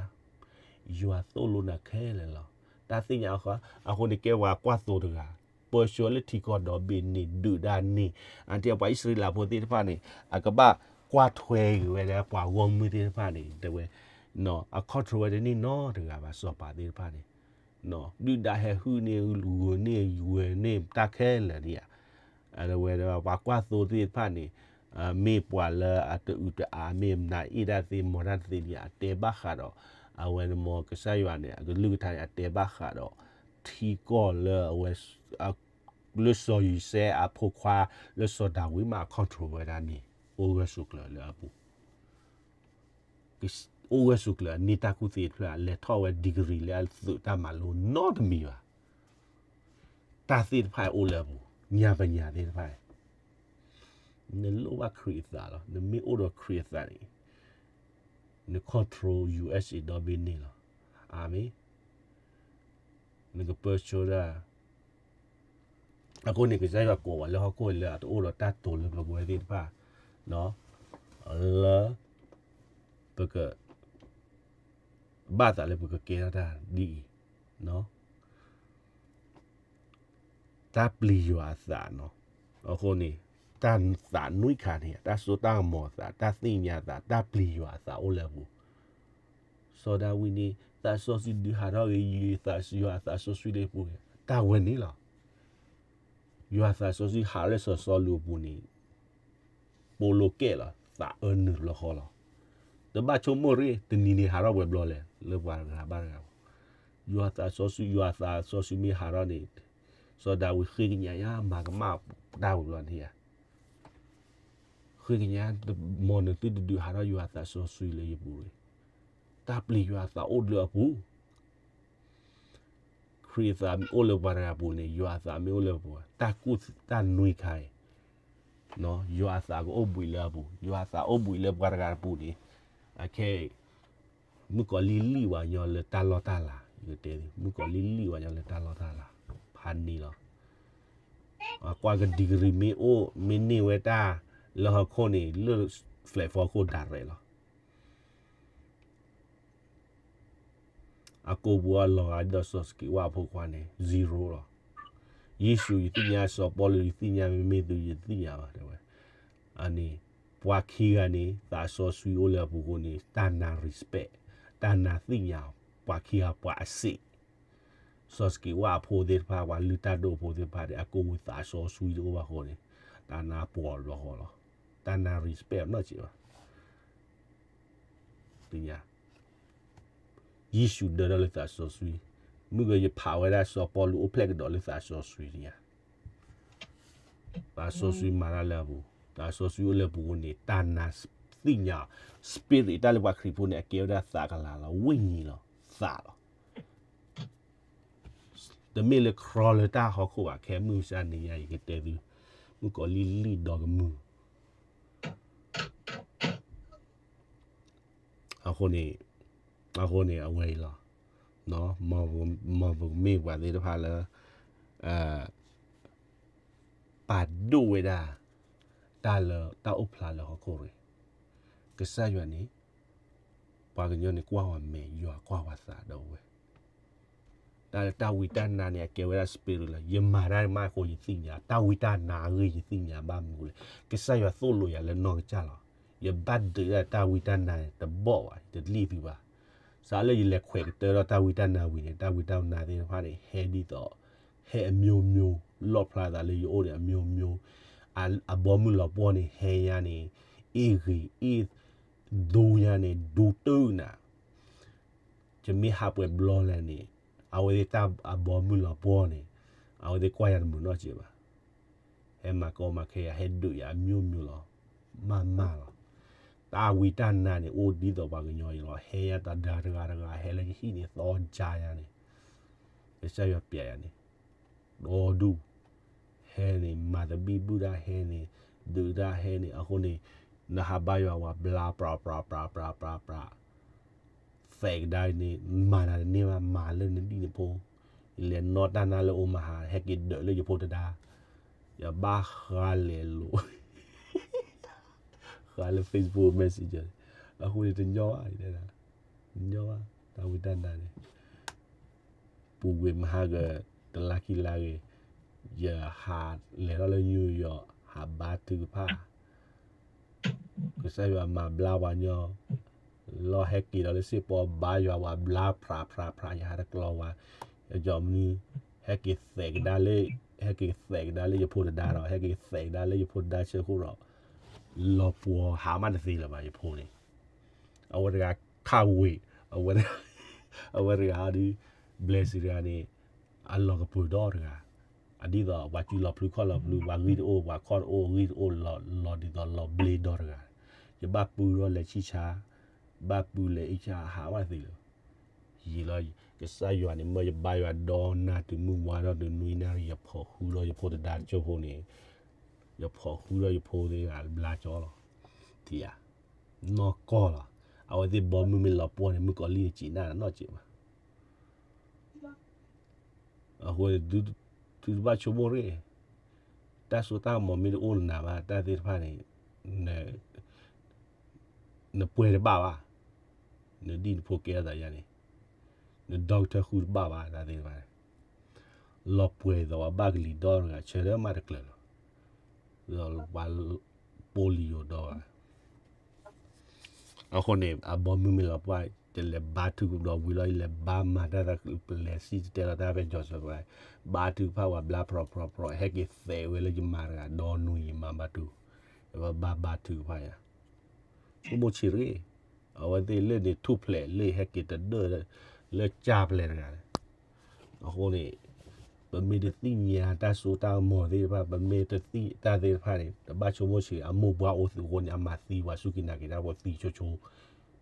ယွၤသိၣ်လိနၤခဲလၢာ်လီၤ. တၢ်သ့ၣ်ညါအဃိ, အဃိန့ၣ်ကဲပှၤကွၢ်သိတဂၤ, ပၢဆှၢလၢထံကီၢ်ဒီဘ့ၣ်န့ၣ် ဒုးဒၣ်န့ၣ်, အါတက့ၢ်ပှၤအံၣ်စရ့လးဖိသ့ၣ်တဖၣ်န့ၣ် အကဘၣ်ကွၢ်ထွဲက့ၤဝဲဒၣ်ပှၤဂီၢ်မုၢ်သ့ၣ်တဖၣ်န့ၣ် တဲဝဲ, အ control ဝဲတန့ၢ်နီတဂၤဘၣ် စီၤပၤသ့ၣ်တဖၣ်န့ၣ် ဒုၣ်ဒါဟဲဟုၣ်န့ၢ်ဂုၤန့ၢ်ဂဲၤန့ၢ်တၢ်ခဲလၢာ်ဒံးဧါ. အဝဲဒၣ်ပှၤကွၢ်သိသ့ၣ်တဖၣ်န့ၣ် မ့ၢ်ပှၤလၢအတအုၣ်တအါ မ့ၢ်မနၤအ့ၣ်တၢ်သ့ မၤတၢ်တသ့ဒံးဧါ အတဲဘၣ်ဃးဒီး အဝဲန့ၣ်မ်ကစၢ်ယွၤန့ၣ် အကလုၢ်ကထါန့ၣ် အတဲဘၣ်ဃးဒီး ထံကီၢ်လၢအဝဲ လၢစီၤယံၤစဲအဖိခွါ လၢစီၤဒၤဝံးမး အ control ဝဲဒၣ်န့ၣ် အိၣ်ဂၢၢ်ဆိးကျၢၤလၢအပူၤ အိၣ်ဂၢၢ်ဆိးကျၢၤ အန့ၢ်တၢ်ကူၣ်သ့တဖျၢၣ် အလဲၤထီၣ်ဝဲ degree လၢအသုးတၢ်မၤလိနီတမံၤဘၣ်. တၢ်သ့ၣ်တဖၣ်အံၤအိၣ်လၢအပူၤ ညါပညါသ့ၣ်တဖၣ်အံၤ နလိၣ်ဘၣ်ခရံာ်အသးလီၤ. နမ့ၢ်အိၣ်ဒီးခရံာ်အသးန့ၣ် န control USA ဒီဘ့ၣ်န့ၣ်လီၤ. အၤမ့ၣ်. နကပၢဆှၢဒၣ် အဃိန့ၣ် ကစၢ်ယွၤကိးဝဲလၢဟီၣ်ခိၣ်လၢအတအိၣ်ဒီးတၢ်တိာ်လၢပဝဲသ့ၣ်တဖၣ် လၢ ပက ဘၣ်သးလၢပကကဲထီၣ်တၢ်ဒ်အံၤ တၢ်ပျံၤယွၤအသးနီၤ. အဃိန့ၣ် တၢ်သးနွံခါန့ၣ် တၢ်စိတၢ်ကမီၤအသး တၢ်သ့ၣ်ညါအသး တၢ်ပျံၤယွၤအသးအိၣ်လၢအပူၤ စီၤဒၤဝံးန့ၣ် သးစီဆှံဒုးဟးထီၣ်က့ၤ ယွၤသးစီဆှံလၢယပူၤန့ၣ် တၢ်ဝဲန့ၣ်လီၤ. ယွၤသးစီဆှံဟးထီၣ်လၢစီၤစီလူးအပူၤန့ၣ် ပိာ်လိာ်ကဲၣ်လီၤ သးအၢနုာ်လီၤဃီလီၤ. တဘၣ်ဆိကမိၣ်ရ့ တနံၤန့ၣ် ဟးထီၣ်ပှဲၤဘျီလဲၣ် လၢပှၤတဂၤဘၣ်တဂၤ ယွၤသးစီဆှံ ယွၤသးစီဆှံမ့ၢ်ဟးထီၣ်န့ၣ် စီၤဒၤဝံးဃ့ကညးယါ မၤကမၣ်တၢ်ဝံၤဘျီန့ၣ်ဧါ ဃ့ကညး မ်နသုတဒုးဟးထီၣ်ယွၤသးစီဆှံလၢယပူၤရ့ တၢ်ပျံၤယွၤအသးအိၣ်လၢအပူၤ ခရံာ်အသးအိၣ်လၢပှၤတဂၤပူၤန့ၣ် ယွၤအသးမ့ၢ်အိၣ်လၢပှၤ တၢ်ကူၣ်တၢ်နွံခါအံၤ ယွၤအသးကအိၣ်ဘှံးလၢအပူၤ ယွၤအသးအိၣ်ဘှံးလၢပှၤတဂၤတပူၤန့ၣ် အခဲအံၤ မုၣ်ကီၤလံၢ်လံၢ်ဝဲညီလၢတၢ်လီၢ်တၢ်လၤ ယကတဲသု မုၣ်ကီၤလံၢ်လံၢ်ဝဲညီလၢတၢ်လီၢ်တၢ်လၤ ဖးန့ၢ်လီၤ အကွၢ်က degree မ့ၢ်အိၣ် မ့ၢ်န့ၢ်ဝဲတၢ် လၢဟီၣ်ခိၣ်န့ၣ် လၢ platform ခိၣ် direct လီၤ အကိာ်ပူၤအလီၤဂာ်ဒ်သိးစီၤစက့းဝါအဖိခွါန့ၣ် zero လီၤ. ယ့ၣ်ၡူးယသ့ၣ်ညါ စီၤပီလူးယသ့ၣ်ညါ မ့မ့ၢ်သုယတသ့ၣ်ညါဘၣ် တဲဝဲ. အန့ၣ် ပှၤခံဂၤန့ၣ် သးစီဆှံအိၣ်လၢအပူၤအဃိန့ၣ် တၢ်နာ် respect တၢ်နာ်သ့ၣ်ညါ ပှၤခံဂၤပှၤအစ့ၣ် စီၤစက့းဝါအဖိသ့ၣ်တဖၣ် ပှၤလုၢ်တၢ်ဒိၣ်အဖိသ့ၣ်တဖၣ်န့ၣ် အကိာ်ပူၤသးစီဆှံတအိၣ်ဘၣ်အဃိန့ၣ် တၢ်နာ်ပှီၢ်လီၤဃီလီၤ. တၢ်နာ် respect နီၢ်စ့ၢ်ဘၣ် သ့ၣ်ညါ ယ့ၣ်ၡူးဒၢထီၣ်လၢသးစီဆှံ, မုၢ်ကယဖးဝဲဒၣ်စီၤပီလူးအိၣ်ဖျဲၣ်ကဒီးလၢသးစီဆှံသ့ၣ်ညါ, သးစီဆှံမၤတၢ်လၢအပူၤ, သးစီဆှံအိၣ်လၢပူၤအဃိန့ၣ် တၢ်နာ်သ့ၣ်ညါ, spirit တၢ်လၢပှၤခရံာ်ဖိန့ၣ် အကဲဝဲဒၣ်သးကလၤလီၤ, ဝိညာဉ်လီၤ, သးလီၤ. တမ့ၢ်လၢ crawl လၢတၢ်ဟီၣ်ခိၣ်ဘၣ်, ခဲမုၢ်မဆါနံၤညါ ယကတဲသု, မုၣ်ကီၤလံၢ်လံၢ်ဒီးကမုာ် အဃိန့ၣ်, အဃိန့ၣ်အဝဲအံၤလီၤ. မ်ပကမ့ၢ်ပှၤသ့ၣ်တဖၣ်လၢ ပာ်ဒိၣ်ဝဲဒၣ် တၢ်လၢတၢ်အိၣ်ဖျါလၢဟီၣ်ခိၣ်ရ့ၣ်, ကစၢ်ယွၤန့ၣ် ပှၤကညီန့ၣ်ကွၢ်ဝဲမဲာ် ယွၤကွၢ်ဝဲသးဒီးဝဲ တၢ်လၢတၢ်ဝံတၢ်နါန့ၣ် အကဲဝဲဒၣ် spirit လၢ ယမၤတၢ်မးအဃိယသ့ၣ်ညါ, တၢ်ဝံတၢ်နါအဂ့ၢ်ယသ့ၣ်ညါဘၣ်မနုၤလဲၣ်, ကစၢ်ယွၤသိၣ်လိယၤလၢနီၢ်ကစၢ်လီၤ. ယဘၣ်ဒုးဒၣ်တၢ်ဝံတၢ်နါန့ၣ်တဘီၣ်ဘၣ်, ယတလံၣ်သုဘၣ်. စးလၢယလဲၤခွဲးကတၢၢ်ဒီးတၢ်ဝံတၢ်နါဝံၤန့ၣ် တၢ်ဝံတၢ်နါသ့ၣ်တဖၣ်န့ၣ် ဟဲဒ်သိး ဟဲအမျိုးမျိုး, လီၣ်ဖျါသးလၢယအိၣ်န့ၣ် အမျိုးမျိုး, အဘီမုၢ်လီၤပှီၢ်န့ၣ် ဟဲညါန့ၣ် အ့ၣ်ဂ့ၤအ့ၣ်ဒူညါန့ၣ် ဒူတၢၢ်နၤ ယမ့ၢ်ဟးပှဲၤဘျီလဲၣ်န့ၣ် အဝဲသ့ၣ်တၢ်အဘီမုၢ်လီၤပှီၢ်န့ၣ် အဝဲသ့ၣ်ကွၢ်ယၤတမုာ်နီတစဲးဘၣ်. ဟဲမၤကီမၤခဲယၤ ဟဲဒုးယၤအမျိုးမျိုးလီၤ. မ့ၢ်မ့ၢ်လီၤ. တၢ်ဝံတၢ်နါန့ၣ် အိၣ်ဒ်သိးပှၤကညီအံၤလီၤ. ဟဲညါတဒါတဂၤတဂၤ ဟဲလၢယဟံၣ်န့ၣ် သီကါယါန့ၣ် ကစၢ်ယွၤပျဲယၤန့ၣ် ဒီဒူၣ် ဟဲန့ၣ် မၤသဘံၣ်ဘုၣ်တၢ်ဟဲန့ၣ် ဒုးတၢ်ဟဲန့ၣ် အဃိန့ၣ် နဟးဘါယွၤဝဲဘျါ ပြး ပြး ပြး ပြး ပြး ပြး သဲးကဒါန့ၣ် မၤတၢ်တန့ၢ်ဘၣ် မၤလၢနဒံၣ်နဖိ, လဲၤနီၣ်တၢ်နါလၢအိၣ်မဟါ ဟဲက့ၤဒၢးလၢယဖိတဒါ, ယဘၣ်ဃးလဲၤလိာ် ဃးလၢ Facebook Messenger န့ၣ်, အဃိန့ၣ်တညီဘၣ်, တညီဘၣ် တၢ်ဝံတၢ်နါန့ၣ် ပူၤကွံာ်မဟါက တလါခံလါဂ့ၤ, ယဟးလဲၤထီၣ်လၢ New York ဟးဘါထုကဖၣ်, ကစၢ်ယွၤမၤဘျါပှၤညီ, လီၢ်ဟဲက့ၤဒီးလၢစ့ၢ်ကီးဘါယွၤဝဲဘျါ ဖြး ဖြး ဖြး ယဟးတကျီဝဲ, ယကၠီမနုၤ, ဟဲက့ၤသဲးကဒါလၢ, ဟဲက့ၤသဲးကဒါလၢယဖိတဒါဒီး ဟဲက့ၤသဲးကဒါလၢယဖိတဒါဆၢဃိဒီး, လီၤပှီၤဟးမးတသ့လၢၤဘၣ် ယဖိန့ၣ်, အဝဲတဂၤခးဝ့ၢ်, အဝဲတဂၤ, အဝဲတဂၤဒီး blessing တဂၤန့ၣ် အလီၤကပၢၤဒီတဂၤ, အဒ်သိးပှၤစုလီၤဖျုခီၣ်လီၤဖျု ပှၤဂံၢ်တအိၣ် ပှၤခီၣ်တအိၣ် ဂံၢ်တအိၣ် လီၤဒ်သိးလီၤဘျ့ဒီတဂၤ, ယဘၣ်ပုၢ်ဒီးလဲၤဆံၣ်ဆါ, ဘၣ်ပုၢ်လဲၤအံၣ်ဆါ ဟးမးသ့လၢၤ, ယံာ်လီၤ, ကစၢ်ယွၤန့ၣ် မ့ၢ်ယဘါယွၤဒီနၤတုၤမုၢ်ဝါထီၣ်တုၤနွံနၣ်ရံၣ် ယဖီၣ်ဃုဒီးယဖိတဒါတကၠိဖိန့ၣ်, ယဖီၣ်ဃုဒီးယဖိသ့ၣ်တဂၤဘျါကၠီလီၤ, ထံၣ်ဧါ, နီၢ်ကီၢ်လီၤ, အဝဲသ့ၣ်ဘီမုၢ်မ့ၢ်လီၤပှီၢ်န့ၣ် မုၣ်ကီၤလံၢ်တစံးနၢ်နီတစဲးဘၣ် အဃိန့ၣ် သုတဘၣ်ဆိကမိၣ်ရ့ၣ်, တၢ်စိတၢ်ကမီၤမ့ၢ်တအိၣ်နၤဘၣ် တၢ်သ့ၣ်တဖၣ်န့ၣ်, နပှဲၤတဘၣ်ဘၣ်, နဒံၣ်နဖိကဲထီၣ်သးယါန့ၣ်, န doctor ဃုတဘၣ်ဘၣ် တၢ်သ့ၣ်တဖၣ်န့ၣ်, လီၤပှဲၤဒ်သိးပှၤဘၣ်ကလံၤဒီတဂၤ ဆၢထၢၣ်မးတကျၢၤလီၤ, ဒီးပှၤ polio ဒီဂၤ အဃိန့ၣ် အဘီမုၢ်မ့ၢ်လီၤပှီၢ် တလဲၤဘါထုကဖၣ်ဒီးဝံၤလီၤ ယလဲၤဘါမၤတၢ်သး ပလဲၤစံၣ်တဲၤလီၤတၢ်ဖဲ George ဘါထုကဖၣ်ဝဲဘျါဖြီဖြီဖြီ ဟဲက့ၤသဲးဝဲလၢယမါတဂၤ ဒီနူယမါဘါထု, ဝဲဘါဘါထုကဖၣ်ယၤ, ဆိကမိၣ်ဆံးရ့ၣ်, အဝဲသ့ၣ်လၢန့ၣ်ထူၣ်ဖျဲးလၢဟဲက့ၤတဒၢၣ် လၢကၢ်ဖျဲးတဂၤန့ၣ် အဃိန့ၣ် ပမ့ၢ်တသ့ၣ်ညါတၢ်စိတၢ်ကမီၤသ့ၣ်တဖၣ် ပမ့ၢ်တသ့ၣ်တၢ်သ့ၣ်တဖၣ်န့ၣ် တဘၣ်ဆိကမိၣ်ဆံး အမိၢ်ပှၢ်အိၣ်သုးအဃိန့ၣ် အမၤသံပှၤစူၢ်က့ၤနာ်က့ၤတၢ်ဖိသံဆိဆိ,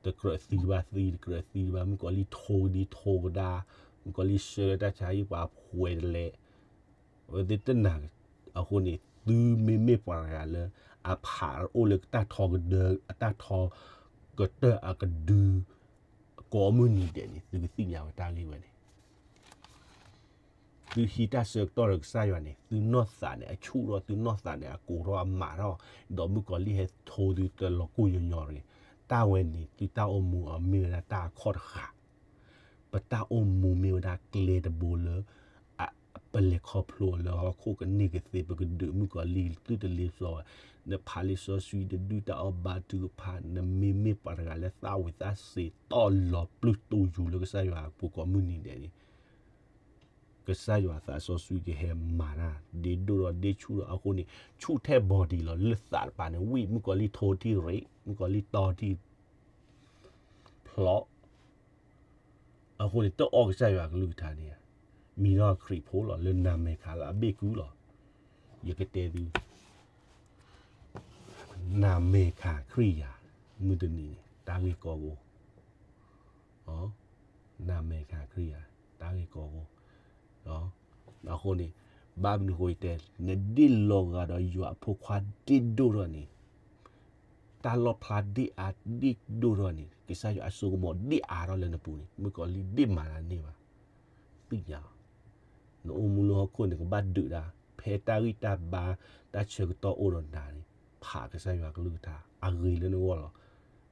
တကြၢးသံဘၣ်သံ တကြၢးသံဘၣ် မုၣ်ကီၤလံၢ်ထိကဒံထိကဒါ, မုၣ်ကီၤလံၢ်ဆှၢလၢတၢ်ဆါဟံၣ်ပှၤဖှဲးတလဲး, အဝဲသ့ၣ်တနာ်, အဃိန့ၣ် သုမ့မ့ၢ်ပှၤတဂၤလၢ အဖးအိၣ်လၢတၢ်ထီကဒၢ အတၢ်ထီကတၢၢ်အကဒု ကိးမုၢ်နံၤဒဲးန့ၣ် သုကသ့ၣ်ညါဝဲတၢ်ဂ့ၢ်ဝဲန့ၣ် သုဟံးတၢ်ဆၢကတီၢ်ဒီးကစၢ်ယွၤန့ၣ် သုနီၢ်သးန့ၣ် အဆူၣ်ထီၣ် သုနီၢ်သးန့ၣ် အကိးထီၣ်အမးထီၣ်, ဒီးမုၣ်ကီၤလံၢ်ဟဲထိသုတလီၤကူၣ်ညီညီတဂ့ၤ, တၢ်ဝဲန့ၣ် သုတၢ်အိၣ်မူအမ့ၢ်ဝဲဒၣ်တၢ်အခီၣ်တဃာ် ပတၢ်အိၣ်မူမ့ၢ်ဝဲဒၣ်ကျဲတဘိလၢ ပလဲၤခီဖျိလၢဟီၣ်ခိၣ်ကန့ၢ်ကသ့ ပကဒုးမုၣ်ကီၤလံၢ်သုတလ့ပစီဘၣ်, နဖးလံာ်စီဆှံ နဒုၣ်တၢ်အီၣ်ဘါထုကဖၣ် နမ့မ့ၢ်ပှၤတဂၤလၢသၣ်ဝံၤသးစ့ၤတီၢ်လီၤပျုၢ်တူၢ်ယူၤလၢကစၢ်ယွၤအပူၤကိးမုၢ်နံၤဒဲးန့ၣ် ကစၢ်ယွၤသးစီဆှံကဟဲမၤတၢ် ဒ့ဒိၣ်ဒီးဒ့ဆူၣ်ဒီးအဃိန့ၣ် ဆူၣ်ထဲ body လီၤ လၢသးတပၤန့ၣ် ဝံၣ် မုၣ်ကီၤလံၢ်ထိထံၣ်ရ့ၣ် မုၣ်ကီၤလံၢ်တီထံၣ် ဖျိ အဃိန့ၣ် တအီၣ်ကစၢ်ယွၤကလုၢ်ကထါန့ၣ်ဧါ, မံၤထီၣ်ခရံာ်ဖိလီၤ လၢနၤမဲာ်ခါလၢအဘ့ၣ်ကုလီၤ. ယကတဲသု, နၤမဲာ်ခါခရံာ်ယၤ, မုၢ်တနံၤန့ၣ် တၢ်ဂ့ၢ်ကီကိ, နၤမဲာ်ခါခရံာ်ယၤ, တၢ်ဂ့ၢ်ကီကိ, အဃိန့ၣ် ဘၣ်မနုၤဃိယတဲ, နဒ့ၣ်လီၤဂာ်ဒီးယွၤအဖိခွါဒ့ၣ်ဒိၣ်ထီၣ်န့ၣ် တၢ်လီၣ်ဖျါဒ့ၣ်အါဒ့ၣ်ဒိၣ်ထီၣ်န့ၣ် ကစၢ်ယွၤအစိကမီၤဒ့ၣ်အါထီၣ်လၢနပူၤန့ၣ် မုၣ်ကီၤလံၢ်ဒ့ၣ်မၤတၢ်န့ၢ်ဘၣ်. သ့ၣ်ညါလီၤ. နအိၣ်မူလၢဟီၣ်ခိၣ်န့ၣ် ကဘၣ်ဒုးတၢ် ဖဲတၢ်ဂံၢ်တၢ်ဘါ တၢ်ဆၢကတီၢ်အိၣ်ဒီးနၤန့ၣ် ဖးကစၢ်ယွၤကလုၢ်ကထါ အဂ့ၤလၢနဂီၢ်လီၤ.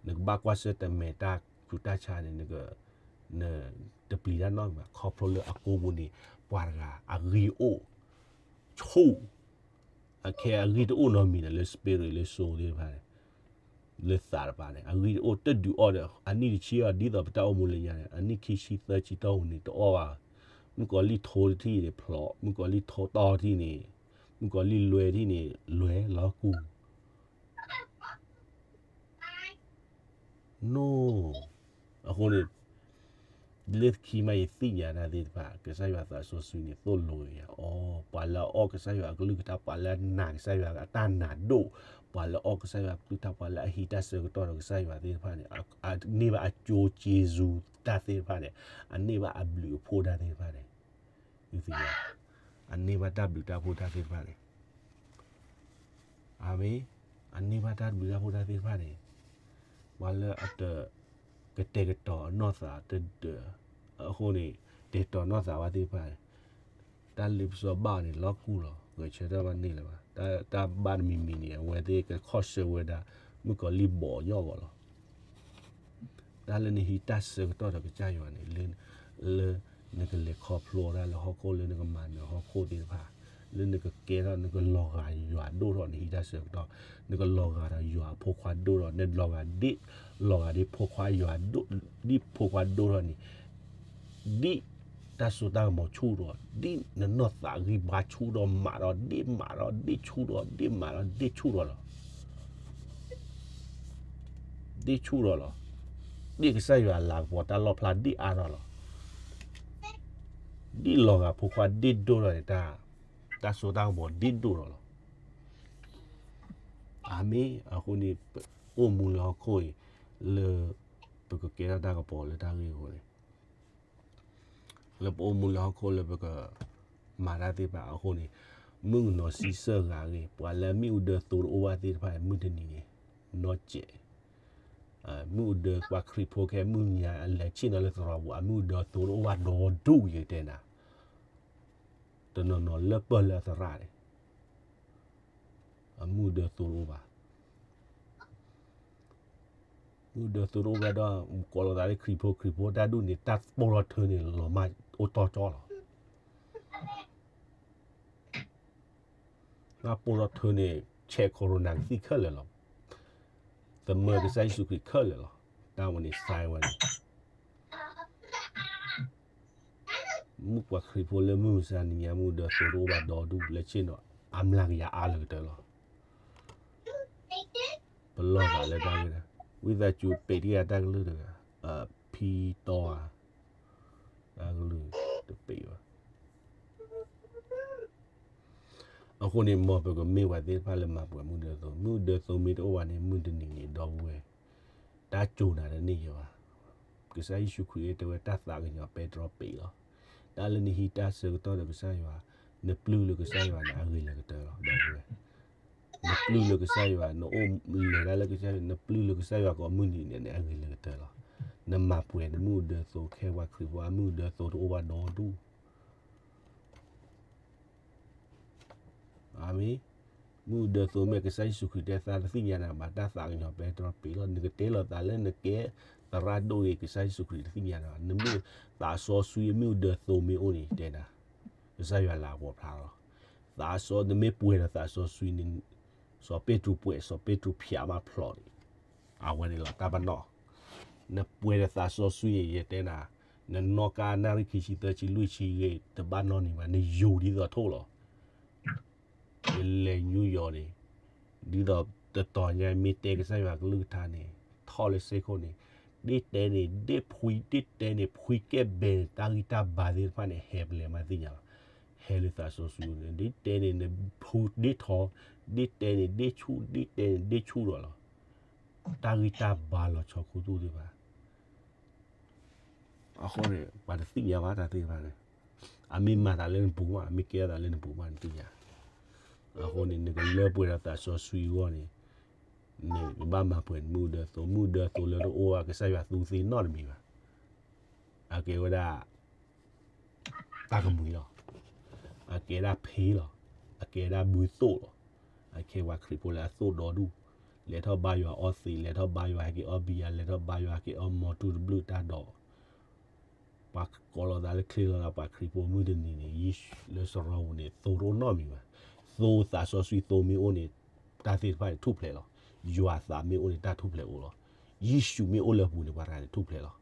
နကဘၣ်ကွၢ်ဆၢၣ်မဲာ်တၢ်ဆူးတၢ်ဆါန့ၣ် နတပျံၤတၢ်နီတမံၤဘၣ် ခီဖျိလၢအကိာ်ပူၤန့ၣ် ပှၤတဂၤအဂံၢ်အိၣ် ဆူၣ် အခဲအံၤအဂံၢ်တအိၣ်နီတမံၤန့ၣ် လၢ spirit လၢ soul သ့ၣ်တဖၣ်န့ၣ် လၢသးတဖၣ်န့ၣ် အဂံၢ်တအိၣ်တဒုးအီၣ်ဒီး အနံၣ်တဆံအီၤ ဒ်သိးပတၢ်အိၣ်မူလၢညါန့ၣ် အနံၣ်ခံဆံသၢဆံတီၢ်ပူၤန့ၣ် တအီၣ်ဘၣ်. မုၣ်ကီၤလံၢ်ထိတထံၣ်န့ၣ်ဖျိး, မုၣ်ကီၤလံၢ်ထိတီၢ်ထံၣ်န့ၣ်, မုၣ်ကီၤလံၢ်လွဲထံၣ်န့ၣ် လွဲလီၤကူၢ် no. အဃိန့ၣ် လၢခံမးယသ့ၣ်ညါတၢ်သ့ၣ်တဖၣ် ကစၢ်ယွၤသးစီဆှံန့ၣ် သိၣ်လိဝဲယၤအီၤ, ပှၤလၢအအီၣ်ကစၢ်ယွၤအကလုၢ်ကထါ, ပှၤလၢအနာ်ကစၢ်ယွၤအတၢ်နာ်ဒိၣ်, ပှၤလၢအအီၣ်ကစၢ်ယွၤအကလုၢ်ကထါ, ပှၤလၢအဟံးတၢ်ဆၢကတီၢ်ဒီးကစၢ်ယွၤသ့ၣ်တဖၣ်န့ၣ်, အန့ၢ်ဘၣ်အကၠိက့စူတၢ်သ့ၣ်တဖၣ်န့ၣ်, အန့ၢ်ဘၣ်အဘျုးအဖှိၣ်တၢ်သ့ၣ်တဖၣ်န့ၣ်, အန့ၢ်ဘၣ်တၢ်ဘျုးတၢ်ဖှိၣ်တၢ်သ့ၣ်တဖၣ်န့ၣ် အၤမ့ၣ်, အန့ၢ်ဘၣ်တၢ်ဘျုးတၢ်ဖှိၣ်တၢ်သ့ၣ်တဖၣ်န့ၣ်, ပှၤလၢအတ ကတဲာ်ကတီၤအနီၢ်သးတဒၢး, အဃိန့ၣ် တဲာ်ကတီၤနီၢ်သးဘၣ်သ့ၣ်တဖၣ်န့ၣ်, တၢ်လ့ပစီဘၣ်အီၤန့ၣ် လီၤကူၢ်လီၤ, ဂဲၤဆၢထၢၣ်ဘၣ်န့ၣ်လၢၤဘၣ်, တၢ်ဘၣ်တမံၤမံၤန့ၣ် အဝဲသ့ၣ်ကခီၣ်ဆၢဝဲဒၣ် မုၣ်ကီၤလံၢ်ဘီးညီၣ်ဂီၤလီၤ. တၢ်လၢနဟံးတၢ်ဆၢကတီၢ်ဒီးကစၢ်ယွၤန့ၣ်, လၢနကလဲၤခီဖျိတၢ်လၢဟီၣ်ခိၣ်, လၢနကမၤနၢၤဟီၣ်ခိၣ်သ့ၣ်တဖၣ်, လၢနကကဲထီၣ် နကလီၤဂာ်ယွၤဒိၣ်ထီၣ် နဟံးတၢ်ဆၢကတီၢ်, နကလီၤဂာ်ဒီးယွၤအဖိခွါဒိၣ်ထီၣ်, နလီၤဂာ်ဒ်, လီၤဂာ်ဒ်ဖိခွါယွၤဒိၣ်, ဒ်ဖိခွါဒိၣ်ထီၣ်န့ၣ်, ဒ်တၢ်စိတၢ်ကမီၤဆူၣ်ထီၣ်, ဒ်နနီၢ်သးဂံၢ်ဘါဆူၣ်ထီၣ်, မၤဒီးဒ့ၣ်မၤဒီးဒ့ၣ်ဆူၣ်ထီၣ်, ဒ့ၣ်မၤဒီးဒ့ၣ်ဆူၣ်ထီၣ်လီၤ. ဒ့ၣ်ဆူၣ်ထီၣ်လီၤ. ဒ့ၣ်ကစၢ်ယွၤလၤကပီၤတၢ်လီၣ်ဖျါဒ့ၣ်အါထီၣ်လီၤ. ဒ်လီၤဂာ်ဖိခွါဒ့ၣ်ဒိၣ်ထီၣ်န့ၣ်, တၢ်စိတၢ်ကမီၤဒ့ၣ်ဒိၣ်ထီၣ်လီၤ. အၤမ့ၣ်, အဃိန့ၣ် ပအိၣ်မူလၢဟီၣ်ခိၣ်အံၤ လၢပကကဲထီၣ်တၢ်ကပီၤလၢတၢ်ဂ့ၢ်အဃိန့ၣ်, လၢပအိၣ်မူလၢဟီၣ်ခိၣ်လၢပကမၤတၢ်သ့ၣ်တဖၣ်အဃိန့ၣ်, မုၣ်ကနီၤဆံဆၢၣ်ဂၤဂ့ၤ, ပှၤလၢအမ့ၣ်အူဒၢသိတအိၣ်ဘၣ်သ့ၣ်တဖၣ်န့ၣ် မုၢ်တနံၤန့ၣ် နီၢ်စဲး, မ့ၣ်အူဒၢပှၤခရံာ်ဖိခဲမုၢ်ညါအလဲၤဆ့ၣ်နီၤလၢသရိာ်ပူၤ အမ့ၣ်အူဒၢသိတအိၣ်ဘၣ်ဒီဒူၣ်ယတဲနၤ, တနီၤနီၤလၢပၢၢ်လၢအသရၣ်န့ၣ် အမ့ၣ်အူဒၢသိတအိၣ်ဘၣ်. မ့ၣ်အူဒၢသိတအိၣ်ဘၣ်ဒီး ကိးလီၤသးလၢခရံာ်ဖိ, ခရံာ်ဖိတၢ်ဒူၣ်န့ၣ် တၢ်ပိၢ်ထီၣ်ထၢန့ၣ် လီၤမၢ်အိၣ်တီၢ်ကၠီလီၤ. တၢ်ပိၢ်ထီၣ်ထၢန့ၣ် ဆဲး corona ကသံၣ်ခဲလၢာ်လီၤ. သမၢကစၢ်ယ့ၣ်ၡူးခရံာ်ခဲလၢာ်လီၤ. တၢ်ဝဲန့ၣ် sign ဝဲန့ၣ် မုၢ်ပှၤခရံာ်ဖိလၢမုၢ်မဆါနံၤညါ မ့ၣ်အူဒၢသိတအိၣ်ဘၣ်ဒီဒူၣ် လဲၤဆ့ၣ်နီၤ အမျးကယၤအါလၢကတၢၢ်လီၤ. ပလီၢ်သးလၢတၢ်ဂ့ၢ်န့ၣ်, ဝံသးစူၤပ့းတံၢ်အတၢ်ကလုၢ်တဂၤ, ဖံတီဧါ, တၢ်ကလုၢ်တပ့းဘၣ်. အဃိန့ၣ် မ်ပကမ့ၢ်ပှၤသ့ၣ်တဖၣ်လၢမၤပှဲၤမ့ၣ်အူဒၢသိ, မ့ၣ်အူဒၢသိမ့ၢ်တအိၣ်ဘၣ်န့ၣ် မုၢ်တနံၤန့ၣ် ဒီပုၢ်ဝဲၢ် တၢ်ကိၤနၤတန့ၢ်ယဲဘၣ်. ကစၢ်ယ့ၣ်ၡူးခရံာ်တဲဝဲ တၢ်သးကညီၤပဲတြီပ့ၤလီၤ. တၢ်လၢနဟံးတၢ်ဆၢကတီၢ်ဒီးကစၢ်ယွၤ, နပျုၢ်လၢကစၢ်ယွၤန့ၣ် အဂ့ၤလၢကတၢၢ်လီၤ ဒီပုၢ်ဝဲၢ်. နပျုၢ်လၢကစၢ်ယွၤ, နအိၣ်လဲၤတၢ်လၢကစၢ်ယွၤ, နပျုၢ်လၢကစၢ်ယွၤကိးမုၢ်နံၤန့ၣ် အဂ့ၤလၢကတၢၢ်လီၤ. နမၤပှဲၤနမ့ၣ်အူဒၢသိ ခဲပှၤခရံာ်ဖိအမ့ၣ်အူဒၢသိတအိၣ်ဘၣ်ဒီဒူၣ် အၤမ့ၣ်. မ့ၣ်အူဒၢသိမ့ၢ် ကစၢ်ယ့ၣ်ၡူးခရံာ်တဲသးတသ့ၣ်ညါနၤဘၣ်, တၢ်သးကညီၤပဲတြီပ့ၤလီၤ. နကတဲလီၤသးလၢနကဲသရၣ်ဒိၣ်ဂ့ၤ ကစၢ်ယ့ၣ်ၡူးခရံာ်တသ့ၣ်ညါနၤဘၣ်. နမ့ၢ်သးစီဆှံအမ့ၣ်အူဒၢသိမ့ၢ်အိၣ်န့ၣ် တဲနၤ, ကစၢ်ယွၤလၤကပီၤဖျါလီၤ. သးစီ, နမ့ၢ်ပှဲၤဒီးသးစီဆှံန့ၣ်, စီၤပ့းတရူးပှဲၤ, စီၤပ့းတရူးဖျးမးဖျိးန့ၣ်, အဝဲန့ၣ်လီၤတၢ်ပနီၣ်. နပှဲၤဒီးသးစီဆှံန့ၣ် ယတဲနၤ, နနီၣ်ကါနၣ်ရံၣ်ခံဆံသၢဆံလွံၢ်ဆံဂ့ၤ တဘၣ်နီတမံၤဘၣ်, နယိၤဒ်သိးထိၣ်လီၤ. ယလဲၤယူယီၤန့ၣ်, ဒ်သိးတတီၤညါ မ့ၢ်တဲကစၢ်ယွၤကလုၢ်ကထါန့ၣ်, ထီၣ်လၢစ့ၢ်ခိၣ်န့ၣ်, ဒ်တဲန့ၣ် ဒ်ဖှံ, ဒ်တဲန့ၣ် ဖှံကဲဘဲန့ၣ် တၢ်ဂံၢ်တၢ်ဘါသ့ၣ်တဖၣ်န့ၣ် ဟဲပလဲၤမးသ့ၣ်ညါလီၤ. ဟဲလၢသးစီဆှံန့ၣ်, ဒ်တဲန့ၣ် နဖှံဒ်ထီ, ဒ်တဲန့ၣ် ဒ်ဆူၣ်, ဒ်တဲန့ၣ် ဒ်ဆူၣ်ဒီးလီၤ. တၢ်ဂံၢ်တၢ်ဘါလီၤဆီခူသူၣ်သ့ၣ်တဖၣ် အဃိန့ၣ် ပှၤတသ့ၣ်ညါဘၣ်တၢ်သ့ၣ်တဖၣ်န့ၣ်, အမ့ၢ်မၤသးလၢနပူၤမး, အမ့ၢ်ကဲသးလၢနပူၤမး နသ့ၣ်ညါ. အဃိန့ၣ် နကလၢပှဲၤဒီးသးစီဆှံအဂီၢ်န့ၣ်, နကဘၣ်မၤပှဲၤနမ့ၣ်အူဒၢသိ, မ့ၣ်အူဒၢသိလၢတအိၣ်ဘၣ် ကစၢ်ယွၤသူသ့နီတမံၤဘၣ်. အကဲဝဲဒၣ် တၢ်ကမှံၤလီၤ. အကဲဒၣ်ဖ့လီၤ. အကဲဒၣ်ဘုသိၣ်လီၤ. အကဲပှၤခရံာ်ဖိလၢအသိၣ်ဒီဒူၣ်, လဲၤထီၣ်ဘါယွၤအီသံး, လဲၤထီၣ်ဘါယွၤဟဲက့ၤအီဘံယၤ, လဲၤထီၣ်ဘါယွၤဟဲက့ၤအီမီၤတူၢ်တဘျုးတၢ်ဒီး ပှၤကိးလီၤသးလၢချ့လီၤသး ပှၤခရံာ်ဖိမုၢ်တနံၤန့ၣ် ယ့ၣ်ၡူးလၢစရီပူၤန့ၣ် သိတအိၣ်နီတမံၤဘၣ်. သိသးစီဆှံသိမ့ၢ်အိၣ်န့ၣ် တၢ်သ့ၣ်တဖၣ်န့ၣ်ထူၣ်ဖျဲးလီၤ. ယွၤသးမ့ၢ်အိၣ်န့ၣ် တၢ်ထူၣ်ဖျဲးအိၣ်လီၤ. ယ့ၣ်ၡူးမ့ၢ်အိၣ်လၢပူၤန့ၣ် ပှၤတဂၤန့ၣ်ထူၣ်ဖျဲးလီၤ.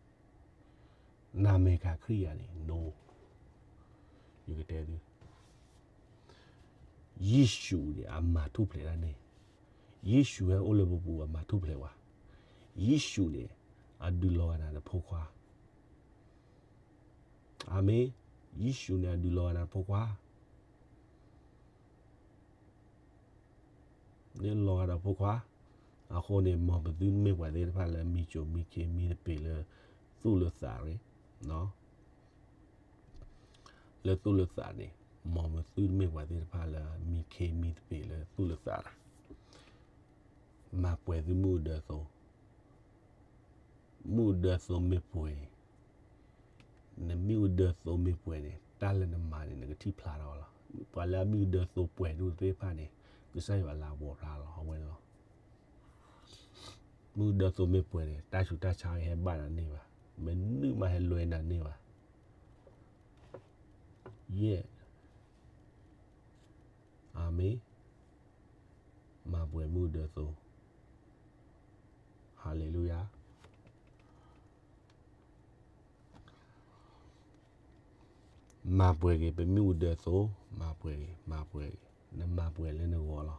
နမဲာ်ခရံာ်ယၤန့ၣ် no. ယကတဲသု, ယ့ၣ်ၡူးန့ၣ် အမၤထူၣ်ဖျဲးတၢ်န့ၣ်, ယ့ၣ်ၡူးဟဲအိၣ်လၢပပူၤ အမၤထူၣ်ဖျဲးဝဲ, ယ့ၣ်ၡူးန့ၣ် အဒုးလီၤဂာ်နၤနဖိခွါ, အၤမ့ၣ်, ယ့ၣ်ၡူးန့ၣ် အဒုးလီၤဂာ်နၤနဖိခွါ န့ၣ်လီၤဂာ်ဒီးဖိခွါ, အဃိန့ၣ် မ်ပသုတမ့ၢ်ပှၤသ့ၣ်တဖၣ်လၢမံစိၤမံခ့မံသပ့ၤလၢသူၣ်လၢသးရ့ၣ်, လၢသူၣ်လၢသးန့ၣ်, မ်ပသုတမ့ၢ်ပှၤသ့ၣ်တဖၣ်လၢမံခ့မံသပ့ၤလၢသူၣ်လၢသးရ့ၣ်, မၤပှဲၤသုမ့ၣ်အူဒၢသိ မ့ၣ်အူဒၢသိမ့ၢ်ပှဲၤန့ၣ်, နမ့ၣ်အူဒၢသိမ့ၢ်ပှဲၤန့ၣ် တၢ်လၢနမၤန့ၣ် နကထံၣ်ဖျါထီၣ်လီၤ. ပှၤလၢအမ့ၣ်အူဒၢသိပှဲၤဒိၣ်သ့ၣ်တဖၣ်န့ၣ် ကစၢ်ယွၤလၤကပီၤဖျါလီၤ အဝဲန့ၣ်လီၤ. မ့ၣ်အူဒၢသိမ့ၢ်ပှဲၤန့ၣ် တၢ်ဆူးတၢ်ဆါဟဲဘၣ်နၤန့ၢ်ဘၣ်, မနုၤမးဟဲလွဲနၤန့ၢ်ဘၣ်. ယဲၢ်, အၤမ့ၣ်, မၤပှဲၤမ့ၣ်အူဒၢသိ, ဟါလ့လူယၤ. မၤပှဲၤက့ၤပမ့ၣ်အူဒၢသိ, မၤပှဲၤက့ၤ, မၤပှဲၤက့ၤ, နမၤပှဲၤလၢနဂီၢ်လီၤ.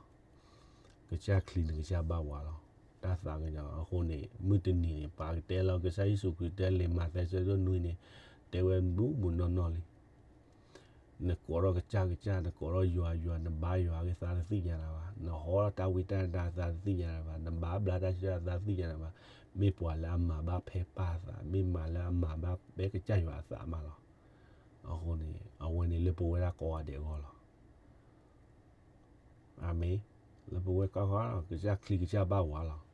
ကစၢ်ချံနကစၢ်ဘၣ်ဝါလီၤ. တၢ်သးကညီၤအဃိန့ၣ် မုၢ်တနံၤန့ၣ် ပှၤကတဲလီၤ ကစၢ်ယ့ၣ်ၡူးခရံာ်တဲလံာ်မးသဲဆၢဒိၣ်နွံန့ၣ်, တဲဝဲဘူးဘူးနီၢ်နီၢ်လံ. နကိးထီၣ်ကစၢ်ကစၢ်, နကိးထီၣ်ယွၤယွၤ, နဘါယွၤက့ၤသးတသ့ၣ်ညါနၤဘၣ်, နဟီထီၣ်တၢ်ဝံတၢ်နါသးတသ့ၣ်ညါနၤဘၣ်, နဘါဘျါတၢ်ဆၢသးတသ့ၣ်ညါနၤဘၣ်, မ့ၢ်ပှၤလၢအမၤဘၣ်ဖဲပၢ်သး, မ့ၢ်မၤလၢအမၤဘၣ်ဖဲကစၢ်ယွၤအသးမးလီၤ. အဃိန့ၣ် အဝဲန့ၣ်လၢပဝဲဒၣ်ကိးဂၤဒဲးအဂီၢ်လီၤ. အၤမ့ၣ်, လၢပဝဲကိးဂၤဒဲး ကစၢ်ချံကစၢ်ဘၣ်ဝါလီၤ.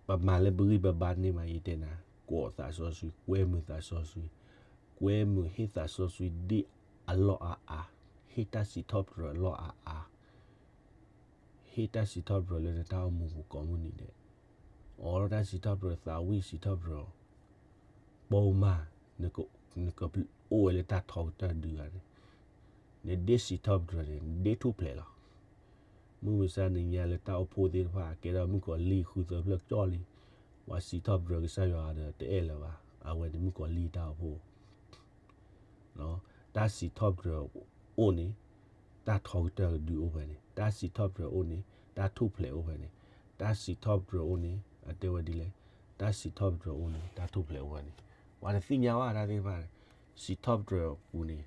ပမၤလၢပဂံၢ်ပဘါန့ၢ်မး ယတဲနၤ, ကွဲးသးစီဆှံ, ကွဲမုာ်သးစီဆှံ, ကွဲမုာ်ဟ့ၣ်သးစီဆှံဒ်အလီၢ်အါအါ, ဟ့ၣ်တၢ်စံးထီၣ်ပတြၢၤအလီၢ်အါအါ, ဟ့ၣ်တၢ်စံးထီၣ်ပတြၢၤလၢနတၢ်အိၣ်မူပူၤကိးမုၢ်နံၤဒဲး, အိးထီၣ်တၢ်စံးထီၣ်ပတြၢၤ သးဝံၣ်စံးထီၣ်ပတြၢၤ ပိာ်မး, နကအိၣ်ဝဲလၢတၢ်ထီကတၢၢ်ဒုဂၤန့ၣ်, နဒ့စံးထီၣ်ပတြၢၤန့ၣ် နဒ့ထူၣ်ဖျဲးလီၤ. မုၢ်မဆါနံၤညါလၢတၢ်အိၣ်ဖှိၣ်သ့ၣ်တဖၣ် ကဲထီၣ်မုၣ်ကီၤလံၢ်ဃုသၢဖျၢၣ်ကၠီၣ်လံ, ပှၤစံးထီၣ်ပတြၢၤကစၢ်ယွၤဒီးတအဲၣ်လၢၤဘၣ်, အဝဲန့ၣ်မုၣ်ကီၤလံၢ်တၢ်အိၣ်ဖှိၣ် တၢ်စံးထီၣ်ပတြၢၤအိၣ်န့ၣ်, တၢ်ထီကတၢၢ်ကဒုအိၣ်ဖဲန့ၣ်, တၢ်စံးထီၣ်ပတြၢၤအိၣ်န့ၣ်, တၢ်ထူၣ်ဖျဲးအိၣ်ဖဲန့ၣ်, တၢ်စံးထီၣ်ပတြၢၤအိၣ်န့ၣ်, အတဲဝဲဒ်လဲၣ်, တၢ်စံးထီၣ်ပတြၢၤအိၣ်န့ၣ် တၢ်ထူၣ်ဖျဲးအိၣ်ဖဲန့ၣ်, ပှၤတသ့ၣ်ညါဘၣ်တၢ်သ့ၣ်တဖၣ်န့ၣ်, စံးထီၣ်ပတြၢၤပူၤန့ၣ်,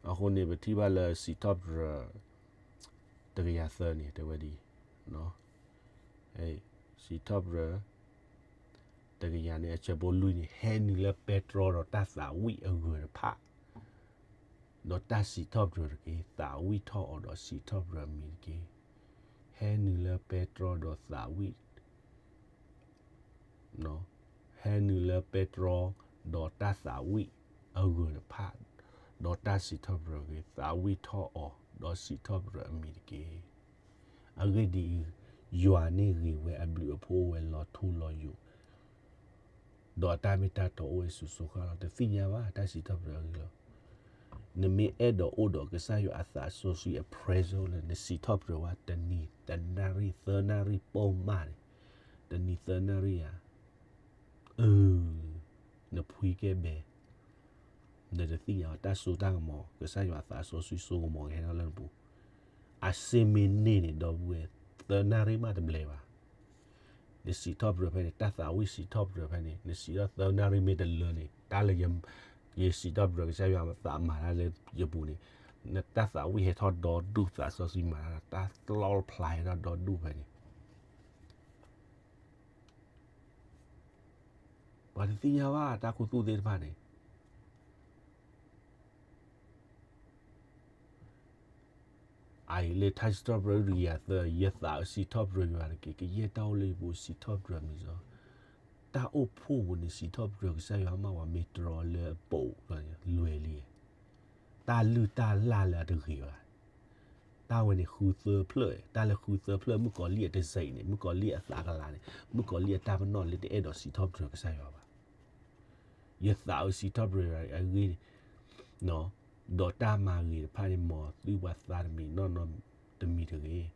အဃိန့ၣ် ပထံၣ်ဘၣ်လၢစံးထီၣ်ပတြၢၤ တကယၤသၢန့ၣ် တဲဝဲဒ်အံၤ, စံးထီၣ်ပတြၢၤ တကယၤန့ၣ် အဆၢဖိလွံၢ်န့ၣ်, ဟဲနုာ်လၢပဲတြီဒီးတၢ်သးဝံၣ်အဂၢၢ်တဖၣ်, ဒီးတၢ်စံးထီၣ်ပတြၢၤတက့ၢ်. သးဝံၣ်ထီၣ်အီၤဒီးစံးထီၣ်ပတြၢၤအမံၤတက့ၢ်. ဟဲနုာ်လၢပဲတြီဒီးသးဝံၣ် ဟဲနုာ်လၢပဲတြီ ဒီးတၢ်သးဝံၣ်အဂၢၢ်တဖၣ်, ဒီးတၢ်စံးထီၣ်ပတြၢၤတက့ၢ်. သးဝံၣ်ထီၣ်အီၤ, ဒီးစံးထီၣ်ပတြၢၤအမံၤတက့ၢ်. အဂ့ၢ်ဒ်အံၤ, ယွၤန့ၣ်ဂ့ၤဝဲ, အဘျုးအဖှိၣ်အိၣ်ဝဲလီၤထူလီၤယိာ်, ဒီးအတၢ်မ့ၢ်တၢ်တီအိၣ်ဝဲဆူၣ်ဆူၣ်ဃၣ်ဃၣ်လီၤ. တသ့ၣ်ညါဘၣ်တၢ်စံးထီၣ်ပတြၢၤအဂ့ၢ်လီၤ. နမ့ၢ်အဲၣ်ဒိးအိၣ်ဒီးကစၢ်ယွၤအသးစီဆှံအ presence လၢနစံးထီၣ်ပတြၢၤဝဲ တနံၤတနၣ်ရံၣ်သၢနၣ်ရံၣ်ပိာ်မးန့ၣ်, တနံၤသၢနၣ်ရံၣ်ဧါ, အၢ, နဖှံကဲဘဲ, နတသ့ၣ်ညါအီၤ တၢ်စိတၢ်ကမီၤ ကစၢ်ယွၤအသးစီဆှံစိကမီၤကဟဲထီၣ်လၢနပူၤ, အစ့မ့ၢ်န့ၢ်န့ၣ် ဒီပုၢ်ဝဲၢ်, သၢနၣ်ရံၣ်မးတဘျဲးဘၣ်. နစံးထီၣ်ပတြၢၤဖဲန့ၣ်, တၢ်သးဝံၣ်စံးထီၣ်ပတြၢၤဖဲန့ၣ်, နစံးထီၣ်သၢနၣ်ရံၣ်မ့ၢ်တလၢန့ၣ်, တၢ်လၢယစံးထီၣ်ပတြၢၤ ကစၢ်ယွၤသးမၤတၢ်လၢယပူၤန့ၣ်, နတၢ်သးဝံၣ်ဟဲထီၣ်ဒီဒူၣ် သးစီဆှံမၤတၢ် တၢ်လီၣ်ဖျါဟဲထီၣ်ဒီဒူၣ်ဖဲန့ၣ် ပှၤတသ့ၣ်ညါဘၣ်တၢ်ခူသူၣ်သ့ၣ်တဖၣ်န့ၣ်, အအံၤလၢထါစံးထီၣ်ပတြၢၤ လွံၢ်ကယၤသၢ, ယသးစံးထီၣ်ပတြၢၤယွၤတက့ၢ်. ကယဲၢ်တၢ်အိၣ်လၢယပူၤစံးထီၣ်ပတြၢၤမံၤစီ, တၢ်အိၣ်ဖှိၣ်ပူၤန့ၣ် စံးထီၣ်ပတြၢၤကစၢ်ယွၤမ့ၢ်ဝဲမ့ၢ်တြီလၢအပိာ် လွဲလံ, တၢ်လုၢ်တၢ်လၢ်လၢအတဂ့ၤဘၣ်. တၢ်ဝဲန့ၣ်ဃုသၢဖျၢၣ်, တၢ်လၢဃုသၢဖျၢၣ် မုၣ်ကီၤလံၢ်အတစဲးန့ၣ်, မုၣ်ကီၤလံၢ်အသးကလၤန့ၣ်, မုၣ်ကီၤလံၢ်အတၢ်ပနီၣ်လၢတအဲၣ်ဒိးစံးထီၣ်ပတြၢၤကစၢ်ယွၤဘၣ်. ယသးအံၤစံးထီၣ်ပတြၢၤယွၤအဂ့ၢ်, ဒီးတၢ်မၤဂ့ၤတဖၣ်န့ၣ် မ်သုပှၤသးတမံၤနီၢ်နီၢ်တမံၤတဂ့ၤ.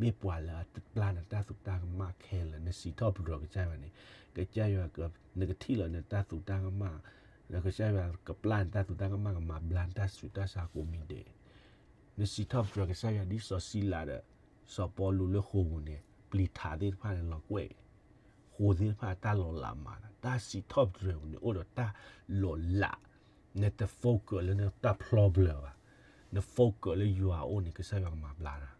မ့ၢ်ပှၤလၢအပျၢ်နတၢ်သူၣ်တၢ်ကမၣ်ခဲလၢာ် နစံးထီၣ်ပတြၢၤကစၢ်ယွၤန့ၣ်, ကစၢ်ယွၤ, နကထံၣ်လီၤနတၢ်သူၣ်တၢ်ကမၣ်, ဒီးကစၢ်ယွၤကပျၢ်နတၢ်သူၣ်တၢ်ကမၣ် ကမၤဘျါနတၢ်ဆူးတၢ်ဆါကိးမံၤဒဲး. နစံးထီၣ်ပတြၢၤကစၢ်ယွၤဒ်စီၤစံလၤဒီး စီၤပီလူးလၢဃိာ်ပူၤန့ၣ်, ပျံၤထးသ့ၣ်တဖၣ်န့ၣ်လီၤကွဲၢ်, ဃိာ်သ့ၣ်တဖၣ်အတၢ်လီၤလးမၤ, တၢ်စံးထီၣ်ပတြၢၤပူၤန့ၣ် အိၣ်ဒီးတၢ်လီၤလး, နတ focus လၢနတၢ် problem ဘၣ်, န focus လၢယွၤအအိၣ်န့ၣ် ကစၢ်ယွၤကမၤဘျါနၤ.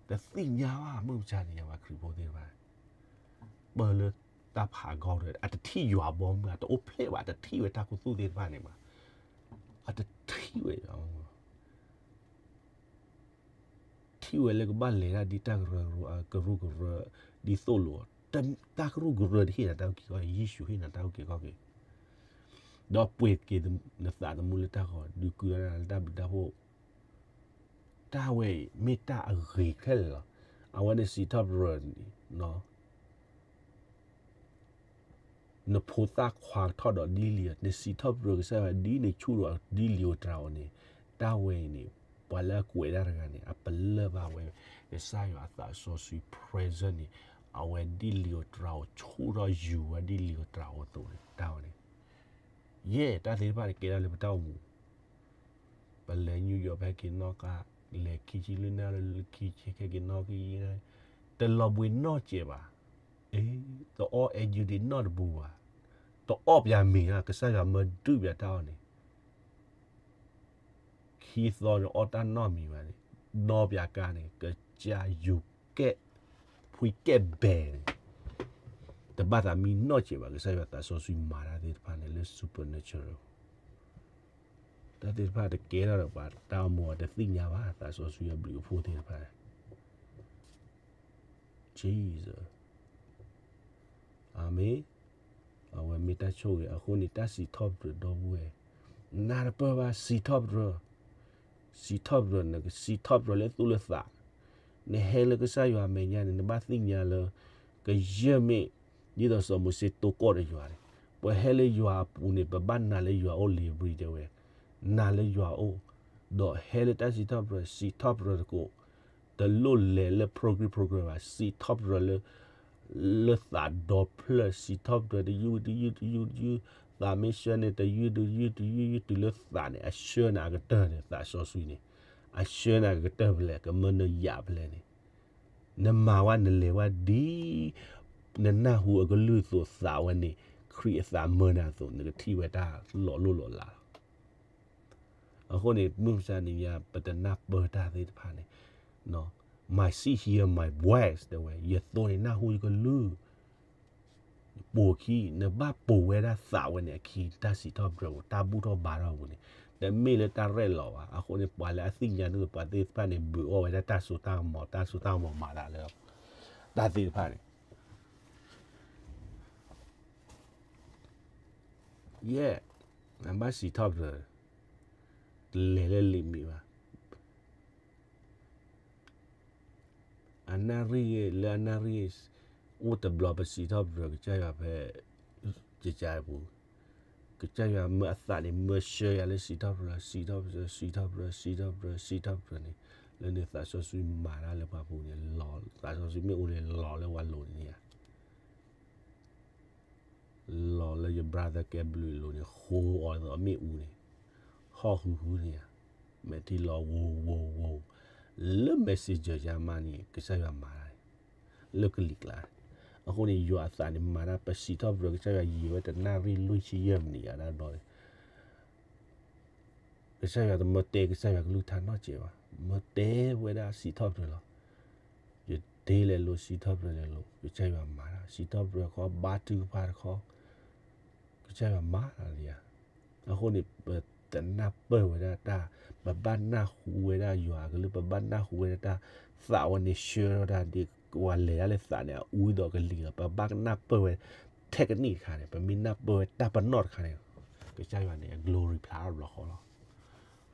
တသ့ၣ်ညါဘၣ် မုၢ်မဆါတနံၤညါဘၣ် ခရံာ်ဖိသ့ၣ်တဖၣ် ပၢလၢတၢ်ဖးကီၢ်ဒီး အတထံၣ်ယွၤဘီမုၢ် အတအိၣ်ဖျဲၣ်ဘၣ် အတထံၣ်ဝဲတၢ်ခူသူၣ်သ့ၣ်တဖၣ်န့ၣ်ဘၣ်, အတထံၣ်ဝဲ ထံၣ်ဝဲလၢကဘၣ်လဲၤတၢ်ဒ်တၢ်ကရၢကရိ ကရူၢ်ကရၢ ဒ်သိးလိာ်, တၢ်ကရူၢ်ကရၢတဟ့ၣ်နၤတၢ်အုၣ်က့ၤခီၣ်က့ၤ, ယ့ၣ်ၡူးဟ့ၣ်နၤတၢ်အုၣ်က့ၤခီၣ်က့ၤ, ဒီးပှ့ၤက့ၤနသးသမူလၢတၢ်ဂီၤ, ဒုးကုၢ်လၢနၤလၢတၢ်ဘျုးတၢ်ဖှိၣ်, တၢ်ဝဲအံၤမ့ၢ်တၢ်အဂ့ၤခဲလၢာ်လီၤ. အဝဲန့ၣ်စံးထီၣ်ပတြၢၤ နဖိသၣ်ခွါကထီၣ်ဒီးဒ်လံၤ, နစံးထီၣ်ပတြၢၤကစၢ်ယွၤဒ်နဆူၣ်ဒီးဒ်လံၤဧိၤတြၤဧိၤန့ၣ်, တၢ်ဝဲအံၤန့ၣ် ပှၤလၢအကွဲးတၢ်တဂၤန့ၣ် အပလၢၢ်ဘၣ်ဝဲ ကစၢ်ယွၤအသးစီဆှံ present န့ၣ်, အဝဲဒ်လံၤဧိၤတြၤဧိၤဆူၣ်ထီၣ်ယူၤဝဲဒ်လံၤဧိၤတြၤဧိၤအသိးန့ၣ် တၢ်ဝဲန့ၣ်, ယဲၢ်တၢ်သ့ၣ်တဖၣ်န့ၣ်ကဲဒၣ်လၢပတၢ်အိၣ်မူ ပလဲၤ New York ဖဲက့ၤနီၣ်ဃါ, လဲၤခံဆံလွံၢ်နၣ်ရံၣ်လၢခံဆံခဲက့ၤနီၣ်ဃါ, တလီၤဘှံးနီတစဲးဘၣ်. အ့, တအီၣ် energy နီတပူၤဘၣ်. တအီၣ်ပှၤမ့ၤဧါ, ကစၢ်ယွၤမၢဒုးပှၤတၢ်အီၣ်န့ၣ် ခံသီန့ၣ်အီၣ်တၢ်နီတမံၤဘၣ်န့ၣ်, ဒီးပှၤကါန့ၣ် ကစၢ်ယွၤကဲး, ဖှံကဲးဘဲန့ၣ်, တဘၣ်သးမံနီတစဲးဘၣ်. ကစၢ်ယွၤသးစီဆှံမၤတၢ်သ့ၣ်တဖၣ်န့ၣ်လၢ supernatural တၢ်သ့ၣ်တဖၣ်တကဲထီၣ်ဒီးပှၤတၢ်အိၣ်မူအတသ့ၣ်ညါဘၣ် သးစီဆှံအဘျုးအဖှိၣ်သ့ၣ်တဖၣ်န့ၣ်, Jesus, အၤမ့ၣ်. အဝဲမ့ၢ်တၢ်ဆိၣ်ဂ့ၤအဃိန့ၣ် တၢ်စံးထီၣ်ပတြၢၤဒီပုၢ်ဝဲၢ်, နၢ်တပၢၢ်ဘၣ် စံးထီၣ်ပတြၢၤ, စံးထီၣ်ပတြၢၤ နကစံးထီၣ်ပတြၢၤလၢသူၣ်လၢသး, နဟဲလၢကစၢ်ယွၤအမဲာ်ညါန့ၣ် နဘၣ်သ့ၣ်ညါလၢ ကယဲၢ်မ့ၢ် ဒ်သိးစီၤမိၤၡ့တိကိၢ်ဒီးယွၤန့ၣ်, ပှၤဟဲလၢယွၤအပူၤန့ၣ် ပဘၣ်နာ်လၢယွၤအိၣ်လံၤဘြံၤတဲဝဲ, နာ်လၢယွၤအိၣ်, ဒီးဟဲလၢတၢ်စံးထီၣ်ပတြၢၤ စံးထီၣ်ပတြၢၤသကိး, တလိၣ်လဲၤလၢ program program ဘၣ်, စံးထီၣ်ပတြၢၤလၢ လၢသးဒီဖျၢၣ် စံးထီၣ်ပတြၢၤတယုၢ်တယုၢ်တယုၢ်တယုၢ်, သးမ့ၢ်ဆှၢန့ၣ် တယုၢ်တယုၢ်တယုၢ်ယုၢ်တုၤလၢသးန့ၣ် အဆှၢနၤအကတၢၢ်န့ၣ် သးစီဆှံန့ၣ်, အဆှၢနၤအကတၢၢ်ဖဲလဲၣ် ကမၢနယၤဖဲလဲၣ်န့ၣ်, နမၤဝဲနလဲၤဝဲဒ် နနၢ်ဟူအကလုၢ်အသိးသးဝဲန့ၣ် ခရံာ်အသးမၢနၤအသိး နကထံၣ်ဝဲတၢ်လီၤလိၢ်လီၤလးလီၤ. အဃိန့ၣ် မုၢ်မဆါတနံၤညါ ပတနၢ်ပၢၢ်တၢ်သ့ၣ်တဖၣ်န့ၣ်, My sheep hear my voice တဲဝဲ, ယသိန့ၣ်နၢ်ဟူယကလုၢ်, ပိာ်အခံ, နဘၣ်ပိာ်ဝဲဒၣ်သးဝဲန့ၣ်အခံ တၢ်စံးထီၣ်ပတြၢၤ တၢ်ဘူၣ်ထီၣ်ဘါထီၣ်အပူၤန့ၣ်, တမ့ၢ်လၢတၢ်ရဲၣ်လီၤဘၣ်. အဃိန့ၣ် ပှၤလၢအသ့ၣ်ညါဒ်သိးပှၤသ့ၣ်တဖၣ်န့ၣ် ဘုးအီၣ်ဝဲဒၣ်တၢ်စိတၢ်ကမီၤ, တၢ်စိတၢ်ကမီၤမၤတၢ်လၢ တၢ်သ့ၣ်တဖၣ်န့ၣ် ယဲၢ်, နဘၣ်စံးထီၣ်ပတြၢၤ, တလဲၤလၢလံာ်မံၤဘၣ်. အနၣ်ရံၣ်ဂ့ၤ လၢအနၣ်ရံၣ်ဂ့ၤ, အိၣ်တဘျီပစံးထီၣ်ပတြၢၤကစၢ်ယွၤဖဲ ကစၢ်ပူၤ, ကစၢ်ယွၤမၢအသးန့ၣ် မၢဆှၢယၤလၢစံးထီၣ်ပတြၢၤ စံးထီၣ်ပတြၢၤ စံးထီၣ်ပတြၢၤ စံးထီၣ်ပတြၢၤန့ၣ်, လၢန့ၣ်သးစီဆှံမၤတၢ်လၢပှၤပူၤန့ၣ် လီၤ, သးစီဆှံမ့ၣ်အူန့ၣ်လီၤလၢပှၤလိၤန့ၣ်ဧါ လီၤလၢယ brother ကဲဘျုးလိၤန့ၣ် ဃိအီၤသိးမ့ၣ်အူန့ၣ်, ဟီၣ်ဃုာ်ဃုာ်န့ၣ်ဧါ, မဲာ်ထံလီၤဝိၤဝိၤဝိၤ, လၢ messenger ယါမးန့ၣ် ကစၢ်ယွၤမၤတၢ်န့ၣ်, လၢကလံၤကျါန့ၣ်, အဃိန့ၣ် ယွၤအသးန့ၣ်မၤတၢ် ပစံးထီၣ်ပတြၢၤကစၢ်ယွၤယံာ်ဝဲတနၣ်ရံၣ်လွံၢ်ဆံယဲၢ်မံးနံးယါဒၣ်ဘျီန့ၣ် ကစၢ်ယွၤတမၢတဲကစၢ်ယွၤကလုၢ်ကထါနီတစဲးဘၣ်, မၢတဲဝဲဒၣ်စံးထီၣ်ပတြၢၤလီၤ. ယဒ့လဲၤလိၤ စံးထီၣ်ပတြၢၤလဲၤလိၤ ကစၢ်ယွၤမၤတၢ်, စံးထီၣ်ပတြၢၤတခီ ဘါထုကဖၣ်တခီ, ကစၢ်ယွၤမၤတၢ်လံဧါ. အဃိန့ၣ် ပ တနၢ်ပၢၢ်ဝဲဒၣ်တၢ်, ပဘၣ်နၢ်ဟူဝဲဒၣ်ယွၤအကလုၢ်, ပဘၣ်နၢ်ဟူဝဲဒၣ်တၢ်, သးဝဲန့ၣ်ဆှၢထီၣ်တၢ်ဒ်ပှၤလဲၤတၢ်လၢသးန့ၣ် အအူအံၤဒီးကလံၤလီၤ. ပဘၣ်နၢ်ပၢၢ်ဝဲ technique တခါန့ၣ်, ပမ့ၢ်နၢ်ပၢၢ်ဝဲတၢ်ပနီၣ်တခါန့ၣ်, ကစၢ်ယွၤန့ၣ် အ glory ဖျါထီၣ်တ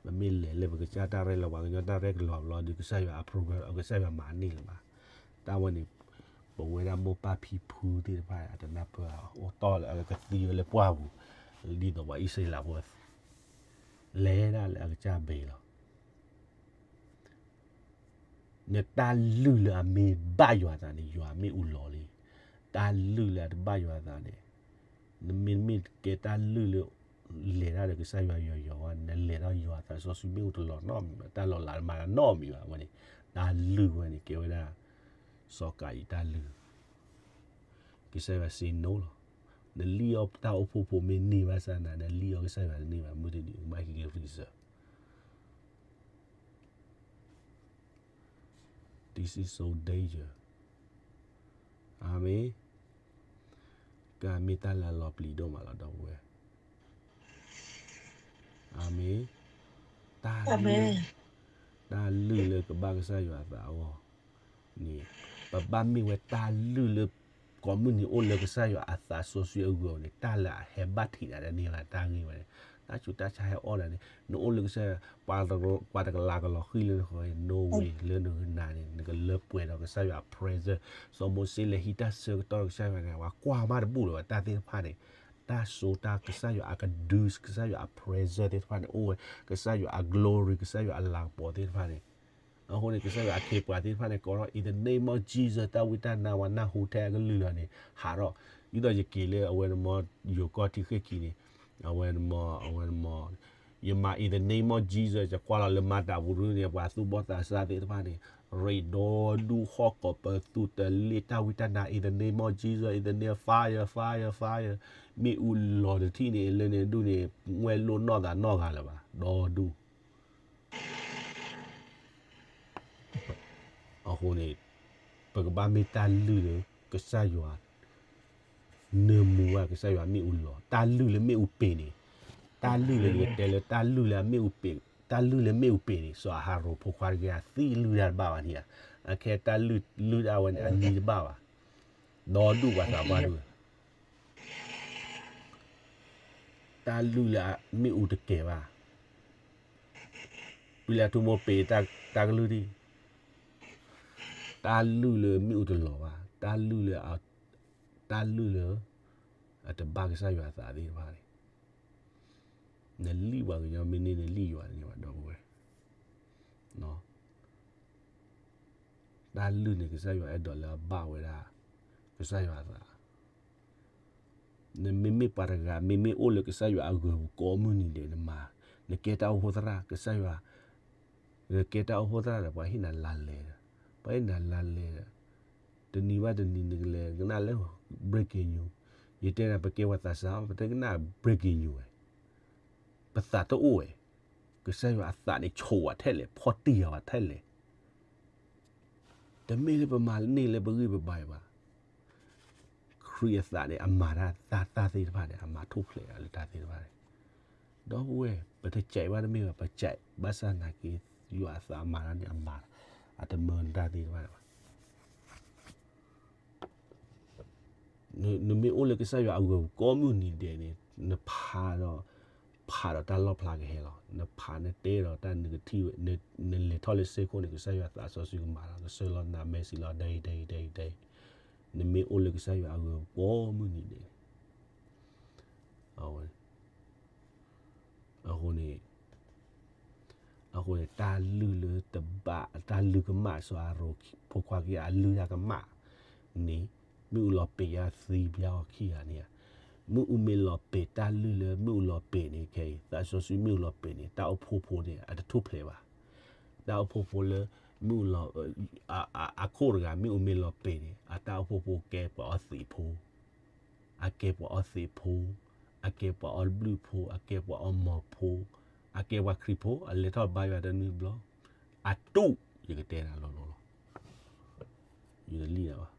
ဘျီဃီလီၤ. ပမ့ၢ်လဲၤလၢပကစၢ်တၢ်ရဲၣ်လီၤ ပှၤကညီတၢ်ရဲၣ်ကလီၤဘျီဒီး ကစၢ်ယွၤအ program ကစၢ်ယွၤမၤန့ၢ်လၢၤဘၣ်. တၢ်ဝဲန့ၣ် ပဝဲဒၣ်မိၢ်ပၢ်ဖံဖုသ့ၣ်တဖၣ် အတနၢ်ပၢၢ် အိၣ်တီၢ်လၢအကသံဝဲလၢပှၢ်ပူၤ, ဒ်သိးပှၤအံၣ်စရ့လးဖိ လဲၤဒၣ်လၢအကစၢ်ဘ့ၣ်လီၤ. နတၢ်လုၢ်လၢအမ့ၢ်ဘၣ်ယွၤအသးန့ၣ် ယွၤမ့ၣ်အူလီၤလံ. တၢ်လုၢ်လၢအတဘၣ်ယွၤအသးန့ၣ်, နမ့မ့ၢ်ကဲတၢ်လုၢ်လၢ လဲၤတၢ်ဒီးကစၢ်ယွၤယွၤယွၤဝဲ, နလဲၤထီၣ်ယွၤသးစီဆှံမ့ၣ်အူတလီၤနီတမံၤဘၣ်, တၢ်လီၤလးမၤတၢ်နီတမံၤဘၣ်ဝဲန့ၣ်, တၢ်လုၢ်ဝဲန့ၣ် ကဲဝဲဒၣ် စီၤကၤယံးတၢ်လုၢ် ကစၢ်ယွၤ say no လီၤ. နလံၣ်အီၣ်တၢ်အိၣ်ဖှိၣ်ဖိမ့ၢ်န့ၢ်ဘၣ်ဆၣ်နၤ နလံၣ်အီၣ်ကစၢ်ယွၤတန့ၢ်ဘၣ် မုၢ်တနံၤကဘၣ်ဟံးက့ၤ reserve. This is so danger. အၤမ့ၣ်. ကမ့ၢ်တၢ်လၢအလီၤပျံၤဒိၣ်မးလီၤ ဒီပုၢ်ဝဲၢ်. အၤမ့ၣ်. တၢ်လုၢ်, တၢ်လုၢ်လၢကဘၣ်ကစၢ်ယွၤအသးအဂီၢ်န့ၣ်, ပဘၣ်မ့ၢ်ဝဲတၢ်လုၢ်လၢ ကိးမုၢ်နံၤအိၣ်လၢကစၢ်ယွၤအသးစီဆှံအဂီၢ်န့ၣ် တၢ်လၢအဟဲဘၣ်ထံးနၤတန့ၢ်ဘၣ် တၢ်ဂ့ၢ်ဝဲန့ၣ်, တၢ်ဆူးတၢ်ဆါဟဲအီၣ်နၤန့ၣ် နအိၣ်လၢကစၢ်ယွၤ ပှၤတကလးကလီၤဃံၤလၢနဃီ no way လၢနဂုာ်နၤန့ၣ် နကလၢပှဲၤဒီးကစၢ်ယွၤအ presence. စီၤမိၤၡ့လဲၤဟံးတၢ်ဆၢကတီၢ်ဒီးကစၢ်ယွၤန့ၣ် ပှၤကွၢ်မးတဘူၣ်လၢၤဘၣ် တၢ်သ့ၣ်တဖၣ်န့ၣ်, တၢ်စိတၢ်ကစၢ်ယွၤအကဒု ကစၢ်ယွၤအ presence သ့ၣ်တဖၣ်န့ၣ် အိၣ်ဝဲ, ကစၢ်ယွၤအ glory ကစၢ်ယွၤအလၤကပီၤသ့ၣ်တဖၣ်န့ၣ် အဃိန့ၣ် ကစၢ်ယွၤအခ့အပှၤသ့ၣ်တဖၣ်န့ၣ် ကိးထီၣ် in the name of Jesus တၢ်ဝံတၢ်နါဝဲနၢ်ဟူထဲအကလုၢ်လီၤန့ၣ် ဟးထီၣ်, ဒ်သိးယက့ၤလၢအဝဲနမီ ယိၤကီၢ်ထံဃ့ၢ်ကံန့ၣ်, အဝဲနမီ အဝဲနမီ ယမၤ in the name of Jesus ယကွၢ်လီၤလၢမၤတၢ်ပူၤဒုန့ၣ် ပှၤသူၣ်ဘီၣ်သးစၢ်သ့ၣ်တဖၣ်န့ၣ် ရ့ဒီဒူၣ်ဟီၣ်ကိးပသူတလ့ၢ်တၢ်ဝံတၢ်နါ in the name of Jesus, in the name fire, fire, fire, မ့ၣ်အူလီၤတထံၣ်န့ၣ် လၢန့ၣ်ဒူၣ်န့ၣ် ဝဲလိၣ်နီၢ်သးနီၢ်ဂၤလၢၤဘၣ် ဒီဒူၣ် အဃိန့ၣ် ပကဘၣ်မ့ၢ်တၢ်လုၢ်လၢကစၢ်ယွၤ နၢမူဝဲကစၢ်ယွၤမ့ၣ်အူလီၤ, တၢ်လုၢ်လၢမ့ၣ်အူပ့ၤန့ၣ်, တၢ်လုၢ်လၢယကတဲလၢတၢ်လုၢ်လၢအမ့ၣ်အူပ့ၤ, တၢ်လုၢ်လၢမ့ၣ်အူပ့ၤန့ၣ် စီၤအၤဟရိၣ်ဖိခွါတဂၤအသံလုၢ်ဒၣ်တဘၣ်ဘၣ်န့ၣ်ဧါ, အခဲတၢ်လုၢ်ဒၣ်ဝဲန့ၣ် အနံၤတဘၣ်ဘၣ်, ဒီဒူၣ်ပှၤသးပှၢ်ဒုး တၢ်လုၢ်လၢမ့ၣ်အူတကဲၤဘၣ်, ပံလၤထူမိၢ်ပ့ၤတၢ်ကလုၢ်ဒံး, တၢ်လုၢ်လၢမ့ၣ်အူတလီၤဘၣ်, တၢ်လုၢ်လၢ, တၢ်လုၢ်လၢ အတဘၣ်ကစၢ်ယွၤအသးသ့ၣ်တဖၣ်န့ၣ်, နလံၣ်ပှၤကညီမ့ၢ်န့ၢ် နလံၣ်ယွၤန့ၣ်ဘၣ် ဒီပုၢ်ဝဲၢ် တၢ်လုၢ်န့ၣ် ကစၢ်ယွၤအဲၣ်ဒိးလၢအဘၣ်ဝဲဒၣ် ကစၢ်ယွၤအသး, နမ့မ့ၢ်ပှၤတဂၤ မ့မ့ၢ်အိၣ်လၢကစၢ်ယွၤအဂီၢ်ပူၤကိးမုၢ်နံၤဒဲး နမၤ, နကဲတၢ်အိၣ်ဖှိၣ်သရၣ် ကစၢ်ယွၤ, နကဲတၢ်အိၣ်ဖှိၣ်သရၣ်ဒီး ပှၤဟ့ၣ်နၤလါလဲဒီး, ပှၤဟ့ၣ်နၤလါလဲဒီး, တနံၤဘၣ်တနံၤ နကလဲၤကနၣ်လၢ breaking news, ယတဲနၤ ပကဲပှၤသးစၢ် ပတကနၣ် breaking news ဝဲ, ပသးတအိၣ်ဝဲ, ကစၢ်ယွၤအသးန့ၣ် ဆိးဝဲထဲလဲၣ် ဖီၣ်တံၢ်ယၤဝဲထဲလဲၣ် တမ့ၢ်လၢပမၤန့ၢ်လၢပဂံၢ်ပဘါအံၤဘၣ်. ခရံာ်အသးန့ၣ် အမၤတၢ်တၢ်သ့ၣ်တဖၣ်န့ၣ် အမၤထူၣ်ဖျဲးလၢတၢ်သ့ၣ်တဖၣ်န့ၣ်, ဒီပုၢ်ဝဲၢ် ပတကဲဘၣ်တမ့ၢ်ဘၣ် ပကဲဘၣ်ဆၣ်နာ်က့ ယွၤအသးအမၤတၢ်န့ၣ် အမၤ, အတမၢနတၢ်သ့ၣ်တဖၣ်န့ၣ်ဘၣ်. နမ့ၢ်အိၣ်လၢကစၢ်ယွၤအဂီၢ်ကိးမုၢ်နံၤဒဲးန့ၣ် နဖးဒီး, ဖးဒီးတၢ်လီၣ်ဖျါကဟဲလီၤ. နဖးနတဲဒီးတၢ်နကထံၣ်ဝဲ, နလဲၤထီၣ်လၢစ့ၢ်ခိၣ်န့ၣ် ကစၢ်ယွၤသးစီဆှံကမၤလီၤ, ကဆှၢလီၤနၤ mercy လီၤ ဒဲအံၤ ဒဲအံၤ ဒဲအံၤ ဒဲအံၤ, နမ့ၢ်အိၣ်လၢကစၢ်ယွၤအဂီၢ်ကိးမုၢ်နံၤဒဲးန့ၣ် အဝဲ အဃိန့ၣ်, အဃိန့ၣ် တၢ်လုၢ်လၢတဘၣ် တၢ်လုၢ်ကမၣ် စီၤအၤရိၣ်ဖိခွါခံဂၤအလုၢ်တၢ်ကမၣ်န့ၣ်, မ့ၣ်အူလီၤပ့ၤယါသံဘျါအီၤခံဂၤန့ၣ်ဧါ, မ့ၣ်အူမ့ၢ်လီၤပ့ၤ တၢ်လုၢ်လၢမ့ၣ်အူလီၤပ့ၤန့ၣ် ခဲအံၤ သးစီဆှံမ့ၣ်အူလီၤပ့ၤန့ၣ် တၢ်အိၣ်ဖှိၣ်ဖိန့ၣ် အတထူၣ်ဖျဲးဘၣ်. တၢ်အိၣ်ဖှိၣ်ဖိလၢ မ့ၣ်အူလီၤ, အခိၣ်တဂၤ မ့ၣ်အူမ့ၢ်လီၤပ့ၤန့ၣ် အတၢ်အိၣ်ဖှိၣ်ဖိကဲပှၤအီသံးဖိ အကဲပှၤအီသံးဖိ, အကဲပှၤအီဘျုးဖိ, အကဲပှၤအီမီၤဖိ, အကဲပှၤခရံာ်ဖိ, အလဲၤထီၣ်ဘါယွၤတနွံတဘျီ, အတူၢ်, ယကတဲနၤလီၤလီၤလီၤ, ယတလံၣ်နၤဘၣ်.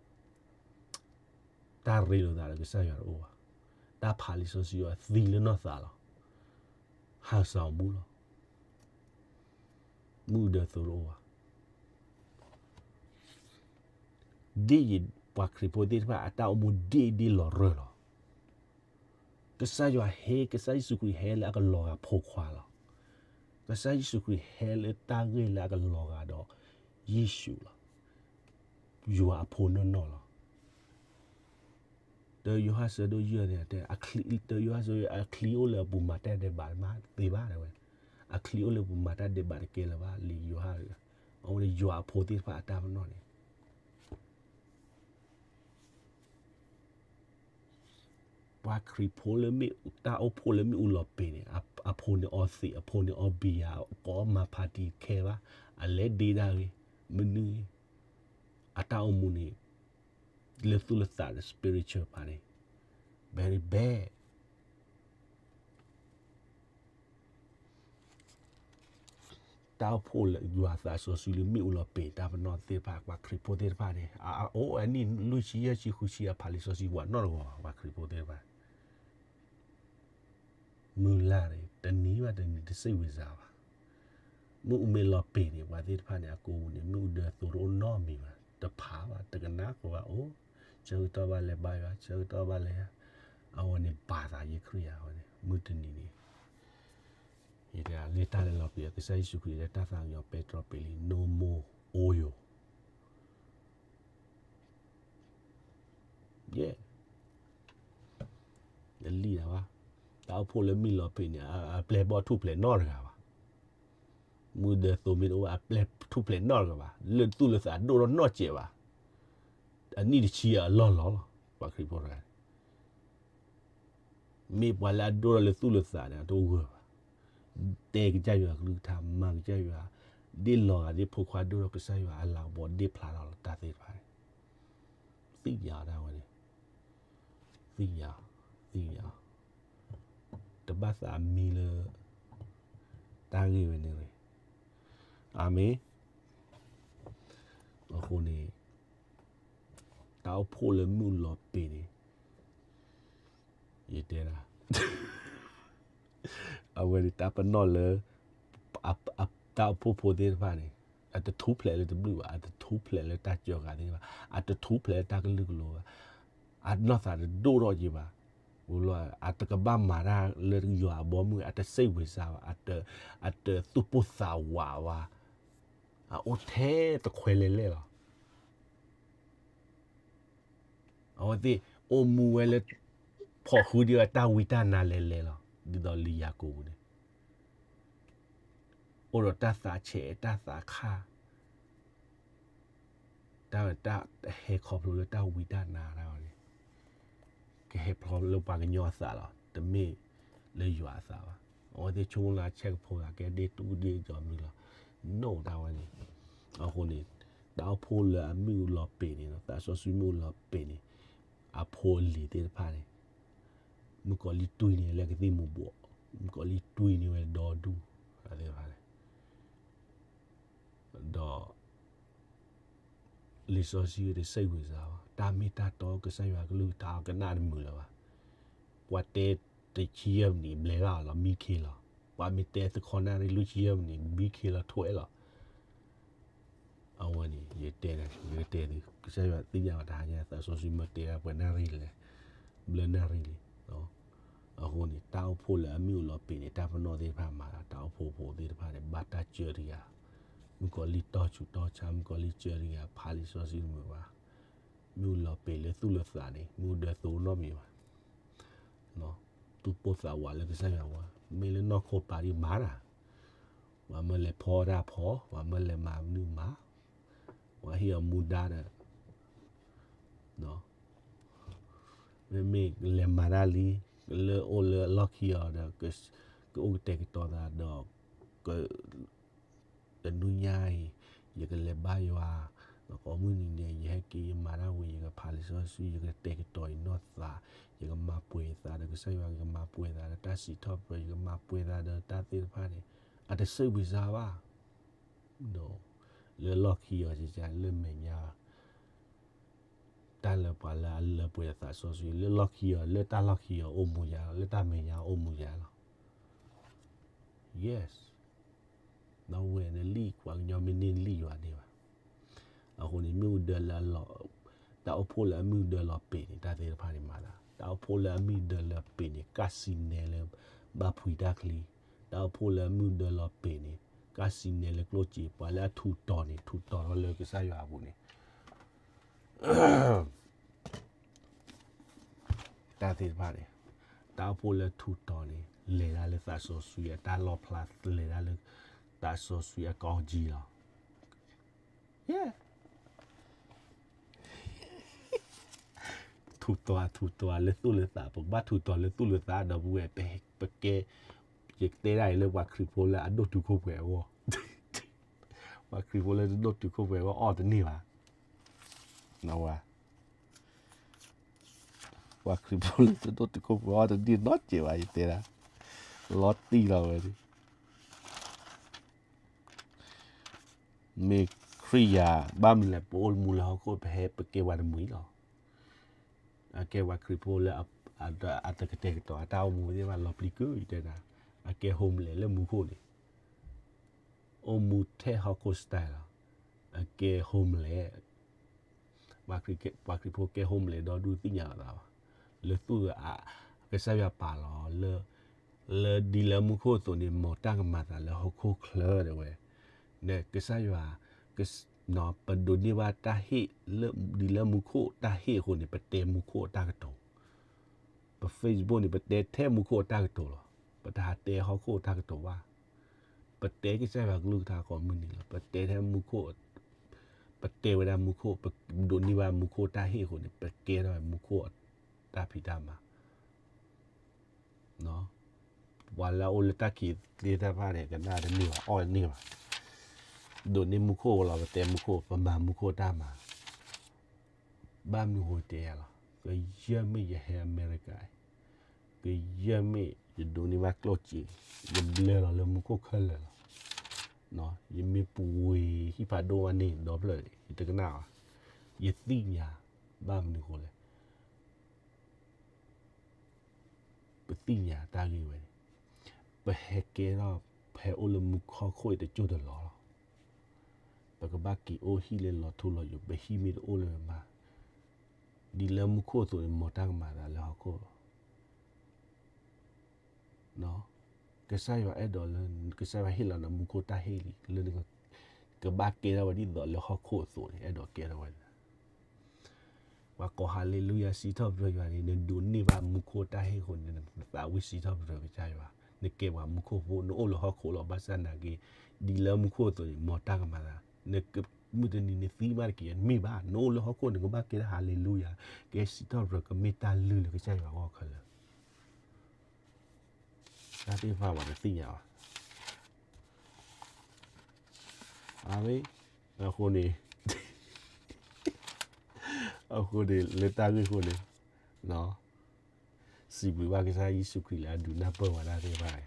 တၢ်ရ့လိာ်သးဒီးကစၢ်ယွၤတအိၣ်ဘၣ်. တၢ်ဖးလံာ်စီဆှံအီၤသံလၢနီၢ်သးလီၤ. ဟးစၢ်အီၤမူလီၤ. မုၢ်ဒၢသိတအိၣ်ဘၣ်. ဒ်ယပှၤခရံာ်ဖိသ့ၣ်တဖၣ်အတၢ်အိၣ်မူဒ်အံၤဒ်လီၤရၢၢ်လီၤ. ကစၢ်ယွၤဟဲ, ကစၢ်ယ့ၣ်ၡူးခရံာ်ဟဲလၢအကလီၤဂာ်ဖိခွါလီၤ. ကစၢ်ယ့ၣ်ၡူးခရံာ်ဟဲလၢတၢ်ဂ့ၢ်လၢအကလီၤဂာ်ဒီးယ့ၣ်ၡူးလီၤ. ယွၤအဖိနီၢ်နီၢ်လီၤ. တယိၤဟၣ်ဆၢဒိၣ်ယဲၢ်န့ၣ်, တယိၤဟၣ်ဆၢဒိၣ်ယဲၢ် အချံအိၣ်လၢအပူၤမၤတၢ်ဒဲးဘးမးသ့ဘၣ်ဝဲ, အချံအိၣ်လၢပူၤမၤတၢ်ဒဲးဘးတကဲလၢၤဘၣ်လံယိၤဟၣ်, အဝဲန့ၣ်ယွၤအဖိသ့ၣ်တဖၣ်အတၢ်ပနီၣ်န့ၣ် ပှၤခရံာ်ဖိလၢမ့ၢ်တၢ်အိၣ်ဖှိၣ်လၢမ့ၣ်အူလီၤပ့ၤန့ၣ်, အဖိန့ၣ်အီသံး, အဖိန့ၣ်အီဘံယၤ, ကိးမၤဖးတံၢ်ခဲဘၣ်, အလဲၤဒ့ဒၣ်ဂ့ၤ, မနုၤ, အတၢ်အိၣ်မူန့ၣ် လၢသူၣ်လၢသးဒီး spiritual ပၤန့ၣ် very bad. တၢ်အိၣ်ဖှိၣ်လၢယွၤသးစီဆှံလၢမ့ၣ်အူလီၤပ့ၤတၢ်ပနီၣ်သ့ၣ်တဖၣ် ပှၤခရံာ်ဖိသ့ၣ်တဖၣ်န့ၣ် အအိၣ်အနံၣ်လွံၢ်ဆံယဲၢ်ဆံဃုဆံ အဖးလံာ်စီဆှံဝးနီတဂီၤဘၣ် ပှၤခရံာ်ဖိသ့ၣ်တဖၣ် မုၢ်လၢ်န့ၣ် တနံၤဘၣ်တနံၤတစိတ်ဝင်စားဘၣ်. မ့ၣ်အူမ့ၢ်လီၤပ့ၤန့ၣ် ပှၤသ့ၣ်တဖၣ်န့ၣ် အကိာ်ပူၤန့ၣ် မ့ၣ်အူဒၢသိတအိၣ်နီတမံၤဘၣ်, တဖးဘၣ် တကနၣ်ဃီဘၣ်အိၣ်, ဆၢကတီၢ်ဘၣ်လဲၤဘါယွၤ, ဆၢကတီၢ်ဘၣ်လဲၤ, အဝဲန့ၣ်ဘၣ်သးယ့ၢ်ခရံာ်ဧါဝဲန့ၣ် မုၢ်တနံၤန့ၣ် ယတဲလၢတၢ်လဲၤလီၤပျံၤ ကစၢ်ယ့ၣ်ၡူးခရံာ်လၢတၢ်သးကညီၤပဲတြီပ့ၤလံ no more oil. ယဲ, တလံၣ်ဒၣ်ဘၣ်. တၢ်အိၣ်ဖှိၣ်လၢမ့ၣ်လီၤပ့ၤန့ၣ် အပျဲၢ်ဘီၣ်ထူၣ်ဖျဲးနီတဂၤဘၣ်. မုၢ်ဒၢသိမ့ၢ်တအိၣ်ဘၣ် အပျဲၢ်ထူၣ်ဖျဲးနီတဂၤဘၣ်, လၢသူၣ်လၢသးဒိၣ်ထီၣ်နီတစဲးဘၣ်. အနံၣ်တဆံအလီၢ်လီၤလီၤ ပှၤခရံာ်ဖိတဂၤန့ၣ် မ့ၢ်ပှၤလၢအဒိၣ်ထီၣ်လၢသူၣ်လၢသးန့ၣ် တအိၣ်ဂၢၢ်ဘၣ်. တဲကစၢ်ယွၤကလုၢ်ကထါ မၤကစၢ်ယွၤ, ဒ်လီၤဂာ်ဒ်ဖိခွါဒိၣ်ထီၣ်ကစၢ်ယွၤအလၤကပီၤဒ့ၣ်ဖျါထီၣ်လီၤတၢ်သ့ၣ်တဖၣ်န့ၣ် သ့ၣ်ညါတၢ်ဝဲန့ၣ်, သ့ၣ်ညါ, သ့ၣ်ညါ, တဘၣ်သးမံလၢ တၢ်ဂ့ၢ်ဝဲန့ၣ်ရ့ၣ်, အၤမ့ၣ်. အဃိန့ၣ် တၢ်အိၣ်ဖှိၣ်လၢမ့ၣ်အူလီၤပ့ၤန့ၣ် ယတဲဒၣ် အဝဲန့ၣ်တၢ်ပနီၣ်လၢ တၢ်အိၣ်ဖှိၣ်ဖိသ့ၣ်တဖၣ်န့ၣ် အတထူၣ်ဖျဲးလၢတဘျုးဘၣ်, အတထူၣ်ဖျဲးလၢတၢ်စၢဃာ်သ့ၣ်တဖၣ်, အတထူၣ်ဖျဲးလၢတၢ်ကလုာ်ကလိၤဘၣ်, အနီၢ်သးတဒိၣ်ထီၣ်က့ၤဘၣ်, အတကဘၣ်မၤတၢ်လၢယွၤအဘီအမုၢ်, အတစိတ်ဝင်စားဘၣ်, အတသူၣ်ပိၢ်သးဝးဘၣ်, အအိၣ်ထဲတခွဲးလဲၤလဲၣ်လီၤ. အဝဲသ့ၣ်အိၣ်မူဝဲလၢ ဖီၣ်ဃုဒံးဝဲတၢ်ဝံတၢ်နါလဲၤလဲၤလီၤ. ဒ်သိးလံာ်ယၤကိာ်ပူၤန့ၣ် အိၣ်ဒီးတၢ်သးဆဲးတၢ်သးခၣ်, တၢ်ဝဲတၢ်ဟဲခီဖျိလၢတၢ်ဝံတၢ်နါတၢ်ဝဲန့ၣ် ကဟဲဖျိလၢပှၤကညီအသးလီၤ, တမ့ၢ်လၢယွၤအသးဘၣ်. အဝဲသ့ၣ်ဆိကမိၣ်လၢအဆဲးကဖိဂၤကဲဒ့ၣ်တူၢ်ဒ့ၣ်ဒီးမုၢ်လီၤ. နိၣ်တၢ်ဝဲန့ၣ်, အဃိန့ၣ် တၢ်အိၣ်ဖှိၣ်လၢအမ့ၣ်အူလီၤပ့ၤန့ၣ်, သးစီဆှံမ့ၣ်အူလီၤပ့ၤန့ၣ်, အဖိအလံၤသ့ၣ်တဖၣ်န့ၣ် မုၣ်ကီၤလံၢ်တွံၢ်န့ၢ်ဝဲလၢကသံၣ်မူၤဘှီး, မုၣ်ကီၤလံၢ်တွံၢ်န့ၢ်ဝဲဒီဒူၣ်သ့ၣ်တဖၣ်န့ၣ်, ဒီး လံာ်စီဆှံတစိတ်ဝင်စားဘၣ်, တၢ်မ့ၢ်တၢ်တီကစၢ်ယွၤကလုၢ်ကထါအီၤကနၣ်တမုာ်လၢၤဘၣ်. ပှၤတဲတဆံယဲၢ်မံးနံးဘျဲးဘၣ်လီၤ, မံခ့လီၤ. ပှၤမ့ၢ်တဲသခီနၣ်ရံၣ်လွံၢ်ဆံယဲၢ်မံးနံး မံခ့လီၤထွဲလီၤ. အဝဲန့ၣ် ယတဲ, ယကတဲသု, ကစၢ်ယွၤသ့ၣ်ညါဘၣ်တဟါညါ သးစီဆှံမ့ၢ်တဲဒၣ်ပှဲၤနၣ်ရံၣ်လဲၣ်, ဘျၢနၣ်ရံၣ်လံ. အဃိန့ၣ် တၢ်အိၣ်ဖှိၣ်လၢအမ့ၣ်အူလီၤပ့ၤန့ၣ် တၢ်ပနီၣ်သ့ၣ်တဖၣ်မၤလၢတၢ်အိၣ်ဖှိၣ်ဖိသ့ၣ်တဖၣ်န့ၣ် ဘၣ်တၢ်စၢတဂၤ, မုၣ်ကီၤလံၢ်တီၢ်ဆူးတီၢ်ဆါ, မုၣ်ကီၤလံၢ်စၢတဂၤ, ဖးလံာ်စီဆှံတမုာ်ဘၣ်. မ့ၣ်အူလီၤပ့ၤလၢသူၣ်လၢသးန့ၣ် မ့ၣ်အူဒၢသိနီတမံၤဘၣ်. သူၣ်ပိၢ်သးဝးလၢကစၢ်ယွၤဝဲ, မ့ၢ်လၢနီၢ်ခိပၤဒံးမၤတၢ်, ပှၤမၢလဲၤဖီတၢ်ဖီ, ပှၤမၢလဲၤမၤမနုၤမၤ, ပှၤဟ့ၣ်အီၤမူဒါဒီး မ့မ့ၢ်လဲၤမၤတၢ်လံ, လၢအိၣ်လၢအလီၢ်ခံအီၤဒီး ကအိၣ်ကတဲာ်ကတီၤသးဒီး တနွံညါအံၤ ယကလဲၤဘါယွၤ, ကိးမုၢ်နံၤဒဲး ယဟဲက့ၤယမၤတၢ်ဝံၤ ယကဖးလံာ်စီဆှံ ယကတဲာ်ကတီၤယနီၢ်သး, ယကမၤပှဲၤယသးဒီးကစၢ်ယွၤ, ယကမၤပှဲၤသးဒီးတၢ်စံးထီၣ်ပတြၢၤ, ယကမၤပှဲၤသးဒီးတၢ်သ့ၣ်တဖၣ်န့ၣ် အတစိတ်ဝင်စားဘၣ်. လၢလီၢ်ခံအီၤ လၢမဲာ်ညါ တၢ်လၢပှၤလၢအလၢပှဲၤသးစီဆှံ လၢလီၢ်ခံအီၤ, လၢတၢ်လီၢ်ခံအီၤအိၣ်မူယၤလီၤ, လၢတၢ်မဲာ်ညါအိၣ်မူယၤလီၤ. Yes, ဒီပုၢ်ဝဲၢ် နလံၣ်ပှၤကညီမ့ၢ်န့ၢ်လံၣ်ယွၤန့ၢ်ဘၣ်. အဃိန့ၣ် မ့ၣ်အူဒၢလၢအလီၤ, တၢ်အိၣ်ဖှိၣ်လၢအမ့ၣ်အူဒၢလီၤပ့ၤန့ၣ် တၢ်သ့ၣ်တဖၣ်န့ၣ်မၤသး, တၢ်အိၣ်ဖှိၣ်လၢအမ့ၣ်အူဒၢလီၤပ့ၤန့ၣ် ကၣ်စံနဲလၢဘၣ်ဖှံတၢ်ချံ, တၢ်အိၣ်ဖှိၣ်လၢအမ့ၣ်အူဒၢလီၤပ့ၤန့ၣ် ကၣ်စံနဲလၢကျိၣ်စ့, ပှၤလၢအထူးတီၤန့ၣ် ထူးတီၤထီၣ်လၢကစၢ်ယွၤအပူၤန့ၣ် တၢ်သ့ၣ်တဖၣ်န့ၣ်, တၢ်အိၣ်ဖှိၣ်လၢထူးတီၤန့ၣ် လဲၤဒၣ်လၢသးစီဆှံအတၢ်လီၣ်ဖျါ, လဲၤဒၣ်လၢသးစီဆှံအကီၢ်ကံလီၤ. ထူးတီၤ ထူးတီၤလၢသူၣ်လၢသး, ပကဘၣ်ထူးတီၤလၢသူၣ်လၢသး ဒီပုၢ်ဝဲၢ်, ပကဲ, ယတဲဒၣ်အံၤလၢပှၤခရံာ်ဖိလၢအဒိၣ်တုာ်ခိၣ်ပှဲၤအဂီၢ်, ပှၤခရံာ်ဖိလၢတဒိၣ်တုာ်ခိၣ်ပှဲၤအဂီၢ်အီၣ်တန့ၢ်ဘၣ်. ပှၤခရံာ်ဖိလၢတဒိၣ်တုာ်ခိၣ်ပှဲၤအီၣ်တန့ၢ်နီတစဲးဘၣ် ယတဲဒၣ်, လီၤတံၢ်လီၤဝဲဒၣ် မ့ၢ်ခရံာ်ယၤ ဘၣ်မနုၤလဲၣ် ပအိၣ်မူလၢဟီၣ်ခိၣ် ပဟဲပကဲပှၤတမှံၤလီၤ. အကဲပှၤခရံာ်ဖိလၢ အတကတဲာ်ကတီၤအတၢ်အိၣ်မူသ့ၣ်တဖၣ်လီၤပျံၤကုၢ် ယတဲဒၣ်, အကဲ homeless လၢမူခိၣ်န့ၣ်, အိၣ်မူထဲဟီၣ်ခိၣ် style လီၤ. အကဲ homeless ပှၤခရံာ်ဖိကဲ homeless ဒီဒူၣ်သ့ၣ်ညါလီၤသးဘၣ်. လၢသူၣ်အ, ကစၢ်ယွၤပာ်လီၤလၢ, လၢဒ်လၢမူခိၣ်အသိးန့ၣ် မ်တၢ်ကမၤသးလၢဟီၣ်ခိၣ်ချၢဒၣ်ဝဲ, န့ၣ်ကစၢ်ယွၤ, ပဒိးန့ၢ်ဘၣ်တၢ်ဟ့ၣ်, ဒ်လၢမူခိၣ်တၢ်ဟ့ၣ်အဃိန့ၣ် ပတဲမူခိၣ်အတၢ်ကတိၤ, ပ Facebook န့ၣ် ပတဲထဲမူခိၣ်အတၢ်ကတိၤလီၤ. ပတဟးတဲဟီၣ်ခိၣ်အတၢ်ကတိၤဘၣ်. ပတဲကစၢ်ယွၤကလုၢ်ကထါကိးမုၢ်နံၤလီၤ. ပတဲထဲမူခိၣ်, ပတဲဝဲဒၣ်မူခိၣ်, ပဒိးန့ၢ်ဘၣ်မူခိၣ်တၢ်ဟ့ၣ်အဃိန့ၣ် ပကဲထီၣ်ဝဲမူခိၣ်အတၢ်ဖံးတၢ်မၤ ပှၤလၢအအိၣ်လၢတၢ်ခံးသ့ၣ်တဖၣ်န့ၣ် ကနၣ်တန့ၢ်ဘၣ် အီၣ်တန့ၢ်ဘၣ်. ဒိးန့ၢ်မူခိၣ်လီၤ ပတဲမူခိၣ် ပမၤမူခိၣ်တၢ်မၤ. ဘၣ်မနုၤဃိတဲယၤလီၤ, ကယဲၢ်မ့ၢ်ယဟဲအမဲရကၤ, ကယဲၢ်မ့ၢ်ယဒိးန့ၢ်ဘၣ်ကျိၣ်စ့, ယဘျၢလီၤလၢမူခိၣ်ခဲလၢာ်လီၤ. ယမ့ၢ်ပူၤဝံၤဟံၣ်ဖးဒိၣ်ဘၣ်န့ၣ်ဒီဖျၢၣ်န့ၣ် ယတကနၣ်ဘၣ်. ယသ့ၣ်ညါ, ဘၣ်မနုၤဃိလဲၣ် ပသ့ၣ်ညါတၢ်ဂ့ၢ်ဝဲန့ၣ်, ပဟဲကဲထီၣ် ပဟဲအိၣ်လၢမူခိၣ်ဟီၣ်ခိၣ်အံၤတစိၢ်တလီၢ်လီၤ. ပကဘၣ်က့ၤအိၣ်ဟံၣ်လၢလီၤထူလီၤယိာ်, ပဟံၣ်မ့ၢ်တအိၣ်လၢၤဘၣ်, ဒ်လၢမူခိၣ်အသိးန့ၣ် မ်တၢ်ကမၤသးလၢဟီၣ်ခိၣ် ကစၢ်ယွၤအဲၣ်ဒိးလၢ ကစၢ်ယွၤဟ့ၣ်လီၤနၤမူခိၣ်တၢ်ဟ့ၣ်လံ လၢနက ကဘၣ်ကဲထီၣ်ဝဲဒ်သိးလၢဟီၣ်ခိၣ်အသိးန့ၣ် အဲၣ်ဒိးကဲထီၣ်ဝဲဒၣ်. ပှၤကိးဟါလ့လူယၤ စံးထီၣ်ပတြၢၤယွၤန့ၣ် နဒိးန့ၢ်ဘၣ်မူခိၣ်တၢ်ဟ့ၣ်အဃိန့ၣ် နသးဝံၣ်စံးထီၣ်ပတြၢၤကစၢ်ယွၤ, နကဲပှၤမူခိၣ်ဖိ နအိၣ်လၢဟီၣ်ခိၣ်လီၤ. ဘၣ်ဆၣ်နာ်က့ ဒ်လၢမူခိၣ်အသိးန့ၣ် မ်တၢ်ကမၤသး, နက မုၢ်တနံၤနသံမးတက့ၢ် မ့ၢ်ဘၣ်, နအိၣ်လၢဟီၣ်ခိၣ် နကဘၣ်ကဲထီၣ်ဟါလ့လူယၤ, ကဲစံးထီၣ်ပတြၢၤကမ့ၢ်တၢ်လုၢ်လၢကစၢ်ယွၤအဂီၢ်ခဲလၢာ် တၢ်သ့ၣ်တဖၣ်ပှၤတသ့ၣ်ညါဘၣ်. အဝဲ အဃိန့ၣ် အဃိန့ၣ် လၢတၢ်ဂ့ၢ်အဃိန့ၣ် စံးဘျုးဘၣ်ကစၢ်ယ့ၣ်ၡူးခရံာ်လၢအဒုးနၢ်ပၢၢ်ဝဲဒၣ်သ့ၣ်တဖၣ်န့ၣ်,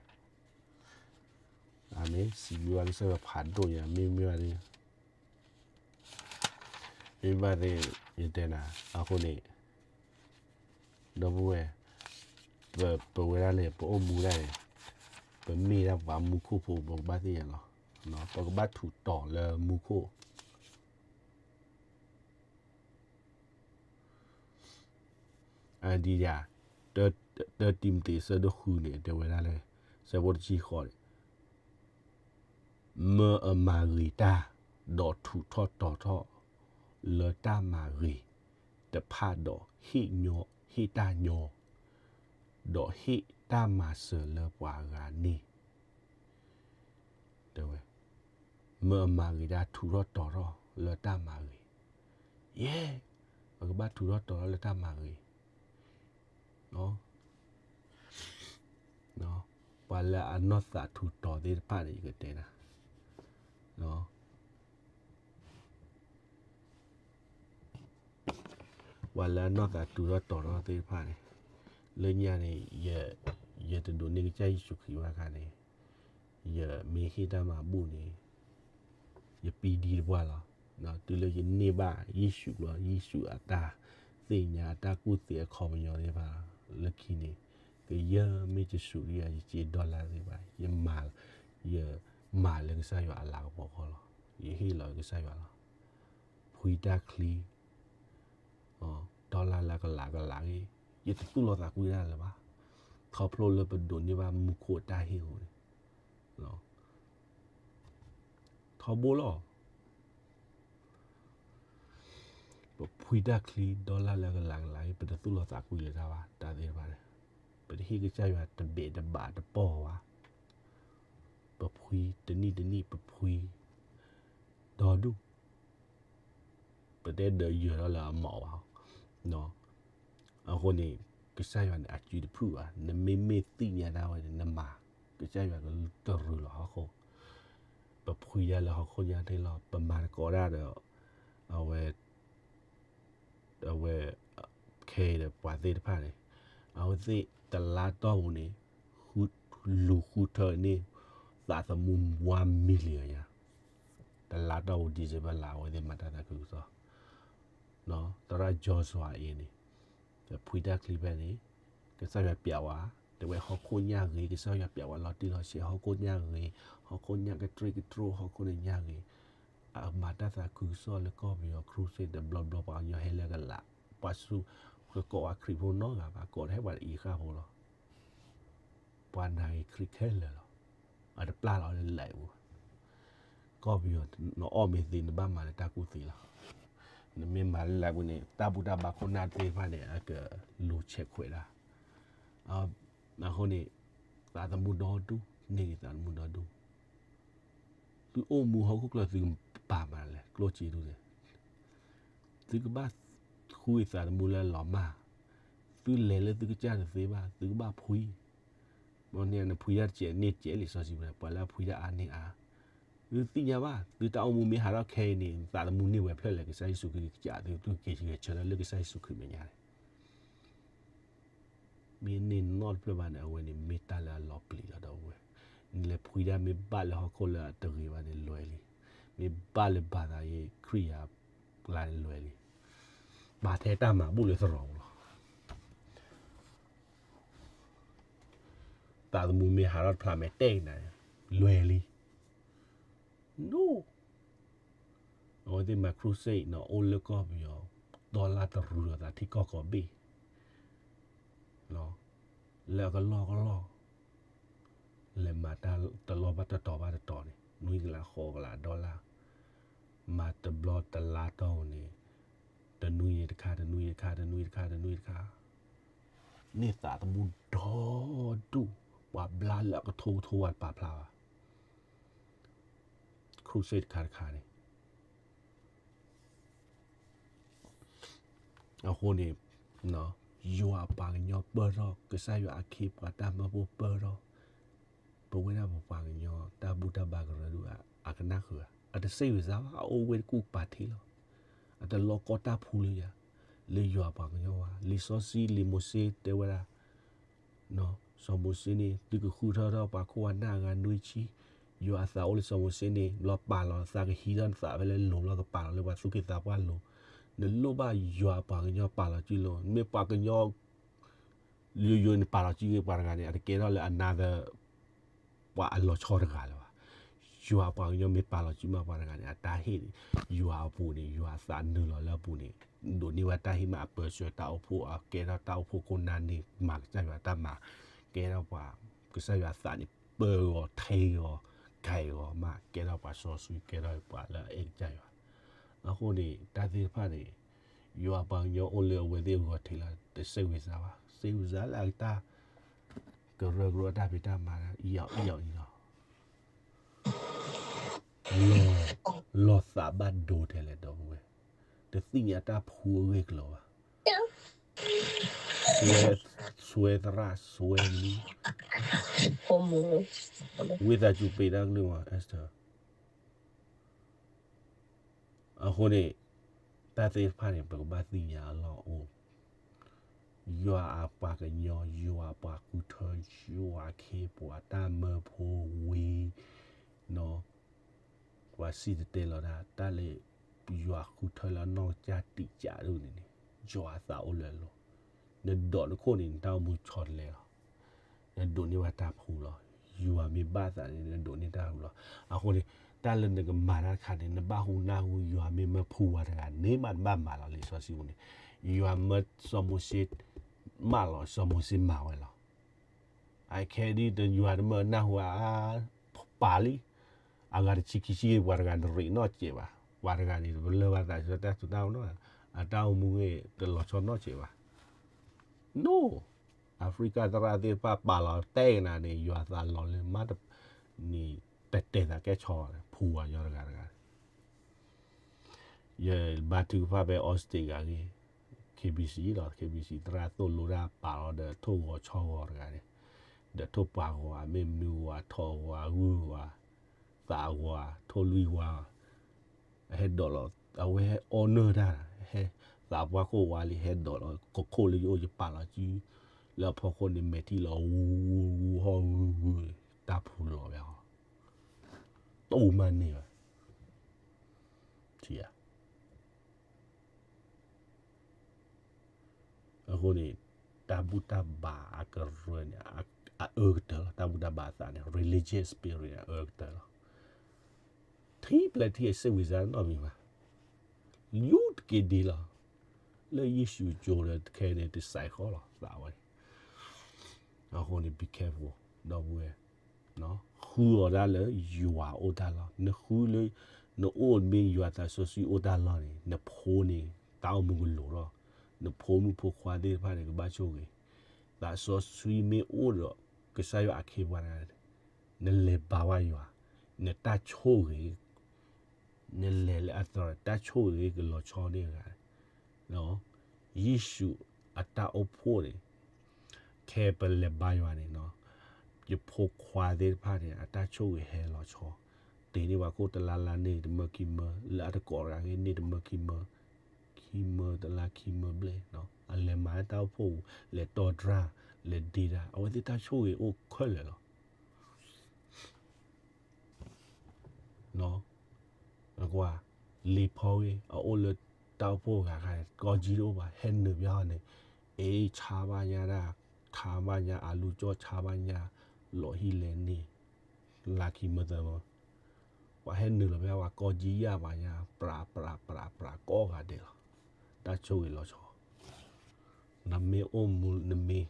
အၤမ့ၣ်, စံးဘျုးဘၣ်ကစၢ်ယွၤဖးဒိၣ်ညါ မ့မ့ၢ်ဘၣ်သ့ၣ် မ့ၢ်ဘၣ်သ့ၣ် ယတဲနၤ အဃိန့ၣ် ဒီပုၢ်ဝဲၢ် ပ ပဝဲဒၣ်န့ၣ် ပအိၣ်မူဒၣ်န့ၣ် ပမ့ၢ်ဒၣ်ပှၤမူခိၣ်ဖိ ပကဘၣ်သ့ၣ်ညါလီၤ. ပကဘၣ်ထူးတီၤလၢမူခိၣ် အဒံးယၤ တၢတံၤမသ့း ဆၢဒိၣ်ဃုန့ၣ် တဲဝဲဒၣ်လၢ ဆၢဖိတဆံဃိးန့ၣ် မၢအမၤဂ့ၤတၢ် ဒီးထူးထီၣ်တီၤထီၣ် လၢတၢ်မၤဂ့ၤတဖၣ်ဒီး ဟ့ၣ်ညီ ဟ့ၣ်တၢ်ညီ ဒီးဟ့ၣ်တၢ်မၤစၢၤလၢပှၤဂၤန့ၣ် တဲဝဲ မၢအမၤဂ့ၤတၢ် ထူးထီၣ်တီၤထီၣ်လၢတၢ်မၤဂ့ၤ, ယဲ, ပကဘၣ်ထူးထီၣ်တီၤထီၣ်လၢတၢ်မၤဂ့ၤ ပှၤလၢအနီၢ်သးထူးတီၤသ့ၣ်တဖၣ်န့ၣ် ယကတဲနၤ, ပှၤလၢအနီၢ်သးထူးထီၣ်တီၤထီၣ်သ့ၣ်တဖၣ်န့ၣ်, လၢညါန့ၣ် ယတဒိးန့ၢ်ကစၢ်ယ့ၣ်ၡူးခရံာ်ဘၣ်အခါန့ၣ်, ယမ့ၢ်ဟ့ၣ်တၢ်မၤဘူၣ်န့ၣ် ယပံဒံတပှၢ်လီၤ. တုၤလၢယန့ၢ်ဘၣ်ယ့ၣ်ၡူးလီၤ, ယ့ၣ်ၡူးအတၢ်သ့ၣ်ညါ အတၢ်ကူၣ်သ့အခီပညီသ့ၣ်တဖၣ် လၢခံန့ၣ် ကယဲၢ်မ့ၢ်တစူးဒံးယၤ ယစ့ဒီလါသ့ၣ်တဖၣ် ယမၤ, ယမၤလၢကစၢ်ယွၤအလၤကပီၤအဂီၢ်လီၤ. ယဟ့ၣ်လီၤကစၢ်ယွၤလီၤ. ဖှံတၢ်ချံ ဒီလၣ်လၢအကလးကလးဂ့ၤ, ယတသူၣ်လီၤသးကွံတၢ်လၢၤဘၣ်. ခီဖျိလၢပဒိးန့ၢ်ဘၣ်မူခိၣ်အတၢ်ဟ့ၣ်အဃိန့ၣ်, ထီဘိလီၤ. ပဖှံတၢ်ချံ ဒီလၣ်လၢအကလးကလးဂ့ၤ, ပတသူၣ်လီၤသးကွံလၢၤတၢ်ဘၣ်, တၢ်သ့ၣ်တဖၣ်န့ၣ်, ပတဟ့ၣ်ကစၢ်ယွၤတဘဲးတဘးတပီၢ်ဘၣ်. ပဖှံတနံၣ်တနံၣ် ပဖှံ ဒီဒူၣ် ပတဲဒၢးယၢၤထီၣ်လၢအမီၢ်ဘၣ်. အဃိန့ၣ် ကစၢ်ယွၤန့ၣ် အစုတဖုၣ်ဘၣ်. နမ့မ့ၢ်သ့ၣ်ညါတၢ်ဝဲန့ၣ် နမၤ, ကစၢ်ယွၤကတရူးလီၤဟီၣ်ခိၣ်, ပဖှံတၢ်လၢဟီၣ်ခိၣ်ညါတ့ၢ်လီၤ. ပမၤသကိးတၢ်ဒီး အဝဲ အဝဲ ခဲအံၤဒီးပှၤသ့ၣ်တဖၣ်န့ၣ် အဝဲသ့ၣ်တလါတီၢ်ပူၤန့ၣ် လူၤဃုထၢန့ၢ် သးသမူ one million ညါ, တလါတီၢ်ပူၤ December လါ အဝဲသ့ၣ်မၤတၢ်သးခုကစီၣ်, သရၣ် Joshua အံၤန့ၣ် ဖှံတၢ်ချံဖဲန့ၣ် ကစၢ်ယွၤပျးဝဲ, တဲဝဲဟီၣ်ခိၣ်ညၣ်ဂ့ၤ, ကစၢ်ယွၤပျးဝဲလီၤတံၢ်လီၤဆဲး, ဟီၣ်ခိၣ်ညၣ်ဂ့ၤ, ဟီၣ်ခိၣ်ညၣ်ကတြ့ၣ်ကတြိၣ်, ဟီၣ်ခိၣ်န့ၣ်ညၣ်ဂ့ၤ, အမၤတၢ်သးခုကစီၣ်လၢကီၢ်ပယီၤ crusade တဘျီဘျီ ပှၤကညီဟဲလၢကလး, ပှၤဆူ ကကိးဝဲခရံာ်ဖိနီတဂၤဘၣ်, ကိးတဟဲပှၤတအံၤဃၣ်ဖိလီၤ. ပှၤနာ်ဂ့ၤခရံာ်ခဲလၢာ်လီၤ. အတပျၢ်လီၤလၢလံာ်ပူၤ, ကီၢ်ပယီၤ နအီၣ်မ့ၤသ့ နဘၣ်မၤလၢတၢ်ကူၣ်သ့လီၤ. နမ့ၢ်မၤလၢလံာ်ပူၤန့ၣ် တၢ်ဘူၣ်တၢ်ဘါခိၣ်နၢ်သ့ၣ်တဖၣ်န့ၣ် အကလူၤဆဲးခွဲးဒၣ်. အဃိန့ၣ် သးသမူဒီဒူၣ်, န့ၢ်ဂ့ၤသးသမူဒီဒူၣ်. သုအိၣ်မူဟီၣ်ခိၣ်ချၢ သုကပာ်မၤလဲၣ် ကျိၣ်စ့ဒူၣ်န့ၣ်, သုကဘၣ်ဃုသးသမူလၢလီၤမၢ်, သုလဲၤလၢသုကစၢ်တသ့ဘၣ် သုကဘၣ်ဖှံ. ဘၣ်န့ၣ် နဖှံတၢ်တစဲးန့ၣ် စဲးလံာ်စီဆှံပူၤ ပှၤလၢအဖှံတၢ်အါန့ၢ်အါ, သုသ့ၣ်ညါဘၣ် သုတၢ်အိၣ်မူမ့ၢ်ဟးထီၣ်ခဲအံၤန့ၣ် သးသမူန့ၢ်ဝဲဖျၢၣ်လဲၣ် ကစၢ်ယ့ၣ်ၡူးခရံာ်ကစၢ် သုက့ၤဆၢထၢၣ်လၢကစၢ်ယ့ၣ်ၡူးခရံာ်မဲာ်ညါန့ၣ် မ့ၢ်န့ၢ်နီတဖျၢၣ်ဘၣ်န့ၣ် အဝဲန့ၣ်မ့ၢ်တၢ်လၢအလီၤပျံၤလီၤဒီးဝဲ, နလဲၤဖှံတၢ်မ့ၢ်ဘၣ်လၢဟီၣ်ခိၣ်လၢအတဂ့ၤဘၣ်န့ၣ်လွဲလံ, မ့ၢ်ဘၣ်လၢဘၣ်သးယ့ၣ်ခရံာ်ယၤကျါန့ၣ်လွဲလံ, ပာ်ထဲတၢ်မၤဘူၣ်လၢသရိာ်ပူၤလီၤ. သးသမူမ့ၢ်ဟးထီၣ်တဖျါမဲာ်တဲာ်နၤန့ၣ် လွဲလံ. အဝဲသ့ၣ်မၤ crusade နီၤ အိၣ်လၢကီၢ်ပယီၤ ဒီလၣ်တရူးလိာ်သးထံကီၢ်ကိးဘ့ၣ် လၢအကလီၢ်ကလီၢ် လဲၤမၤတၢ်တလီၢ်ဘၣ်တတီၤဘၣ်တတီၤန့ၣ် နွံကလးဃိးကလး dollar မၤတဘျီတလါတီၢ်န့ၣ် တနွံန့ၣ်တခါ တနွံတခါ တနွံတခါ တနွံတခါ န့ၢ်သးသမူဒီဒူၣ် ပှၤဘျါလၢအကထိကထိဝဲတပာ်ဖျါဘၣ် crusade တခါတခါန့ၣ် အဃိန့ၣ် ယွၤအပှၤကညီပၢၢ်ထီၣ် ကစၢ်ယွၤအခ့အပှၤတၢ်မၢဖိပၢၢ်ထီၣ် ပဝဲဒၣ်ပပှၤကညီတၢ်ဘူၣ်တၢ်ဘါကရၢဒိၣ် အကနၣ်ဃုာ် အတစ့ၣ်ဝံၤစါဘၣ် အအိၣ်ဝဲတကူၣ်ပာ်ထံးလီၤ အတလီၤကီတၢ်ဖှူလၢယၤ လၢယွၤအပှၤကညီဝဲ လံာ်စီဆှံလံာ်မိၤၡ့တဲဝဲဒၣ် စီၤမိၤၡ့န့ၣ် သုကဃုထၢထီၣ်ပှၤခိၣ်ပှၤနၢ်အဂၤနွံဆံ ယွၤအသးအိၣ်လၢစီၤမိၤၡ့န့ၣ် ဘျီပာ်လီၤသးကဟံးထီၣ်နသးဖဲလၢလိၤ ဘျီကပာ်လီၤလၢပှၤသူၣ်က့သးပှၢ်လိၤ နလိၣ်ဘၣ်ယွၤအပှၤကညီပာ်လီၤစုလိၤ မ့ၢ်ပှၤကညီ ယိယိန့ၣ်ပာ်လီၤစုပှၤတဂၤန့ၣ် အတကဲထီၣ်လၢအနါသ ပှၤအလီၤဆီတဂၤလၢၤဘၣ်. ယွၤအပှၤကညီမ့ၢ်ပာ်လီၤစုမးပှၤတဂၤန့ၣ် အတၢ်ဟ့ၣ်န့ၣ် ယွၤအပူၤန့ၣ် ယွၤအသးနုာ်လီၤလၢအပူၤန့ၣ် ဒိးန့ၢ်ဝဲတၢ်ဟ့ၣ်မးအပၢဆှၢတၢ်အိၣ်ဖှိၣ် အကဲထီၣ်တၢ်အိၣ်ဖှိၣ်ခိၣ်နၢ်န့ၣ် မၤကစၢ်ယွၤတၢ်မၤ ကဲထီၣ်ပှၤ ကစၢ်ယွၤအသးန့ၣ် ပၢဂီၤ ထဲဂီၤ ကဲဂီၤမး ကဲထီၣ်ပှၤစီဆှံ ကဲထီၣ်ပှၤလၢအအဲၣ်ကစၢ်ယွၤ အဃိန့ၣ် တၢ်သ့ၣ်တဖၣ်န့ၣ် ယွၤအပှၤကညီအိၣ်လၢအဝဲသ့ၣ်အဂီၢ်ထံးလီၤ တစ့ၣ်ဝံၤစါဘၣ် စ့ၣ်ဝံၤစါလၢအတၢ် ကရၢကရိအတၢ်ဖံးတၢ်မၤ အံၤအံၤအံၤလီၤ လီၤသးဘၣ်ဒိထဲလဲၣ်ဒီပုၢ်ဝဲၢ် တသ့ၣ်ညါတၢ်ဖှူအဂ့ၢ်အကျိၤဘၣ် စွဲသရၣ်စွဲလံ ဝံသးစူၤပ့းတၢ်ကလုၢ်မး Esther အဃိန့ၣ် တၢ်သ့ၣ်တဖၣ်န့ၣ် ပကဘၣ်သ့ၣ်ညါအလီၢ်အိၣ် ယွၤအပှၤကညီ ယွၤအပှၤဃုထၢ ယွၤအခ့အပှၤ တၢ်မၢဖိဝံၤ ပှၤစံၣ်တဲၤတဲလီၤတၢ် တၢ်လၢ ယွၤဃုထၢလၢအနီၢ်ကစၢ်တံာ်ကၢ်ဒိၣ်န့ၣ်န့ၣ် ယွၤအသးအိၣ်လၢအလိၤ နဒိးနခိၣ်န့ၣ် နတၢ်အိၣ်မူဆီတလဲလီၤ နဒိးန့ၢ်ဝဲတၢ်ဖှူလီၤ ယွၤမ့ၢ်ဘၣ်သးန့ၣ် နဒိးန့ၢ်တၢ်ဟူလီၤ. အဃိန့ၣ် တၢ်လၢနကမၤတၢ်တခါန့ၣ် နဘၣ်ဟူနၢ်ဟူ ယွၤမ့ၢ်မၢဖှူဝဲတဂၤန့ၣ်မး နဘၣ်မၤလီၤ. လံာ်စီဆှံပူၤန့ၣ် ယွၤမၢစီၤမိၤၡ့ မၢလီၤ စီၤမိၤၡ့မၤဝဲလီၤ. အခဲဒ်ယွၤတမၢနၢ်ဟူဧါ, ပာ်လံ, အဂၤတဆံခံဆံ ပှၤတဂၤတရံးနီတစဲးဘၣ်, ပှၤတဂၤန့ၣ် တလၢဘၣ်သးဆၢတၢ်စူၤတၢ်နာ်, အတၢ်အိၣ်မူဂ့ၢ်တလီၤဆီနီတစဲးဘၣ်. နိ, အၤဖရံကၤသရၣ်သ့ၣ်တဖၣ်ပာ်လီၤတဲကနၤန့ၣ် ယွၤသးလီၤလၢမးတ, န့ၣ် တတဲသးကဲဆီ, ဖှူဝဲယီၤတဂၤတဂၤ ယဘါထုကဖၣ်ဖဲ Australia ဂ့ၤ, KBC လီၤ, KBC သရၣ်သိၣ်လိတၢ်ပာ်လီၤဒီးထိၣ်ဂီၤဆီဂီၤတဂၤန့ၣ်, ဒီးထိၣ်ပှၤဂီၤ မ့ၢ်မနုၤဂီၤ ထိၣ်ဂီၤ ဂုၢ်ဂီၤ, သးဂီၤ ထိၣ်လွံၢ်ဂီၤ, ဟဲဒိးလီၤ, အဝဲဟဲအီနၢၢ်တၢ်, ဟဲသးပှၢ်ခိၣ်ဝါလံ ဟဲဒိးလီၤ ကခိၣ်လၢယအိၣ်ယပာ်လီၤစု, လၢအဖီခိၣ်န့ၣ် မဲာ်ထံလီၤ ဂူဂူဟီၣ်ဂူဂူ, တၢ်ဖှူလီၤဝဲဟီ, တိၢ်မးန့ၢ်ဘၣ်, ထံဧါ. အဃိန့ၣ် တၢ်ဘူၣ်တၢ်ဘါအကရၢန့ၣ် အအၢကတၢၢ်လီၤ. တၢ်ဘူၣ်တၢ်ဘါအသးန့ၣ် religious spirit န့ၣ် အအၢကတၢၢ်လီၤ. ထံပျဲၢ်ထံ စိတ်ဝင်စားနီတမံၤဘၣ်, ယူတက့ၤဒ်လီၤ. လၢယ့ၣ်ၡူးကၠိဒီးတခဲန့ၣ် တစဲးဃီလီၤ သးဝဲန့ၣ်. အဃိန့ၣ် be careful ဒီပုၢ်ဝဲၢ်, ဃုအီၤဒၣ်လၢယွၤအိၣ်တၢ်လီၢ်, နဃုလၢ နအိၣ်မ့ၢ်ယွၤသးစီဆှံအိၣ်တၢ်လီၢ်န့ၣ် နဖိန့ၣ် တၢ်အိၣ်မူကလိၤထီၣ်, နဖိမုၣ်ဖိခွါသ့ၣ်တဖၣ်န့ၣ် ကဘၣ်ဆိၣ်ဂ့ၤ, သးစီဆှံမ့ၢ်အိၣ်ဒီး ကစၢ်ယွၤအခ့အပှၤတဂၤန့ၣ်, နလဲၤဘါဘၣ်ယွၤ, နတၢ်ဆိၣ်ဂ့ၤ နလဲၤလၢအသီ တၢ်ဆိၣ်ဂ့ၤကလီၤဆီန့ၢ်ဂၤ, ယ့ၣ်ၡူးအတၢ်အိၣ်ဖှိၣ်န့ၣ်, ခဲပလဲၤဘါယွၤန့ၣ်, ယဖိခွါသ့ၣ်တဖၣ်န့ၣ် အတၢ်ဆိၣ်ဂ့ၤဟဲလီၤဆီ, တ့ၢ်န့ၢ်ပှၤခိၣ်တလါလါန့ၢ်တမၢခံမၢ, လၢအတကိးတဂၤဂ့ၤန့ၢ်တမၢခံမၢ, ခံမၢတလါခံမၢဘျဲၣ်, အလဲၤမၤတၢ်အိၣ်ဖှိၣ်ပူၤ, လဲၤတီတြၢ်, လဲၤဒ့တၢ်, အဝဲသ့ၣ်တၢ်ဆိၣ်ဂ့ၤအိၣ်ခဲလၢာ်လီၤ. ကွၢ်, လံာ်ဖီဂ့ၢ် အအိၣ်လၢတၢ်အိၣ်ဖှိၣ်ဂၤခါန့ၣ် ကီၢ်ကၠံတအိၣ်ဘၣ် ဟဲနုာ်ဘၣ်ဟီန့ၣ်, အ့ ဆါဘၣ်ညါဒၣ်, ဆါဘၣ်ညါအလူကၠီၣ် ဆါဘၣ်ညါ, လီၤဟံၣ်လဲၤန့ၢ်, လါခံမၢသၢမၢ, ပှၤဟဲနုာ်လီၤဖဲပှၤကီၢ်ကၠံယၣ်ဘၣ်ညါ ပြးပြးပြးပြးကိးဂၤဒဲးလီၤ. တၢ်ဆိၣ်ဂ့ၤလီၤဆီ, နမ့ၢ်အိၣ်မူ နမ့ၢ်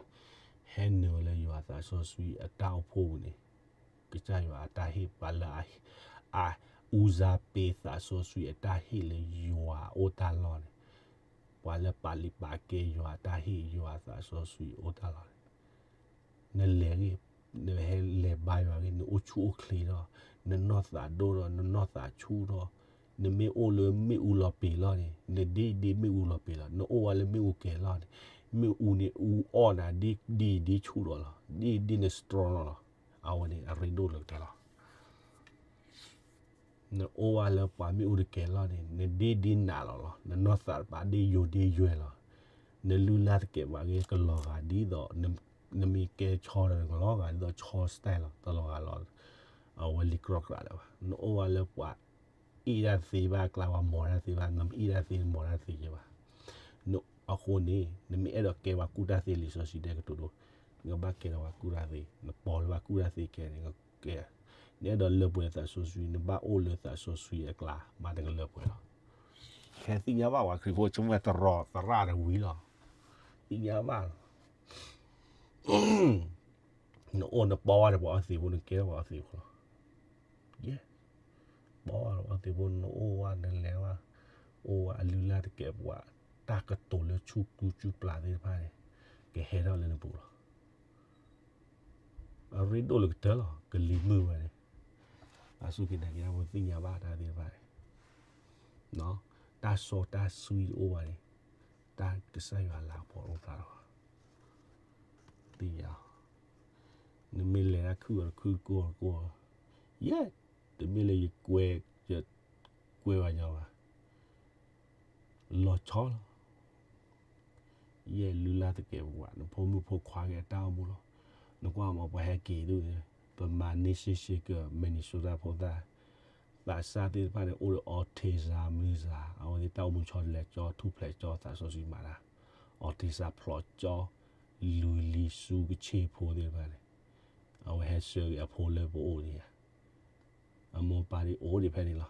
ဟဲနုာ်လၢယွၤသးစီဆှံအတၢ်အိၣ်ဖှိၣ်ပူၤန့ၣ်, ကစၢ်ယွၤအတၢ်ဟ့ၣ်ပှၤလၢအ, အ, အူစါပ့ၤသးစီဆှံအတၢ်ဟ့ၣ်လၢယွၤအိၣ်တၢ်လီၢ်န့ၣ်, ပှၤလၢပာ်လုၢ်ပာ်ကဲယွၤအတၢ်ဟ့ၣ်ယွၤသးစီဆှံအိၣ်တၢ်လီၢ်န့ၣ်, နလဲၤဂ့ၤ, နဟဲလဲၤဘါယွၤဂ့ၤ နအိၣ်ဆူၣ်အိၣ်ချ့ထီၣ်, နနီၢ်သးဒိၣ်ထီၣ် နနီၢ်သးဆူၣ်ထီၣ်, နမ့ၢ်အိၣ်လၢမ့ၣ်အူလီၤပ့ၤလီၢ်န့ၣ် နဒ့ဒ့မ့ၣ်အူလီၤပ့ၤလီၤ, နအိၣ်ဝဲလၢမ့ၣ်အူကဲၤလီၢ်န့ၣ်, မ့ၣ်အူန့ၣ်အူအီၣ်နၤဒ့ဒ့ဒ့ဆူၣ်ထီၣ်လီၤ, ဒ့ဒ့န strong လီၤလီၤ. အဝဲန့ၣ်အရ့ဒိၣ်လၢကတၢၢ်လီၤ. နအိၣ်ဝဲလၢပှၤမ့ၣ်အူတကဲၤလီၢ်န့ၣ် နဒ့ဒ့နးလီၤလီၤ, နနီၢ်သးတပာ်ဒ့ယိာ်ဒ့ယွဲလီၤ, နလုၢ်လၢ်သကဲးပဝးဂ့ၤကလီၤဂာ်ဒ်သိး, နမ့ၢ်ကဲဆီဒီးနကလီၤဂာ်ဒ်သိးဆီ style လီၤ, တလီၤဂာ်လီၤ, အဝဲလံၤကြီကြးလၢၤဘၣ်. နအိၣ်ဝဲလၢပှၤအ့ၣ်တၢ်သ့ဘၣ်အကျါ ပှၤမီၤတၢ်သ့ဘၣ်, နမ့ၢ်အ့ၣ်တၢ်သ့ နမီၤတၢ်သ့ကဲဘၣ်. အဃိန့ၣ် နမ့ၢ်အဲၣ်ဒိးကဲပှၤကူၣ်တၢ်သ့ လံာ်စီဆှံတဲကတိၤဒိ, နကဘၣ်ကဲထီၣ်ပှၤကူၣ်တၢ်သ့, နပိာ်လၢပှၤကူၣ်တၢ်သ့ကဲန့ၣ်, နအဲၣ်ဒိးလၢပှဲၤသးစီဆှံ နဘၣ်အိၣ်လၢသးစီဆှံအကျါ မၤတကလၢပှဲၤလီၤ. ခဲသ့ၣ်ညါဘၣ်ပှၤခရံာ်ဖိ ဆိကမိၣ်ဝဲသရၣ်တဝံၤလီၤ, သ့ၣ်ညါဘၣ်လီၤ. နအိၣ်နပီဝဲဒီးပှၤအီသံးဖိ နကဲထီၣ်ပှၤအီသံးဖိလီၤ. ယဲၢ်, ပီဝဲဒီးပှၤအီသံးဖိ နအိၣ်ဝဲ နလဲၤဝဲ, အိၣ်ဝဲအလုၢ်လၢ်သကဲးပဝး, တၢ်ကတိၤလၢဆူၣ်ကူဆူၣ်ပျၢ်သ့ၣ်တဖၣ်န့ၣ် ကဟဲထီၣ်လၢနပူၤလီၤ. အရ့ဒိၣ်လၢကတၢၢ်လီၤ, ကလံၤမုၢ်ဝဲန့ၣ်, အစူၢ်က့ၤနာ်က့ၤ ပသ့ၣ်ညါဘၣ်တၢ်သ့ၣ်တဖၣ်န့ၣ်, တၢ်စီတၢ်ဆှံတအိၣ်ဘၣ်န့ၣ်, တၢ်ကစၢ်ယွၤလၤကပီၤတအိၣ်ဖျါလီၤ. သ့ၣ်ညါ, နမ့ၢ်လဲၤတၢ်ခုၣ်အီၤတခုၣ်ကိၢ်ကိၢ်, ယဲၢ်, တမ့ၢ်လၢယကွဲ, ယကွဲဝဲညီဘၣ် လီၤဆီလီၤ. ယဲၢ်လုၢ်လၢ်သကဲးပဝး နဖိမုၣ်ဖိခွါက့ၤအတၢ်အိၣ်မူလီၤ. နကွၢ်မ့ၢ်ပှၤဟဲက့ၤဒ်, ပမၤန့ၢ်ရှ့ရှ့က Minnesota ဖိသၣ်, သးစၢ်သ့ၣ်တဖၣ်န့ၣ် အိၣ်ဒီး autism မုၢ်စၢ်, အဝဲသ့ၣ်တၢ်အိၣ်မူဆီတလဲကၠီ ထူၣ်ဖျဲးကၠီ သးစီဆှံမၤတၢ်, autism ဖျိးကၠီ, လွံၢ်လံၤဆူကဆ့ၣ်ဖိသ့ၣ်တဖၣ်န့ၣ်, အဝဲဟဲဆှၢက့ၤအဖိလၢပအိၣ်န့ၣ်ဧါ, အမိၢ်ပၢ်ဒ်အိၣ်ဒံးဖဲန့ၣ်လီၤ.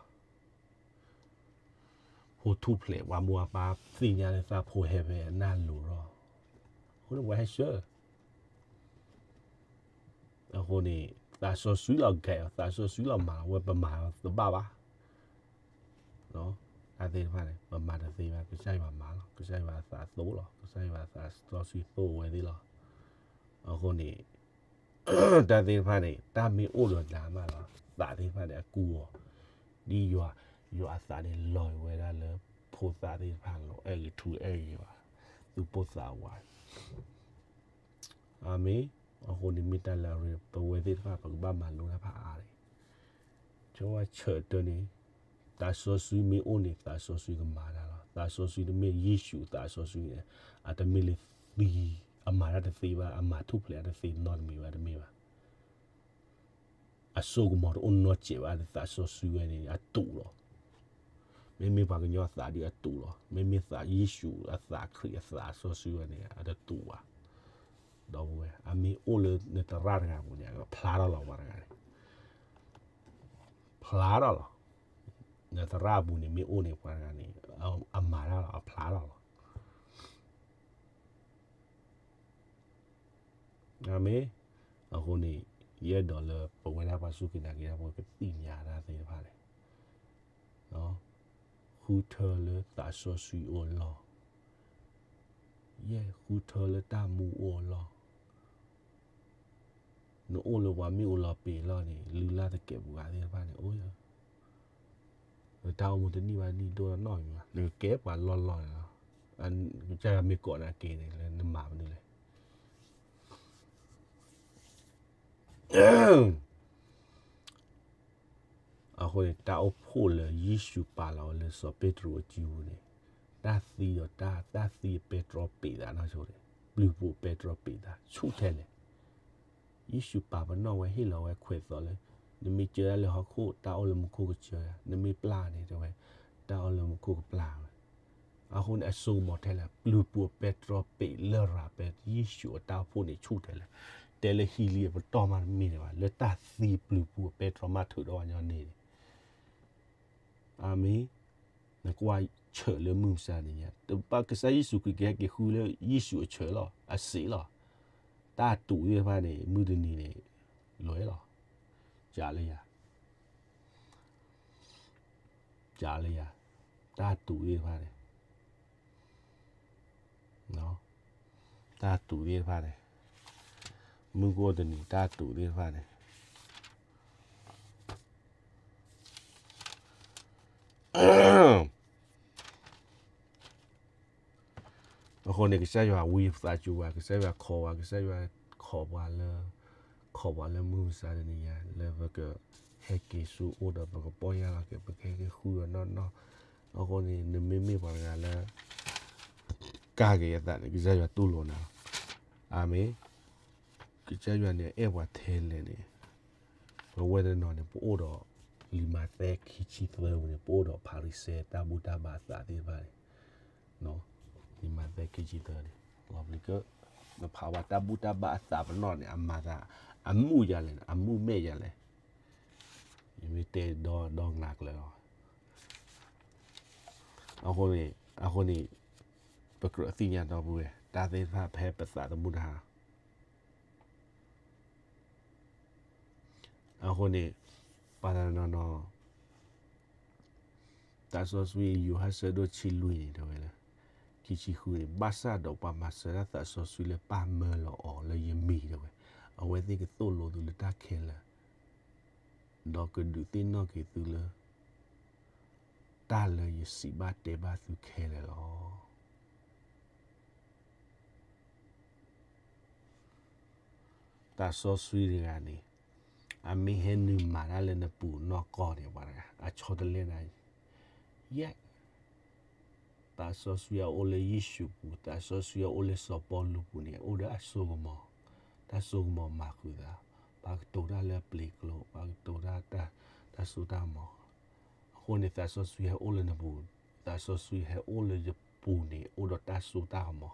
ဖိထူၣ်ဖျဲး ပှၤမိၢ်ပၢ်သ့ၣ်ညါလၢသးဖိဟဲဖဲအနၢ်လိၤလီၤ. အဃိန့ၣ်ပှၤဟဲဆှၢ အဃိန့ၣ် သးစီဆှံလီၤ guide အီၤ, သးစီဆှံလီၤမၤလီၤ, အဝဲပမၤတဘၣ်ဘၣ်. တၢ်သ့ၣ်တဖၣ်န့ၣ် ပမၤတသ့ဘၣ်, ကစၢ်ယွၤမၤလီၤ, ကစၢ်ယွၤအသးသိၣ်လီၤ, ကစၢ်ယွၤအသးစီဆှံသိၣ်ဝဲသ့ၣ်လီၤ. အဃိန့ၣ် တၢ်သ့ၣ်တဖၣ်န့ၣ် တၢ်မ့ၢ်အိၣ်ဒီးနၤမးလီၤ, သးသ့ၣ်တဖၣ်န့ၣ် အကူအီၤ, ဒ်ယွၤ, ယွၤအသးန့ၣ်လီၤဝဲဒၣ်လၢဖိသၣ်သ့ၣ်တဖၣ်လီၤ, အဲၣ်ဂ့ၤထူအဲၣ်ဂ့ၤဘၣ်, သူၣ်ပိၢ်သးဝး အၤမ့ၣ်. အဃိန့ၣ်မ့ၢ်တၢ်လၢအရ့ ပဝဲသ့ၣ်တဖၣ် ပကဘၣ်မၤလိတၢ်ဖးအါန့ၣ်, ဆိဝဲဆၢၣ်တၢ်န့ၣ်, သးစီဆှံမ့ၢ်အိၣ်န့ၣ် သးစီဆှံကမၤတၢ်လီၤ. သးစီဆှံတမ့ၢ်ယ့ၣ်ၡူးသးစီဆှံန့ၣ်, အတမ့ၢ်လၢသံ, အမၤတၢ်တသ့ဘၣ်, အမၤထူၣ်ဖျဲးတၢ်တသ့နီတမံၤဘၣ်, တမ့ၢ်ဘၣ်. အစိကမီၤတအိၣ်နီတစဲးဘၣ်, သးစီဆှံဝဲန့ၣ် အတူးလီၤ. မ့မ့ၢ်ပှၤကညီအသးဒ်အတူးလီၤ, မ့မ့ၢ်သးယ့ၣ်ၡူးအသးခရံာ်အသးစီဆှံဝဲန့ၣ် အတတူးဘၣ်. ဒီပုၢ်ဝဲၢ်, အမ့ၢ်အိၣ်လၢနသရၣ်တဂၤပူၤန့ၣ် အဖျါထီၣ်လီၤပှၤတဂၤန့ၣ်, ဖျါထီၣ်လီၤ. နသရၣ်အပူၤန့ၣ် မ့ၢ်အိၣ်န့ၣ်ပှၤတဂၤန့ၣ်, အမၤတၢ်လီၤ, အဖျါထီၣ်လီၤ. အၤမ့ၣ်. အဃိန့ၣ် ယအဲၣ်ဒိးလၢပဝဲဒၣ်ပှၤစူၢ်က့ၤနာ်က့ၤတၢ်ဖိ ကသ့ၣ်ညါတၢ်သ့ၣ်တဖၣ်န့ၣ်, ဃုထၢလၢသးစီဆှံအိၣ်အလီၢ်, ယဲၢ်ဃုထၢလၢတၢ်မူအိၣ်အလီၢ်. နအိၣ်လၢပှၤမ့ၢ်အိၣ်လီၤပ့ၤလီၢ်န့ၣ် လုၢ်လၢ်သကဲးပဝးသ့ၣ်တဖၣ်န့ၣ် အိၣ်ယၤ တၢ်အိၣ်မူတနံၣ်ဘၣ်တနံၣ်ဒိၣ်ထီၣ်နီၢ်မံၤဘၣ်, နကကဲပှၤလီၢ်လီၢ်န့ၣ်လီၤ. ကစၢ်ယွၤမ့ၢ်ကိးနၤက့ၤန့ၣ် လၢနမၤမနုၤလဲၣ်. အဃိန့ၣ် တၢ်အိၣ်ဖှိၣ်လၢယ့ၣ်ၡူးပာ်လီၤဝဲလၢစီၤပ့းတရူးအစုပူၤန့ၣ်, တၢ်သံဒီးတၢ်, တၢ်သံအပဲတြီပံးသးနီၢ်ဆိန့ၣ်, ပျုၤပူၤအပဲတြီပံးသးဆူၣ်ထဲလဲၣ်. ယ့ၣ်ၡူးပာ်ပနီၣ်ဝဲ ဟ့ၣ်လီၤဝဲခွဲးသီးလၢ, နမ့ၢ်စၢဒၣ်လၢဟီၣ်ခိၣ် တၢ်အိၣ်လၢမူခိၣ်ကစၢ်ယၤ, နမ့ၢ်ပျၢ်န့ၣ်တဲဝဲ, တၢ်အိၣ်လၢမူခိၣ်ကပျၢ်ဝဲ. အဃိန့ၣ် အစိကမီၤထဲလဲၣ်, ပျုၤပူၤအပဲတြီပံးလရာ်ပဲ ယ့ၣ်ၡူးအတၢ်အိၣ်ဖှိၣ်န့ၣ်ဆူၣ်ထဲလဲၣ်, တဲလၢဟံးလံအပတီၢ်မးတမ့ၢ်န့ၣ်ဘၣ်, လၢတၢ်သံပျုၤပူၤအပဲတြီမးထုးဒီးပှၤညီန့ၣ်န့ၣ် အၤမ့ၣ်. နကွၢ်ဆၢၣ်လၢမုၢ်မဆါတနံၤညါ, တဘၣ်ကစၢ်ယ့ၣ်ၡူးခရံာ်ကဟဲက့ၤဃုလၢယ့ၣ်ၡူးအဆၢၣ်လီၤ, အစ့လီၤ. တၢ်တူးသ့ၣ်တဖၣ်န့ၣ် မုၢ်တနံၤန့ၣ် လွဲလီၤ. ကးလၢယၤ, ကးလၢယၤ, တၢ်တူးသ့ၣ်တဖၣ်န့ၣ် တၢ်တူးသ့ၣ်တဖၣ်န့ၣ်, မုၢ်ကအိၣ်တနံၤ တၢ်တူးသ့ၣ်တဖၣ်န့ၣ် အဃိန့ၣ် ကစၢ်ယွၤဝံသးစူၤဝဲ, ကစၢ်ယွၤခိးဝဲ, ကစၢ်ယွၤခိးပှၤလၢ, ခိးပှၤလၢမုၢ်မဆါတနံၤညါ လၢပကဟဲက့ၤဆူအအိၣ်ဒီး ပကပီၢ်ယၢ်လီၤက့ၤ ပကဟဲက့ၤဃုအီၤနီၢ်နီၢ်. အဃိန့ၣ် နမ့မ့ၢ်ပှၤတဂၤလၢ ကၢ်က့ၤအသးန့ၣ် ကစၢ်ယွၤတူၢ်လိာ်နၤလီၤ. အၤမ့ၣ်. ကစၢ်ယွၤန့ၣ် အဲၣ်ပှၤထဲလဲၣ်န့ၣ်, ပဝဲတနီၤန့ၣ် ပအိၣ်ဒီး လံာ်မးသဲခံဆံသၢပူၤန့ၣ် ပအိၣ်ဒီးဖၤရံၤၡဲ တၢ်ဘူၣ်တၢ်ဘါအသးသ့ၣ်တဖၣ်န့ၣ်, လံာ်မးသဲခံဆံသၢန့ၣ်, လီၤပျံၤကၢ, နဖးဝဲတၢ်ဘူၣ်တၢ်ဘါအသးပနီၣ်န့ၣ် အမၤသး, အမူၢ်ယၤလဲၣ်, အမူၢ်မဲာ်ယၤလဲၣ်. ယမ့ၢ်တဲဒီဒီနၤကျၢၤလီၤ. အဃိန့ၣ်, အဃိန့ၣ်, ပကြၢးသ့ၣ်ညါဒီပုၢ်ဝဲၢ် တၢ်သ့ၣ်တဖၣ်ဖဲပသးသမူတဟါ အဃိန့ၣ်, ပှၤတနီၤနီၤ, သးစီဆှံယိၤဟၣ်ဆၢဒိၣ်ဆံလွံၢ်န့ၣ် တဲဝဲလၢ, ခံဆံဃုန့ၣ်, ဘၣ်ဆၣ်ဒီးပှၤမၤစၢၤတၢ်သးစီဆှံလၢပၢ်မၢလီၤအီၤလၢယမံၤတဲဝဲ, အဝဲသ့ၣ်ကသိၣ်လိသုလၢတၢ်ခဲလၢာ်, ဒီးကဒုးသ့ၣ်နီၣ်က့ၤသုလၢ တၢ်လၢယစံးဘၣ်တဲဘၣ်သုခဲလၢာ်လီၤ. သးစီဆှံတဂၤန့ၣ်, အမ့ၢ်ဟဲနုာ်မၤတၢ်လၢနပူၤနီၢ်ကီၢ်န့ၣ် ပှၤတဂၤ အဆီတလဲနၤ, ယဲၢ် သးစီဆှံအအိၣ်လၢယ့ၣ်ၡူးပူၤ, သးစီဆှံအအိၣ်လၢစီၤပီလူးပူၤန့ၣ် အိၣ်ဒီးအစိကမီၤ, တၢ်စိကမီၤမၤဃုာ်သး, ပှၤကတိၤတၢ်လၢအပျ့ၤကျိၤ, ပှၤကတိၤတၢ်, တၢ်စိတၢ်ကမီၤ, အဃိန့ၣ် သးစီဆှံဟဲအိၣ်လၢနပူၤ, သးစီဆှံဟဲအိၣ်လၢယပူၤန့ၣ် အိၣ်ဒီးတၢ်စိတၢ်ကမီၤ,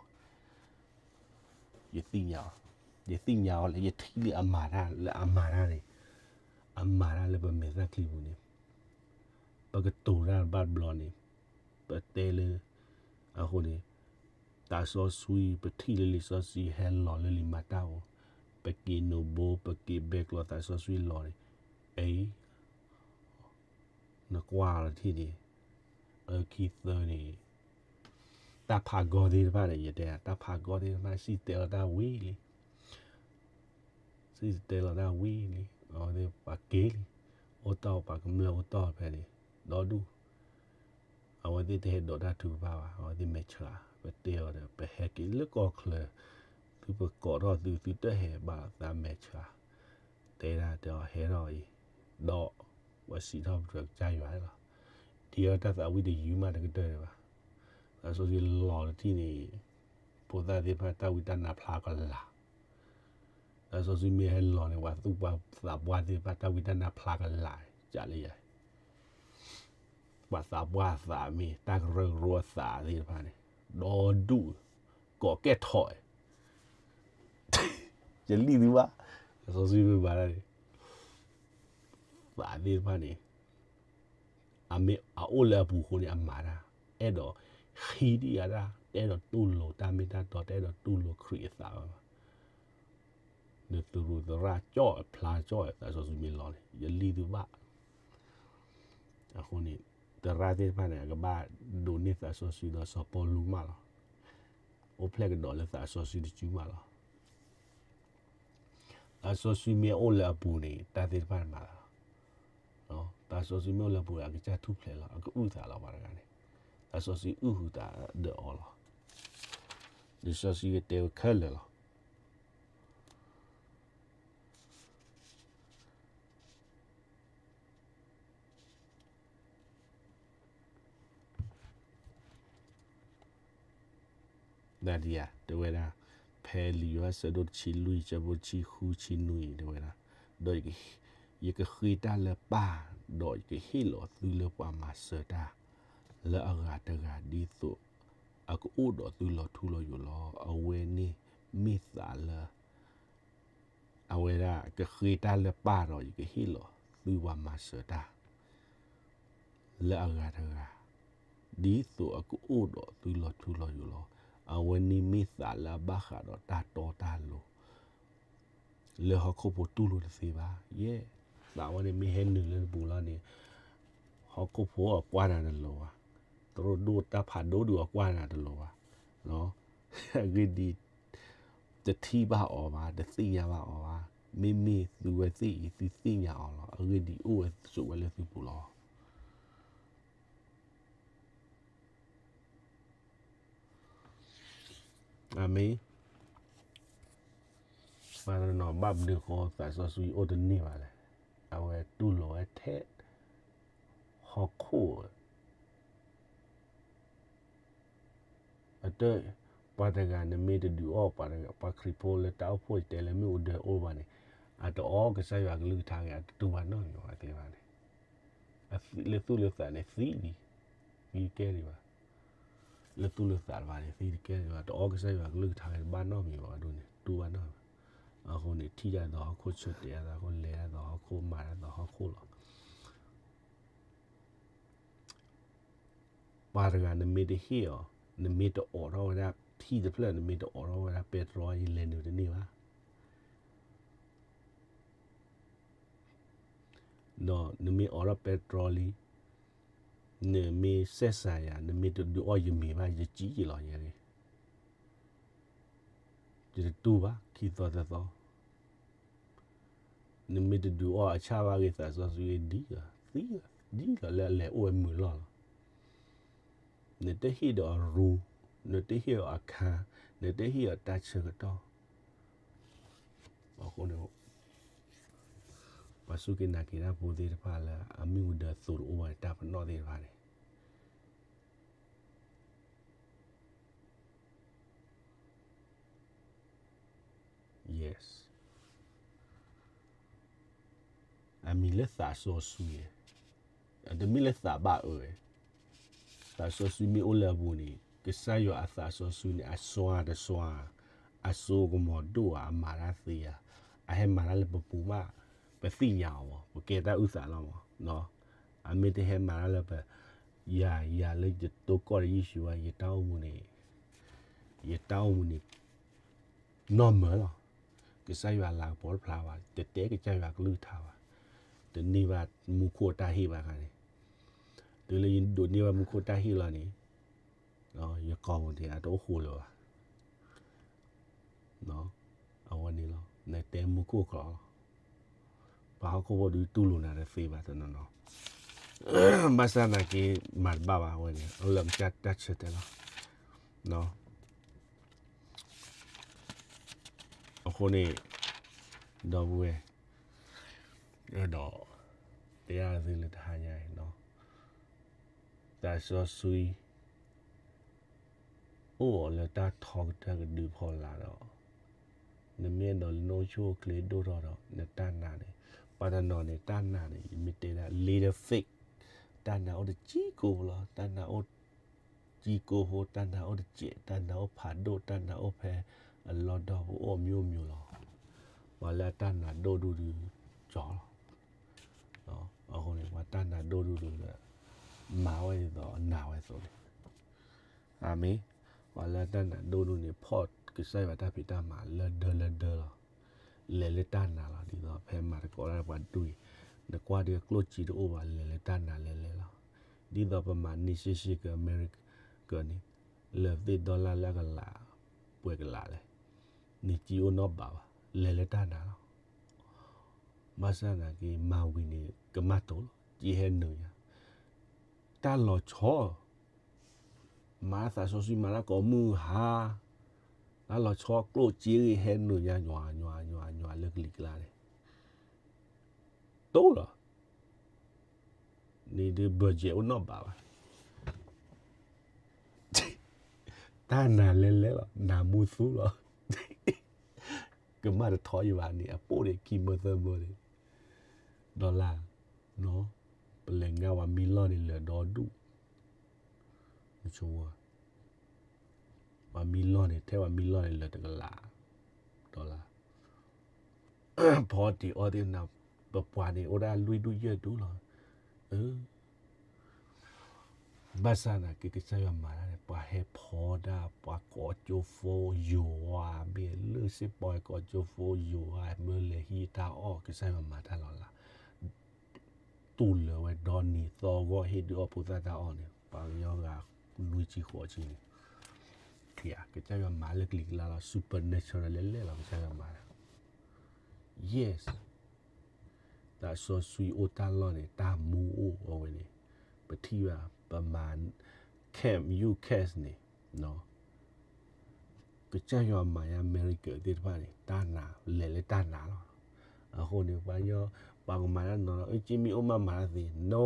ယသ့ၣ်ညါအီၤ ယသ့ၣ်ညါအီၤလၢယထံၣ်လၢအမၤတၢ်လၢအမၤတၢ်န့ၣ်, အမၤတၢ်လၢပမဲာ်သၣ်ချံပူၤန့ၣ်, ပကတိၤတၢ်ဘၣ်တဘျီန့ၣ်, ပတဲလၢ, အဃိန့ၣ်, သးစီဆှံပထံၣ်လၢလံာ်စီဆှံဟဲလီၤလၢလံာ်မၤတၢ်အအိၣ်, ပက့ၤနိၣ်ဘိ ပက့ၤဘဲကျိးသးစီဆှံလီၤန့ၣ်, အံၤ နကွၢ်လီၤထံၣ်န့ၣ်, အခံသၢန့ၣ်, တၢ်ဖးကီသ့ၣ်တဖၣ်န့ၣ် ယတဲ တၢ်ဖးကီသ့ၣ်တဖၣ် စံၣ်တဲၤလီၤတၢ်ဝံၤလံ, စံၣ်တဲၤလီၤတၢ်ဝံၤလံ, အဝဲသ့ၣ်ပှၤက့ၤလံ, အိၣ်တီၢ်ပှၤကမျၢၢ်အိၣ်တီၢ်ဖဲန့ၣ်, ဒီဒူၣ် အဝဲသ့ၣ်တဟဲဒိးတၢ်ထုကဖၣ်ဘၣ်, အဝဲသ့ၣ်မဲာ်ဆှး, ပတဲအီၤဒီး ပဟဲက့ၤလၢကီၢ်ချၢ, သုပကိးထီၣ်သု သုတဟဲဘၣ်သးမဲာ်ဆှး, တဲဒၣ်တဲအီၤဟဲထီၣ်အံၤ, ဒီးပှၤစံးထီၣ်ပတြၢၤကစၢ်ယွၤလီၤ, ဒ်အတၢ်သးဝံၣ်တယုၢ်မးတကတၢၢ်န့ၣ်ဘၣ်, သးစီဆှံလီၤတထံၣ်န့ၣ်, ဖိသၣ်သ့ၣ်တဖၣ်တၢ်ဝံတၢ်နါဖျါကလာ် သးစီဆှံမ့ၢ်ဟဲလီၤန့ၣ် ပှၤသူၣ်ပှၤသးပှၢ်သ့ၣ်တဖၣ် တၢ်ဝံတၢ်နါဖျါကလာ်, ကးလၢယၤ, ပှၤသးပှၢ်အသးမ့ၢ် တၢ်ကရၢကရိအသးသ့ၣ်တဖၣ်န့ၣ်, ဒီဒူၣ်, ကိးကဲထီၣ်, ယလံၣ်သုဘၣ်, သးစီဆှံမ့ၢ်မၤတၢ်န့ၣ်, သးသ့ၣ်တဖၣ်န့ၣ် အမ့ၢ်အအိၣ်လၢအပူၤအဃိန့ၣ် အမၤတၢ်, အဲၣ်ဒိးဃံဒံးယၤတၢ်, တအဲၣ်ဒိးတူၢ်လိာ်တၢ်မ့ၢ်တၢ်တီ, တအဲၣ်ဒိးတူၢ်လိာ်ခရံာ်အသးဘၣ်, နသရူးသရၣ်ကၠီၣ်ဖျါကၠီၣ် သးစီဆှံမ့ၢ်လီၤန့ၣ် ယလံၣ်သုဘၣ်, အဃိန့ၣ် သရၣ်သ့ၣ်တဖၣ်န့ၣ် အကဘၣ်ဒိးန့ၢ်သးစီဆှံဒီးစီၤပီလူးမးလီၤ, အိၣ်ဖျဲၣ်ကဒီးလၢသးစီဆှံတစုမးလီၤ. သးစီဆှံမ့ၢ်အိၣ်လၢအပူၤန့ၣ် တၢ်သ့ၣ်တဖၣ်မၤလီၤ. သးစီဆှံမ့ၢ်အိၣ်လၢအပူၤန့ၣ် အကစၢ်ထူၣ်ဖျဲးလီၤ, အကအုၣ်သးလီၤပှၤတဂၤန့ၣ်, သးစီဆှံအုၣ်ဃုာ်သးဒီးအီၤလီၤ. လံာ်စီဆှံကတဲဝဲခဲလၢာ်လီၤ. နဒံယၤ တဲဝဲဒၣ်, ဖဲလံာ်ယိၤဟၣ်ဆၢဒိၣ်တဆံလွံၢ် ဆၢဖိတဆံဃုဆံနွံ တဲဝဲဒၣ်, ဒီးယကဃ့တၢ်လၢပၢ်, ဒီးယကဟ့ၣ်လီၤသုလၢပှၤမၤစၢၤတၢ် လၢအဂၤတဂၤ ဒ်သိးအကအိၣ်ဒီးသုလီၤထူလီၤယိာ်လီၤ. အဝဲန့ၣ်မ့ၢ်သးလၢ အဝဲဒၣ်ကဃ့တၢ်လၢပၢ်ဒီး ယကဟ့ၣ်လီၤသုပှၤမၤစၢၤတၢ် လၢအဂၤတဂၤ, ဒ်သိးအကအိၣ်ဒီးသုလီၤထူလီၤယိာ်လီၤ. အဝဲန့ၣ်မ့ၢ်သးလၢအဘၣ်ဃးဒီးတၢ်တီတၢ်လိၤ လၢဟီၣ်ခိၣ်ဖိတူၢ်လိာ်တသ့ဘၣ်. ယဲၢ်, သးဝဲန့ၣ်မ့ၢ်ဟဲနုာ်လၢနပူၤလီၤန့ၣ်, ဟီၣ်ခိၣ်ဖိအကွၢ်နၤတလိၤဘၣ်, တရူးဒိၣ်တၢ်ဖးဒိၣ်ဒုးအကွၢ်နၤတလိၤဘၣ်. အဂ့ၢ်ဒ်အံၤ, တထံၣ်ဘၣ်အီၤဘၣ်, တသ့ၣ်ညါဘၣ်အီၤဘၣ်. မ့မ့ၢ်သုဝဲသ့ၣ်အံၤ သုသ့ၣ်ညါအီၤလီၤ. အဂ့ၢ်ဒ်အံၤ, အိၣ်ဝဲဆိးဝဲလၢသုပူၤလီၤ. အၤမ့ၣ်. ပှၤတနီၤဘၣ်မနုၤဃိ သးစီဆှံအိၣ်တန့ၢ်ဘၣ်လဲၣ်. အဝဲတူၢ်လိာ်ဝဲထဲ ဟီၣ်ခိၣ် အတၢၢ်, ပှၤတဂၤနမ့ၢ်တဒုးအီၣ်, ပှၤခရံာ်ဖိလၢတၢ်အိၣ်ဖှိၣ်တဲလၢမ့ၣ်အူဒၢအိၣ်ဘၣ်န့ၣ်, အတအီၣ်ကစၢ်ယွၤကလုၢ်ကထါဂ့ၤ အတတူၢ်ဘၣ်နီတမံၤဘၣ်သ့ၣ်တဖၣ်န့ၣ်, လၢသူၣ်လၢသးန့ၣ်သံလံ, သံကဲလံဘၣ်. လၢသူၣ်လၢသးတဖၣ်န့ၣ် သံတကဲလံဘၣ်, တအီၣ်ကစၢ်ယွၤကလုၢ်ကထါဂ့ၤတဘၣ်နီတမံၤဘၣ်အဒိန့ၣ် တူၢ်ဘၣ်နီတမံၤဘၣ်. အဃိန့ၣ် ထံၣ်တၢ်သီဟီၣ်ခိၣ် ဆၢတဲာ်တၢ်သီဟီၣ်ခိၣ် လဲၤတၢ်သီဟီၣ်ခိၣ် မၤတၢ်သီဟီၣ်ခိၣ်လီၤ. ပှၤတဂၤနမ့ၢ်တဟ့ၣ်အီၤ, နမ့ၢ်တအိးထီၣ်ဝဲဒၣ်ထံတဖျၢၣ်, နမ့ၢ်တအိးထီၣ်ဝဲဒၣ်ပဲတြီ ယလဲၤနုာ်တန့ၢ်ဘၣ်. ဒီးနမ့ၢ်အိးထီၣ်ပဲတြီလံ, နမ့ၢ်စဲးစးယၤ, နမ့ၢ်တဒုးအီၣ်ယမ့ၤဘၣ် ယကံယလီၤယဲဂ့ၤ, ယတတူၢ်ဘၣ် ခံသီသၢသီ. နမ့ၢ်တဒုးအီၣ်အဆၣ်ဘၣ်ဂ့ၤ သးစီဆှံဒ်လီၤ, ဒ်လီၤလၢအလဲၤအိၣ်ဝဲမုာ်လီၢ်လီၤ. နတဟ့ၣ်ဒီးအရူ, နတဟ့ၣ်အီၤအခါ, နတဟ့ၣ်အီၤတၢ်ဆၢကတီၢ်. အဃိန့ၣ် ပှၤစူၢ်က့ၤနာ်က့ၤတၢ်ဖိသ့ၣ်တဖၣ်လၢ အမ့ၣ်အူဒၢသိးတအိၣ်ဘၣ်န့ၣ် တၢ်ပနီၣ်သ့ၣ်တဖၣ်န့ၣ် Yes. အမံၤလၢသးစီဆှံ, အတမ့ၢ်လၢသးဘၣ်အၢ, သးစီဆှံမ့ၢ်အိၣ်လၢအပူၤန့ၣ် ကစၢ်ယွၤအသးစီဆှံန့ၣ် အစွါတစွါ, အစိကမီၤဒိၣ်ဧါ အမၤတၢ်သ့ဧါ, အဟဲမၤတၢ်လၢပပူၤမး ပသ့ၣ်ညါအီၤမး ပကဲတၢ်အုၣ်သးလီၤမး, အမ့ၢ်တဟဲမၤတၢ်လၢပ ယၤ ယၤလၢယတိၢ်ကီၢ်ဒီးယ့ၣ်ၡူးဘၣ် ယတၢ်အိၣ်မူန့ၣ် ယတၢ်အိၣ်မူန့ၣ် နီၢ်မၢလီၤ. ကစၢ်ယွၤလၤကပီၤတဖျါဘၣ်, တတဲကစၢ်ယွၤကလုၢ်ကထါဘၣ်, တန့ၢ်ဘၣ်မူခိၣ်တၢ်ဟ့ၣ်ဘၣ်ခါန့ၣ်, တုၤလၢယဒိးန့ၢ်ဘၣ်မူခိၣ်တၢ်ဟ့ၣ်လီၤန့ၣ်, ယကိာ်ပူၤန့ၣ် အတအိၣ်ဃိလၢၤဘၣ်. အဝဲန့ၣ်လီၤ, နတဲမူခိၣ်ကျိာ်လီၤ. ပှၤဟီၣ်ခိၣ်ဖိဒုးတူၢ်လိာ်နၤတသ့ဘၣ်တနီၤနီၤ, ဘၣ်ဆၣ်သနာ်က့ မၤတဘၣ်ဘၣ်ဝဲန့ၣ် လၢကစၢ်တၢ်ဆၢတဲာ်လီၤ. အဃိန့ၣ် ဒီပုၢ်ဝဲၢ် ဒီး တဲယၤသုလၢတဟါညါအံၤနီၤ, သးစီဆှံ အိၣ်အီၤလၢတၢ်ထီကတၢၢ်ကဒုဖီလာ်ဒီး နမ့ၢ်အဲၣ်ဒိးလၢနအိၣ်ဆူၣ်အိၣ်ချ့ဒိၣ်ထီၣ်ဒီး နတၢ်နာ်န့ၣ်, ပှၤတနီၤန့ၣ် တၢ်နာ်န့ၣ် ယမ့ၢ်တဲဒၣ် little faith, တၢ်နာ်အိၣ်တစဲးဖိလီၤ, တၢ်နာ်အိၣ်စဲးဖိ, တၢ်နာ်အိၣ်တစဲး, တၢ်နာ်အိၣ်ဖးဒိၣ်, တၢ်နာ်အိၣ်ဖဲအလီၢ်ဒီး ပအိၣ်အမျိုးမျိုးလီၤ. ပှၤလၢအတၢ်နာ်ဒိၣ်ဒိၣ်ဒုးကၠီလီၤ. အဃိန့ၣ် ပှၤတၢ်နာ်ဒိၣ်ဒိၣ်ဒုးဒီး မၤဝဲဒ်သိးအနာ်ဝဲအသိးန့ၣ် အၤမ့ၣ်, ပှၤလၢတၢ်နာ်ဒိၣ်ဒိၣ်န့ၣ် ဖီၣ်ကစၢ်ယွၤတၢ်ဖံးတၢ်မၤလၢဒၢလၢဒၢလီၤ. လဲၤလၢတၢ်နာ်လီၤ. ဒ်သိးဖဲမၤသကိးတၢ်ဒီးပှၤဒ်အံၤ, နကွၢ်ဒီးကျိၣ်စ့တအိၣ်ဘၣ်, လဲၤလၢတၢ်နာ်လဲၤလဲၤလီၤ. ဒ်သိးပမၤန့ၢ်ရှဲရှဲကအမဲရကၤန့ၣ်, လၢသ့ၣ်ဒီလၣ်လၢအကလး ပှဲၤကလးလဲၣ်, န့ၣ်စ့အိၣ်နီတဘးဘၣ်, လဲၤလၢတၢ်နာ်လီၤ. ဘၣ်ဆၣ်သနာ်က့ မၤဝံၤန့ၣ် ကမၣ်တိၤလီၤ, စ့ဟဲနုာ်ညါ, တၢ်လီၤဆီ မၤသးစီဆှံမၤတၢ်ကိးမုၢ်ဟါ, တၢ်လီၤဆီကျိၣ်စ့ဂ့ၤဟဲနုာ်ညါ ညွၤ ညွၤ ညွၤ ညွၤလၢကလံၤကျါန့ၣ်, တိၤလီၤ. န့ၣ်ဒုး budget အိၣ်နီတဘးဘၣ်. တၢ်နာ်လဲၤလဲၤလီၤ, နာ်မူသူလီၤ. ကမၣ်တထီယဘၣ်န့ၣ် အပိၢ်န့ၣ် ခံမၢသၢမၢန့ၣ်, ဒီလၣ်, ပလဲၤငါပှၤမံလီၢ်န့ၣ်လၢာ်ဒီဒူၣ်, နဆိဝဲ, ပှၤမံလီၢ်န့ၣ် ထဲပှၤမံလီၢ်န့ၣ် လၢာ်တကလး, ဒီလၣ်, ဖီတံၢ်အီသ့ၣ်နၤ, ပပှၤန့ၣ် အိၣ်ဒၣ်လွံၢ်ဒူၣ်ယဲၢ်ဒူၣ်လီၤ. ဘၣ်ဆၣ်သနာ်က့ ကစၢ်ယွၤမၤတၢ်န့ၣ် ပှၤဟဲဖီဒၣ် ပှၤကိးကၠိဖိယိၤဧါ, မ့ၢ်လၢစ့ၢ်ပီကိးကၠိဖိယိၤဧါ, မ့ၢ်လဲၤဟံးတၢ်အီၣ် ကစၢ်ယွၤမၤတၢ်လီၤလး, တူၢ်လၢာ်ဝဲဒီနံၤသီဂီၢ် ဟ့ၣ်ဒုးအီၣ်ဖိသၣ်တၢ်အီၣ်န့ၣ် ပှၤကညီဂၤနွံဆံဃိးဆံန့ၣ်, ကစၢ်ယွၤမၤလၢကလံၤကျါလီၤ, supernatural လဲၤလဲၤလီၤ ကစၢ်ယွၤမၤတၢ်, yes. သးစီဆှံအိၣ်တၢ်လီၢ်န့ၣ် တၢ်မူအိၣ်အဝဲန့ၣ်, ပထံၣ်ဘၣ် ပမၤ camp youth camp န့ၣ်, ကစၢ်ယွၤမၤညါ miracle သ့ၣ်တဖၣ်န့ၣ် တၢ်နာ် လဲၤလၢတၢ်နာ်လီၤ. အဃိန့ၣ် ပှၤကညီ ပှၤကမၤတၢ်နီၤနီၤ အၢ က့မ့ၢ်အိၣ်မးမၤတၢ်သ့, no,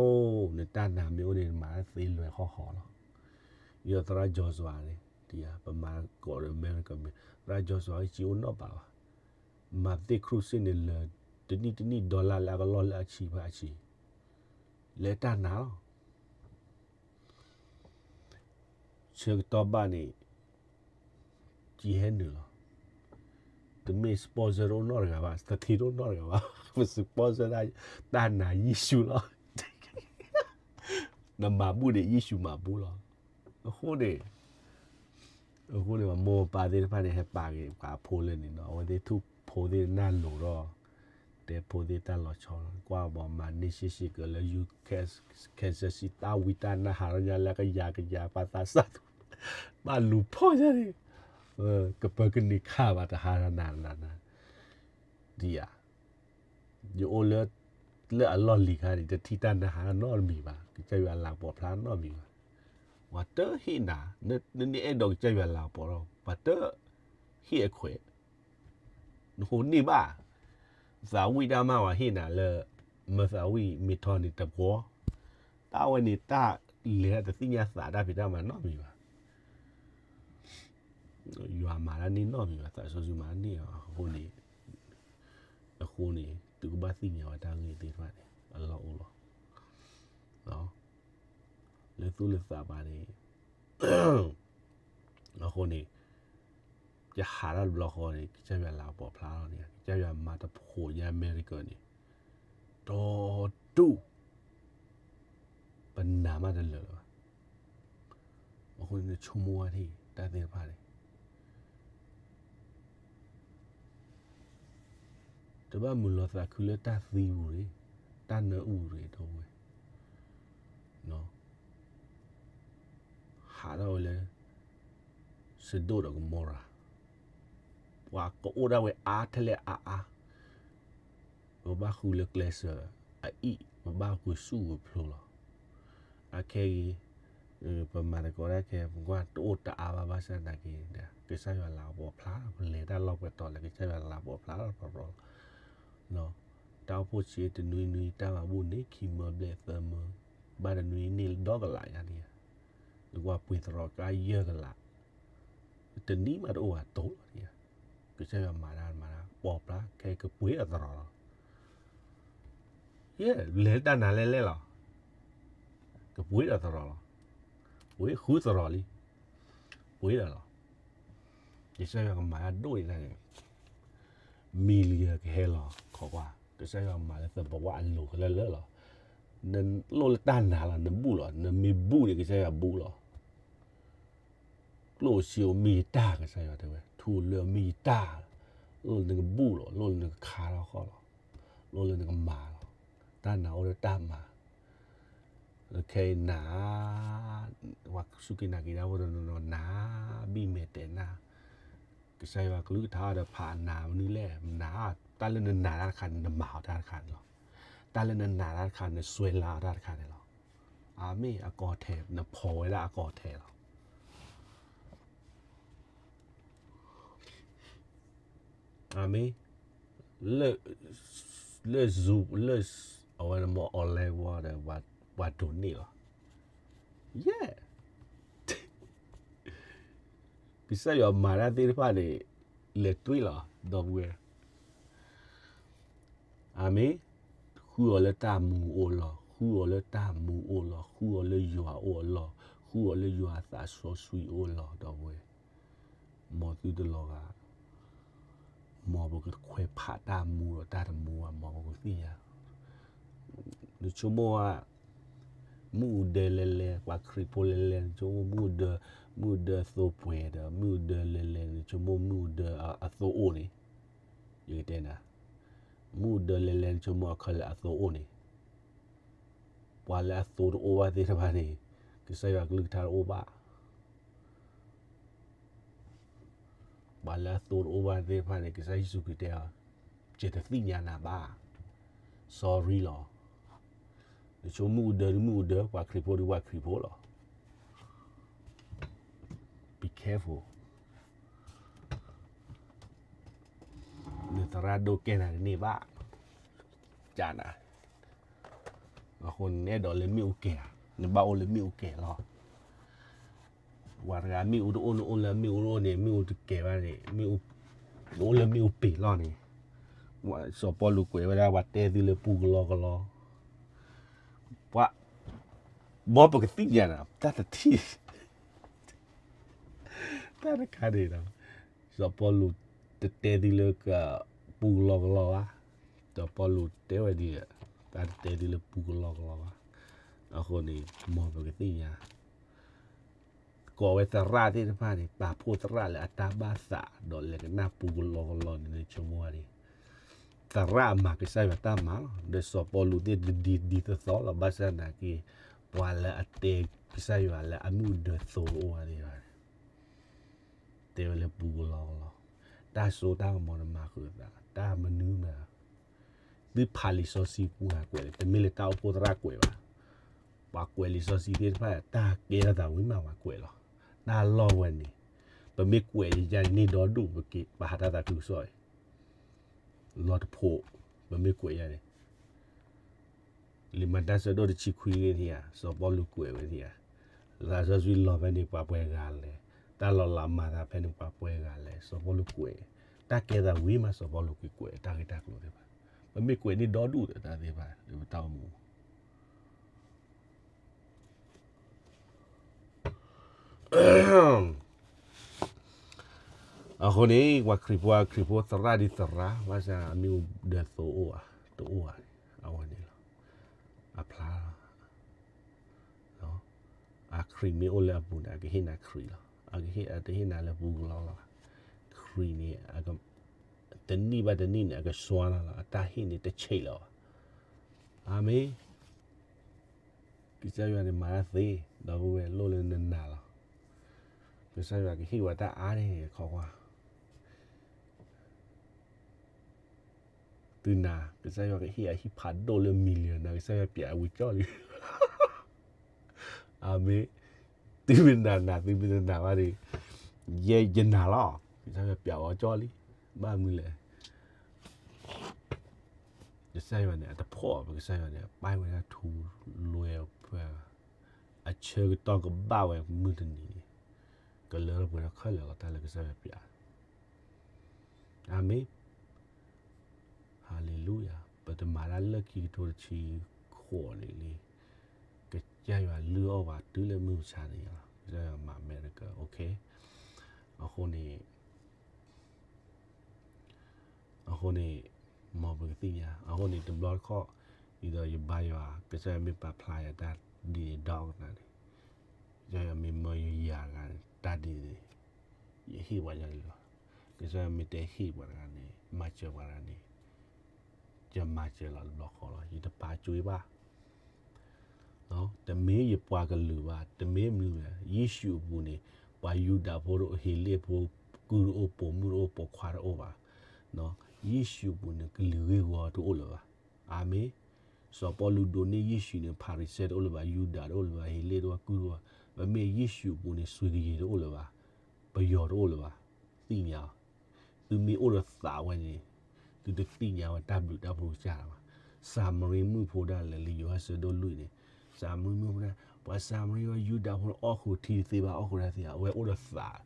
နတၢ်နာ်မ့ၢ်အိၣ်န့ၣ် နမၤတၢ်သ့လွဲၤဟီၣ်ဟီၣ်လီၤ. ယသရၣ် Joshua န့ၣ် ဒ်ယၤ ပမၤကိးဒီး miracle မ့ၢ် သရၣ် Joshua စ့အိၣ်နီတဘးဘၣ်. မၤသ့ၣ် cruise န့ၣ်လၢ တနံၣ်တနံၣ် dollar လၢအကလီၢ်လၢအဆံဖးအဆံ, လဲၤတၢ်နာ်လီၤ. ဆၢကတီၢ်ဘၣ်န့ၣ် စ့ဟဲနုာ်လီၤ. တမ့ၢ် sponsor တအိၣ်နီတဂၤဘၣ်, သထ့တအိၣ်နီတဂၤဘၣ်, ပ sponsor တၢ်နာ်ယ့ၣ်ၡူးလီၤ. နမၤဘူၣ်န့ၣ် ယ့ၣ်ၡူးမၤဘူၣ်လီၤ. အဃိန့ၣ် အဃိန့ၣ် မိၢ်ပၢ်သ့ၣ်တဖၣ်န့ၣ် ဟဲပာ်က့ၤပှၤဖိလၢန့ၣ်နီၤ, အဝဲသ့ၣ်ထူၣ်ဖိသ့ၣ်နၢ်လိၤဒီး တဲဖိသ့ၣ်တၢ်လီၤဆီလီၤ. ကွၢ်ဘီမၤန့ၢ်ရှ့ရှ့ကလၢ ယူ Kansas City တၢ်ဝံတၢ်နါဟးထီၣ်ညါလၢကယၤကယၤ ပှၤသးစၢ်သူ ဘၣ်လူၤဖီၣ်ညါန့ၣ်, ကပၢကန့ၢ်ခါဘၣ်တဟါနၤနၤနၤ, ဒ်ယၤ ယအိၣ်လၢ လၢအလီၢ်လံၤခါန့ၣ် တထံၣ်တၢ်နါဟးနီတမံၤဘၣ်, ကစၢ်ယွၤအလၤကပီၤဖျါနီတမံၤဘၣ်. ပှၤတဟ့ၣ်နၤ, နမ့ၢ်အဲၣ်ဒိးကစၢ်ယွၤလၤကပီၤဒီး ပှၤတဟ့ၣ်အခွဲး, နဃိန့ၢ်ဘၣ်. သးဝံၣ်တၢ်မး ပှၤဟ့ၣ်နၤလၢ မၢသးဝံၣ်မ့ၢ်ထီန့ၣ်တပှီၤ, တၢ်ဝဲန့ၣ် တၢ်လဲၤတၢ်တသ့ၣ်ညါသးတၢ်ဖံးတၢ်မၤနီတမံၤဘၣ်. ယွၤမၤတၢ်န့ၢ်နီတမံၤဘၣ်, သးစီဆှံမၤတၢ်န့ၢ်အီၤ, အဃိန့ၣ်, အဃိန့ၣ် သုကဘၣ်သ့ၣ်ညါဝဲတၢ်ဂ့ၢ်သ့ၣ်တဖၣ်န့ၣ် အလီၢ်အိၣ်လီၤ. လၢသူၣ်လၢသးဘၣ်န့ၣ်, အဃိန့ၣ်, ယဟးတၢ်တဘျီဃီန့ၣ် ကစၢ်ယွၤလၤကပီၤဖျါလီၤန့ၣ် ကစၢ်ယွၤမၤတဖိးညါအမဲရကၤန့ၣ် တီတူၢ် ပနာ်မးတလၢာ်လၢၤဘၣ်. အဃိန့ၣ် နဆိကမိၣ်ဝဲဒၣ်တၢ်သ့ၣ်တဖၣ်န့ၣ် တဘၣ်မုာ်လီၤသးခုလၢတၢ်သံပူၤန့ၣ် တၢ်နၢအူရ့ၣ်ဒီဝဲ ဟးထီၣ်ဝဲလၢ စဒိၣ်ဒီးကမိရၤ ပှၤကအိၣ်ဒၣ်ဝဲအါထဲလဲၣ်အါအါ ပဘၣ်ဃုလၢကျဲစၢၤအအံၣ် ပဘၣ်ဂုာ်ဆူၣ်ဂုာ်ဖျိလီၤ. အခဲအံၤ ပမၤသကိးတၢ်ခဲ ပကွၢ်တအိၣ်တအါဘၣ်ဘၣ်ဆၣ်သနာ်က့ ကစၢ်ယွၤလၤကပီၤဖျါလီၤ ပလဲၤတၢ်လီၢ်ပှဲၤတီၤလၢကစၢ်ယွၤလၤကပီၤဖျါလီၤ တၢ်အိၣ်ဖှိၣ်ဆံးတနွံနွံ တၢ်မၤဘူၣ်န့ၣ် ခံမၢဘျဲၣ်သၢမၢ ဘၣ်တနွံန့ၢ်ဒီကလးညါန့ၣ်ဧါ, နကွၢ်ပှ့ၤသရီကါယဲၢ်ကလး, တနံၤမးတအိၣ်ဘၣ်တိၢ်လီၤန့ၣ်ဧါ, ကစၢ်ယွၤမၤတၢ်မၤတၢ် ပီၢ်ဖျါ ခဲကပှ့ၤဒီးသရီလီၤ. ယဲ လဲၤတၢ်နၤလဲၣ်လဲၣ်လီၤ. ကပှ့ၤဒီးသရီလီၤ. ပှ့ၤဃုသရီလံ. ပှ့ၤဒီးလီၤ. ကစၢ်ယွၤကမၤတၢ်ဒိၣ်န့ၣ်တၢ်န့ၣ် million ကဟဲလီၤ ခိးကွၢ်, ကစၢ်ယွၤမၤလၢသဘဝအလိၤခဲလၢာ်လၢာ်လီၤ. နလိၣ်လၢတၢ်နၤလီၤ နဘူၣ်လီၤ, နမ့ၢ်ဘူၣ်န့ၣ် ကစၢ်ယွၤဘူၣ်လီၤ. ကျိၣ်စ့အိၣ်မ့ၢ်ယတၢ် ကစၢ်ယွၤတဲဝဲ, ထူလၢမ့ၢ်ယတၢ်, လိၣ်လၢနကဘူၣ်လီၤ, လိၣ်လၢနကခါထီၣ်ဃီလီၤ, လိၣ်လၢနကမၤလီၤ. တၢ်နၤအိၣ်ဒီးတၢ်မၤ ခဲအံၤနၤ ပှၤစူၢ်က့ၤနာ်က့ၤတၢ်ဖိတနီၤနီၤနၤ ဘံၣ်မဲာ်တဲာ်နၢ်, ကစၢ်ယွၤကလုၢ်ကထါဒီးဖးနၤမနုၤလဲၣ်, နၤ တၢ်လၢနနာ်တၢ်တခါန့ၣ် နမၤအီၤတၢ်တခါန့ၣ်လီၤ. တၢ်လၢနနာ်တၢ်တခါန့ၣ် နစွဲလၢအီၤတၢ်တခါန့ၣ်လီၤ. အၤမ့ၣ် အကီထဲ နဖီၣ်ဝဲဒၣ်အကီထဲလီၤ. အၤမ့ၣ်, လၢ လၢ Zoom လၢ အဝဲန့ၣ်မ့ၢ် online ဝဲဒီး ပှၤဒိးန့ၢ်လီၤ. ယဲၢ် ကစၢ်ယွၤမၤတၢ်သ့ၣ်တဖၣ်န့ၣ် လဲၤတွံၢ်လီၤ ဒီပုၢ်ဝဲၢ်, အၤမ့ၣ်, ဃုအီၤလၢတၢ်မူအအိၣ်လီၤ, ဃုအီၤလၢတၢ်မူအအိၣ်လီၤ, ဃုအီၤလၢယွၤအအိၣ်အလီၢ်, ဃုအီၤလၢယွၤအသးစီဆှံအအိၣ်လီၤ ဒီပုၢ်ဝဲၢ်, မ်သုတလီၤဂာ် မ်ပကခွဲးဖးတၢ်မူဒီးတၢ်တမူဘၣ် မ်ပကသ့ၣ်ညါ, နဆိကမိၣ်ဧါ, မ့ၣ်အူဒၢလဲၤလဲၤ ပှၤခရံာ်ဖိလဲၤလဲၤ နဆိကမိၣ်မ့ၣ်အူဒၢ, မ့ၣ်အူဒၢသိပှဲၤဒီး မ့ၣ်အူဒၢလဲၤလဲၤ နဆိကမိၣ်မ့ၣ်အူဒၢအသိအိၣ်န့ၣ်, ယကတဲနၤ, မ့ၣ်အူဒၢလဲၤလဲၤ နဆိကမိၣ်အခီလဲၣ်အသိအိၣ်န့ၣ်, ပှၤလၢအသိတအိၣ်ဘၣ်သ့ၣ်တဖၣ်န့ၣ် ကစၢ်ယွၤကလုၢ်ကထါတအိၣ်ဘၣ် ပှၤလၢအသိတအိၣ်ဘၣ်သ့ၣ်တဖၣ်န့ၣ် ကစၢ်ယ့ၣ်ၡူးခရံာ်တဲအီၤ, ယတသ့ၣ်ညါနၤဘၣ်, sorry လီၤ. နဆိကမိၣ်မ့ၣ်အူဒၢဒုးမ့ၣ်အူဒၢ ပှၤခရံာ်ဖိဒုးပှၤခရံာ်ဖိလီၤ. Be careful. နသရၣ်ဒိၣ်ကဲနၤတန့ၢ်ဘၣ်, ကနၤ, အဃိန့ၣ် နအဲၣ်ဒိးလၢမ့ၣ်အူကဲၤဧါ, နဘၣ်အိၣ်လၢမ့ၣ်အူကဲၤလီၤ. ပှၤတဂၤမ့ၣ်အူတအိၣ် နအိၣ်လၢမ့ၣ်အူတအိၣ်န့ၣ် မ့ၣ်အူတကဲၤဘၣ်န့ၣ်, နအိၣ်လၢမ့ၣ်အူပ့ၤလီၤန့ၣ်, စီၤပီလူးကွဲးဝဲဒၣ် ပှၤတဲသုလၢပူကလီကလီ, ပှၤ, မ်ပကသ့ၣ်ညါနၤ တၢ်တထံၣ် တၢ်တခါန့ၣ်ဒီး စီၤပီလူးတတဲသုလၢကပူကလီကလီဘၣ်, စီၤပီလူးတဲဝဲဒ်လဲၣ်, တၢ်တတဲသုလၢပူကလီကလီဘၣ်, အဃိန့ၣ် မ်ပကသ့ၣ်ညါ ကိးဝဲသရၣ်သ့ၣ်တဖၣ်န့ၣ် ပာ်ဖှိၣ်သရၣ်လၢအတၢ်ဘၣ်သး ဒီးလဲၤကနၣ်ပူကလီကလီန့ၣ် နဆိကမိၣ်ဝဲန့ၣ်, သရၣ်မၤကစၢ်ယွၤတၢ်မၤလီၤ. ဒီးစီၤပီလူးသ့ၣ်တဒ်ဒ်သိးသိးလီၤ. ဘၣ်ဆၣ်သနာ်က့ ပှၤလၢအတဲကစၢ်ယွၤလၢအမ့ၣ်အူဒၢသိတအိၣ်ဘၣ်သ့ၣ်တဖၣ်န့ၣ် တဲဝဲလၢပူကလီကလီ, တၢ်စိတၢ်ကမီၤတမၤဃုာ်သး တၢ်မနုၤမး, သုဖးလံာ်စီဆှံပူၤဟးကွဲးလၢ တမ့ၢ်လၢတၢ်အိၣ်ဖှိၣ်သရၣ်ကွဲးဘၣ်, ပှၤကွဲးလံာ်စီဆှံသ့ၣ်တဖၣ် တၢ်ကဲထီၣ်သးဝံၤမးပှၤကွဲးလီၤ. တၢ်လီၢ်ဝဲန့ၣ် ပမ့ၢ်ကွဲးလံာ်ယါန့ၣ် န့ၢ်ဒီဒူၣ် ပက့ၤပာ်ဟးတၢ်သးခုကစီၣ်အံၤ လီၤတဖိး, ပမ့ၢ်ကွဲးယါန့ၣ် လံာ်မၤတၢ်ဆၢဒိၣ်တဆံခွံန့ၣ်ဧါ, စီၤပီလူးကွဲးဝဲန့ၣ်ဧါ, လံာ်စီဆှံလီၤဖဲန့ၣ် ပှၤပှဲၤဂၤလဲၣ်, တၢ်လီၤလးမၤသးဖဲန့ၣ် ပှၤပှဲၤဂၤလဲၣ်, စီၤပီလူးကွဲး, တၢ်ကဲသးဝံၤမး စီၤပီလူးကွဲးကွဲးတၢ်ဂ့ၢ်တၢ်ကျိၤသ့ၣ်တဖၣ်, ပမ့ၢ်ကွဲးန့ၢ်ဒီဒူၣ်ဒီးတၢ်သ့ၣ်တဖၣ် လၢပတၢ်အိၣ်မူ အဃိန့ၣ် ပှၤခရံာ်ဖိ ခရံာ်ဖိသရၣ်ဒ်သရၣ် ဘၣ်ဆၣ်အမ့ၣ်အူဒၢသိအိၣ်ဧါ တအိၣ်ဧါန့ၣ် အဝဲန့ၣ်လီၤ. အဖျါလီၤ. အခရံာ်မ့ၢ်အိၣ်လၢအပူၤန့ၣ် အကဟ့ၣ်နၤခရံာ်လီၤ. အကဟ့ၣ် အတဟ့ၣ်နၤလၢပူကလီလီၤ. ခရံာ်န့ၣ် တနံၣ်ဘၣ်တနံၣ်န့ၣ် အကစွါလီၤလီၤ. အတၢ်ဟ့ၣ်န့ၣ်တဆံးလီၤဘၣ်. အၤမ့ၣ်. ကစၢ်ယွၤန့ၣ်မၤတၢ်သ့, ဒီပုၢ်ဝဲၢ် လိၣ်လၢနနာ်လီၤ. ကစၢ်ယွၤကဟ့ၣ်ဝဲတၢ်အါန့ၣ် ခီကွၢ် သုနာ်, ကစၢ်ယွၤကဟ့ၣ်အဟံၣ်ဖးဒိၣ်လၢ million နာ်, ကစၢ်ယွၤပျးဝံၤကၠီၣ်လံ. အၤမ့ၣ်. သုမ့ၢ်နာ်နာ်, သုမ့ၢ်တနာ်ဘၣ်ဒီး ယဲယနာ်လီၤ. ကစၢ်ယွၤပျးဝံၤကၠီၣ်လံ. ဘၣ်မနုၤလဲၣ်. ကစၢ်ယွၤန့ၣ် အတဖှီၣ်ဘၣ်, ကစၢ်ယွၤန့ၣ် အပၢ်ဝဲဒၣ်ထူလွဲဖဲ အဆၢကတီၢ်ကဘၣ်ဝဲမုၢ်တနံၤန့ၣ် ကလၢထီၣ်ပှဲၤထီၣ်ခဲလၢာ်လီၤ တၢ်လၢကစၢ်ယွၤပျး. အၤမ့ၣ်. ဟၤလ့လူယၤ. ပတမၤတၢ်လၢခံကထိတဆံဃိးန့ၣ်လံ. ကစၢ်ယွၤလုၢ်အီၣ်ပှၤတုၤလၢမုၢ်မဆါန့ၣ်လီၤ. ကစၢ်ယွၤမၤအမဲရကၤ, okay. အဃိန့ၣ် အဃိန့ၣ် မ်ပကသ့ၣ်ညါ, အဃိန့ၣ် တဘျီတခီၣ် ဒ်သိးယဘါယွၤ, ကစၢ်ယွၤမ့ၢ်ပာ်ဖျါယၤတၢ်ဒ်န့ၣ်ဒီကနၣ်န့ၣ်, ကစၢ်ယွၤမ့ၢ်မၢယၤတဂၤန့ၣ် တၢ်ဒ်န့ၣ် ယဟ့ၣ်ပှၤယၤလီၤ. ကစၢ်ယွၤမ့ၢ်တဲဟ့ၣ်ပှၤတဂၤန့ၣ် မၤစၢၤပှၤတဂၤန့ၣ် ယမၤစၢၤလီၤတဘျီဃီလီၤ. ယတပာ်ကၠွ့ဘၣ် တမ့ၢ်ယပှၤကလုာ်ဘၣ်, တမ့ၢ်မနုၤဘၣ်, ယ့ၣ်ၡူးအပူၤန့ၣ် ပှၤယူဒၤဖိ ဟ့းလ့ၣ်ဖိ ကုၢ်တအိၣ် ပိာ်မုၣ်တအိၣ် ပိာ်ခွါတအိၣ်ဘၣ်. ယ့ၣ်ၡူးအပူၤန့ၣ် ကလုာ်ဂ့ၢ်ဝီတအိၣ်လၢၤဘၣ်. အၤမ့ၣ်. စီၤပီလူးဒိးန့ၢ်ယ့ၣ်ၡူးန့ၣ် ဖၤရံၤၡဲတအိၣ်လၢၤဘၣ်, ယူဒၤတအိၣ်လၢၤဘၣ်, ဟ့းလ့ၣ်တအိၣ် ကုၢ်တအိၣ်ဘၣ်. ပမ့ၢ်ယ့ၣ်ၡူးအပူၤန့ၣ် စွ့ၤကယံၤတအိၣ်လၢၤဘၣ်, ပယီၤတအိၣ်လၢၤဘၣ်. သ့ၣ်ညါအီၤ, သုမ့ၢ်အိၣ်ဒီးသးဝဲန့ၣ် သုတသ့ၣ်ညါဝဲတၢ်ဘျုးတၢ်ဖှိၣ်ကစၢ်လၢၤဘၣ်. စၤမရံမုၣ်ဖိဒၣ်လဲာ်လံာ်ယိၤဟၣ်ဆၢဒိၣ်လွံၢ်န့ၣ်, စၤမရံမုၣ်ဖိဒၣ်, ပှၤစၤမရံဝဲယူဒၤဖိန့ၣ် အီၣ်ဃုာ်ထံတသ့ဘၣ်, အီၣ်ဃုာ်တၢ်သ့, အဝဲအိၣ်ဒီးသး,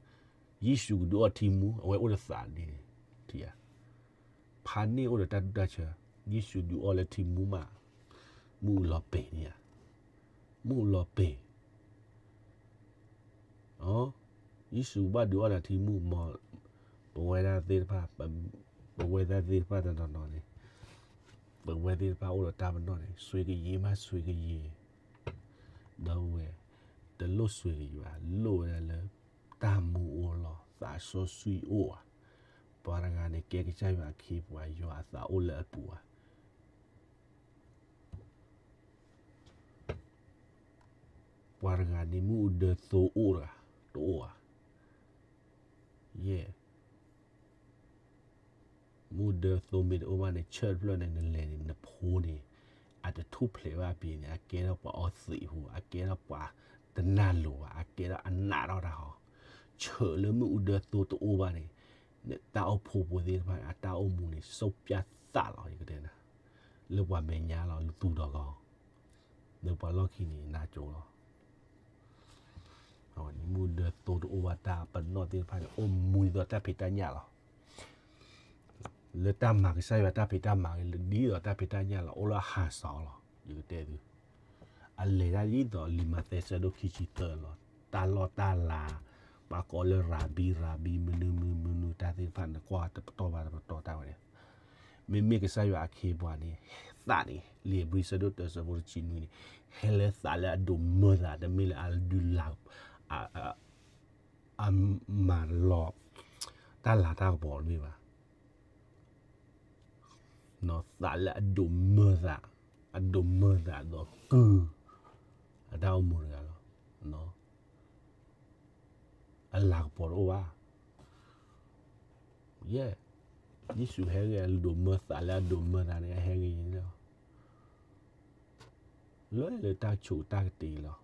ယ့ၣ်ၡူးကဒုးအီၣ်ထံမူ, အဝဲအိၣ်ဒီးသးဒ်န့ၣ်, ထံဧါ. ဖးန့ၢ်အိၣ်ဒီးတၢ်ဒူၣ်တၢ်ဆၢ, ယ့ၣ်ၡူးဒုးအီၣ်လၢထံမူမး, မုၢ်အလီၤပ့ၤန့ၣ်ဧါ, မုၢ်အလီၤပ့ၤ ယ့ၣ်ၡူးဘၣ်ဒုးအီၣ်ဒီးထံမူမး, ပဝဲဒၣ်သ့ၣ်တဖၣ်, ပဝဲဒၣ်သ့ၣ်တဖၣ်တနီၤနီၤန့ၣ်, ပဝဲသ့ၣ်တဖၣ်အိၣ်ဒီးတၢ်ပနီၣ်န့ၣ် စွ့ၤကယံၤမး စွ့ၤကယံၤ, ဒီပုၢ်ဝဲၢ်, တလိၣ်စွ့ၤကယံၤဘၣ်, လိၣ်ဝဲဒၣ်လၢ တၢ်မူအိၣ်လီၤ, သးစီဆှံအိၣ်ဧါ. ပှၤတဂၤန့ၣ် ကဲကစၢ်ယွၤအခ့အပှၤ, ယွၤအသးအိၣ်လၢအပူၤဧါ. ပှၤတဂၤန့ၣ် မ့ၣ်အူဒၢသိအိၣ်တဂၤ, တအိၣ်ဧါ. ယဲၢ်, မ့ၣ်အူဒၢသိမ့ၢ်တအိၣ်ဘၣ်န့ၣ် ဆၢတဖျၢၣ်န့ၣ် နလဲၤန့ၣ် နဖိန့ၣ် အတထူၣ်ဖျဲးဘၣ်အပျ့ၤန့ၣ် အကဲထီၣ်ပှၤအီသံးဖိ, အကဲထီၣ်ပှၤတနၢ်လိၤဘၣ်, အကဲထီၣ်အနးထီၣ်တၢ်ဟီ, ဆၢလၢမ့ၣ်အူဒၢသိတအိၣ်ဘၣ်န့ၣ်, တၢ်အိၣ်ဖှိၣ်ဖိသ့ၣ်တဖၣ်န့ၣ် အတၢ်အိၣ်မူန့ၣ် စိၣ်ပျၢ်သးလီၤ, ယကတဲနၤ, လၢပှၤမဲာ်ညါလီၤ, လၢသူၣ်ဒီးကီၢ် လၢပှၤလီၢ်ခံန့ၣ် နၢ်ကၠိလီၤ. မ့ၣ်အူဒၢသိတအိၣ်ဘၣ် တၢ်ပနီၣ်သ့ၣ်တဖၣ်န့ၣ် အိၣ်မူဒ်သိးတၢ်ဖံးတၢ်ညၣ်လီၤ. လၢတၢ်မၤကစၢ်ယွၤတၢ်ဖံးတၢ်မၤဂ့ၤ လၢဒ်သိးတၢ်ဖံးတၢ်ညၣ်လီၤ, အိၣ်လၢဟးစးလီၤ. ယကတဲသု, အလဲၤတၢ်ဒ်သိးလံာ်မးသဲဆၢဒိၣ်ခံဆံသၢလီၤ. တၢ်လီၢ်တၢ်လၤ, ပှၤကိးလၢရၤဘံ, ရၤဘံ, မနုၤမနုၤမနုၤ တၢ်သ့ၣ်တဖၣ်န့ၣ် ကွၢ်တပတီၢ်ဘၣ်တပတီၢ်တၢ်ဝဲန့ၣ် မ့မ့ၢ်ကစၢ်ယွၤအခ့အပှၤန့ၣ် သးန့ၣ် လံာ်ဧ့ၤဘြံၤဆၢဒိၣ်တၢဆၢဖိတဆံနွံန့ၣ် ဟဲလၢသးလၢအဒိးမၢသး, တမ့ၢ်လၢအဒုးလၤ, အ, အ, အမၤလီၤ တၢ်လၤတၢ်ကပီၤတမ့ၢ်ဘၣ်. သးလၢအဒိးမၢသး, အဒိးမၢသးဒီးကုၢ် အတၢ်အိၣ်မူတဂၤလီၤ. အလၤကပီၤတအိၣ်ဘၣ်. ယဲၢ်, ယ့ၣ်ၡူးဟဲဂ့ၤ အဒိးမၢသးလၢအဒိးမၢသးန့ၣ် အဟဲဂ့ၤန့ၣ်လီၤ. လၢလၢတၢ်ဆိးတၢ်ကတ့ၤလီၤ.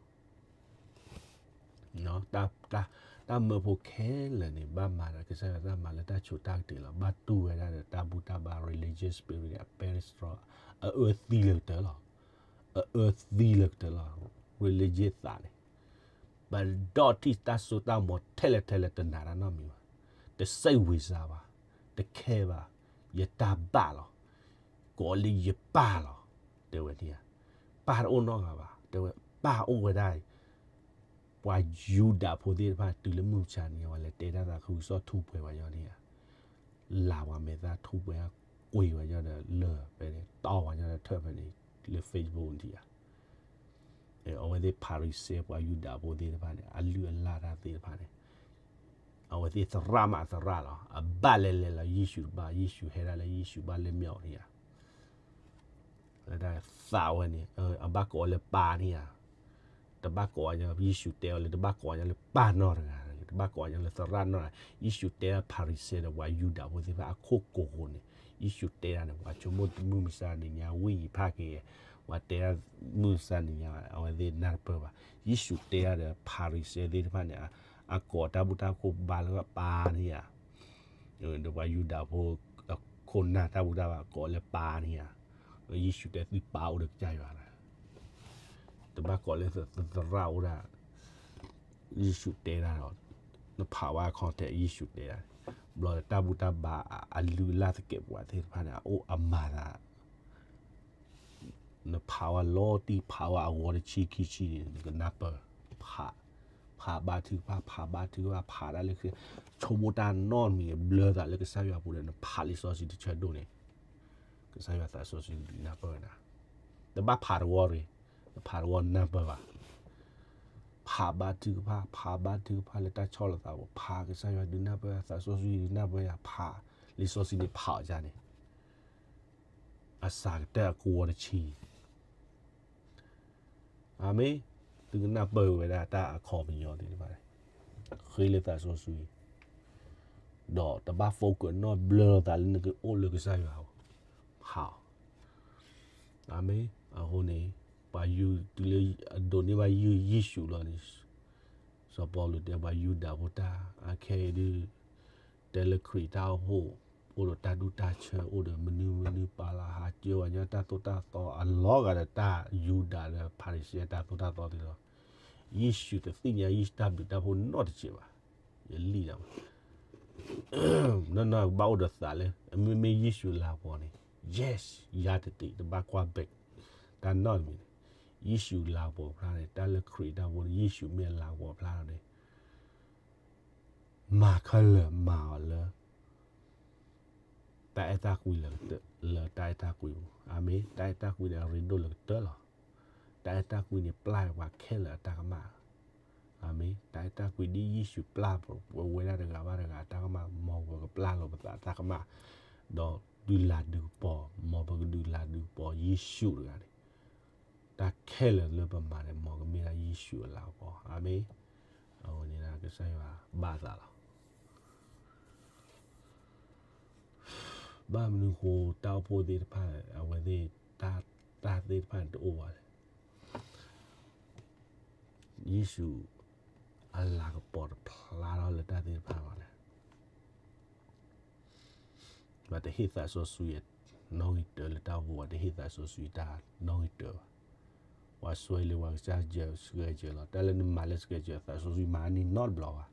တၢ်မၢဖိခဲလၢာ်န့ၣ် ဘၣ်မၤဒီးကစၢ်ယွၤတၢ်မၤလၢတၢ်ဆိးတၢ်ကတ့ၤလီၤ. ဘၣ်တူၢ်ဝဲဒၣ်ဒီးတၢ်ဘူၣ်တၢ်ဘါ religious spirit န့ၣ် အပဲတြီ, အအၢသံလၢကတၢၢ်လီၤ. အအၢသံလၢကတၢၢ်လီၤ. religious သးန့ၣ် ပဒီးထံၣ်တၢ်စိတၢ်ကမီၤထဲလဲၣ်ထဲလဲၣ် တနာ်တၢ်နီတမံၤဘၣ်, တစိတ်ဝင်စားဘၣ်, တခဲဘၣ်, ယတၢ်ဘၣ်လီၤ, ကိးလၢယပၢ်လီၤ, တဲဝဲန့ၣ်ဧါ. ပၢ်တအိၣ်နီတဂၤဘၣ်, တဲဝဲ, ပၢ်အိၣ်ဝဲဒၣ် ပှၤယူဒၤဖိသ့ၣ်တဖၣ် တုၤလၢမုၢ်မဆါန့ၣ် ပှၤလဲၤတဲတၢ်သးခုကစီၣ်ထူးပှဲၤဝဲညီန့ၣ်ဧါ, လၢပှၤမဲာ်သၣ်ထူးပှဲၤ ကွံာ်ဝဲညီဒီးလၢာ်ဖဲန့ၣ် တီၢ်ဝဲညီဒီးထၢၣ်ဖဲန့ၣ် လၢ Facebook န့ၣ်ဧါ. အဝဲသ့ၣ်ဖၤရံၤၡဲ ပှၤယူဒၤဖိသ့ၣ်တဖၣ်န့ၣ် အလုၢ်အလၢ်တၢ်သ့ၣ်တဖၣ်န့ၣ် အဝဲသ့ၣ်သရၣ်မးသရၣ်လီၤ. အဘၣ်လဲၤလဲၤလီၤ ယ့ၣ်ၡူးတဘၣ်, ယ့ၣ်ၡူးဟဲဒၣ်လၢယ့ၣ်ၡူးဘၣ်လၢမ့ၢ်အီၤန့ၣ်ဧါ. လၢတၢ်သးဝဲန့ၣ် အဘၣ်ကိးလၢပၢ်န့ၣ်ဧါ. တဘၣ်ကိးအီၤ ယ့ၣ်ၡူးတဲအီၤလၢ တဘၣ်ကိးအီၤလၢပၢ်နီတဂၤ, တဘၣ်ကိးအီၤလၢသရၣ်နီတဂၤ. ယ့ၣ်ၡူးတဲဒၣ်ဖၤရံၤၡဲဒီးပှၤယူဒၤဖိသ့ၣ်တဖၣ်အခိၣ်ကိၤဃိန့ၣ်, ယ့ၣ်ၡူးတဲဒၣ်န့ၣ် ပှၤဆိကမိၣ်မုၢ်မဆါန့ၣ်ညါ ဝံၣ်ယံၤဖးက့ၤ, ပှၤတဲဒၣ်မုၢ်မဆါန့ၣ်ညါ အဝဲသ့ၣ်နၢ်တပၢၢ်ဘၣ်. ယ့ၣ်ၡူးတဲဒၣ်ဒီးဖၤရံၤၡဲသ့ၣ်တဖၣ်န့ၣ် အကိးတၢ်ဘူၣ်တၢ်ဘါလၢပၢ်န့ၣ်ဧါ. ဒီးပှၤယူဒၤဖိ ခိၣ်နၢ်တၢ်ဘူၣ်တၢ်ဘါကိးလၢပၢ်န့ၣ်ဧါ. ယ့ၣ်ၡူးတဲသုပၢ်အိၣ်ဒီးကစၢ်ယွၤလီၤ. တဘၣ်ကိးလၢသရၣ်အိၣ်ဒၣ်, ယ့ၣ်ၡူးတဲဒၣ်ဒီး နဖးဝဲ context ယ့ၣ်ၡူးတဲဒၣ်, ဘျီတၢ်ဘူၣ်တၢ်ဘါအလုၢ်အလၢ်သကဲးပဝးသ့ၣ်တဖၣ်န့ၣ် အအိၣ်အမၤသး နဖးဝဲလီၤတံၢ် ဖးဝဲအဂီၤတဆံခံဆံန့ၣ် နကနၢ်ပၢၢ်, ဖး, ဖးဘါထုကဖၣ် ဖးဘါထုကဖၣ် ဖးတၢ်လၢခရံာ်, ဆိကမိၣ်တၢ်နီတမံၤ ဘျၢသးလၢကစၢ်ယွၤအပူၤဒီး နဖးလံာ်စီဆှံတဆၢဒိၣ်န့ၣ် ကစၢ်ယွၤသးစီဆှံဒုးနၢ်ပၢၢ်နၤ, တဘၣ်ဖးတဝီတဂ့ၤ, နဖးတဝီနၢ်ပၢၢ်ဘၣ်, ဖးဘါထုကဖၣ် ဖးဘါထုကဖၣ်လၢတၢ်ဆီၣ်လီၤသးပူၤ ဖးကစၢ်ယွၤဒုးနၢ်ပၢၢ် သးစီဆှံဒုးနၢ်ပၢၢ်ယၤ ဖးလံာ်စီဆှံန့ၣ်ဖးအီၤဒ်န့ၣ် အစှၤကတၢၢ်အကဝီၤတဆံ, အၤမ့ၣ်, သုကနၢ်ပၢၢ်ဝဲဒၣ်တၢ်အခီပညီသ့ၣ်တဖၣ်, ဃ့လၢသးစီဆှံ, ဒီးတဘၣ် focus နီတဘျီသးလၢနကအိၣ်လၢကစၢ်ယွၤအပူၤ, ဖးအီၤ, အၤမ့ၣ်, အဃိန့ၣ် ပှၤယူၤတုၤလၢအဒိးန့ၢ်ဘၣ်ယ့ၣ်ၡူးလီၤန့ၣ်, စီၤပီလူးတဲပှၤယူဒၤဖိတၢ်အခဲအံၤဒုး တဲလၢခရံာ်တၢ်အိၣ်ဖှိၣ် အိၣ်ဒီးတၢ်ဒူၣ်တၢ်ဆၢ အိၣ်ဒီးမနုၤမနုၤပာ်လီၤဟးစၢၤဝဲညီတၢ်သိၣ်တၢ်သီအလီၤဂာ်ဒီးတၢ်ယူဒၤဒီးဖၤရံၤၡဲတၢ်သိၣ်တၢ်သီသ့ၣ်လီၤ. ယ့ၣ်ၡူးတသ့ၣ်ညါယ့ၣ်ၡူးတၢ်ဘျုးတၢ်ဖှိၣ်နီတစဲးဘၣ်. ယလံၣ်ဒၣ်ဘၣ် နီၢ်နီၢ်ကဘၣ်အိၣ်ဒီးသးလၢ မ့မ့ၢ်ယ့ၣ်ၡူးလၤကပီၤန့ၣ် yes ယၤတတ့ၢ် တဘၣ်ကွၢ်ဘၣ် တၢ်နီတမံၤန့ၣ် ယ့ၣ်ၡူးလၤကပီၤဖျါန့ၣ် တၢ်လၢခရံာ်တၢ်ဖိန့ၣ် ယ့ၣ်ၡူးမ့ၢ်လၤကပီၤဖျါလီၤန့ၣ် မၤခဲလၢာ်မၤအီၤလၢ တၢ်အဲၣ်တၢ်ကွံလၢ လၢတၢ်အဲၣ်တၢ်ကွံပူၤ အၤမ့ၣ် တၢ်အဲၣ်တၢ်ကွံန့ၣ် အရ့ဒိၣ်လၢကတၢၢ်လီၤ. တၢ်အဲၣ်တၢ်ကွံန့ၣ် ပျၢ်ပှၤခဲလၢာ်အတၢ်ကမၣ် အၤမ့ၣ် တၢ်အဲၣ်တၢ်ကွံဒ်ယ့ၣ်ၡူးပျၢ်ပဝဲဒၣ်တဂၤဘၣ်တဂၤအတၢ်ကမၣ် မ်ပကပျၢ်လီၤပသးတၢ်ကမၣ် ဒီးဒုးလၤဒုးကပီၤ မ်ပကဒုးလၤဒုးကပီၤယ့ၣ်ၡူးတဂၤန့ၣ် တၢ်ခဲလၢာ်လၢပမၤန့ၣ် မ်ကမ့ၢ်ဒၣ်ယ့ၣ်ၡူးအလၤကပီၤ အၤမ့ၣ် အဝဲန့ၣ်ကစၢ်ယွၤဘၣ်သးလီၤ. ဘၣ်မနုၤဃိတၢ်အိၣ်ဖှိၣ်သ့ၣ်တဖၣ် အဝဲသ့ၣ် တၢ်သ့ၣ်တဖၣ်န့ၣ်တအိၣ်ဘၣ်လဲၣ်. ယ့ၣ်ၡူးအလၤကပီၤတဖျါထီၣ်လၢတၢ်သ့ၣ်တဖၣ်ဘၣ်လဲၣ်. ပှၤတဟ့ၣ်သးစီဆှံအနီၣ်ဂံၢ်တၢလၢတၢ်အိၣ်ဖှိၣ် ပှၤတဟ့ၣ်သးစီဆှံတၢ်နီၣ်ဂံၢ်တၢဘၣ်. ပှၤစွဲလၢပှၤကစၢ်ယွၤ schedule လီၤ. တၢ်လၢနမၤလၢ schedule သးစီဆှံမၤန့ၢ်နီတဘျီဘၣ်.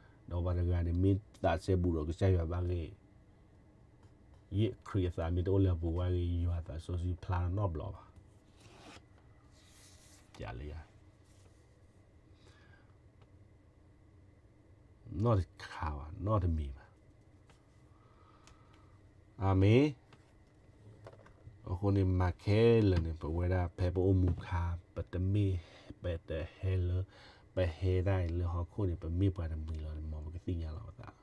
ဒီးပှၤတဂၤန့ၣ် မ့ၢ်သးစဲဘူးဒီးကစၢ်ယွၤဘၣ်ဂ့ၤ ယ့ၣ်ခရံာ်အသးမ့ၢ်တအိၣ်လၢအပူၤဘၣ်ဂ့ၤ ယွၤသးစီဆှံဖျါနီတဘျီဘၣ်. ပျးလၢယၤ နီတခါဘၣ် နီတမံၤဘၣ်. အၤမ့ၣ်. အဃိန့ၣ် မၤခဲလၢာ်န့ၣ် ပဝဲဒၣ်ဖဲပအိၣ်မူခါ ပတမ့ၢ် ပတဟဲလၢ ပဟဲဒၣ်အံၤလၢဟီၣ်ခိၣ်န့ၣ် ပမ့ၢ်ပှၤတမှံၤလီၤန့ၣ် မ်ပကသ့ၣ်ညါလီၤပသး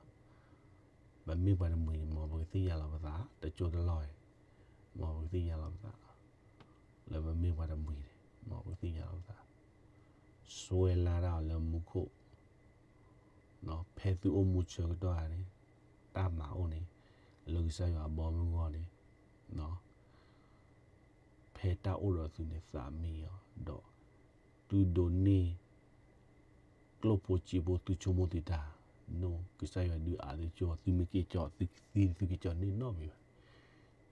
ပမ့ၢ်ပှၤတမှံၤန့ၣ် မ်ပကသ့ၣ်ညါလီၤပသး တကၠိတလီၢ်အံၤ မ်ပကသ့ၣ်ညါလီၤပသး လၢပမ့ၢ်ပှၤတမှံၤန့ၣ် မ်ပကသ့ၣ်ညါလီၤပသး စွဲလၢဒၣ်အီၤလၢမူခိၣ် ဖဲသုအိၣ်မူဆၢကတီၢ်ဧါန့ၣ် တၢ်မၤအိၣ်န့ၣ် လၢကစၢ်ယွၤအဘီမုၢ်ဂီၢ်န့ၣ် ဖဲတၢ်အိၣ်ဒီးသုန့ၣ် သးမံအီၤ ဒီး သုဒိးန့ၢ် ကျိၣ်ဖိစ့ဖိသုဆိကမိၣ်သုတၢ် နိၣ် ကစၢ်ယွၤဒုးအးသုကၠိ သုမ့ၢ်က့ၤကၠီ သုကသံ သုက့ၤကၠီန့ၢ်နီတမံၤဘၣ်.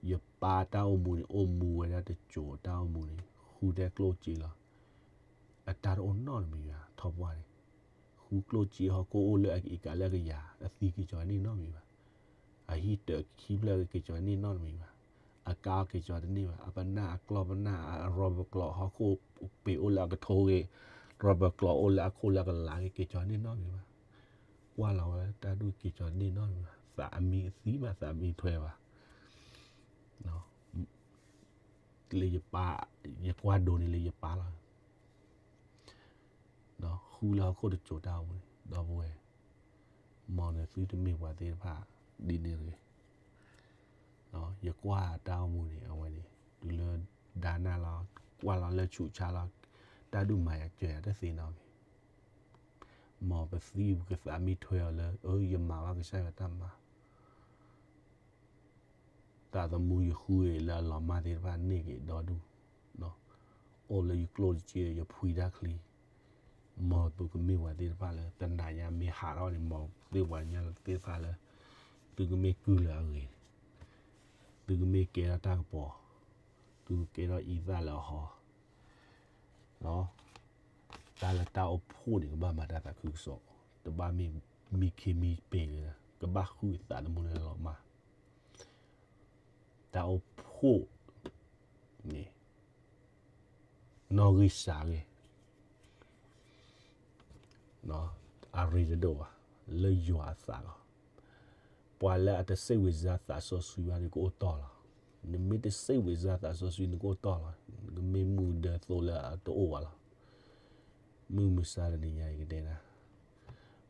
ယပၢ်တၢ်အိၣ်မူန့ၣ် အိၣ်မူဝဲဒၣ်တစိၤတၢ်အိၣ်မူန့ၣ် ဃုတဲကျိၣ်စ့လီၤ. အတၢ်တအိၣ်နီတမံၤဘၣ် ထီၣ်ပှၢ်န့ၣ် ဃုကျိၣ်စ့ဟီၣ်ခိၣ်အိၣ်လၢအက့ၤကးလၢအကယၤ အသံက့ၤကၠီန့ၢ်နီတမံၤဘၣ်. အဟံၣ်တၢးခံဖျၢၣ်က့ၤကၠီန့ၢ်နီတမံၤဘၣ်. အကါက့ၤကၠီတန့ၢ်ဘၣ်. အပနၢ်အကျီၢ်ပနၢ်အရီပကျီၢ်ဟီၣ်ခိၣ်ပ့ၤအိၣ်လၢအကထိဂ့ၤ ရၢၢ်ဘၢၣ်ကျီအိၣ်လၢအခိၣ်လၢအကလးက့ၤ က့ၤကၠီန့ၢ်နီတမံၤဘၣ်. ကွၢ်လီၤဝဲတၢ်ဒူၣ် က့ၤကၠီန့ၢ်နီတမံၤဘၣ်. သးအမံသံမး သးမံထွဲဘၣ်. လၢယပၢ်, ယကွၢ်ဒိးန့ၢ်လၢယပၢ်လီၤ. ဃုလၢဟီၣ်ခိၣ်တစိၤတၢ်အိၣ်မူန့ၣ် ဒီပုၢ်ဝဲၢ်, မ်နသုတမ့ၢ်ပှၤသ့ၣ်တဖၣ်ဒ်န့ၣ်တဂ့ၤ. ယကွၢ်တၢ်အိၣ်မူန့ၣ် အဝဲန့ၣ် တုၤလၢဒါနၢ်လီၤ, ကွၢ်လီၤလၢဆူးဆါလီၤ, တၢ်ဒူၣ်မၤယၤစၢၤယၤတသ့နီတမံၤ. မ်ပသံပကသးမံထွဲအီၤလၢ အၢ ယမၤဘၣ်ကစၢ်ယွၤတၢ်မၤ သးသမူယဃုအံၤလၢအလီၤမၢ်သ့ၣ်တဖၣ်န့ၢ်က့ၤဒီဒူၣ်, အိၣ်လၢယကျိၣ်စ့ ယဖှံတၢ်ချံ, မ်သုကမ့ၢ်ပှၤသ့ၣ်တဖၣ်လၢ တနၤညါမ့ၢ်ဟးထီၣ်န့ၣ် မ်သုပှၤကညီသ့ၣ်တဖၣ်လၢ သုကမ့ၢ်ကုၢ်လၢအဂ့ၤ, သုကမ့ၢ်ကဲထီၣ်တၢ်ကပီၤ, သုကကဲထီၣ်အံသၣ်လၢအဟီ တၢ်လၢတၢ်အိၣ်ဖှိၣ်န့ၣ် ကဘၣ်မၤတၢ်သးခုကစီၣ်, တဘၣ်မ့ၢ်မံခ့မံပ့ၤလၢ ကဘၣ်ဃုအသးသမူလၢလီၤမၢ်. တၢ်အိၣ်ဖှိၣ်န့ၣ် နီၣ်ဂံၢ်စှၤဂ့ၤ အရ့တဒိၣ်ဘၣ် လၢယွၤအသးလီၤ. ပှၤလၢအတစိတ်ဝင်စားသးစီဆှံဘၣ်န့ၣ် ကအိၣ်တီၢ်လီၤ. နမ့ၢ်တစိတ်ဝင်စားသးစီဆှံ နကအိၣ်တီၢ်လီၤ. နကမ့ၢ်မုၢ်ဒၢသိလၢအတအိၣ်ဘၣ်လီၤ. မုၢ်မဆါတနံၤညါအံၤကတဲနၤ,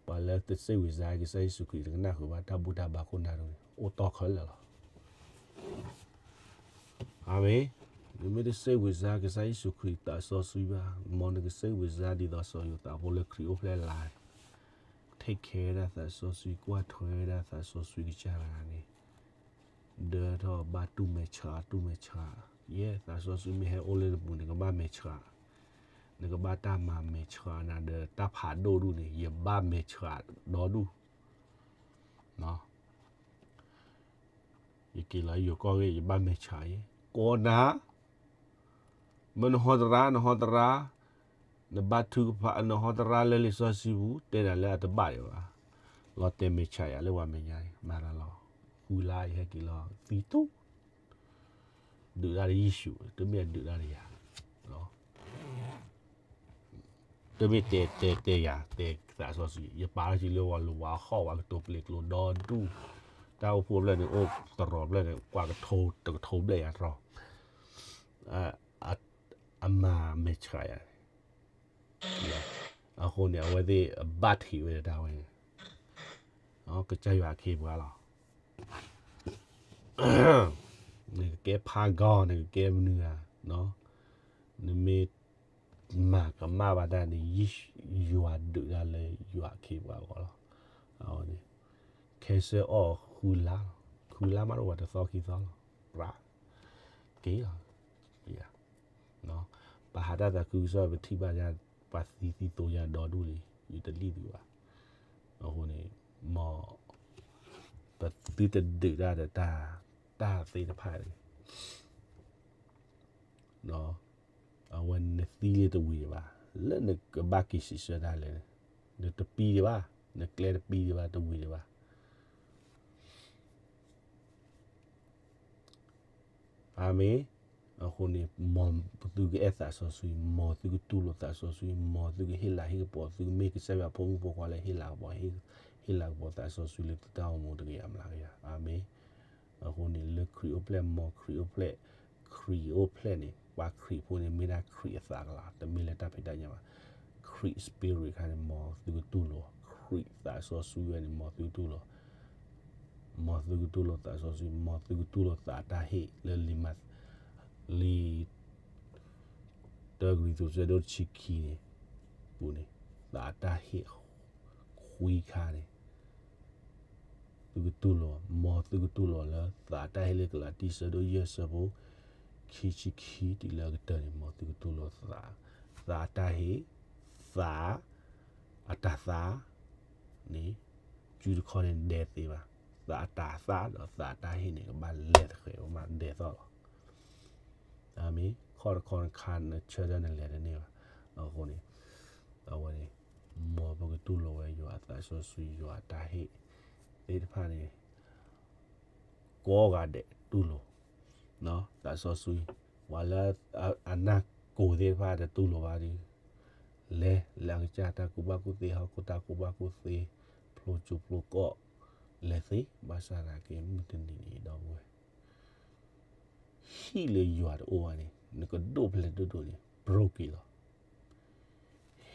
ပှၤလၢတစိတ်ဝင်စားကစၢ်ယ့ၣ်ၡူးခရံာ် တကနၣ်ဃုာ်ဘၣ်တၢ်ဘူၣ်တၢ်ဘါခိၣ်နၢ်ဒိၣ်န့ၣ် အိၣ်တီၢ်ခဲလၢာ်လီၤ. အၤမ့ၣ်. နမ့ၢ်တစိတ်ဝင်စားကစၢ်ယ့ၣ်ၡူးခရံာ်သးစီဆှံဘၣ်, မ်နကစိတ်ဝင်စားဒ်သိးစီၤယိၤသးဖိလၢခရံာ်အိၣ်ဖျဲၣ်လါ, take care ဝဲဒၣ်သးစီဆှံ, ကွၢ်ထွဲဝဲဒၣ်သးစီဆှံကစၢ်တဂၤန့ၣ်, ဒၢထီၣ်ဘၣ်တူၢ်မဲာ်ဆှး တူၢ်မဲာ်ဆှး, ယဲ သးစီဆှံမ့ၢ်ဟဲအိၣ်လၢနပူၤန့ၣ် ကဘၣ်မဲာ်ဆှး, နကဘၣ်တၢ်မၤမဲာ်ဆှးနၤဒီး တၢ်ဖးဒိၣ်ဒူၣ်န့ၣ် ယဘၣ်မဲာ်ဆှးဒီဒူၣ် ယက့ၤလီၤယိၤကီၢ်ဂ့ၢ် ယဘၣ်မဲာ်ဆှးအံၤ, ကိးနၤ, မ့ၢ်နဟီတရါ နဟီတရါ, နဘၣ်ထုကဖၣ် နဟီတရါလၢလံာ်စီဆှံပူၤ တဲနၤလၢအတဘၣ်ဒံးဘၣ်, လီၤတဲာ်မဲာ်ဆှးယၤလၢပှၤမဲာ်ညါန့ၣ် မၤတၢ်လီၤ, ဃုလါယဟဲက့ၤလီၤ သံတူၢ် ဒုးတၢ်လၢယ့ၣ်ၡူး တမ့ၢ်အဒုးတၢ်လၢယၤ, တမ့ၢ်တဲတဲတဲယၤ တဲသးစီဆှံ ယပာ်ထီၣ်က့ၤလၢဝၤလိၤဝၤဟီၣ်ဝၤကတိၤပျ့ၤကျိၤဒီဒူၣ်, တၢ်အိၣ်ဖှိၣ်ဖျၢၣ်န့ၣ် အိၣ်တရီၤဖျၢၣ်န့ၣ် ကွၢ်ကထိတကထိဘျဲၣ်ယၤတရီၤ, အမၤမဲာ်ဆှးယၤ, အဃိန့ၣ် အဝဲသ့ၣ်အဘၣ်ထံးဝဲဒၣ်ဝဲန့ၣ်, ကစၢ်ယွၤအခ့အပှၤလီၤ. နကကဲဖးကီ နကကဲမနုၤဧါ, နမ့ၢ်မၤကမၣ်ဘၣ်တၢ်န့ၣ် ယွၤဒုးတၢ်လၢယွၤအခ့အပှၤအဂီၢ်လီၤ. အဝဲန့ၣ် cancer အီၣ်ဃုလါ, ဃုလါမးတအိၣ်ဘၣ် တသီခံသီလီၤ, က့ၤလီၤ. ပဟးတၢ်သးခုကစီၣ် ပထံၣ်ဘၣ်ယၤ ပှၤသံသံသိယၤဒီဒူၣ်လံ ယတလံၣ်သုဘၣ်. အဃိန့ၣ် မ်ပသုတဒုးတၢ်ဒီးတၢ်သ့ၣ်တဖၣ်န့ၣ် အဝဲနသံလၢတဝံၤဒံးဘၣ်, လၢနကဘၣ်က့ၤစံးဆၢတၢ်လဲၣ်, နတပံဒံးဘၣ်, နကျဲတပံဒံးဘၣ် တဝံၤဒံးဘၣ်. အၤမ့ၣ်. အဃိန့ၣ် မ်သုကအဲၣ်သးစီဆှံ, မ်သုကတူၢ်လိာ်သးစီဆှံ, မ်သုကဟ့ၣ်လၤဟ့ၣ်ကပီၤ, သုကမ့ၢ်ကစၢ်ယွၤဖိမုၣ်ဖိခွါလၢဟ့ၣ်လၤကပီၤ, ဟ့ၣ်လၤကပီၤသးစီဆှံလၢသုတၢ်အိၣ်မူတကယၤအမျးကယၤ. အၤမ့ၣ်. အဃိန့ၣ် လၢခရံာ်အိၣ်ဖျဲၣ်, မ်ခရံာ်အိၣ်ဖျဲၣ်, ခရံာ်အိၣ်ဖျဲၣ်န့ၣ် ပှၤခရံာ်ဖိန့ၣ် မ့ၢ်ဒၣ်ခရံာ်အသးကလၤ, တမ့ၢ်လၢတၢ်ဖံးတၢ်ညၣ်ဘၣ်. ခရံာ် spirit ခါန့ၣ် မ်သုကတူၢ်လိာ်, ခရံာ်သးစီဆှံဝဲန့ၣ် မ်သုကတူၢ်လိာ်, မ်သုကတူၢ်လိာ်သးစီဆှံ, မ်သုကတူၢ်လိာ်သးတၢ်ဟ့ၣ်လၢလံာ်မး, လံာ် တၢကရံၣ်သူး ဆၢဒိၣ်တဆံခံန့ၣ်, ပူၤန့ၣ်, သးတၢ်ဟ့ၣ် ခွံခါန့ၣ် သုကတူၢ်လိာ်, မ်သုကတူၢ်လိာ်လၢသးတၢ်ဟ့ၣ်လၢကလၤတံ ဆၢဒိၣ်ယဲၢ် ဆၢဖိ ခံဆံခံတုၤလၢအကတၢၢ်န့ၣ် မ်သုကတူၢ်လိာ်သး, သးတၢ်ဟ့ၣ်, သး, အတၤသၣ်, န့ၣ်, စုတခီန့ၣ်ဒဲးသ့ဘၣ်, သးအတၤသၣ်ဒီးသးတၢ်ဟ့ၣ်န့ၣ် ကဘၣ်လဲၤသဃဲး ကဘၣ်ဒဲးသီၣ်လီၤ. အၤမ့ၣ်, ခီၣ်တခီနခါနဆၢထၢၣ်နလဲၤတန့ၢ်ဘၣ်. အဃိန့ၣ်, အဝဲန့ၣ်, မ်ပကတူၢ်လိာ်ဝဲယွၤအသးစီဆှံ ယွၤအတၢ်ဟ့ၣ် သ့ၣ်တဖၣ်န့ၣ် ကိးဂၤဒဲးတူၢ်လိာ်, သးစီဆှံ, ပှၤလၢအနၢ်ကိၤသ့ၣ်တဖၣ်တတူၢ်လိာ်ဘၣ်ဒီး, လဲၤလၢအကစၢ်တၢ်ကူၣ်ဘၣ်ကူၣ်သ့ ဟီၣ်ခိၣ်တၢ်ကူၣ်ဘၣ်ကူၣ်သ့ ဖျိကၠိဖျိကီၢ် လဲၤသ့ ဘၣ်ဆၣ်သနာ်က့ မုၢ်တနံၤန့ၣ် ဒီပုၢ်ဝဲၢ် ဟံၣ်လၢယွၤတအိၣ်ဘၣ်န့ၣ် နကဒိၣ်ဖျဲးဒိၣ်ဒိၣ်န့ၣ် broke လီၤ.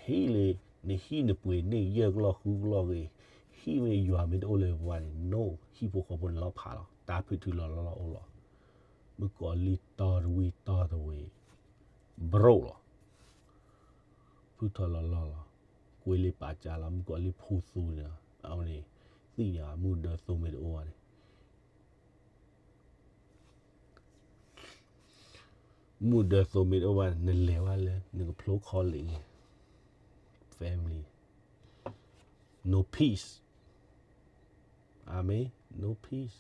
ဟံၣ်လၢ နဟံၣ်နပှ့ၤန့ၢ်ယဲၢ်ကလီၢ်ဃုကလီၢ်ဂ့ၤ, ဟံၣ်မ့ၢ်ယွၤမ့ၢ်တအိၣ်လၢပှၤန့ၣ် no ဟံၣ်ဖိဃီဖိန့ၣ်လီၤဖးလီၤ, တၢ်ဖုးထုလီၤလီၤလီၤအိၣ်လီၤ. မုၣ်ကီၤလံၢ်တီတဝံၣ်တီတဝ့ၤ broke လီၤ. ဖုထီၣ်လီၤလီၢ်လီၤ, ကွ့လံာ်ပာ်ကၢ်လီၤ, မုၣ်ကီၤလံၢ်ဖူသူန့ၣ်, အဝဲန့ၣ် သ့ၣ်ညါမုၢ်ဒၢသိမ့ၢ်တအိၣ်ဘၣ်န့ၣ် မုၢ်ဒၢသိမ့ၢ်တအိၣ်ဘၣ်န့ၣ် နလဲၤဘၣ်လၢ နကဖျိ college န့ၣ် family, no peace, amen, no peace.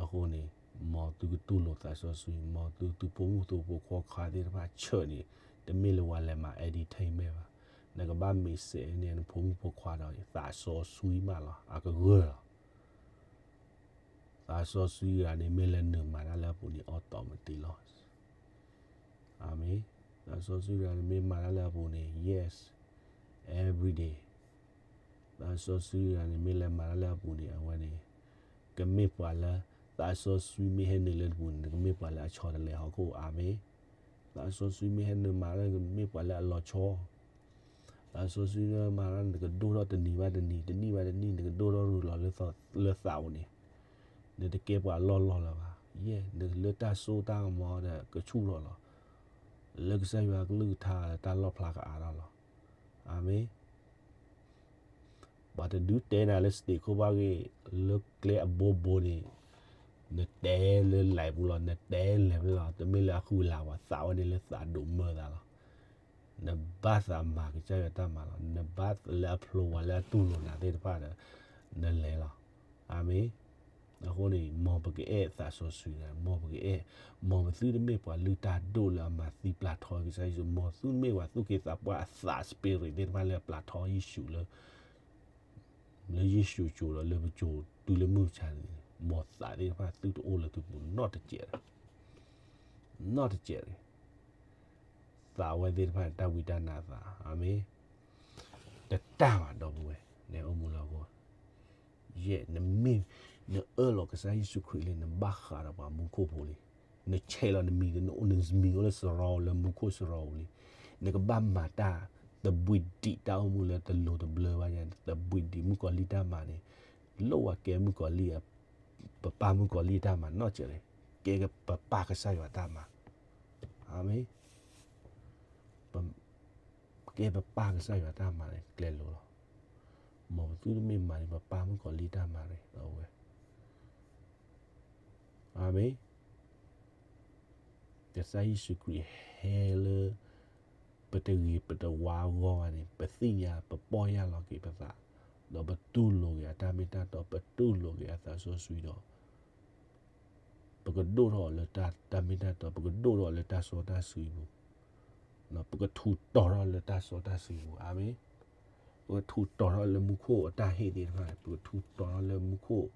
အဃိန့ၣ် မ်သုကတူၢ်လိာ်သးစီဆှံ, မ်သုသုဖိမုၣ်ဖိခွါသ့ၣ်တဖၣ်ဆၢန့ၣ် တမ့ၢ်လၢပှၤလဲၤမၤ entertainment ဘၣ်. နကဘၣ်မ့ၢ်စဲးန့ၣ် နဖိမုၣ်ဖိခွါဒီး သးစီဆှံမးလီၤ, အကဂၢၢ်လီၤ. သးစီဆှံဂၤန့ၣ် မ့ၢ်လဲၤနုာ်မၤတၢ်လၢအပူၤန့ၣ် automatic လီၤ. အၤမ့ၣ်. သးစီဆှံဂၤန့ၣ် မ့ၢ်မၤတၢ်လၢအပူၤန့ၣ် yes, every day. သးစီဆှံဂၤန့ၣ် မ့ၢ်လဲၤမၤတၢ်လၢအပူၤန့ၣ် အဝဲန့ၣ် ကမ့ၢ်ပှၤလၢ သးစီဆှံမ့ၢ်ဟဲနုာ်လၢနပူၤန့ၣ် နကမ့ၢ်ပှၤလၢအဆီတလဲဟီၣ်ခိၣ်, အၤမ့ၣ်. သးစီဆှံမ့ၢ်ဟဲနုာ်မၤလၢ နကမ့ၢ်ပှၤလၢအလီၤဆီ သးစီဆှံမ့ၢ်မၤလၢ နကဒိၣ်ထီၣ်တနံၤဘၣ်တနံၤ, တနံၣ်ဘၣ်တနံၣ် နကဒိၣ်ထီၣ်ရူၤလီၤလၢသးပူၤန့ၣ်, နတကဲပှၤအလီၢ်လီၢ်လၢၤဘၣ်. ယဲၢ် နလၢတၢ်စိတၢ်ကမီၤဒီးကဆူၣ်ထီၣ်လီၤ. လၢကစၢ်ယွၤကလုၢ်ကထါတၢ်လီၣ်ဖျါကအါထီၣ်လီၤ. အၤမ့ၣ်. ပှၤတဒုးတဲနၤလၢ stage ခိၣ်ဘၣ်ဂ့ၢ် လၢကျဲအဘိဘိန့ၣ်, နတဲလၢ live ပူၤလီၤ, နတဲလဲၤဖဲလီၤ, တမ့ၢ်လၢအဃုလၢ်ပှၤသးဝဲန့ၣ်လၢသးဒိၣ်မၢသးလီၤ. နဘၣ်သးမၤကစၢ်ယွၤတၢ်မၤလီၤ. နဘၣ်လၢအဖျိပှၤလၢအတူၢ်လိာ်နၤသ့ၣ်တဖၣ်ဒီး နလဲၤလီၤ. အၤမ့ၣ်. အဃိန့ၣ် မ်ပကအဲၣ်သးစီဆှံန့ၣ်, မ်ပကအဲၣ်, မ်ပသုတမ့ၢ်ပှၤလုၢ်တၢ်ဒိၣ်လၢအမၤသံပျၢ်ထီကစၢ်ယ့ၣ်ၡူး, မ်သုတမ့ၢ်ပှၤသူၣ်က့သးပှၢ်အသး spirit သ့ၣ်တဖၣ်လၢအပျၢ်ထီယ့ၣ်ၡူးလၢ လၢယ့ၣ်ၡူးကၠိဒီးလၢပကၠိတုၤလၢမုၢ်မဆါန့ၣ်, မ်သးသ့ၣ်တဖၣ်သုတအိၣ်လၢသုပူၤနီတစဲး, နီတစဲးန့ၣ်, သးဝဲသ့ၣ်တဖၣ်န့ၣ် တၢ်ဝံတၢ်နါသး, အၤမ့ၣ်, တတၢ်ဘၣ်ဒီပုၢ်ဝဲၢ်, နအိၣ်မူလၢအဂီၢ် ယဲၢ် နမ့ၢ်, နအၢၣ်လီၤကစၢ်ယ့ၣ်ၡူးခရံာ်လၢ နဘၣ်ဃးဒီးပှၤမူခိၣ်ဖိလံ, နဆဲးလီၤနမံၤ, နအိၣ်နမံၤအိၣ်လၢစရီလၢမူခိၣ်စရီပူၤလံ, နကဘၣ်မၤတၢ်သဘှံးဒံးတၢ်အိၣ်မူလၢတလိၤတဘျၢဘၣ်ညါ, သဘှံးဒံးမုၣ်ကီၤလံၢ်တၢ်မၤန့ၣ်, လိၣ်ဝဲကဲမုၣ်ကီၤလံၢ်, ပပၢ်မုၣ်ကီၤလံၢ်တၢ်မၤနီတစဲးန့ၣ်, ကဲပပၢ်ကစၢ်ယွၤတၢ်မၤ, အၤမ့ၣ် ကဲပပၢ်ကစၢ်ယွၤတၢ်မၤန့ၣ် ကျဲလိၤလီၤ. မ်ပသုတမ့ၢ်မၤန့ၣ် ပပၢ်မုၣ်ကီၤလံၢ်တၢ်မၤန့ၣ် အဝဲ, အၤမ့ၣ်. ကစၢ်ယ့ၣ်ၡူးခရံာ်ဟဲလၢ ပတဂ့ၤပတဝါအဂီၢ်ဘၣ်န့ၣ် ပသ့ၣ်ညါပပီၢ်ယၢ်လီၤက့ၤပသး, ဒီးပတူၢ်လိာ်က့ၤအတၢ်မ့ၢ်တၢ်တီ, ပတူၢ်လိာ်က့ၤအသးစီဆှံဒီး ပကဒိၣ်ထီၣ်အီၤလၢတၢ်မ့ၢ်တၢ်တီ, ပကဒိၣ်ထီၣ်အီၤလၢတၢ်စီတၢ်ဆှံပူၤ, ပကထူးတီၤထီၣ်လၢတၢ်စီတၢ်ဆှံပူၤ, အၤမ့ၣ်. ပကထူးတီၤထီၣ်လၢမူခိၣ်အတၢ်ဟ့ၣ်သ့ၣ်တဖၣ်, ပကထူးတီၤထီၣ်လၢမူခိၣ်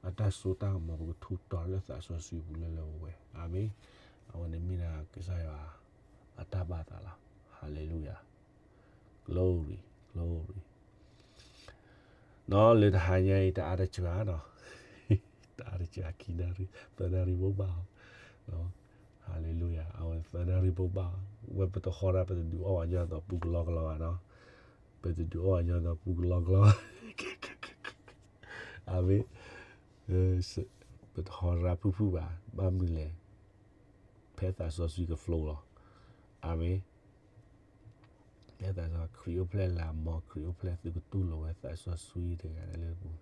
အတၢ်စိတၢ်ကမီၤ, ပကထူးတီၤထီၣ်လၢသးစီဆှံပူၤလၢလၢပဝဲ, အၤမ့ၣ်. အဝဲန့ၣ်မ့ၢ်ဒၣ်ကစၢ်ယွၤအတၢ်ဘၣ်သးလီၤ. Hallelujah, glory, glory. နီၢ်လၢတဟါညါအံၤ တအါတစှၤနီၤ, တအါတစှၤ ခံနၣ်ရံၣ် သၢနၣ်ရံၣ်ဘိးဘၣ်အီၤ, Hallelujah, အဝဲသၢနၣ်ရံၣ်ဘိးဘၣ်အီၤ, ဝဲပတဟီရၣ်ပတဒုးအီၣ်ဝဲညီသိးပူကလီကလီဘၣ်နီၤ, ပတဒုးအီၣ်ဝဲညီသိးပူကလီကလီ, အၤမ့ၣ်. ပတဟီရၣ်ဖုၣ်ဖုၣ်ဘၣ်, ဘၣ်မနုၤလဲၣ်, ဖဲသးစီဆှံက flow လီၤ, အၤမ့ၣ်. ဖဲသးစီဆှံ ခရံာ်အိၣ်ဖျဲၣ်လၢအမီၤ, ခရံာ်အိၣ်ဖျဲၣ် သုကတူၢ်လိာ်ဝဲသးစီဆှံတဂၤလၢနပူၤ,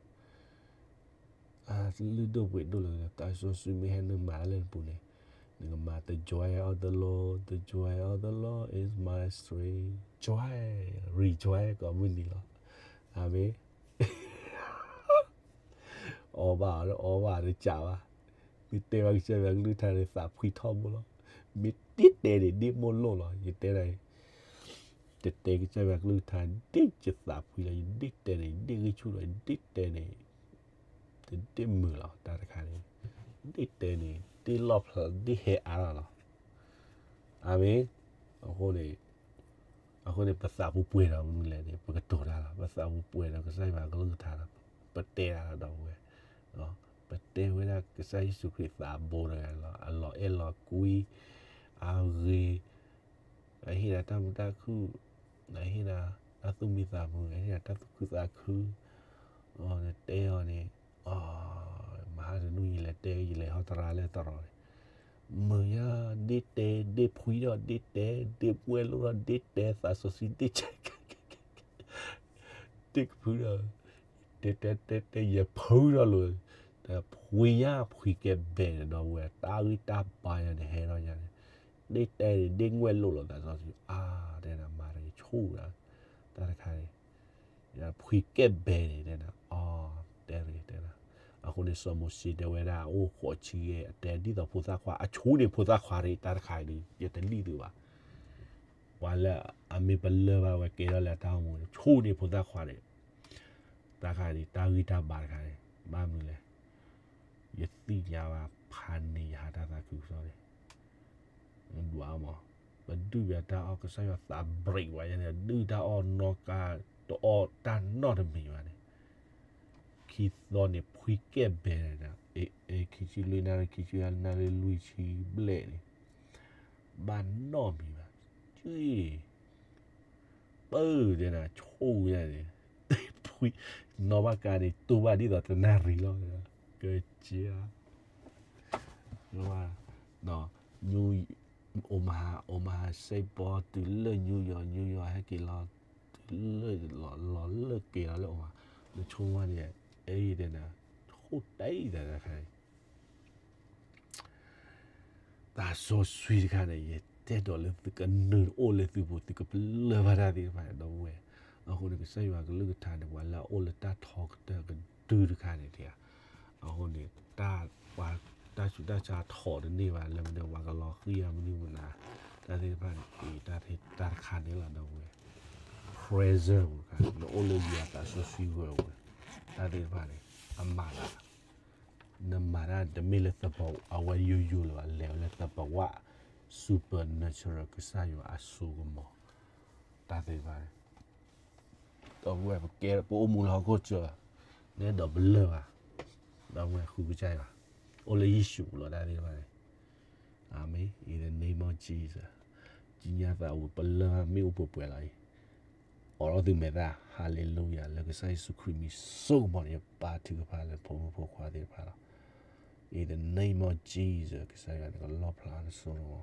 အလုၢ်ဒိၣ်ပှ့ၤဒိၣ်လၢ သးစီဆှံမ့ၢ်ဟဲနုာ်မၤလၢနပူၤန့ၣ်, နကမၤ the joy of the Lord, the joy of the Lord is my strength, joy, rejoice ကိးမုၢ်နံၤလီၤ, အၤမ့ၣ်. အီၣ်ဘၣ်အီၣ်ဘၣ်တစးဘၣ်, မ့ၢ်တဲဘၣ်ကစၢ်ယွၤကလုၢ်ကထါန့ၣ် သးဖှံထီဘိလီၤ, မ့ၢ်ဒ်တဲန့ၣ် ဒ်မိၢ်လိၣ်လီၤ, ယတဲဒ်အံၤ, တတဲကစၢ်ယွၤကလုၢ်ကထါ ဒ်ယသးဖှံလီၤ, ယဒ်တဲန့ၣ် ဒ်ဂံၢ်ဆူၣ်လီၤ, ဒ်တဲန့ၣ် တဒ်မုာ်လီၤ, တၢ်တခါန့ၣ် ဒ်တဲန့ၣ် ဒ်လီၣ်ဖျါ ဒ်ဟဲအါထီၣ်လီၤ, အၤမ့ၣ်. အဃိန့ၣ် အဃိန့ၣ် ပသးပူၤပှဲၤဒီးမနုၤလဲၣ်န့ၣ် ပကတိၤတၢ်လီၤ. ပသးပူၤပှဲၤဒီးကစၢ်ယွၤကလုၢ်ကထါလီၤ. ပတဲတၢ်လီၤ ဒီပုၢ်ဝဲၢ်, ပတဲဝဲဒၣ်ကစၢ်ယ့ၣ်ၡူးခရံာ်သးဘိတဂၤလီၤ. အလီၤအဲၣ်လီၤကွံ, အဂ့ၤ, အဟ့ၣ်ဒၣ်တၢ်မုာ်တၢ်ခုၣ်, အဟ့ၣ်ဒၣ်တၢ်သူၣ်မံသးမုာ်, အဟ့ၣ်ဒၣ်တၢ်သူၣ်ခုသးခု, အီၤန့ၣ်တဲအီၤန့ၣ်, အီၤ, မဟါတနံၤယလဲၤတဲ ယလဲၤဟီတရါလၢသရိာ်န့ၣ်, မုာ်ညါ, ဒ့တဲ, ဒ့ဖှံထီၣ်ဒ့တဲ, ဒ့မွဲလိာ်ထီၣ်ဒ့တဲ, သးစီဆှံဒ့ဆဲး ဒ့ကဖုဒီး, တဲတဲတဲတဲ ယဖုထီၣ်လိာ်, တဖှံညါ ဖှံကဲဘဲန့ၣ် ဒီပုၢ်ဝဲၢ်, တၢ်ဂံၢ်တၢ်ဘါယၤန့ၣ် ဟဲထီၣ်ယၤန့ၣ်, ဒ့တဲန့ၣ် ဒ့မွဲလိာ်လီၤ သးစီဆှံ, အါ, တဲနၤ မၤတဂ့ၤ ဆိၣ်ဒီး, တၢ်တခါန့ၣ်, ဖှံကဲဘဲန့ၣ် တဲနၤ, အီၤ, တဲတဂ့ၤ တဲနၤ, အဃိန့ၣ် စီၤမိၤၡ့တဲဝဲဒၣ် အိၣ်ဃိးဆံဂဲၤ အတဲဒ်သိးဖိသၣ်ခွါ အဆိန့ၣ်ဖိသၣ်ခွါတဂ့ၤ တၢ်တခါအံၤဒီး ယတလံၣ်သုဘၣ် ပှၤလၢအမ့ၢ်ပလၢၢ်ဘၣ်ဝဲကဲထီၣ်လၢအတၢ်အိၣ်မူန့ၣ် ဆိန့ၢ်ဖိသၣ်ခွါန့ၣ်, တၢ်ခါန့ၣ် တၢ်ဂံၢ်တၢ်ဘါတခါန့ၣ် ဘၣ်မနုၤလဲၣ်, ယသ့ၣ်ညါဘၣ် ဖးန့ၢ်ယဟးတၢ်သးခုကစီၣ်န့ၣ်, ဒွးမး, ပဒုၣ်ပတၢ်အီၣ် ကစၢ်ယွၤသး break ဝဲန့ၣ် ဒုၣ်တၢ်အီၣ်နီၢ်ကါ တအီၣ်တၢ်နီတမံၤဘၣ်န့ၣ်, ခံသီန့ၣ် ဖှံကဲဘဲန့ၣ်, ခံဆံလွံၢ်နၣ်ရံၣ် ခံဆံနၣ်ရံၣ် လွံၢ်ဆံဘျဲၣ်န့ၣ် ဘၣ်နီတမံၤဘၣ်, က့, ပၢ်တဲနၤ ဆိၣ်ညါန့ၣ်, ဖှံ, နီၢ်ဘၣ်ကါန့ၣ် တူၢ်ဘၣ်ဒ်သိးတနၣ်ရံၣ်လီၤ, ကက့, အိၣ်မဟါ အိၣ်မဟါ စဲးပီ တုၤလၢ New York, New York ဟဲက့ၤလီၤ, တုၤလၢ လီၤလၢက့ၤလီၤလၢအိၣ်မဟါ, နဆိကမိၣ်န့ၣ်, အဲၣ်တဲနၤ, ဆိၣ်တဲအံၤတခါ သးစီဆှံတခါန့ၣ် ယတဲဒီးလၢသုကနၢၤအိၣ်လၢသုပူၤ သုကပလၢၢ်ဘၣ်တၢ်သ့ၣ်တဖၣ်န့ၣ် ဒီပုၢ်ဝဲၢ်, အဃိန့ၣ် ကစၢ်ယွၤကလုၢ်ကထါန့ၣ် ပှၤလၢအအိၣ်လၢတၢ်ထီကတၢၢ်ကဒုတခါန့ၣ်တဂၤ, အဃိန့ၣ် တၢ်ပှၤ တၢ်ဆူးတၢ်ဆါထီၣ်တန့ၢ်ဘၣ် လၢမ့ၢ်ဒီးပှၤကလီၤဃံၤအမနုၤမနၤ တၢ်သ့ၣ်တဖၣ်န့ၣ် တၢ်တခါန့ၣ်လီၤ ဒီပုၢ်ဝဲၢ်, presence တခါ နအိၣ်လၢယွၤသးစီဆှံဂီၢ်ပူၤ တၢ်သ့ၣ်တဖၣ်န့ၣ် အမၤတၢ် နမၤတၢ်တမ့ၢ်လၢသပှၢ်အဝဲယိယိလၢၤဘၣ် လဲၤဝဲလၢသပှၢ် supernatural ကစၢ်ယွၤအစိကမီၤ တၢ်သ့ၣ်တဖၣ်န့ၣ် ဒီပုၢ်ဝဲၢ် ပကဲပအိၣ်မူလၢဟီၣ်ခိၣ်စၢၤ နအဲၣ်ဒိးပလၢၢ်ဘၣ် ဒီပုၢ်ဝဲၢ် ဃုကစၢ်ယွၤ အိၣ်လၢယ့ၣ်ၡူးပူၤလီၤ တၢ်သ့ၣ်တဖၣ်န့ၣ် အၤမ့ၣ် in the name of Jesus ကညါသးဝံၤ ပလၢၢ်မ့ၣ်အူပှဲၤပှဲၤလီၤအံၤ အိးထီၣ်သုမဲာ်သၣ် hallelujah လၢကစၢ်ယ့ၣ်ၡူးခရံာ်မံၤစိကမီၤန့ၣ် ပာ်ထုကဖၣ်လၢဖိမုၣ်ဖိခွါသ့ၣ်တဖၣ်လီၤ in the name of Jesus ကစၢ်ယွၤ နကလီၣ်ဖျါနစိကမီၤ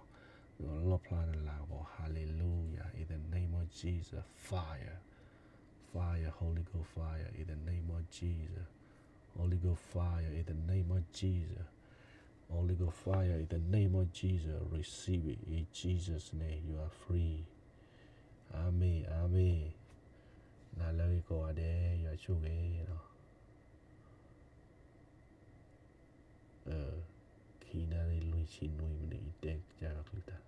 နကလီၣ်ဖျါနလၤကပီၤ hallelujah in the name of Jesus fire fire Holy Ghost fire in the name of Jesus Holy Ghost fire in the name of Jesus Holy Ghost fire in the name of Jesus receive it in Jesus name you are free အၤမ့ၣ် အၤမ့ၣ် နၤလၢဂ့ၤကိးဂၤဒဲး ယွၤဆိၣ်ဂ့ၤလီၤ ခံနၣ်ရံၣ်လွံၢ်ဆံနွံမံးနံး ယတဲကစၢ်ယွၤကလုၢ်တၢ်